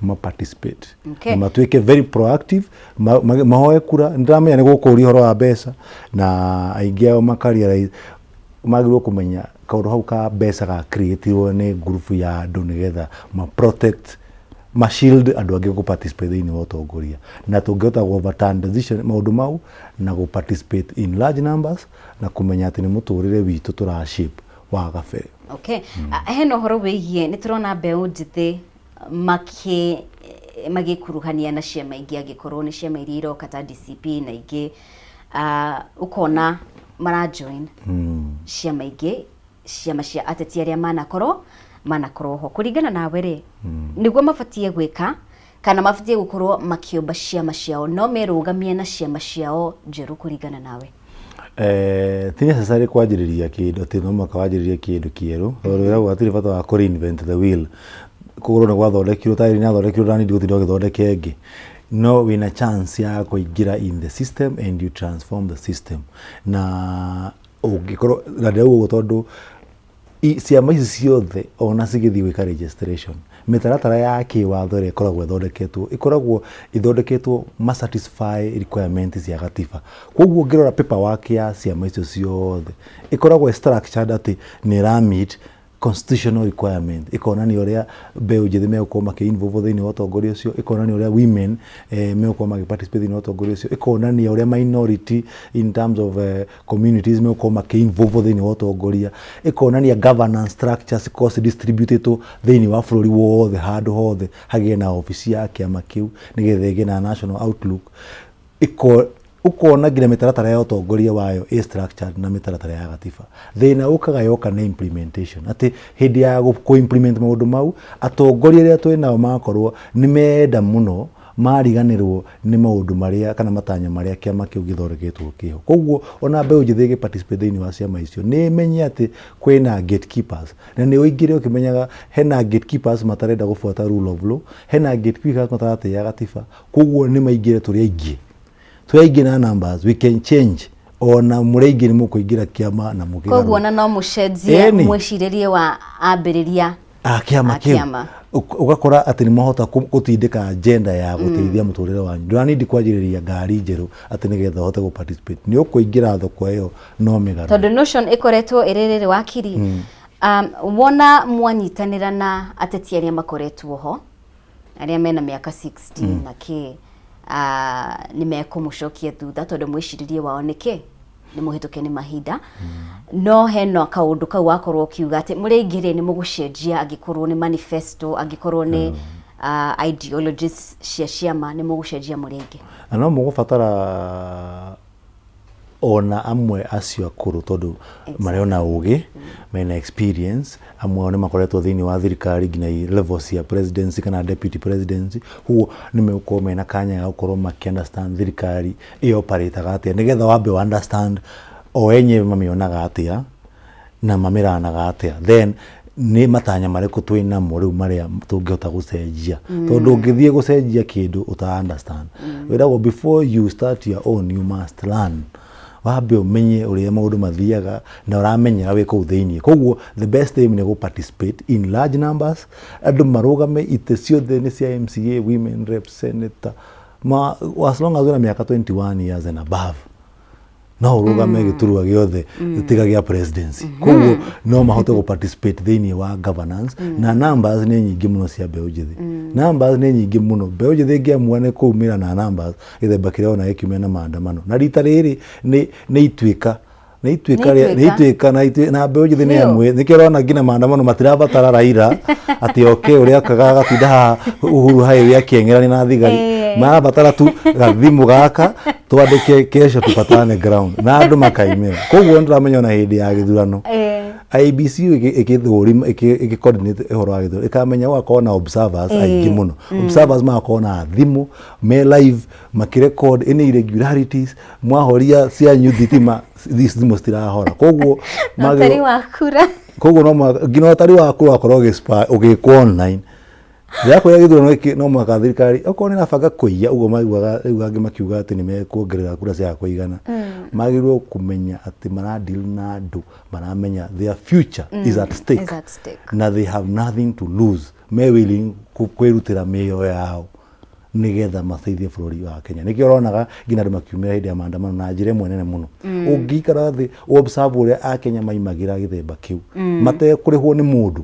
ma participate na matuĩke very proactive, mahoe kura. Nĩndĩramenya nĩ gũkũria ũhoro wa mbeca na aingĩ ao makarealize magĩrĩirwo kũmenya kaũndũ hau ka mbeca ga create-irwo nĩ ngurubu ya andũ nĩgetha ma protect, ma shield andũ angĩ gũ participate thĩinĩ wa ũtongoria. Na tũngĩhota gũ overturn decision maũndũ mau na gũ participate in large numbers na kũmenya atĩ nĩ mũtũrĩre witũ tũra shape wa gabere. Okay. Hena ũhoro wĩgiĩ nĩ tũrona mbeũ njĩthĩ makĩ magĩkuruhania na ciama ingĩ, angĩkorwo nĩ ciama iria iroka ta DCP na ingĩ, ũkona mara join ciama ingĩ, ciama cia ateti arĩa manakorwo ho. Kũringana nawe rĩ, nĩguo mabatiĩ gwĩka kana mabatiĩ gũkorwo makĩũmba ciama ciao, no merũgamie na ciama ciao njerũ kũringana nawe? Ti necessary kwanjĩrĩria kĩndũ atĩ no mũhaka wanjĩrĩrie kĩndũ kĩerũ, tondũ wĩragwo hatirĩ bata wa kũ reinvent the wheel. Kũgũrũ nĩ gwathondekirwo, taĩri nĩ yathondekirwo, ndũranindi gũtinda ũgĩthondeka ĩngĩ. No wĩna chance ya kũingĩra in the system and you transform the system. Na ũngĩkorwo na ndĩrauga ũguo tondũ ciama ici ciothe ona cigĩthiĩ gwĩka registration, mĩtaratara ya kĩwatho ĩrĩa ĩkoragwo ĩthondeketwo, ĩkoragwo ĩthondeketwo ma satisfy requirement cia gatiba. Koguo ũngĩrora paperwork ya ciama icio ciothe ĩkoragwo ĩ structured atĩ nĩ ĩra meet constitutional requirement, ĩkonania ũrĩa mbeũ njĩthĩ megũkorwo makĩ involve thĩinĩ wa ũtongoria ũcio, ĩkonania ũrĩa women megũkorwo magĩ participate thĩinĩ wa ũtongoria ũcio, ĩkonania ũrĩa minority in terms of communities megũkorwo makĩ involve thĩinĩ wa ũtongoria, ĩkonania governance structures cikorwo ci distributed thĩinĩ wa bũrũri wothe, handũ hothe hagĩe na obici ya kĩama kĩu nĩgetha ĩgĩe na national outlook. Ũkona nginya mĩtaratara ya ũtongoria wayo ĩ structured na mĩtaratara ya gatiba. Thĩna ũkaga yoka nĩ implementation, atĩ hĩndĩ ya kũ implement maũndũ mau, atongoria arĩa twĩ nao magakorwo nĩ menda mũno mariganĩrwo nĩ maũndũ marĩa kana matanya marĩa kĩama kĩu gĩthondeketwo kĩho. Koguo ona mbeũ njĩthĩ ĩgĩ participate thĩinĩ wa ciama icio, nĩ ĩmenye atĩ kwĩna gatekeepers, na nĩ ũingĩre ũkĩmenyaga hena gatekeepers matarenda gũbuata rule of law, hena gatekeepers mataratĩĩa gatiba. Koguo nĩ maingĩre tũrĩ aingĩ, tũrĩ aingĩ na numbers we can change. Ona mũrĩ aingĩ nĩ mũkũingĩra kĩama na mũkĩgarũre. Koguo ona no mũcenjie Ĩni. mwĩcirĩrie wa ambĩrĩria a kĩama a kĩu. Kĩama. Ũgakora atĩ nĩ mwahota gũtindĩka agenda ya gũteithia mũtũrĩre wanyu. Ndũranindi kwanjĩrĩria ngari njerũ atĩ nĩgetha ũhote gũ participate, nĩ ũkũingĩra thoko ĩyo no mĩgarũre. Tondũ notion ĩkoretwo ĩrĩ rĩrĩ, wakiri, wona mwanyitanĩra na ateti arĩa makoretwo ho. Arĩa mena mĩaka 60 na kĩ nĩ mekũmũcokia thutha tondũ mwĩcirĩrie wao nĩ kĩ nĩ mũhĩtũke nĩ mahinda. No hena kaũndũ kau wakorwo ũkiuga atĩ mũrĩ aingĩ rĩ nĩ mũgũcenjia angĩkorwo nĩ manifesto, angĩkorwo nĩ ideologies cia ciama nĩ mũgũcenjia mũrĩ aingĩ. Na no mũgũbatara ona amwe acio akũrũ tondũ marĩ ona ũgĩ, mena experience, amwe ao nĩ makoretwo thĩinĩ wa thirikari nginya level cia presidency kana deputy presidency, koguo nĩ megũkorwo mena kanya ga gũkorwo makĩ understand thirikari ĩ operate aga atĩa, nĩgetha wambe ũ understand o enyewe mamĩonaga atĩa na mamĩranaga atĩa, then nĩ matanya marĩkũ twĩ namo rĩu marĩa tũngĩhota gũcenjia. Tondũ ũngĩthiĩ gũcenjia kĩndũ ũta understand, wĩragwo before you start your own you must learn. Wambe ũmenye ũrĩa maũndũ mathiaga na ũramenyera wĩ kũu thĩinĩ. Koguo the best thing nĩ gũ participate in large numbers, andũ marũgame itĩ ciothe nĩ cia MCA, women rep, senator, ma, as long as wĩna mĩaka 21 years and above no ũrũgame gĩturwa gĩothe tiga gĩa presidency. Koguo no mahote gũ participate thĩinĩ wa governance. Na numbers nĩ nyingĩ mũno cia mbeũ njĩthĩ, numbers nĩ nyingĩ mũno. Mbeũ njĩthĩ ĩngĩamua nĩ kũumĩra na numbers gĩthemba kĩrĩa ona gĩkiumĩra na maandamano na rita rĩrĩ nĩ ituĩka nĩ ituĩka Nĩ nĩ ituĩka na na mbeũ njĩthĩ nĩ Biũ. amwe nĩkĩo ũrona nginya maandamano matirabatara Raila atĩ oke ũrĩa okaga agatinda haha Uhuru Highway akĩeng'erania na thigari. Marabatara tu gathimũ gaka twandĩke kesho tupatane ground na andũ makaimĩra. Koguo nĩndĩramenya ona hĩndĩ ya gĩthurano IEBC ĩgĩthũrima ĩgĩ coordinate ũhoro wa gĩthurano ĩkamenya gũgakorwo na observers aingĩ mũno. Observers magakorwo na thimũ me live makĩrecord any irregularities. Mwahoria cianyu thitima, thimũ citirahora, koguo Na ũtari wa kura. Koguo no mũhaka nginya ũtari wa kura wakorwo ũgĩkwo online. Ndĩrakwĩra gĩthurano gĩkĩ no mũhaka thirikari okorwo nĩ ĩrabanga kũiya ũguo maiguaga rĩu angĩ makiuga atĩ nĩ mekuongerera kura ciaga kũigana, magĩrĩirwo kũmenya atĩ mara deal na andũ maramenya their future is at stake, Is at stake. Na they have nothing to lose, me willing kwĩrutĩra mĩoyo yao nĩgetha mateithie bũrũri wa Kenya. Nĩkĩo ũronaga nginya andũ makiumĩra hĩndĩ ya maandamano na njĩra ĩmwe nene mũno. Ũngĩikara thĩ observe ũrĩa Akenya maimagĩra gĩthemba kĩu matekũrĩhwo nĩ mũndũ,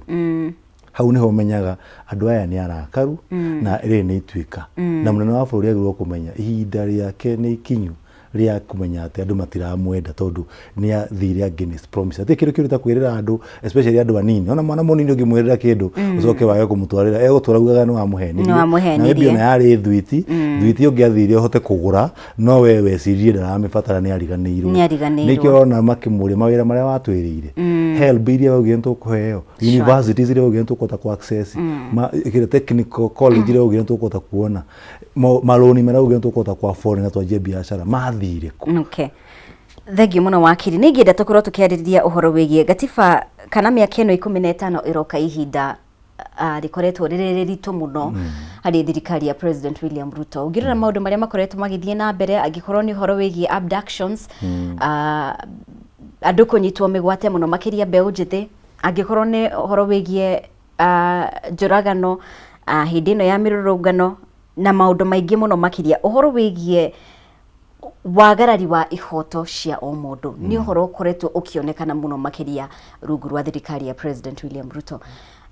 hau nĩho ũmenyaga andũ aya nĩ arakaru na rĩrĩ nĩ ituĩka. Na mũnene wa bũrũri agĩrĩirwo kũmenya ihinda rĩake nĩ ikinyu rĩa kũmenya atĩ andũ matiramwenda tondũ nĩ athire against promise. Hatirĩ kĩndũ kĩũru ta kwĩrĩra andũ, especially andũ anini. Ona mwana mũnini ũngĩmwĩrĩra kĩndũ ũcoke wage kũmũtwarĩra, egũtũra augaga nĩ wamũhenirie. Nĩ wamũhenirie. Na maybe ona yarĩ thwiti, thwiti ũngĩathire ũhote kũgũra, no we weciririe ndaramĩbatara, nĩ ariganĩirwo. Nĩ ariganĩirwo. Nĩkĩo ũrona makĩmũria mawĩra marĩa watwĩrĩire, HELB iria waugire nĩ tũkũheo, universities iria waugire nĩ tũkũhota kũ access, kĩrĩa technical college iria waugire nĩ tũkũhota kuona, marũni marĩa waugire nĩ tũkũhota kũ afford na twanjie biacara mathire kũ? Okay. Thengiũ mũno wakiri. Nĩ ingĩenda tũkorwo tũkĩarĩrĩria ũhoro wĩgiĩ gatiba kana mĩaka ĩno 15 ĩroka, ihinda rĩkoretwo rĩrĩ rĩritũ mũno harĩ thirikari ya President William Ruto. Ũngĩrora maũndũ marĩa makoretwo magĩthiĩ na mbere, angĩkorwo nĩ ũhoro wĩgiĩ abductions, andũ kũnyitwo mĩgwate mũno makĩria mbeũ njĩthĩ, angĩkorwo nĩ ũhoro wĩgiĩ njũragano hĩndĩ ĩno ya mĩrũrũngano na maũndũ maingĩ mũno makĩria, ũhoro wĩgiĩ wagarari wa ihoto cia o mũndũ nĩ ũhoro ũkoretwo ũkĩonekana mũno makĩria rungu rwa thirikari ya President William Ruto.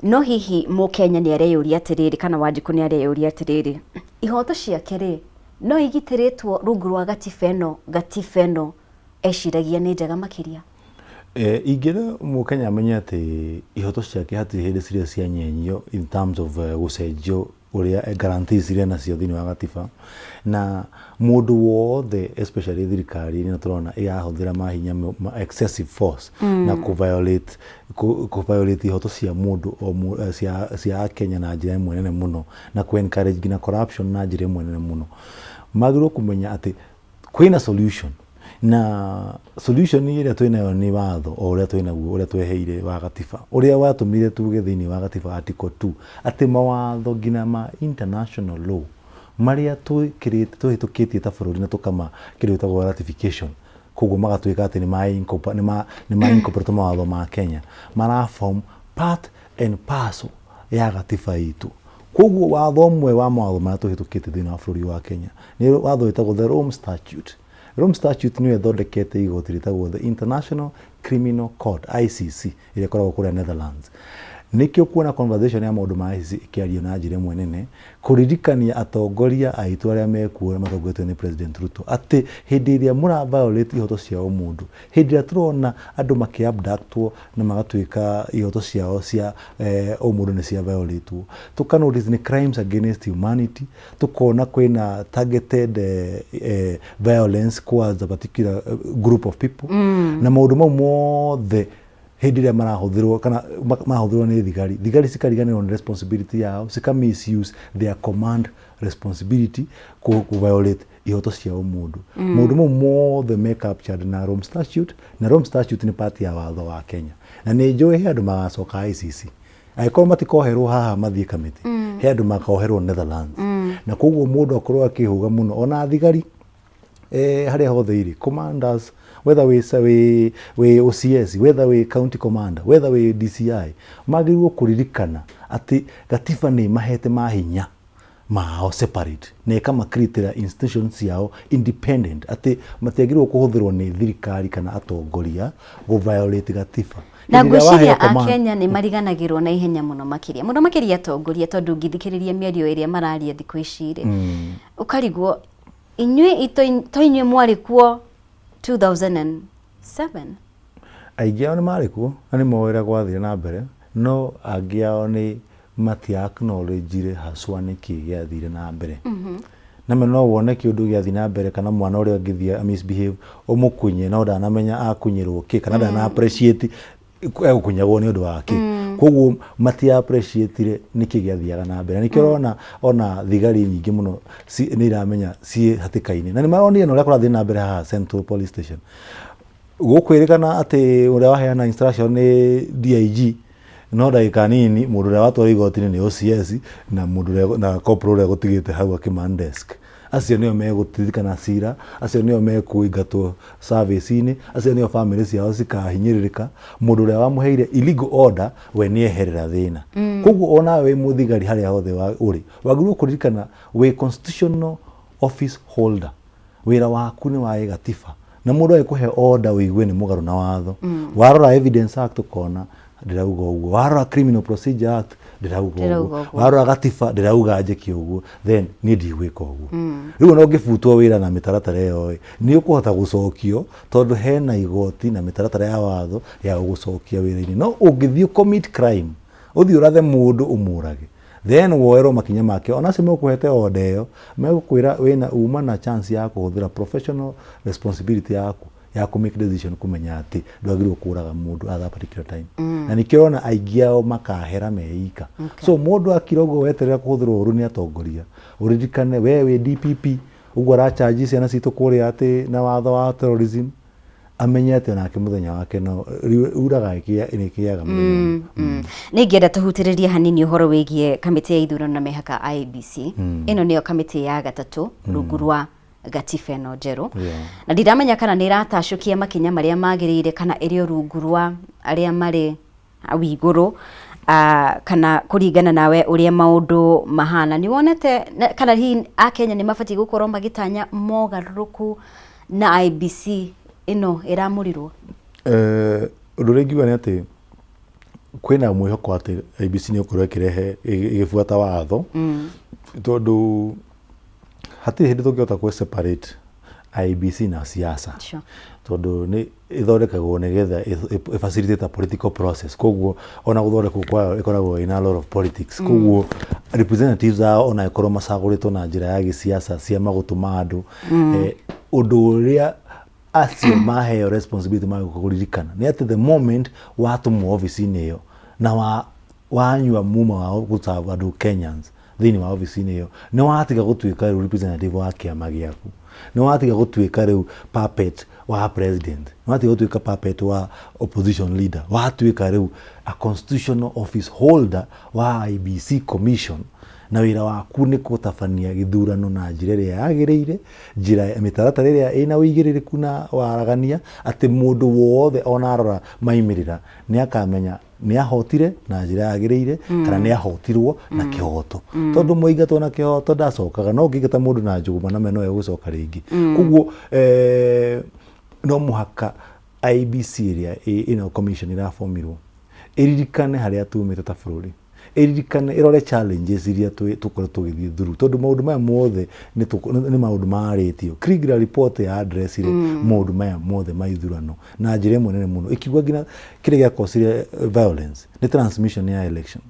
No hihi mũkenya nĩ areyũria atĩrĩrĩ, kana Wanjikũ nĩ areyũria atĩrĩrĩ, ihoto ciake rĩ no igitĩrĩtwo rungu rwa gatiba ĩno? Gatiba ĩno eciragia nĩ njega makĩria? Ingĩra mũkenya amenye atĩ ihoto ciake hatirĩ hĩndĩ cirĩ cianyenyio in terms of gũcenjio ũrĩa guarantees iria nacio thĩinĩ wa gatiba. Na mũndũ wothe, especially thirikari ĩno tũrona ĩrahũthĩra mahinya ma excessive force na kũ violate ihoto cia mũndũ o cia Akenya na njĩra ĩmwe nene mũno na kũ encourage nginya corruption na njĩra ĩmwe nene mũno, magĩrĩirwo kũmenya atĩ kwĩna solution, na solution ĩrĩa twĩnayo nĩ watho o ũrĩa twĩnaguo, ũrĩa tweheire wa gatiba, ũrĩa watũmire tuge thĩinĩ wa gatiba article 2 atĩ mawatho nginya ma international law marĩa twĩkĩrĩte tũhĩtũkĩtie ta bũrũri na tũkama kĩndũ gĩtagwo ratification, koguo magatuĩka atĩ nĩ ma incorporate mawatho ma Kenya, mara form part and parcel ya gatiba itũ. Koguo watho ũmwe wa mawatho marĩa tũhĩtũkĩtie thĩinĩ wa bũrũri wa Kenya nĩ watho wĩtagwo the Rome Statute. Rome Statute nĩyo ĩthondekete igoti rĩtagwo the International Criminal Court, ICC, ĩrĩa ĩkoragwo kũrĩa Netherlands. Nĩkĩo kuona conversation ya maũndũ ma ICC ĩkĩario na njĩra ĩmwe nene, kũririkania atongoria aitũ arĩa mekuo arĩa matongoretio nĩ President Ruto atĩ hĩndĩ ĩrĩa mũra violate ihoto cia ũmũndũ, hĩndĩ ĩrĩa tũrona andũ makĩ abductwo na magatuĩka ihoto ciao cia ũmũndũ nĩ cia violatwo, tũka notice nĩ crimes against humanity, tũkona kwĩna targeted violence towards a particular group of people, na maũndũ mau mothe hĩndĩ ĩrĩa marahũthĩrwo kana marahũthĩrwo nĩ thigari, thigari cikariganĩrwo nĩ responsibility yao, cika misuse their command responsibility kũ violate ihoto cia ũmũndũ. Maũndũ mau mothe me captured na Rome Statute, na Rome Statute nĩ part ya watho wa Kenya, na nĩ njũĩ he andũ magacoka ICC angĩkorwo matikoherwo haha mathiĩ kamĩtĩ. He andũ makoherwo Netherlands. Na koguo mũndũ akorwo akĩhũga mũno ona thigari harĩa hothe irĩ commanders, whether wĩ OCS, whether wĩ county commander, whether wĩ DCI, magĩrĩirwo kũririkana atĩ gatiba nĩ mahete mahinya mao separate na ĩkamakritĩra institutions ciao independent, atĩ matiagĩrĩirwo kũhũthĩrwo nĩ thirikari kana atongoria gũ violate gatiba. Na Hĩndĩ ĩrĩa ngwĩciria waheo command- Akenya nĩ mariganagĩrwo na ihenya mũno makĩria mũno makĩria atongoria, tondũ ũngĩthikĩrĩria mĩario ĩrĩa mararia thikũ ici rĩ, ũkarigwo inyuĩ to inyuĩ mwarĩ kuo 2007. Aingĩ ao nĩ marĩ kuo na nĩ moĩ ũrĩa gwathire na mbere, no angĩ ao nĩ matia acknowledge haswa nĩkĩ gĩathire na mbere. Na me no wone kĩũndũ gĩathiĩ na mbere kana mwana ũrĩa ũngĩthiĩ misbehave ũmũkunye, no ndanamenya akunyĩrwo kĩ kana ndana appreciate egũkunyagwo nĩ ũndũ wa kĩ. Koguo matia appreciate nĩkĩ gĩathiaga na mbere. Nĩkĩo ũrona ona thigari nyingĩ mũno nĩ iramenya ciĩ hatĩka-inĩ, na nĩ maronire na ũrĩa kũrathiĩ na mbere haha Central Police Station. Gũkwĩrĩkana atĩ ũrĩa waheana instruction nĩ DIG, no ndagĩka nini mũndũ ũrĩa watwarwo igoti-inĩ nĩ OCS na mũndũ ũrĩa na corporal ũrĩa gũtigĩte hau akĩman desk. Acio nĩo megũtirikana cira, acio nĩo mekũingatwo service-inĩ, acio nĩo famĩlĩ ciao cikahinyĩrĩrĩka. Mũndũ ũrĩa wamũheire illegal order we nĩeherera thĩna. Koguo onawe wĩ mũthigari harĩa hothe ũrĩ, wagĩrĩirwo kũririkana wĩ constitutional office holder, wĩra waku nĩ wa gĩgatiba, na mũndũ agĩkũhe order ũigue nĩ mũgarũ na watho. Warora Evidence Act ũkona ndĩrauga ũguo, warora Criminal Procedure Act ndĩrauga Ndĩrauga ũguo, ũguo. warora gatiba ndĩrauga njĩke ũguo, then niĩ ndigwĩka ũguo. Rĩu ona ũngĩbutwo wĩra na mĩtaratara ĩyo ĩ, nĩ ũkũhota gũcokio tondũ hena igoti na mĩtaratara ya watho ya gũgũcokia wĩra-inĩ. No ũngĩthiĩ commit crime, ũthiĩ ũrathe mũndũ ũmũrage, then woerwo makinya make, ona acio megũkũhete order ĩyo megũkwĩra wĩna uma na chance ya kũhũthĩra professional responsibility yaku ya kũ make decision, kũmenya atĩ ndwagĩrĩirwo kũraga mũndũ at that particular time. Na nĩkĩo ũrona aingĩ ao makahera meika. So mũndũ akira ũguo weterera kũhũthĩrwo ũru nĩ atongoria, ũririkane we wĩ DPP ũguo aracharge ciana citũ kũrĩa atĩ na watho wa terrorism, amenye atĩ onake mũthenya wake no uraga ĩkĩaga mũthenya. Nĩ ingĩenda tũhutĩrĩrie hanini ũhoro wĩgiĩ kamĩtĩ ya ithurano na mĩhaka, IEBC. Ĩno nĩyo kamĩtĩ ya gatatũ rungu rwa gatiba ĩno njerũ, na ndiramenya kana nĩ ĩratacũkia makinya marĩa magĩrĩire kana ĩrĩ o rungu rwa arĩa marĩ hau igũrũ, kana kũringana nawe ũrĩa maũndũ mahana nĩ wonete kana hihi Akenya nĩ mabatiĩ gũkorwo magĩtanya mogarũrũku na IEBC ĩno ĩramũrirwo? Ũndũ ũrĩa ingiuga nĩ atĩ kwĩna mwĩhoko atĩ IEBC nĩ ĩgũkorwo ĩkĩrehe ĩgĩbuata watho, tondũ hatirĩ hĩndĩ tũngĩhota kũ separate IEBC na siasa, tondũ nĩ ĩthondekagwo nĩgetha ĩ facilitate a political process. Koguo ona gũthondekwo kwayo ĩkoragwo ĩna a lot of politics. Koguo representatives ao ona ĩkorwo macagũrĩtwo na njĩra ya gĩsiasa cia magũtũma andũ, ũndũ ũrĩa acio maheo responsibility magĩũka kũririkana nĩ atĩ the moment watũmwo obici-inĩ ĩyo na wanyua muma wa gũserve andũ Kenyans thĩinĩ wa obici-inĩ ĩyo, nĩ watiga gũtuĩka rĩu representative wa kĩama gĩaku, nĩ watiga gũtuĩka rĩu puppet wa president, nĩ watiga gũtuĩka puppet wa opposition leader, watuĩka rĩu a constitutional office holder wa IEBC commission, na wĩra waku nĩ gũtabania gĩthurano na njĩra ĩrĩa yagĩrĩire, njĩra mĩtaratara ĩrĩa ĩna ũigĩrĩrĩku na waragania, atĩ mũndũ wothe ona arora maimĩrĩra nĩ akamenya nĩ ahotire na njĩra yagĩrĩire kana nĩ ahotirwo na kĩhoto, tondũ mũingatwo na kĩhoto ndacokaga, no ũngĩingata mũndũ na njũgũma na meno egũcoka rĩngĩ. Koguo no mũhaka IEBC ĩrĩa ĩno commission ĩrabomirwo Ĩririkane harĩa tumĩte ta bũrũri. Ĩririkane, ĩrore challenges iria tũkoretwo tũgĩthiĩ through tondũ maũndũ maya mothe nĩ maũndũ marĩtio. Kriegler report ya addressire maũndũ maya mothe ma ithurano na njĩra ĩmwe nene mũno. Ĩkiuga nginya kĩrĩa gĩa-cause-ire violence nĩ transmission ya election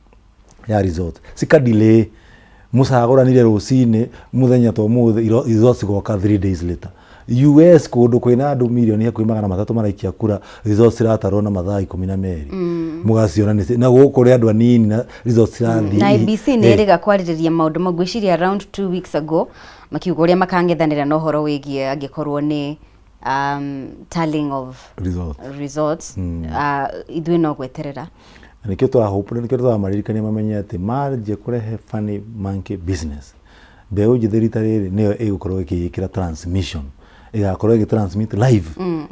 ya result. Cika delay mũcagũranire rũcinĩ mũthenya ta ũmũthĩ results cigoka 3 days later. US kũndũ kwĩna andũ mirioni hakuhĩ 300 maraikia kura results ciratarwo na mathaa 12. Mũgaciona nĩ na gũkũ kũrĩ andũ anini na results cirathiĩ. Na IEBC nĩ ĩrĩga kwarĩrĩria maũndũ mau, ngwĩciria around 2 weeks ago makiuga ũrĩa makang'ethanĩra na ũhoro wĩgiĩ angĩkorwo nĩ tallying of results. Results. Ithuĩ no gweterera. Na nĩkĩo tũrahope, nĩkĩo tũramaririkania mamenye atĩ manjia kũrehe funny monkey business, mbeũ njĩthĩ rita rĩrĩ nĩyo ĩgũkorwo ĩkĩĩkĩra transmission, ĩgakorwo ĩgĩ transmit live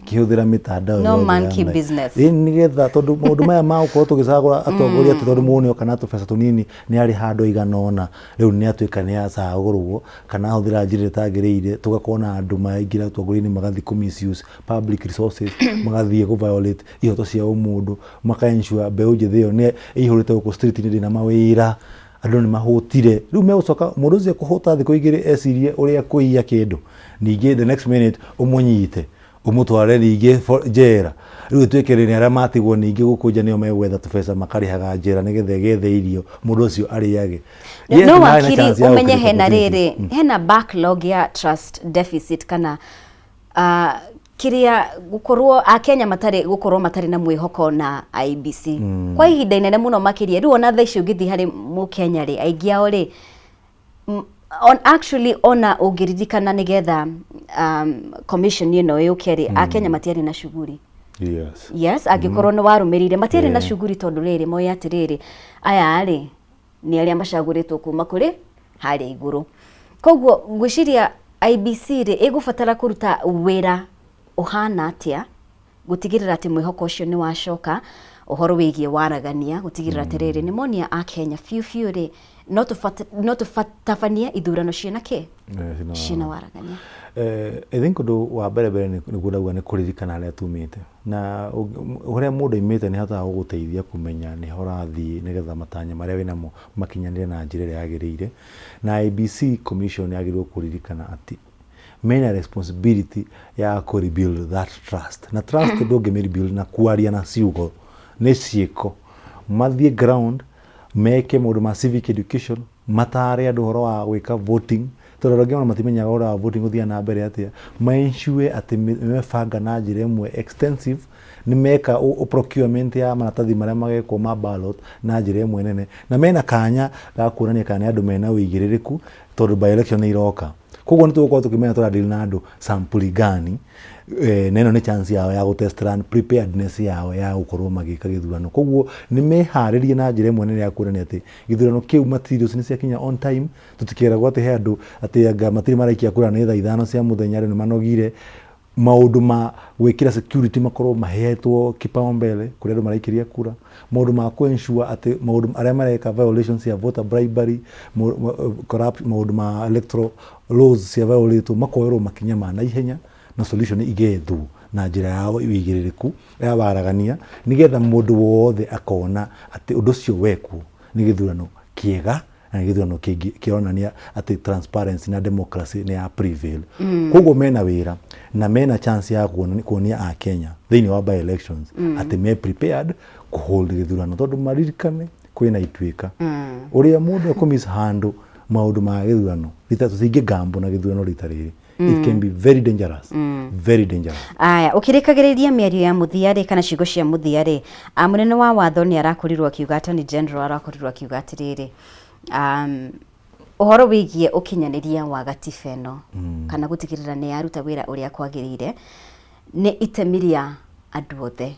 kĩhũthĩra mĩtandao No yothe ya monkey online. business. Ĩ, nĩgetha tondũ maũndũ maya ma gũkorwo tũgĩcagũra atongoria atĩ tondũ mũndũ nĩoka na tũbeca tũnini nĩ arĩ handũ aigana ũna rĩu nĩ atuĩka nĩ acagũrwo kana ahũthĩra njĩra ĩrĩa ĩtagĩrĩire, tũgakorwo na andũ maingĩra ũtongoria-inĩ magathiĩ kũ misuse public resources, magathiĩ kũ violate ihoto cia ũmũndũ, maka ensure mbeũ njĩthĩ ĩyo nĩ ĩihũrĩte gũkũ street inĩ ndĩna mawĩra, andũ nĩ mahũtire. Rĩu megũcoka mũndũ ũcio ekũhũta thikũ 2 ecirie ũrĩa kũiya kĩndũ, ningĩ the next minute ũmũnyite ũmũtware ningĩ njera. Rĩu ĩtuĩke nĩ arĩa matigwo ningĩ gũkũ nja nĩo megwetha tũbeca makarĩhaga njera nĩgetha ĩgethe irio mũndũ ũcio arĩage. Yes, no nĩ harĩ na wakiri chance ya ũmenye gũcreate hena opportunities. rĩrĩ hena backlog ya trust deficit kana kĩrĩa gũkorwo akenya matarĩ gũkorwo matarĩ na mwĩhoko na IEBC kwa ihinda inene mũno makĩria. Rĩu ona thaa ici ũngĩthiĩ harĩ mũkenya rĩ, aingĩ ao rĩ, on, actually ona ũngĩririkana nĩgetha commission ĩno ĩũke rĩ, akenya matiarĩ na shughuli. Yes, angĩkorwo nĩ warũmĩrĩire, matiarĩ na shughuli tondũ rĩrĩ moĩ atĩrĩrĩ, aya rĩ nĩ arĩa macagũrĩtwo kuma kũrĩ harĩa igũrũ. Koguo ngwĩciria IEBC rĩ ĩgũbatara kũruta wĩra ũhana atĩa gũtigĩrĩra atĩ mwĩhoko ũcio nĩ wacoka, ũhoro wĩgiĩ waragania, gũtigĩrĩra atĩrĩrĩ nĩ monia akenya biũ biũ rĩ no tũtabanie ithurano ciĩna kĩ ciĩna waragania. I think ũndũ wa mbere mbere nĩguo ndauga nĩ kũririkana harĩa tumĩte na ũrĩa mũndũ aimĩte nĩ ahotaga gũgũteithia kũmenya nĩho ũrathiĩ nĩgetha matanya marĩa wĩnamo makinyanĩre na njĩra ĩrĩa yagĩrĩire. Na IEBC commission yagĩrĩirwo kũririkana atĩ mena responsibility ya kũ rebuild that trust, na trust ndũngĩmĩ rebuild na kwaria na ciugo, nĩ ciĩko. Mathiĩ ground meke maũndũ ma civic education, matare andũ ũhoro wa gwĩka voting tondũ andũ aingĩ ona matimenyaga ũhoro wa voting ũthiaga na mbere atĩa. Ma ensure atĩ nĩmebanga na njĩra ĩmwe extensive, nĩ meka procurement ya maratathi marĩa magekwo ma ballot na njĩra ĩmwe nene, na mena kanya ga kuonania kana nĩ andũ mena ũigĩrĩrĩku tondũ by election nĩ iroka. Koguo nĩ tũgũkorwo tũkĩmenya tũra deal na andũ sampuli gani, na ĩno nĩ chance yao ya gũ test run preparedness yao ya gũkorwo magĩka gĩthurano. Koguo nĩ meharĩrie na njĩra ĩmwe nene ya kuonania atĩ gĩthurano kĩu materials nĩ ciakinya on time, tũtikeragwo atĩ he andũ atĩ anga matirĩ maraikia kura nĩ thaa 5 cia mũthenya, andũ nĩ manogire. Maũndũ ma gwĩkĩra security makorwo mahetwo kipaumbele kũrĩa andũ maraikĩria kura, maũndũ ma kũ ensure atĩ maũndũ arĩa mareka violations cia voter bribery, corrupt, maũndũ ma electoral laws cia violatwo makoerwo makinya ma naihenya na solution igethwo na njĩra ya ũigĩrĩrĩku ya waragania nĩgetha mũndũ wothe akona atĩ ũndũ ũcio wekwo nĩ gĩthurano kĩega na nĩ gĩthurano kĩngĩ kĩronania atĩ transparency na democracy nĩ ya prevail. Koguo mena wĩra na mena chance ya kuonia akenya thĩinĩ wa by elections atĩ me prepared kũ hold gĩthurano tondũ maririkane kwĩna ituĩka ũrĩa mũndũ ekũmiss handũ maũndũ ma gĩthurano rita tũtingĩ gamble na gĩthurano rita rĩrĩ. It can be very dangerous, very dangerous. Aya, ũkĩrĩkagĩrĩria mĩario ya mũthia rĩ kana ciugo cia mũthia rĩ, mũnene wa watho nĩ arakorirwo akiuga, Attorney General arakorirwo akiuga atĩrĩrĩ, ũhoro wĩgiĩ ũkinyanĩria wa gatiba ĩno kana gũtigĩrĩra nĩ yaruta wĩra ũrĩa kwagĩrĩire nĩ itemi rĩa andũ othe,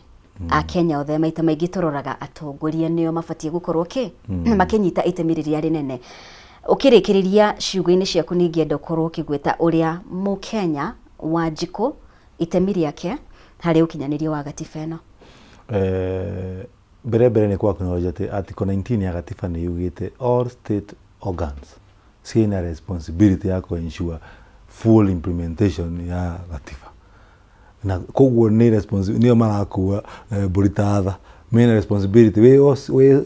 akenya othe. Maita maingĩ tũroraga atongoria nĩo mabatiĩ gũkorwo kĩ makĩnyita itemi rĩrĩa rĩnene. Ũkĩrĩkĩrĩria ciugo-inĩ ciaku nĩ ingĩenda ũkorwo ũkĩgweta ũrĩa mũkenya wa njikũ itemi rĩake harĩ ũkinyanĩria wa gatiba ĩno. Mbere mbere nĩ kwa acknowledge atĩ Article 19 ya gatiba nĩ yugĩte all state organs ciĩna responsibility ya kũ ensure full implementation ya gatiba, na koguo nĩ nĩo marakua mbũri ta tha. Mena responsibility we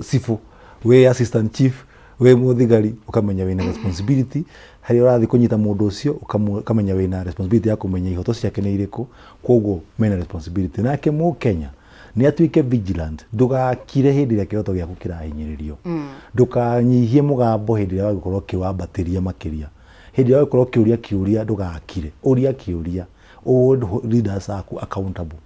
sifu, we assistant chief, we muthigari, ukamenya wina responsibility harĩa ũrathiĩ kũnyita mũndũ ũcio, ũkamenya wĩna responsibility ya kũmenya ihoto ciake nĩ irĩkũ. Koguo mena responsibility. Nake mũkenya nĩ atuĩke vigilant, ndũgakire hĩndĩ ĩrĩa kĩhoto gĩaku kĩrahinyĩrĩrio, ndũkanyihie mũgambo hĩndĩ ĩrĩa wagĩkorwo ũkĩwambatĩria makĩria, hĩndĩ ĩrĩa wagĩkorwo ũkĩũria kĩũria ndũgakire, ũria kĩũria, hold leaders aku accountable.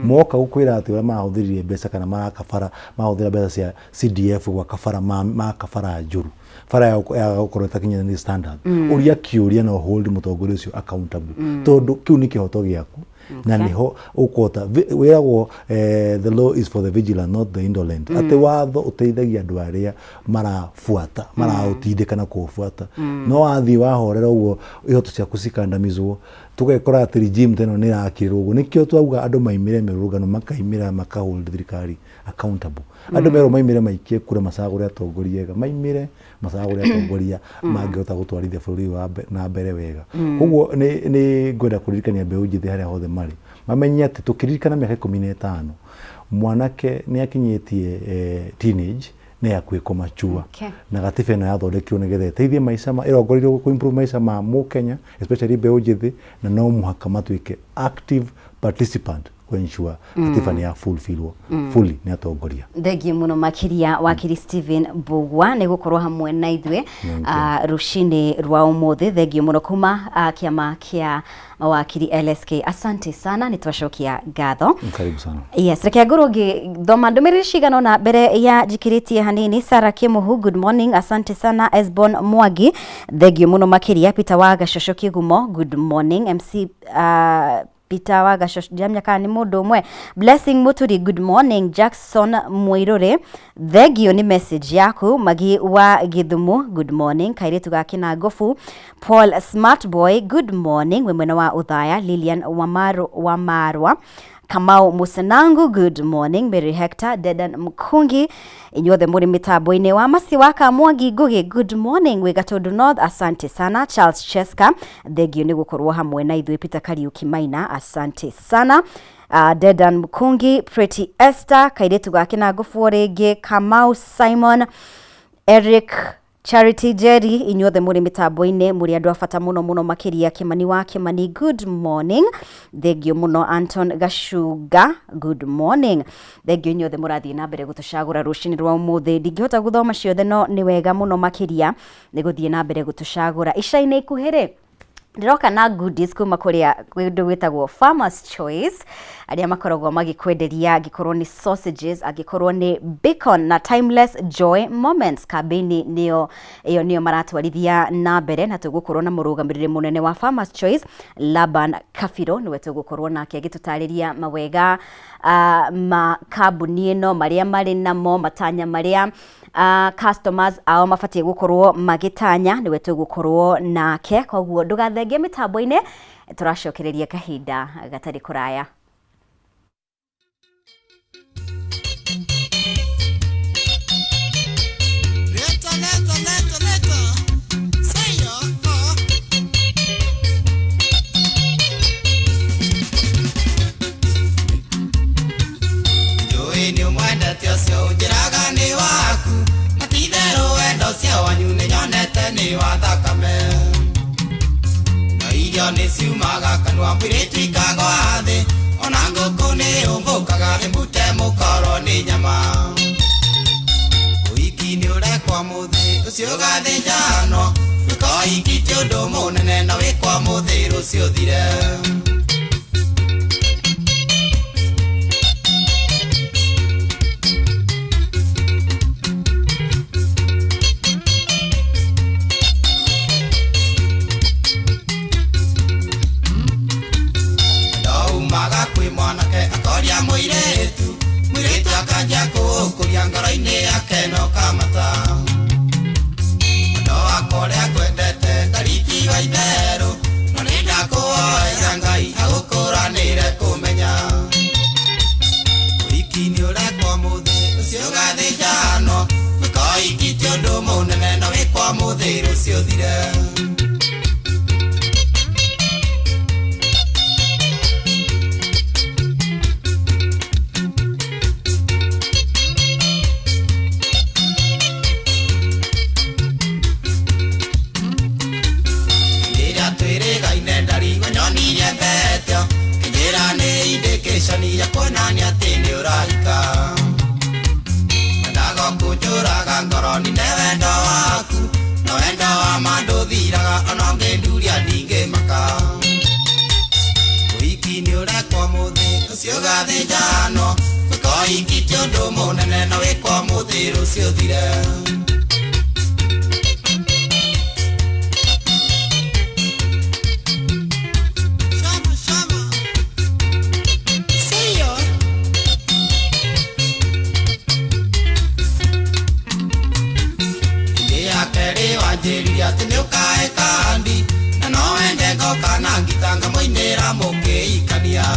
Moka gukwira ati uria marahũthĩrire mbeca kana marakabara mahũthĩra mbeca cia CDF gwaka bara, maka bara njũru, bara ya gũkorwo ĩtakinyanĩirie standard, ũria kĩũria na hold mũtongoria ũcio accountable, tondũ kĩu nĩ kĩhoto gĩaku na niho ũkũhota wĩragwo the law is for the vigilant, not the indolent, atĩ watho ũteithagia andũ arĩa marabuata, maraũtindĩka na kũũbuata. No wathiĩ wahorera ũguo, ihoto ciaku cikandamizwo, tũgekora atĩ regime ta ĩno nĩ ĩrakirĩrwo ũguo. Nĩkĩo twauga andũ maimĩre mĩrũrũngano, makaimĩra makahold thirikari accountable. Andũ merwo maimĩre maikie kura, macagũre atongoria ega, maimĩre macagũre atongoria mangĩhota gũtwarithia bũrũri ũyũ na mbere wega. Koguo nĩ ngwenda kũririkania mbeũ njĩthĩ harĩa hothe marĩ, mamenye atĩ tũkĩririkana mĩaka 15 mwanake nĩ akinyĩtie teenage, nĩ hakuhĩ kũmachua. Na gatiba ĩno yathondekirwo nĩgetha ĩteithie maica ma ĩrongoreirio kũ improve maica ma mũkenya, especially mbeũ njĩthĩ, na no mũhaka matuĩke active participant kũ ensure gatiba nĩ ya fulfillwo fully nĩ atongoria. Thengiũ mũno makĩria wakiri Stephen Mbugua nĩ gũkorwo hamwe na ithuĩ rũcinĩ rwa ũmũthĩ. Thengiũ mũno kuma kĩama kĩa mawakiri LSK. Asante sana, nĩ twacokia ngatho. Karibu sana. Yes, reke ngorwo ngĩthoma ndũmĩrĩri cigana ũna mbere ya njikĩrĩtie hanini. Sarah Kimuhu, good morning, asante sana. Esbon Mwangi, thengiũ mũno makĩria. Peter wa Gacoco Kĩgumo, good morning. MC Peter wa Gacoco, ndiramenya kana nĩ mũndũ ũmwe. Blessing Muturi, good morning. Jackson Mwirure, thengiũ nĩ message yaku. Magi wa Githumu, good morning. Kairĩtu ga Kĩnangobu, Paul Smart Boy, good morning. Wĩ mwena wa Uthaya. Lilian Wamarwa, Kamau Musanangu, good morning. Mary Hector, Dedan Mkungi, inyuothe mũrĩ mĩtambo-inĩ wa Masi wa Kamwangi Ngugi, good morning. Wĩ Gatundu North, asante sana. Charles Cheska, thengiũ nĩ gũkorwo hamwe na ithuĩ. Peter Kariuki Maina, asante sana. Dedan Mkungi, Pretty Esther, kairĩtu ga Kĩnangobu rĩngĩ, Kamau Simon, Eric Charity Jerry, inyuothe mũrĩ mĩtambo-inĩ, mũrĩ andũ a bata mũno mũno makĩria. Kĩmani wa Kĩmani, good morning, thengiũ mũno. Anton Gacunga, good morning, thengiũ inyuothe mũrathiĩ na mbere gũtũcagũra rũcinĩ rwa ũmũthĩ. Ndingĩhota gũthoma ciothe, no nĩ wega mũno makĩria nĩ gũthiĩ na mbere gũtũcagũra. Ica-inĩ ikuhĩ rĩ, ndĩroka na goodies kuma kũrĩa kũndũ gwĩtagwo Farmers Choice, arĩa makoragwo magĩkwenderia angĩkorwo nĩ sausages, angĩkorwo nĩ bacon, na Timeless Joy Moments kambĩini nĩyo ĩyo nĩyo maratwarithia na mbere, na tũgũkorwo na mũrũgamĩrĩri mũnene wa Farmers Choice Laban Kabiro, nĩwe tũgũkorwo nake agĩtũtarĩria mawega ma kambuni ĩno, marĩa marĩ namo, matanya marĩa customers ao mabatiĩ gũkorwo magĩtanya, nĩwe tũgũkorwo nake. Koguo ndũgathenge mĩtambo-inĩ, tũracokereria kahinda gatarĩ kũraya. Leta, leta, leta, leta. Say yo, oh. Njũĩ nĩ ũmwendete ũcio ũnjĩraga nĩ waku, na ti itherũ wendo ũcio wanyu nĩnyonete nĩ wa thakame. Na irio nĩ ciumaga kanua mũirĩtu ikagwa thĩ, ona ngũkũ nĩ ũmbũkaga ĩmute mũkoro nĩ nyama. Ũhiki nĩ ũrekwa mũthĩ ũcio ũgathĩnjanwo, wĩka ũhiki ti ũndũ mũnene na wĩkwa mũthĩ rũciũ ũthire. Ndaumaga kwĩ mwanake akoria mũirĩtu, mũirĩtu akanjia kũũkũria ngoro-inĩ yake no kamata. Wendo wakwa ũrĩa ngwendete ndariti wa itherũ, no nĩ ndakũhoera Ngai agũkũranĩre kũmenya. Ũhiki nĩ ũrekwo mũthĩ ũcio ũgathĩnjanwo, wĩka ũhiki ti ũndũ mũnene na wĩkwa mũthĩ rũciũ ũthire. Ũhiki ti ũndũ mũnene no wĩkwo mũthĩ rũciũ ũthire. Hĩndĩ ya kerĩ wanjĩrire atĩ nĩ ũkae kandi na no wende ngoka na ngita ngamũinĩra mũkĩikania.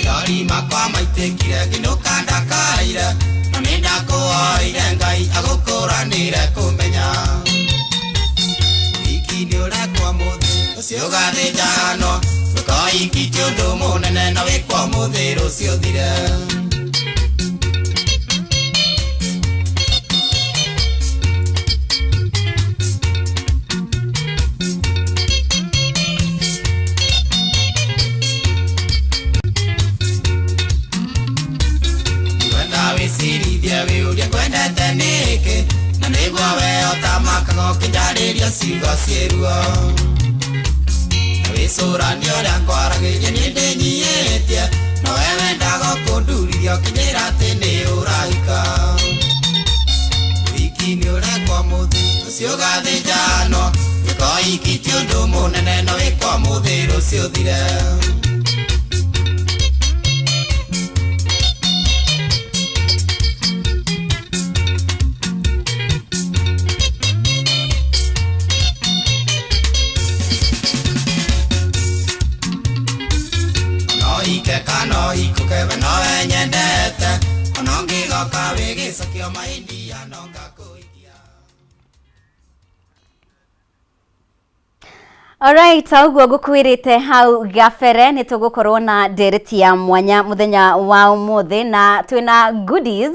Maithori makwa maitĩkire ngĩnũka ndakaire no nĩ ndakũhoire Ngai agũkũranĩre kũmenya. Ũhiki nĩ ũrekwo mũthĩ ũcio ũgathĩnjano gwĩka ũhiki ti ũndũ mũnene no wĩkwo mũthĩ rũciũ ũthire. Ngwenda wĩcirithie wĩũrie ngwendete nĩkĩ na nĩguo we ũtamakaga ũkĩnjarĩria ciugo ciĩruo. Na wĩcũranie ũrĩa ngwaragĩria nĩ ndĩnyiihĩtie no we wendaga kũndurithia ũkĩnjĩra atĩ nĩ ũrahika. Ũhiki nĩ ũrekwo mũthĩ ũcio ũgathĩnjano gwĩka ũhiki ti ũndũ mũnene no wĩkwo mũthĩ rũciũ ũthire. No ike kana hikũke we nowe nyendete ona ũngĩgoka wĩ gĩcokio maindia no ngakũhikia. Alright, ũguo ngũkwĩrĩte hau gabere nĩ tũgũkorwo na ndereti ya mwanya mũthenya wa ũmũthĩ na twĩna goodies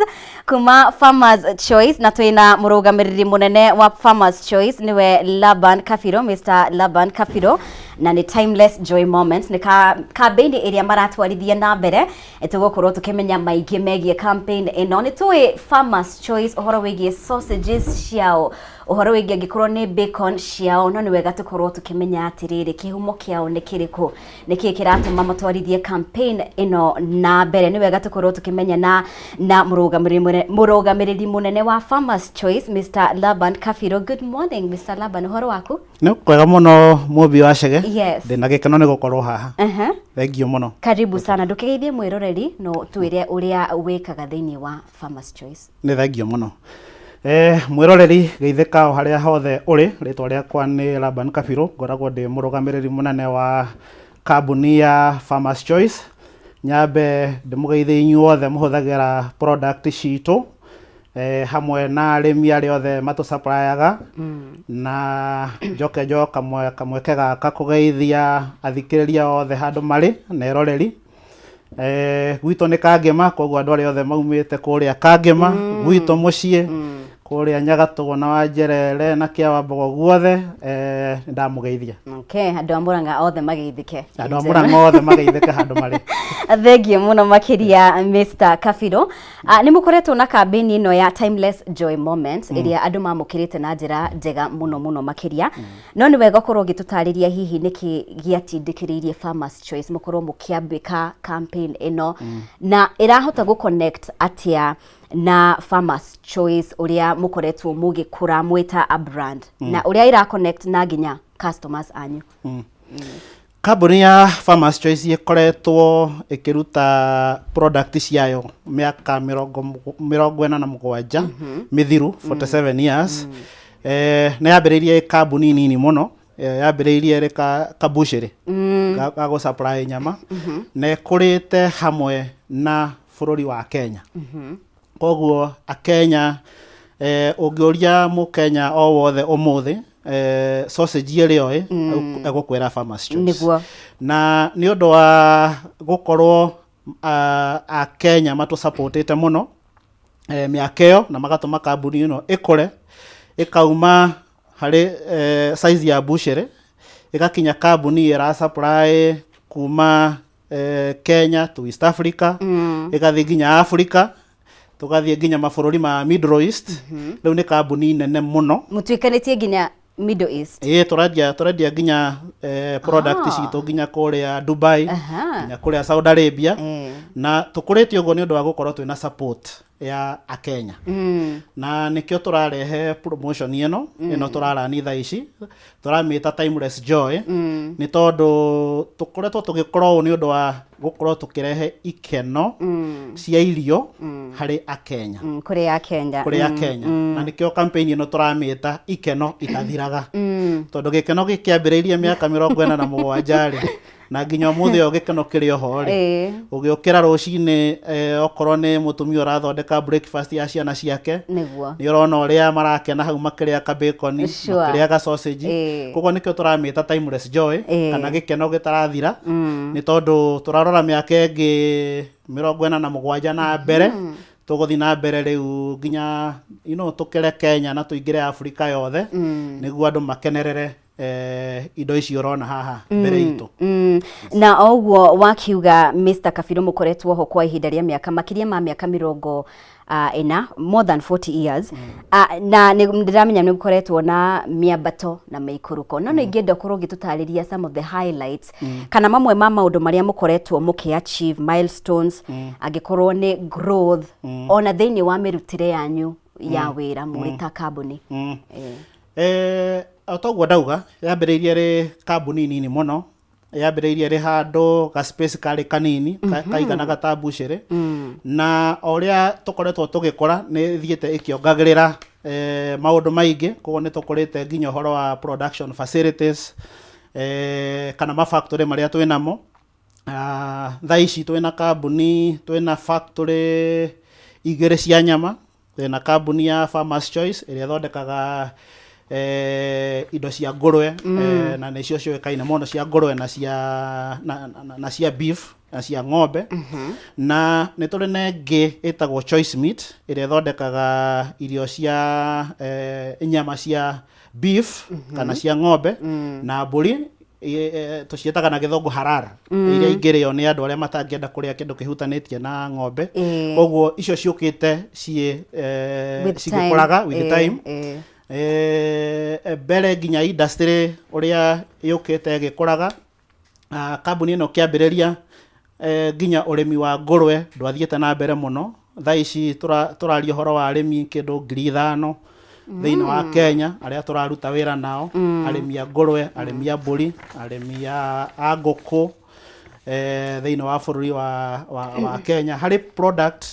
kuma Farmers Choice na twĩna mũrũgamĩrĩri mũnene wa Farmers Choice nĩwe Laban Kabiro, Mr. Laban Kabiro, na nĩ Timeless Joy Moments nĩ campaign ĩrĩa maratwarithia na mbere. Tũgũkorwo tũkĩmenya maingĩ megiĩ campaign ĩno. Nĩ tũĩ Farmers Choice ũhoro wĩgiĩ sausages ciao, ũhoro wĩgiĩ angĩkorwo nĩ bacon ciao, no nĩ wega tũkorwo tũkĩmenya atĩrĩrĩ kĩhumo kĩao nĩ kĩrĩkũ, nĩkĩĩ kĩratũma matwarithie campaign ĩno na mbere. Nĩ wega tũkorwo tũkĩmenya na mũrũgamĩrĩri mũnene wa Farmers Choice Mr. Laban Kabiro. Good morning Mr. Laban, ũhoro waku? Nĩ kwega mũno mũmbi wa Chege. Yes. Ndĩna gĩkeno nĩ gũkorwo haha. Thengiũ mũno. Karibu sana, ndũkĩgeithie mwĩroreri no twĩre ũrĩa wĩkaga thĩinĩ wa Farmers Choice. Nĩ thengiũ mũno. Mwĩroreri geithĩka o harĩa hothe ũrĩ, rĩtwa rĩakwa nĩ Laban Kabiro, ngoragwo ndĩ mũrũgamĩrĩri mũnene wa kambuni ya Farmers Choice. Nyambe ndĩmũgeithie inyuothe mũhũthagĩra product citũ, hamwe na arĩmi arĩa othe matũsupplyaga, na njoke njoe kamweke gaka kũgeithia athikĩrĩria othe handũ marĩ na eroreri. Gwitũ nĩ Kangema, koguo andũ arĩa othe maumĩte kũrĩa Kangema, gwitũ mũciĩ, kũrĩa Nyagatũgũ na Wanjerere na Kĩawambogo guothe, nĩndamũgeithia. Okay, andũ a Mũrang'a othe mageithĩke. Andũ a Mũrang'a othe mageithĩke handũ marĩ. Thengiũ mũno makĩria Mr. Kabiro. Nĩ mũkoretwo na campaign ĩno ya Timeless Joy Moments ĩrĩa andũ mamũkĩrĩte na njĩra njega mũno mũno makĩria. No nĩ wega ũkorwo ũgĩtũtarĩria hihi nĩkĩ gĩatindĩkĩrĩirie Farmers Choice mũkorwo mũkĩambĩka campaign ĩno na ĩrahota gũ connect atĩa na Farmers Choice ũrĩa mũkoretwo mũgĩkũra mwĩta a brand na ũrĩa ĩra connect na nginya customers anyu. Kambuni ya Farmers Choice ĩkoretwo ĩkĩruta product ciayo mĩaka 47 mĩthiru, 47 years. Nĩ yambĩrĩirie ĩ kambuni nini mũno, yambĩrĩirie ĩrĩ kabucĩrĩ ga gũ supply nyama, na ĩkũrĩte hamwe na bũrũri wa Kenya. Koguo akenya, ũngĩũria mũkenya o wothe ũmũthĩ, sausage ĩrĩa oĩ, egũkwĩra Farmers Choice. Na nĩ ũndũ wa gũkorwo akenya matũsupportĩte mũno mĩaka ĩyo na magatũma kambuni ĩno ĩkũre ĩkauma harĩ size ya butchery ĩgakinya kambuni ĩra supply kuma Kenya to East Africa, ĩgathiĩ nginya Africa, tũgathiĩ nginya mabũrũri ma Middle East. Rĩu nĩ kambuni nene mũno. Mũtuĩkanĩtie nginya Middle East. Ĩĩ, tũrendia nginya product citũ nginya kũrĩa Dubai, nginya kũrĩa Saudi Arabia. Na tũkũrĩte ũguo nĩ ũndũ wa gũkorwo twĩna support ya Akenya. Na nĩkĩo tũrarehe promotion ĩno, ĩno tũrarani thaa ici, tũramĩta Timeless Joy, nĩ tondũ tũkoretwo tũgĩkora ũũ nĩ ũndũ wa gũkorwo tũkĩrehe ikeno cia irio harĩ Akenya. Kũrĩ Akenya. Kũrĩ Akenya. Na nĩkĩo campaign ĩno tũramĩta ikeno itathiraga. Tondũ gĩkeno gĩkĩambĩrĩirie mĩaka 47 rĩ, na nginya ũmũthĩ ũyũ gĩkeno kĩrĩ oho rĩ, ũgĩũkĩra rũcinĩ, okorwo nĩ mũtumia ũrathondeka breakfast ya ciana ciake, nĩ ũrona ũrĩa marakena hau makĩrĩa ka bacon, makĩrĩa ga sausage. Koguo nĩkĩo tũramĩta Timeless Joy, kana gĩkeno gĩtarathira, nĩ tondũ tũrarora mĩaka ĩngĩ 47 na mbere, tũgũthiĩ na mbere rĩu nginya tũkĩre Kenya na tũingĩre Afrika yothe, nĩguo andũ makenerere indo ici ũrona haha mbere itũ. Na o ũguo wakiuga, Mr. Kabiru, mũkoretwo ho kwa ihinda rĩa mĩaka makĩria ma mĩaka 40, more than 40 years, na nĩ ndĩramenya nĩ mũkoretwo na mĩambato na mĩikũrũko, no nĩ ingĩenda ũkorwo ũgĩtũtarĩria some of the highlights kana mamwe ma maũndũ marĩa mũkoretwo mũkĩ achieve, milestones, angĩkorwo nĩ growth, ona thĩinĩ wa mĩrutĩre yanyu ya wĩra mũrĩ ta kambuni. O toguo ndauga, yambĩrĩirie rĩ kambuni nini mũno, yambĩrĩirie rĩ handũ ga space karĩ kanini, kaiganaga ta mbucĩrĩ, na o ũrĩa tũkoretwo tũgĩkũra nĩ ĩthiĩte ĩkĩongagĩrĩra maũndũ maingĩ. Koguo nĩ tũkũrĩte nginya ũhoro wa production facilities, kana ma factory marĩa twĩ namo. Thaa ici twĩna kambuni, twĩna factory igĩrĩ cia nyama. Twĩna kambuni ya Farmers Choice ĩrĩa ĩthondekaga indo cia ngũrwe, na nĩcio ciũĩkaine mũno cia ngũrwe na cia na, na, na cia beef na cia ng'ombe. Na nĩ tũrĩ na ĩngĩ ĩtagwo Choice Meat ĩrĩa ĩthondekaga irio cia nyama cia beef kana cia ng'ombe na mbũri, tũciĩtaga na gĩthũngũ halal, iria ingĩrĩo nĩ andũ arĩa matangĩenda kũrĩa kĩndũ kĩhutanĩtie na ng'ombe. Koguo icio ciũkĩte ciĩ With time. cigĩkũraga with time. Mbere nginya industry ũrĩa yũkĩte ĩgĩkũraga, kambuni ĩno kĩambĩrĩria, nginya ũrĩmi wa ngũrwe ndwathiĩte na mbere mũno. Thaa ici tũraria ũhoro wa arĩmi kĩndũ 5,000 thĩinĩ wa Kenya arĩa tũraruta wĩra nao, arĩmi a ngũrwe, arĩmi a mbũri, arĩmi a ngũkũ, thĩinĩ wa bũrũri wa Kenya. Harĩ product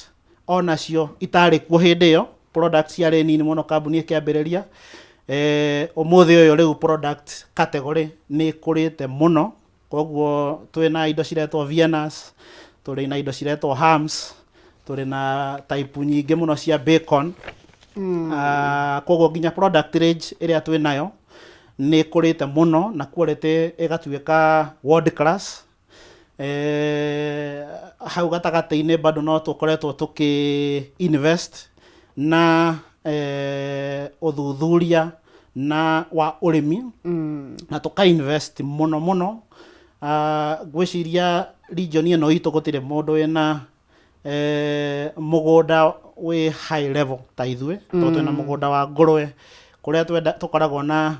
onacio itarĩ kuo hĩndĩ ĩyo, product ciarĩ nini mũno kambuni ĩkĩambĩrĩria. Ũmũthĩ ũyũ rĩu product category nĩ ĩkũrĩte mũno, koguo twĩna indo ciretwo Viennas, tũrĩ na indo ciretwo hams, tũrĩ na type nyingĩ mũno cia bacon. Koguo nginya product range ĩrĩa twĩ nayo nĩ ĩkũrĩte mũno na quality ĩgatuĩka world class. Hau gatagatĩ-inĩ bado no tũkoretwo tũkĩ invest na ũthuthuria na wa ũrĩmi, na tũka invest mũno mũno. Ngwĩciria region ĩno itũ gũtirĩ mũndũ wĩna mũgũnda wĩ high level ta ithuĩ, tondũ twĩna mũgũnda wa ngũrwe kũrĩa twenda tũkoragwo na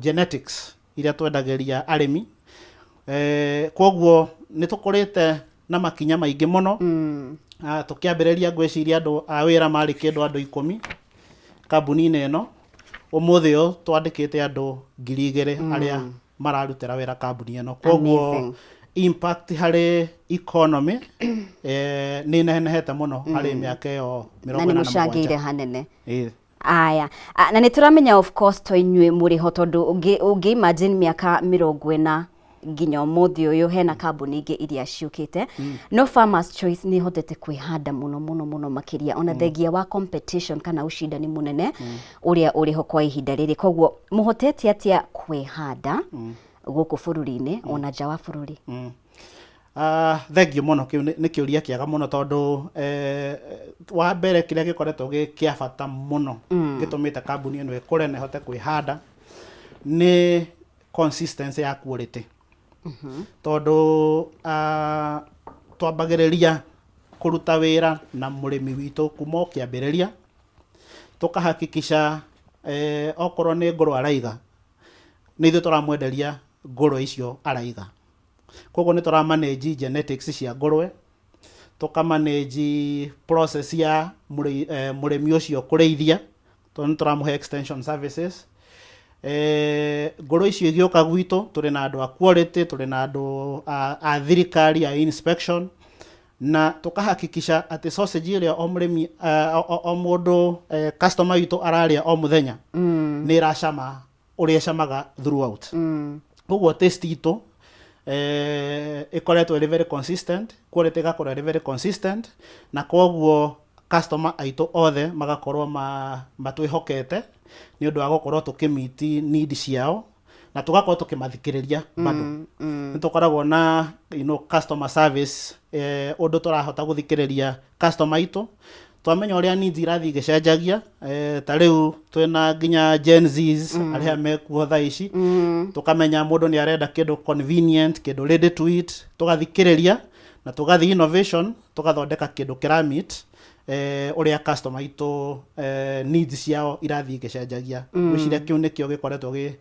genetics iria twendagĩria arĩmi. Koguo nĩ tũkũrĩte na makinya maingĩ mũno. Tũkĩambĩrĩria ngwĩciria andũ a wĩra marĩ kĩndũ andũ 10 kambuni-inĩ ĩno. Ũmũthĩ ũyũ twandĩkĩte andũ 2,000 arĩa mararutĩra wĩra kambuni ĩno. Koguo Amazing. impact harĩ economy nĩ nenehete mũno harĩ mĩaka ĩyo Na mĩrongo nĩ ĩna na mũcangĩire mũgwanja. hanene. Ĩĩ. Aya. Na nĩ tũramenya of course to inyuĩ mũrĩ ho, tondũ ũngĩ imagine mĩaka 40 nginya ũmũthĩ ũyũ hena kambuni ingĩ iria ciũkĩte, no Farmers Choice nĩ ĩhotete kwĩhanda mũno mũno mũno makĩria, ona thengia wa competition kana ũcindani mũnene ũrĩa ũrĩ ho kwa ihinda rĩrĩ. Koguo mũhotete atĩa kwĩhanda gũkũ bũrũri-inĩ ona nja wa bũrũri? Thengiũ mũno, kĩu nĩ kĩũria kĩega mũno, tondũ wa mbere kĩrĩa gĩkoretwo gĩ kĩa bata mũno gĩtũmĩte kambuni ĩno ĩkũre na ĩhote kwĩhanda nĩ consistency ya quality, tondũ twambagĩrĩria kũruta wĩra na mũrĩmi witũ kuma o kĩambĩrĩria, tũkahakikisha eh, okorwo nĩ ngũrũ araiga nĩ ithuĩ tũramwenderia ngũrwe icio araiga. Koguo nĩ tũra manage genetics cia ngũrwe, tũka manage process ya mũrĩmi ũcio kũrĩithia, tondũ nĩ tũramũhe extension services. Ngũrwe icio igĩũka gwitũ, tũrĩ na andũ a quality, tũrĩ na andũ a thirikari a inspection, na tũkahakikisha atĩ sausage ĩrĩa o mũrĩmi, o mũndũ, customer witũ ararĩa o mũthenya, nĩ ĩracama ũrĩa ĩcamaga throughout. Koguo taste itũ ĩkoretwo ĩrĩ very consistent, quality ĩgakorwo ĩrĩ very consistent, na koguo customer aitũ othe magakorwo matwĩhokete nĩ ũndũ wa gũkorwo tũkĩ meet need ciao na tũgakorwo tũkĩmathikĩrĩria bado. Nĩ tũkoragwo na customer service, ũndũ tũrahota gũthikĩrĩria customer aitũ, twamenya ũrĩa needs irathiĩ igĩcenjagia, ta rĩu twĩna nginya Gen Zs arĩa mekuo thaa ici, tũkamenya mũndũ nĩ arenda kĩndũ convenient, kĩndũ ready to eat, tũgathikĩrĩria na tũgathiĩ innovation, tũgathondeka kĩndũ kĩra meet ũrĩa customer aitũ needs ciao irathiĩ igĩcenjagia. Ngwĩciria kĩu nĩkĩo gĩkoretwo gĩ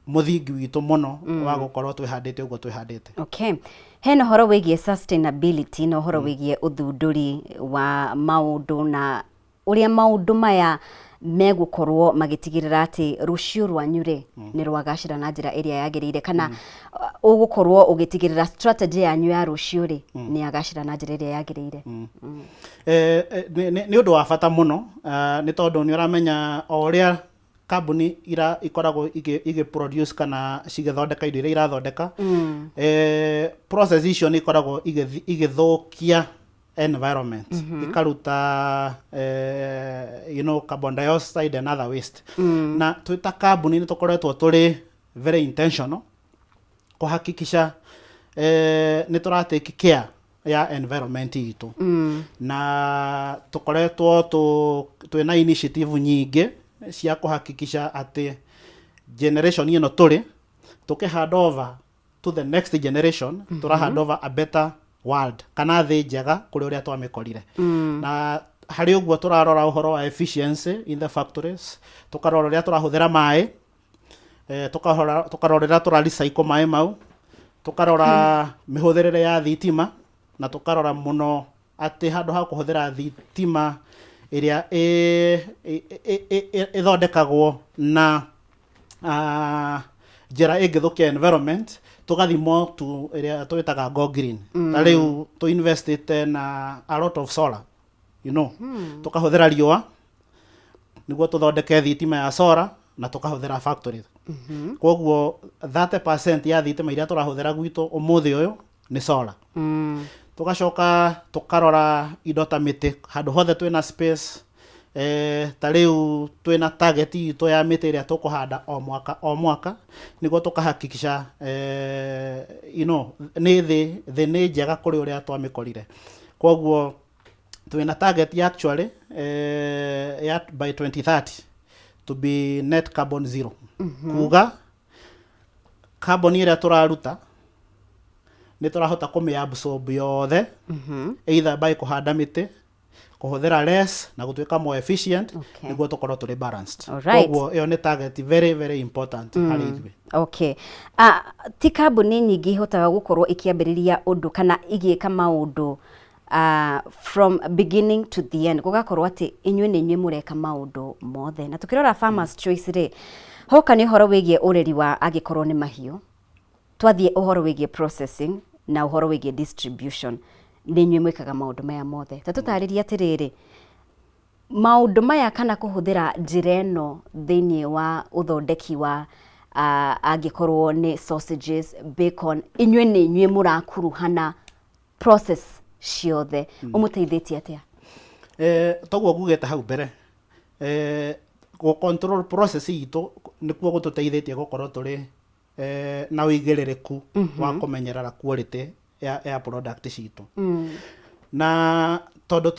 mũthingi witũ mũno wa gũkorwo twĩhandĩte ũguo twĩhandĩte. Okay. Hena ũhoro wĩgiĩ sustainability na ũhoro wĩgiĩ ũthundũri wa maũndũ na ũrĩa maũndũ maya megũkorwo magĩtigĩrĩra atĩ rũciũ rwanyu rĩ nĩ rwagacĩra na njĩra ĩrĩa yagĩrĩire, kana ũgũkorwo ũgĩtigĩrĩra strategy yanyu ya rũciũ rĩ nĩ yagacĩra na njĩra ĩrĩa yagĩrĩire. Nĩ ũndũ wa bata mũno, nĩ tondũ nĩ ũramenya o ũrĩa kambuni ira ikoragwo igĩ produce kana cigĩthondeka indo iria irathondeka, process icio nĩ ikoragwo igĩthũkia environment, ikaruta carbon dioxide and other waste. Na twĩ ta kambuni nĩ tũkoretwo tũrĩ very intentional kũhakikisha nĩ tũra take care ya environment itũ, na tũkoretwo twĩna initiative nyingĩ cia kũhakikisha atĩ generation ĩno tũrĩ tũkĩ hand over to the next generation, tũra hand over a better world kana thĩ njega kũrĩ ũrĩa twamĩkorire. Na harĩ ũguo tũrarora ũhoro wa efficiency in the factories, tũkarora ũrĩa tũrahũthĩra maĩ, tũkarora ũrĩa tũra recycle maĩ mau, tũkarora mĩhũthĩrĩre ya thitima, na tũkarora mũno atĩ handũ ha kũhũthĩra thitima ĩrĩa ĩthondekagwo na njĩra ĩngĩthũkia environment, tũgathiĩ more to ĩrĩa twĩtaga go green. Ta rĩu tũ investĩte na a lot of solar, tũkahũthĩra riũa nĩguo tũthondeke thitima ya solar na tũkahũthĩra factory. Koguo 30% ya thitima iria tũrahũthĩra gwitũ ũmũthĩ ũyũ nĩ solar. Tũgacoka tũkarora indo ta mĩtĩ handũ hothe twĩna space, ta rĩu twĩna target itũ ya mĩtĩ ĩrĩa tũkũhanda o mwaka o mwaka, nĩguo tũkahakikisha nĩ thĩ nĩ njega kũrĩ ũrĩa twamĩkorire. Koguo twĩna target actually ya by 2030 to be net carbon zero, kuga carbon ĩrĩa tũraruta nĩ tũrahota kũmĩ absorb yothe, either by kũhanda mĩtĩ, kũhũthĩra less na gũtuĩka more efficient, nĩguo tũkorwo tũrĩ balanced. Koguo ĩyo nĩ target very very important harĩ ithuĩ. Okay. Ti kambuni nyingĩ ihotaga gũkorwo ikĩambĩrĩria ũndũ kana igĩka maũndũ from beginning to the end, gũgakorwo atĩ inyuĩ nĩ inyuĩ mũreka maũndũ mothe. Na tũkĩrora Farmers Choice rĩ, hoka nĩ ũhoro wĩgiĩ ũreri wa angĩkorwo nĩ mahiũ, twathiĩ ũhoro wĩgiĩ processing na ũhoro wĩgiĩ distribution, nĩ inyuĩ mwĩkaga maũndũ maya mothe. Ta tũtarĩrie atĩrĩrĩ, maũndũ maya kana kũhũthĩra njĩra ĩno thĩinĩ wa ũthondeki wa angĩkorwo nĩ sausages, bacon, inyuĩ nĩ inyuĩ mũrakuruhana process ciothe, ũmũteithĩtie atĩa? Toguo ngugĩte hau mbere, gũ control process itũ nĩkuo gũtũteithĩtie gũkorwo tũrĩ na ũigĩrĩrĩku wa kũmenyerera quality ya product citũ, na tondũ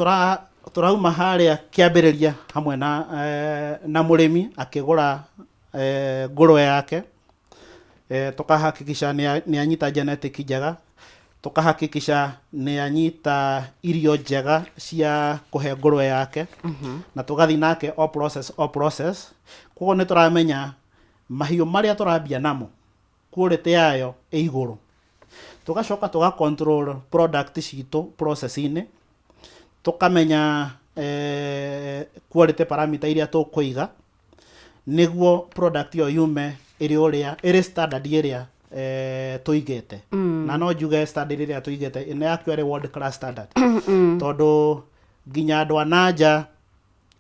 tũrauma harĩa kĩambĩrĩria hamwe na mũrĩmi akĩgũra ngũrwe yake, tũkahakikisha nĩ anyita genetic njega, tũkahakikisha nĩ anyita irio njega cia kũhe ngũrwe yake, na tũgathiĩ nake o process o process. Koguo nĩ tũramenya mahiũ marĩa tũrambia namo quality yayo ĩ igũrũ. Tũgacoka tũga control product citũ process-inĩ, tũkamenya quality parameter iria tũkũiga nĩguo product ĩyo yume ĩrĩ ũrĩa ĩrĩ standard ĩrĩa tũigĩte. Na no njuge standard ĩrĩa tũigĩte nĩ actually world class standard. Tondũ nginya andũ a nanja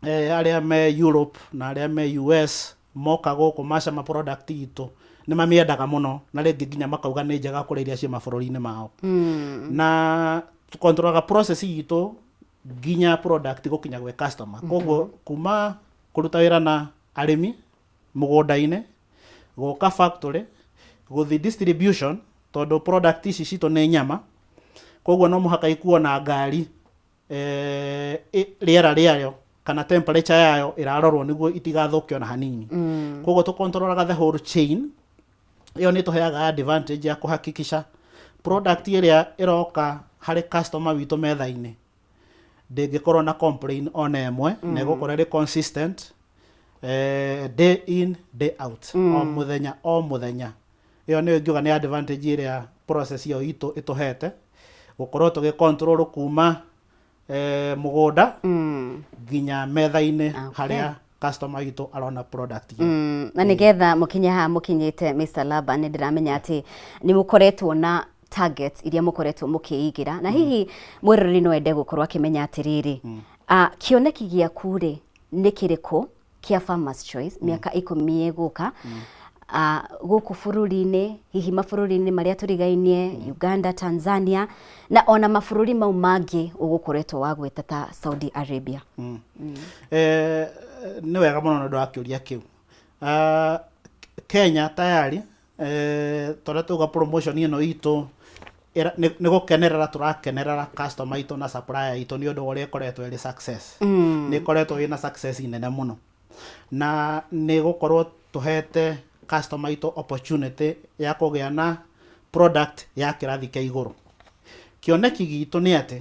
arĩa me Europe na arĩa me US moka gũkũ macama product itũ nĩ mamĩendaga mũno na rĩngĩ nginya makauga nĩ njega kũrĩ iria ciĩ mabũrũri-inĩ mao. Na tũkontrolaga process itũ nginya product gũkinya gwĩ customer. Koguo kuma kũruta wĩra na arĩmi mũgũnda-inĩ, gũka factory, gũthiĩ distribution tondũ product ici citũ nĩ nyama, koguo no mũhaka ikuo na ngari rĩera rĩayo kana temperature yayo ĩrarorwo nĩguo itigathũke ona hanini. Koguo tũkontrolaga the whole chain. Ĩyo nĩ ĩtũheaga advantage ya kũhakikisha product ĩrĩa ĩroka harĩ customer witũ metha-inĩ ndĩngĩkorwo na complain ona ĩmwe, na ĩgũkorwo ĩrĩ consistent day in day out, o mũthenya o mũthenya. Ĩyo nĩyo ingiuga nĩ advantage ĩrĩa process ĩyo itũ ĩtũhete gũkorwo tũgĩ control kuma mũgũnda nginya metha-inĩ harĩa customer witũ arona product ĩyo. Na nĩgetha mũkinye haha mũkinyĩte Mr. Laban, nĩ ndĩramenya atĩ nĩ mũkoretwo na targets iria mũkoretwo mũkĩigĩra, na hihi mwĩroreri no ende gũkorwo akĩmenya atĩrĩrĩ, kĩoneki gĩaku rĩ nĩ kĩrĩkũ kĩa Farmers Choice mĩaka 10 ĩgũka, gũkũ bũrũri-inĩ, hihi mabũrũri-inĩ marĩa tũrigainie, Uganda, Tanzania, na ona mabũrũri mau mangĩ ũgũkoretwo wagweta ta Saudi Arabia? Nĩ wega mũno nĩ ũndũ wa kĩũria kĩu. Kenya tayari tondũ tuga promotion ĩno itũ nĩ gũkenerera tũrakenerera customer itũ na supplier itũ nĩ ũndũ wa ũrĩa ĩkoretwo ĩrĩ success. Nĩ ĩkoretwo ĩna success nene mũno na nĩ gũkorwo tũhete customer itũ opportunity ya kũgĩa na product ya kĩrathi kĩa igũrũ. Kĩoneki gitũ nĩ atĩ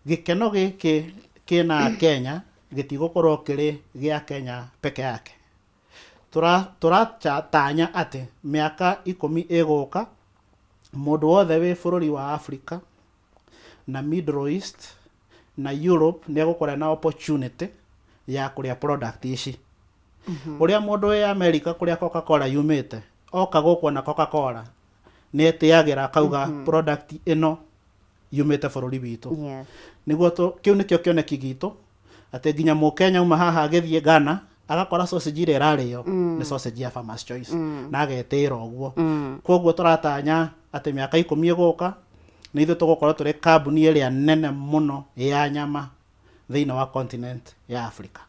gĩkeno gĩkĩ kĩna Kenya gĩtigũkorwo kĩrĩ gĩa Kenya peke yake. Tũratanya atĩ mĩaka 10 ĩgũka mũndũ wothe wĩ bũrũri wa Africa na Middle East na Europe nĩ egũkorwo na opportunity ya kũrĩa product ici. Ũrĩa mũndũ wĩ America kũrĩa Coca-Cola yumĩte oka gũkũ ona Coca-Cola nĩ etĩagĩra akauga product ĩno yumĩte bũrũri witũ. Nĩguo kĩu nĩkĩo kĩoneki gitũ, atĩ nginya mũkenya uma haha agĩthiĩ Ghana agakora sausage ĩrĩa ĩrarĩo nĩ sausage ya Farmers Choice na agetĩĩra ũguo. Koguo tũratanya atĩ mĩaka 10 ĩgũka nĩ ithuĩ tũgũkorwo tũrĩ kambuni ĩrĩa nene mũno ya nyama thĩinĩ wa continent ya Africa.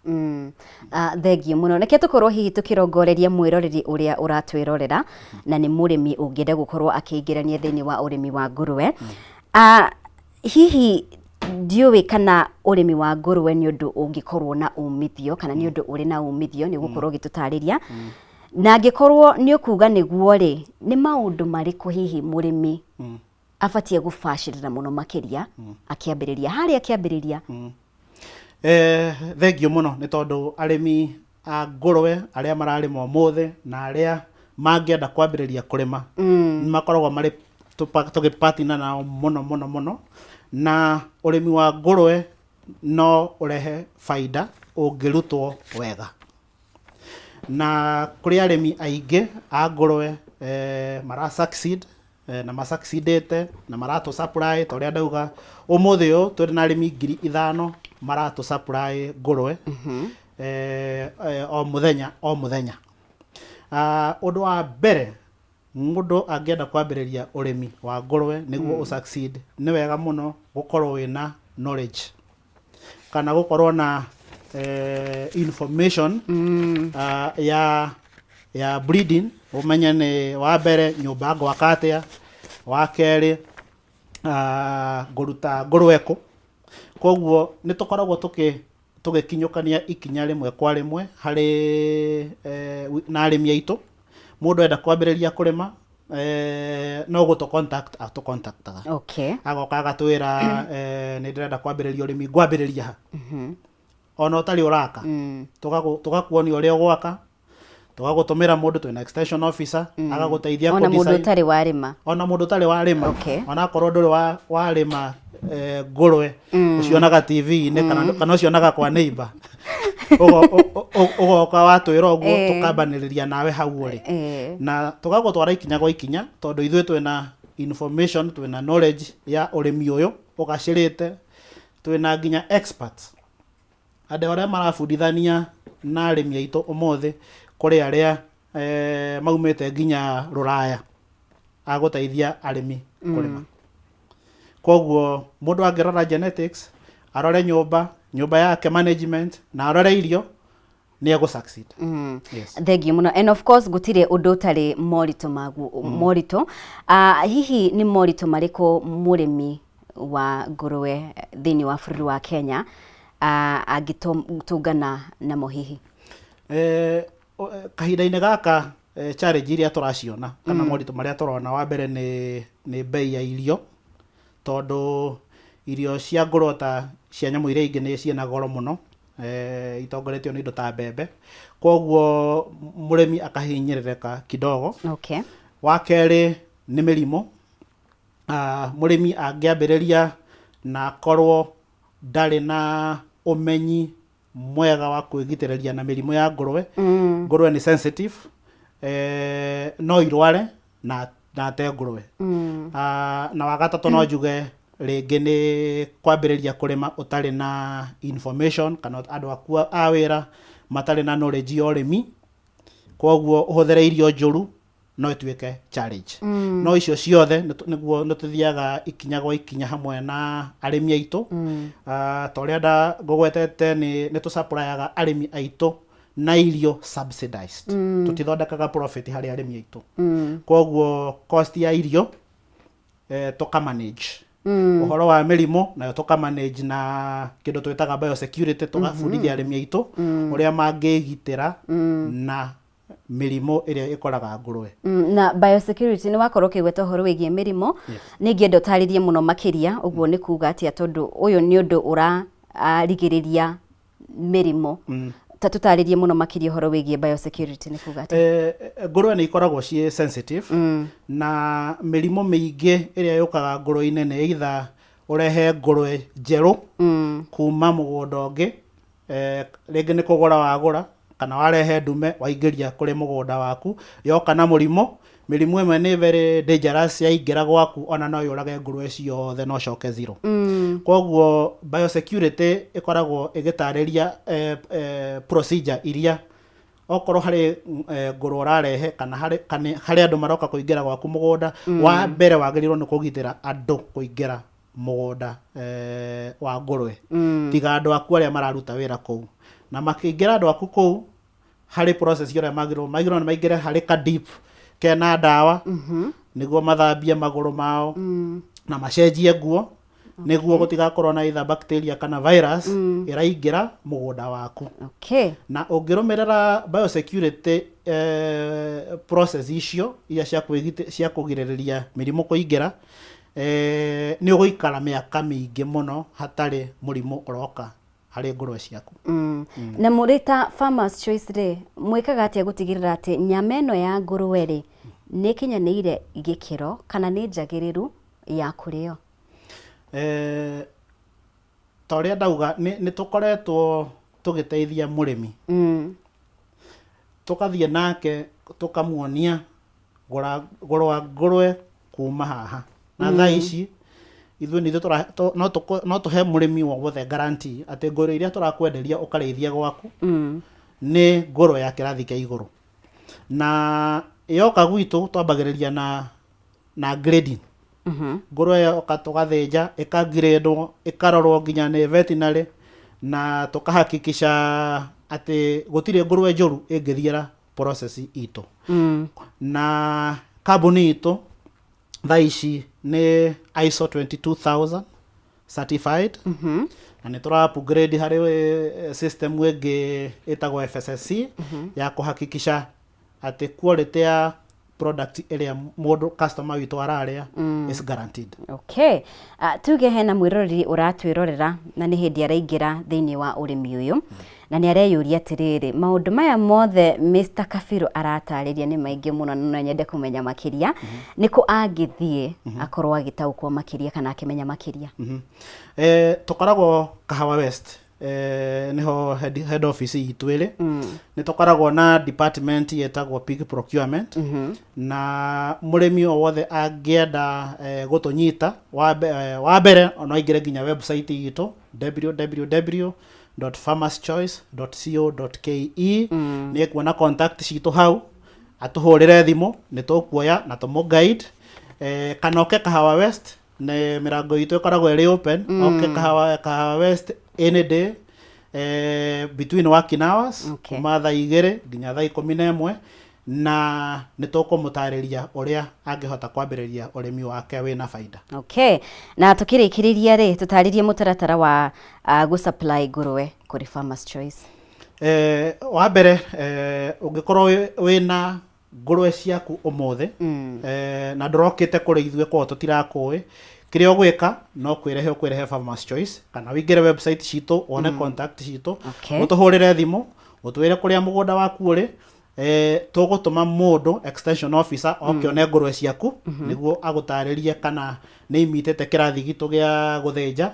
Thengiũ mũno. Reke tũkorwo hihi tũkĩrongoreria mwĩroreri ũrĩa ũratwĩrorera na nĩ mũrĩmi ũngĩenda gũkorwo akĩingĩrania thĩinĩ wa ũrĩmi wa ngũrũwe. Hihi ndiũĩ kana ũrĩmi wa ngũrũwe nĩ ũndũ ũngĩkorwo na umithio kana nĩ ũndũ ũrĩ na umithio, nĩ ũgũkorwo ũgĩtũtarĩria. Na angĩkorwo nĩ ũkuga nĩguo rĩ, nĩ maũndũ marĩkũ hihi mũrĩmi abatiĩ gũbacĩrĩra mũno makĩria akĩambĩrĩria harĩa akĩambĩrĩria? Thengiũ mũno nĩ tondũ arĩmi a ngũrũwe arĩa mararĩma ũmũthĩ na arĩa mangĩenda kwambĩrĩria kũrĩma nĩ makoragwo marĩ tũgĩpatina nao mũno mũno mũno, na ũrĩmi wa ngũrũwe no ũrehe baida ũngĩrutwo wega. Na kũrĩ arĩmi aingĩ a ngũrũwe mara succeed na ma succeedĩte na maratũ supply ta ũrĩa ndauga ũmũthĩ ũyũ twĩna na arĩmi 5,000 maratũ supply ngũrũwe o mũthenya o mũthenya. Ũndũ wa mbere mũndũ angĩenda kwambĩrĩria ũrĩmi wa ngũrũwe nĩguo ũ succeed, nĩ wega mũno gũkorwo wĩna knowledge kana gũkorwo na information ya breeding, ũmenye nĩ wa mbere nyũmba ngwaka atĩa, wa kerĩ ngũruta ngũrũwe kũ. Koguo nĩ tũkoragwo tũgĩkinyũkania ikinya rĩmwe kwa rĩmwe harĩ na arĩmi aitũ. Mũndũ enda kwambĩrĩria kũrĩma no gũtũ contact atũ contactaga. Agoka agatwĩra nĩ ndĩrenda kwambĩrĩria ũrĩmi, ngwambĩrĩria ha? Ona ũtarĩ ũraka, tũgakuonia ũrĩa ũgwaka, tũgagũtũmĩra mũndũ, twĩna extension officer, agagũteithia Ona mũndũ kũ-design. Ũtarĩ warĩma. Ona mũndũ ũtarĩ warĩma. Ona akorwo ndũrĩ warĩma ngũrwe, ũcionaga TV-inĩ kana ũcionaga kwa neighbor, ũgoka watwĩra ũguo, tũkambanĩrĩria nawe hau ũrĩ na tũgagũtwara ikinya gwa ikinya, tondũ ithuĩ twĩna information, twĩna knowledge ya ũrĩmi ũyũ ũgacĩrĩte, twĩna nginya experts, andũ arĩa marabundithania na arĩmi aitũ ũmũthĩ, kũrĩ arĩa maumĩte nginya rũraya agũteithia arĩmi kũrĩma. Koguo mũndũ angĩrora genetics, arore nyũmba yake management, na arore irio, nĩ egũ succeed. Yes. Thengiũ mũno. And of course gũtirĩ ũndũ ũtarĩ moritũ maguo. Moritũ, hihi nĩ moritũ marĩkũ mũrĩmi wa ngũrũwe thĩinĩ wa bũrũri wa Kenya angĩtũngana namo hihi? Kahinda-inĩ gaka, challenge iria tũraciona kana moritũ marĩa tũrona, wa mbere nĩ bei ya irio, tondũ irio cia ngũrwe ta cia nyamũ iria ingĩ nĩ ciĩna goro mũno, itongoretio nĩ indo ta mbembe, koguo mũrĩmi akahinyĩrĩrĩka kidogo. Wa kerĩ nĩ mĩrimũ. Mũrĩmi angĩambĩrĩria na akorwo ndarĩ na ũmenyi mwega wa kwĩgitĩrĩria na mĩrimũ ya ngũrwe, ngũrwe nĩ sensitive, no irware na ate ngũrwe. Na wa gatatũ no njuge rĩngĩ nĩ kwambĩrĩria kũrĩma ũtarĩ na information, kana andũ aku a wĩra matarĩ na knowledge ya ũrĩmi, koguo ũhũthĩre irio njũru, no ĩtuĩke challenge. No icio ciothe nĩguo nĩ tũthiaga ikinya gwa ikinya hamwe na arĩmi aitũ. Ta ũrĩa ngũgwetete, nĩ tũsupplyaga arĩmi aitũ na irio subsidized. Tũtithondekaga profit harĩ arĩmi aitũ. Koguo cost ya irio tũka manage. Ũhoro wa mĩrimũ nayo tũka manage na kĩndũ twĩtaga biosecurity, tũgabundithia arĩmi aitũ ũrĩa mangĩgitĩra na mĩrimũ ĩrĩa ĩkoraga ngũrwe. Na biosecurity, nĩ wakorwo ũkĩgweta ũhoro wĩgiĩ mĩrimũ. Nĩ ingĩenda ũtarĩrie mũno makĩria ũguo nĩ kuga atĩa, tondũ ũyũ nĩ ũndũ ũrarigĩrĩria mĩrimũ. Ta tũtarĩrie mũno makĩria ũhoro wĩgiĩ biosecurity nĩ kuga atĩa? Ngũrwe nĩ ikoragwo ciĩ sensitive, na mĩrimũ mĩingĩ ĩrĩa yũkaga ngũrwe-inĩ nĩ either ũrehe ngũrwe njerũ kuma mũgũnda ũngĩ, rĩngĩ nĩ kũgũra wagũra, kana warehe ndume waingĩria kũrĩ mũgũnda waku, yoka na mũrimũ. Mĩrimũ ĩmwe nĩ very dangerous, yaingĩra gwaku ona no yũrage ngũrwe ciothe, no coke zero. Koguo biosecurity ĩkoragwo ĩgĩtarĩria procedure iria okorwo harĩ ngũrwe ũrarehe, kana harĩ andũ maroka kũingĩra gwaku mũgũnda, wa mbere wagĩrĩirwo nĩ kũgitĩra andũ kũingĩra mũgũnda wa ngũrwe, tiga andũ aku arĩa mararuta wĩra kũu. Na makĩingĩra andũ aku kũu, harĩ process ũrĩa magĩrĩirwo nĩ maingĩre harĩ ka dip kena ndawa, nĩguo mathambie magũrũ mao na macenjie nguo, nĩguo gũtigakorwo na either bacteria kana virus ĩraingĩra mũgũnda waku. Na ũngĩrũmĩrĩra biosecurity process icio iria cia kũgirĩrĩria mĩrimũ kũingĩra, nĩ ũgũikara mĩaka mĩingĩ mũno hatarĩ mũrimũ ũroka harĩ ngũrwe ciaku. Na mũrĩ ta Farmers Choice rĩ, mwĩkaga atĩa gũtigĩrĩra atĩ nyama ĩno ya ngũrwe rĩ nĩ ĩkinyanĩire gĩkĩro kana nĩ njagĩrĩru ya kũrĩo? Ta ũrĩa ndauga, nĩ tũkoretwo tũgĩteithia mũrĩmi, tũkathiĩ nake tũkamuonia gũra gũra ngũrwe kuma haha na thaa ici ithuĩ nĩ ithuĩ no tũhe mũrĩmi wothe guarantee atĩ ngũrwe iria tũrakwenderia ũkarĩithia gwaku nĩ ngũrwe ya kĩrathi kĩa igũrũ. Na yoka gwitũ twambagĩrĩria na grading. Ngũrwe yoka tũgathĩnja, ĩkangirĩndwo, ĩkarorwo nginya nĩ veterinary, na tũkahakikisha atĩ gũtirĩ ngũrwe njũru ĩngĩthiĩra process itũ. Na kambuni itũ thaa ici nĩ ISO 22000 certified, na nĩ tũra upgrade harĩ system ĩngĩ ĩtagwo FSSC ya kũhakikisha atĩ quality ya product ĩrĩa mũndũ customer witũ ararĩa is guaranteed. Okay. Tuge hena mwĩroreri ũratwĩrorera na nĩ hĩndĩ araingĩra thĩinĩ wa ũrĩmi ũyũ na nĩ areyũria atĩrĩrĩ, maũndũ maya mothe Mr. Kabiru aratarĩria nĩ maingĩ mũno na no nyende kũmenya makĩria, nĩ kũ angĩthiĩ akorwo agĩtaũkwo makĩria kana akĩmenya makĩria? Tũkoragwo Kahawa West, niho head office itũ ĩrĩ. Nĩ tũkoragwo na department ĩtagwo pig procurement, na mũrĩmi o wothe angĩenda gũtũnyita, wa mbere no aingĩre nginya website itũ www.farmerschoice.co.ke. Nĩ ekuona contact citũ hau, atũhũrĩre thimũ, nĩ tũkuoya na tũmũ guide, kana oke Kahawa West, nĩ mĩrango itũ ĩkoragwo ĩrĩ open. Oke Kahawa West any day between working hours, kuma thaa 2 nginya thaa 11, na nĩ tũkũmũtarĩria ũrĩa angĩhota kwambĩrĩria ũrĩmi wake wĩna baida. Okay. Na tũkĩrĩkĩrĩria rĩ, tũtarĩrie mũtaratara wa gũ-supply ngũrũwe kũrĩ Farmers Choice. Wa mbere, ũngĩkorwo wĩna ngũrũwe ciaku ũmũthĩ na ndũrokĩte kũrĩ ithuĩ kwao tũtirakũĩ, kĩrĩa ũgwĩka no kwĩrehe ũkwĩrehe Farmers Choice kana wĩingĩre website citũ wone contact citũ, ũtũhũrĩre thimũ ũtwĩre kũrĩa mũgũnda waku ũrĩ, tũgũtũma mũndũ extension officer oke one ngũrũwe ciaku nĩguo agũtarĩrie kana nĩ imitĩte kĩrathi gitũ gĩa gũthĩnja,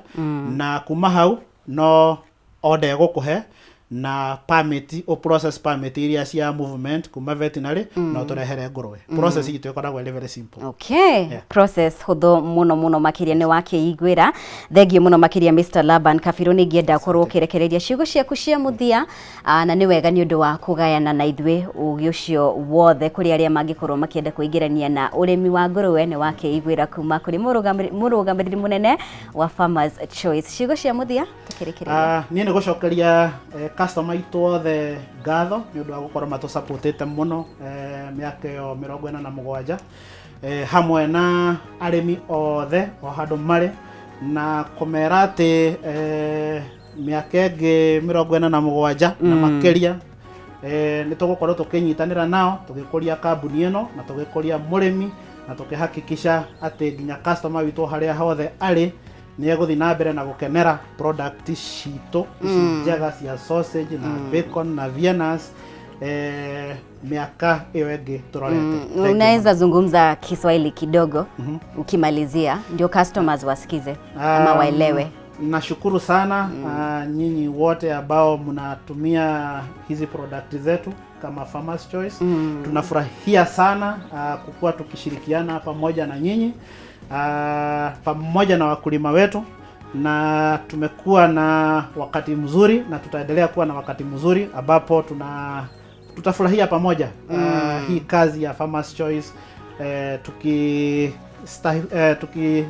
na kuma hau no order egũkũhe na permit, ũ process permit iria cia movement kuma veterinary na ũtũrehere ngũrũwe. Process itũ ĩkoragwo ĩrĩ very simple. Okay. Process hũthũ mũno mũno makĩria, nĩ wakĩiguĩra. Thengiũ mũno makĩria, Mr. Laban Kabiru, nĩ ingĩenda ũkorwo ũkĩrekereria ciugo ciaku cia mũthia, na nĩ wega nĩ ũndũ wa kũgayana na ithuĩ ũgĩ ũcio wothe kũrĩ arĩa mangĩkorwo makĩenda kwĩingĩrania na ũrĩmi wa ngũrũwe. Nĩ wakĩiguĩra kuma kũrĩ mũrũgamĩrĩri mũnene wa Farmers Choice. Ciugo cia mũthia tũkĩrĩkĩrĩria. Niĩ nĩ gũcokeria customer aitũ othe ngatho nĩ ũndũ wa gũkorwo matũsupportĩte mũno mĩaka ĩyo 47, hamwe na arĩmi othe o handũ marĩ, na kũmera atĩ mĩaka ĩngĩ 47 na makĩria nĩ tũgũkorwo tũkĩnyitanĩra nao tũgĩkũria kambuni ĩno na tũgĩkũria mũrĩmi na tũkĩhakikisha atĩ nginya customer witũ harĩa hothe arĩ nĩ egũthiĩ na mbere na gũkenera product citũ ici njega cia sausage na bacon na viennas mĩaka ĩyo ĩngĩ tũrorete. Thank you. Unaweza zungumza Kiswahili kidogo ukimalizia, ndio customers wasikize ama waelewe. Nashukuru sana nyinyi wote ambao mnatumia hizi product zetu kama Farmers Choice. Tunafurahia sana kukuwa tukishirikiana pamoja na nyinyi, pamoja na wakulima wetu, na tumekuwa na wakati mzuri na tutaendelea kuwa na wakati mzuri ambapo tutafurahia pamoja hii kazi ya Farmers Choice,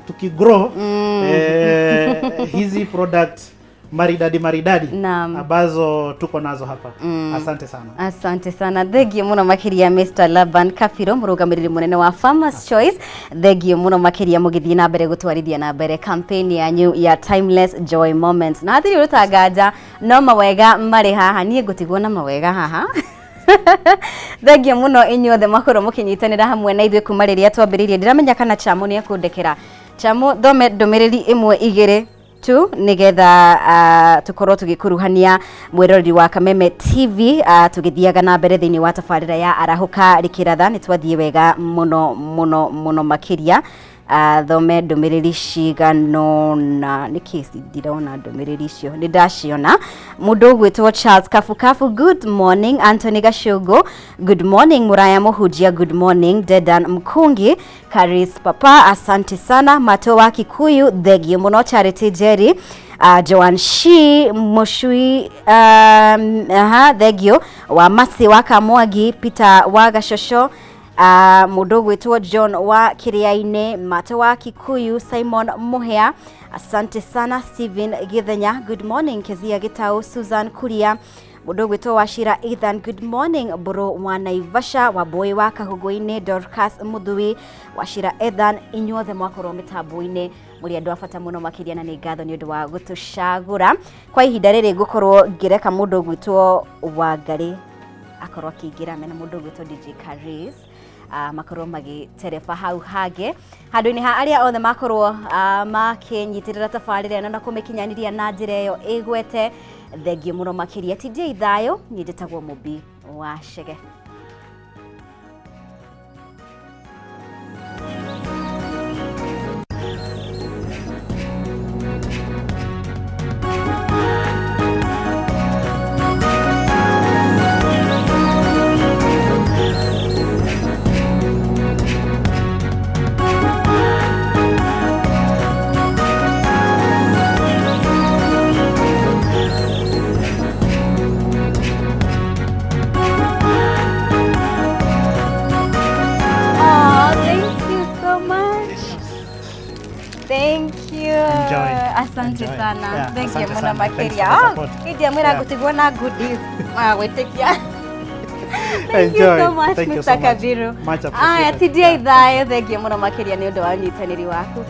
tuki grow hizi product maridadi maridadi ambazo tuko nazo hapa. Asante sana. Asante sana, thengio muno makiria, Mr. Laban Kabiro, murugamiriri munene wa Farmers Choice. Thengio muno makiria mugithie na mbere gutwarithia na mbere campaign yanyu ya Timeless Joy Moments, na hatirĩ ũrutanganja no mawega marĩ haha, niĩ ngũtigwo na mawega haha. Thengio muno inyuothe makorwo mũkĩnyitanĩra hamwe na ithuĩ kuma rĩrĩa twambĩrĩirie. Ndiramenya kana Chamo nĩ ekũndekera. Chamo, thome ndũmĩrĩri ĩmwe igĩrĩ tu nigetha tukorwo tugikuruhania mwiroreri wa Kameme TV, tugithiaga na mbere thiini wa tabarĩra ya Arahũka Rĩkĩratha. Nĩ twathiĩ wega mũno mũno mũno makĩria. Thome ndũmĩrĩri ciganona nĩkĩ ndirona ndũmĩrĩri icio, nĩ ndaciona. Mũndũ ũgwĩtwo Charles Kafukafu, good morning. Anthony Gacũngũ, good morning. Muraya Mũhunjia, good morning. Dedan Mkungi, Karis Papa, asante sana. Mato wa Kikuyu, thengio mũno. Charity Jerry, Joan Shi Mushui, aha, thengio. Wa Masi wa Kamwagi, Peter wa Gashosho, mũndũ ũgwĩtwo John wa Kĩrĩa-inĩ, Mato wa Kikuyu, Simon Muhea, asante sana. Stephen Githenya, good morning. Kezia Gitau, Susan Kuria, mũndũ ũgwĩtwo Wachira Ethan, good morning. Mbũrũ wa Naivasha, wa Boy wa Kahũngũ-inĩ, Dorcas Muthui, Wachira Ethan, inyuothe mwakorwo mĩtambo-inĩ mũrĩ andũ a bata mũno makĩria, na nĩ ngatho nĩ ũndũ wa gũtũcagũra kwa ihinda rĩrĩ. Ngũkorwo ngĩreka mũndũ ũgwĩtwo Wangarĩ akorwo akĩingĩra mena mũndũ ũgwĩtwo DJ Karis. makorwo magĩtereba hau hangĩ. Handũ-inĩ ha arĩa othe makorwo makĩnyitĩrĩra tabarĩra ĩno na kũmĩkinyanĩria na njĩra ĩyo ĩgwete, thengio mũno makĩria. Tindiai thayũ, niĩ njĩtagwo Mũmbi wa Chege. Oh, thank you so much. Thank you. Enjoy. Asante Enjoy. sana. Yeah, Thank you asante muno sana. Thanks for makiria. the support. Idia mwira Yeah. gutigwo na goodies. Magwĩtĩkia. Thank you Enjoy. so much, Thank you Mr. so much. Kabiru. Much Aya, appreciated. tindiai thayũ, thengiũ mũno makĩria nĩ ũndũ wa ũnyitanĩri waku.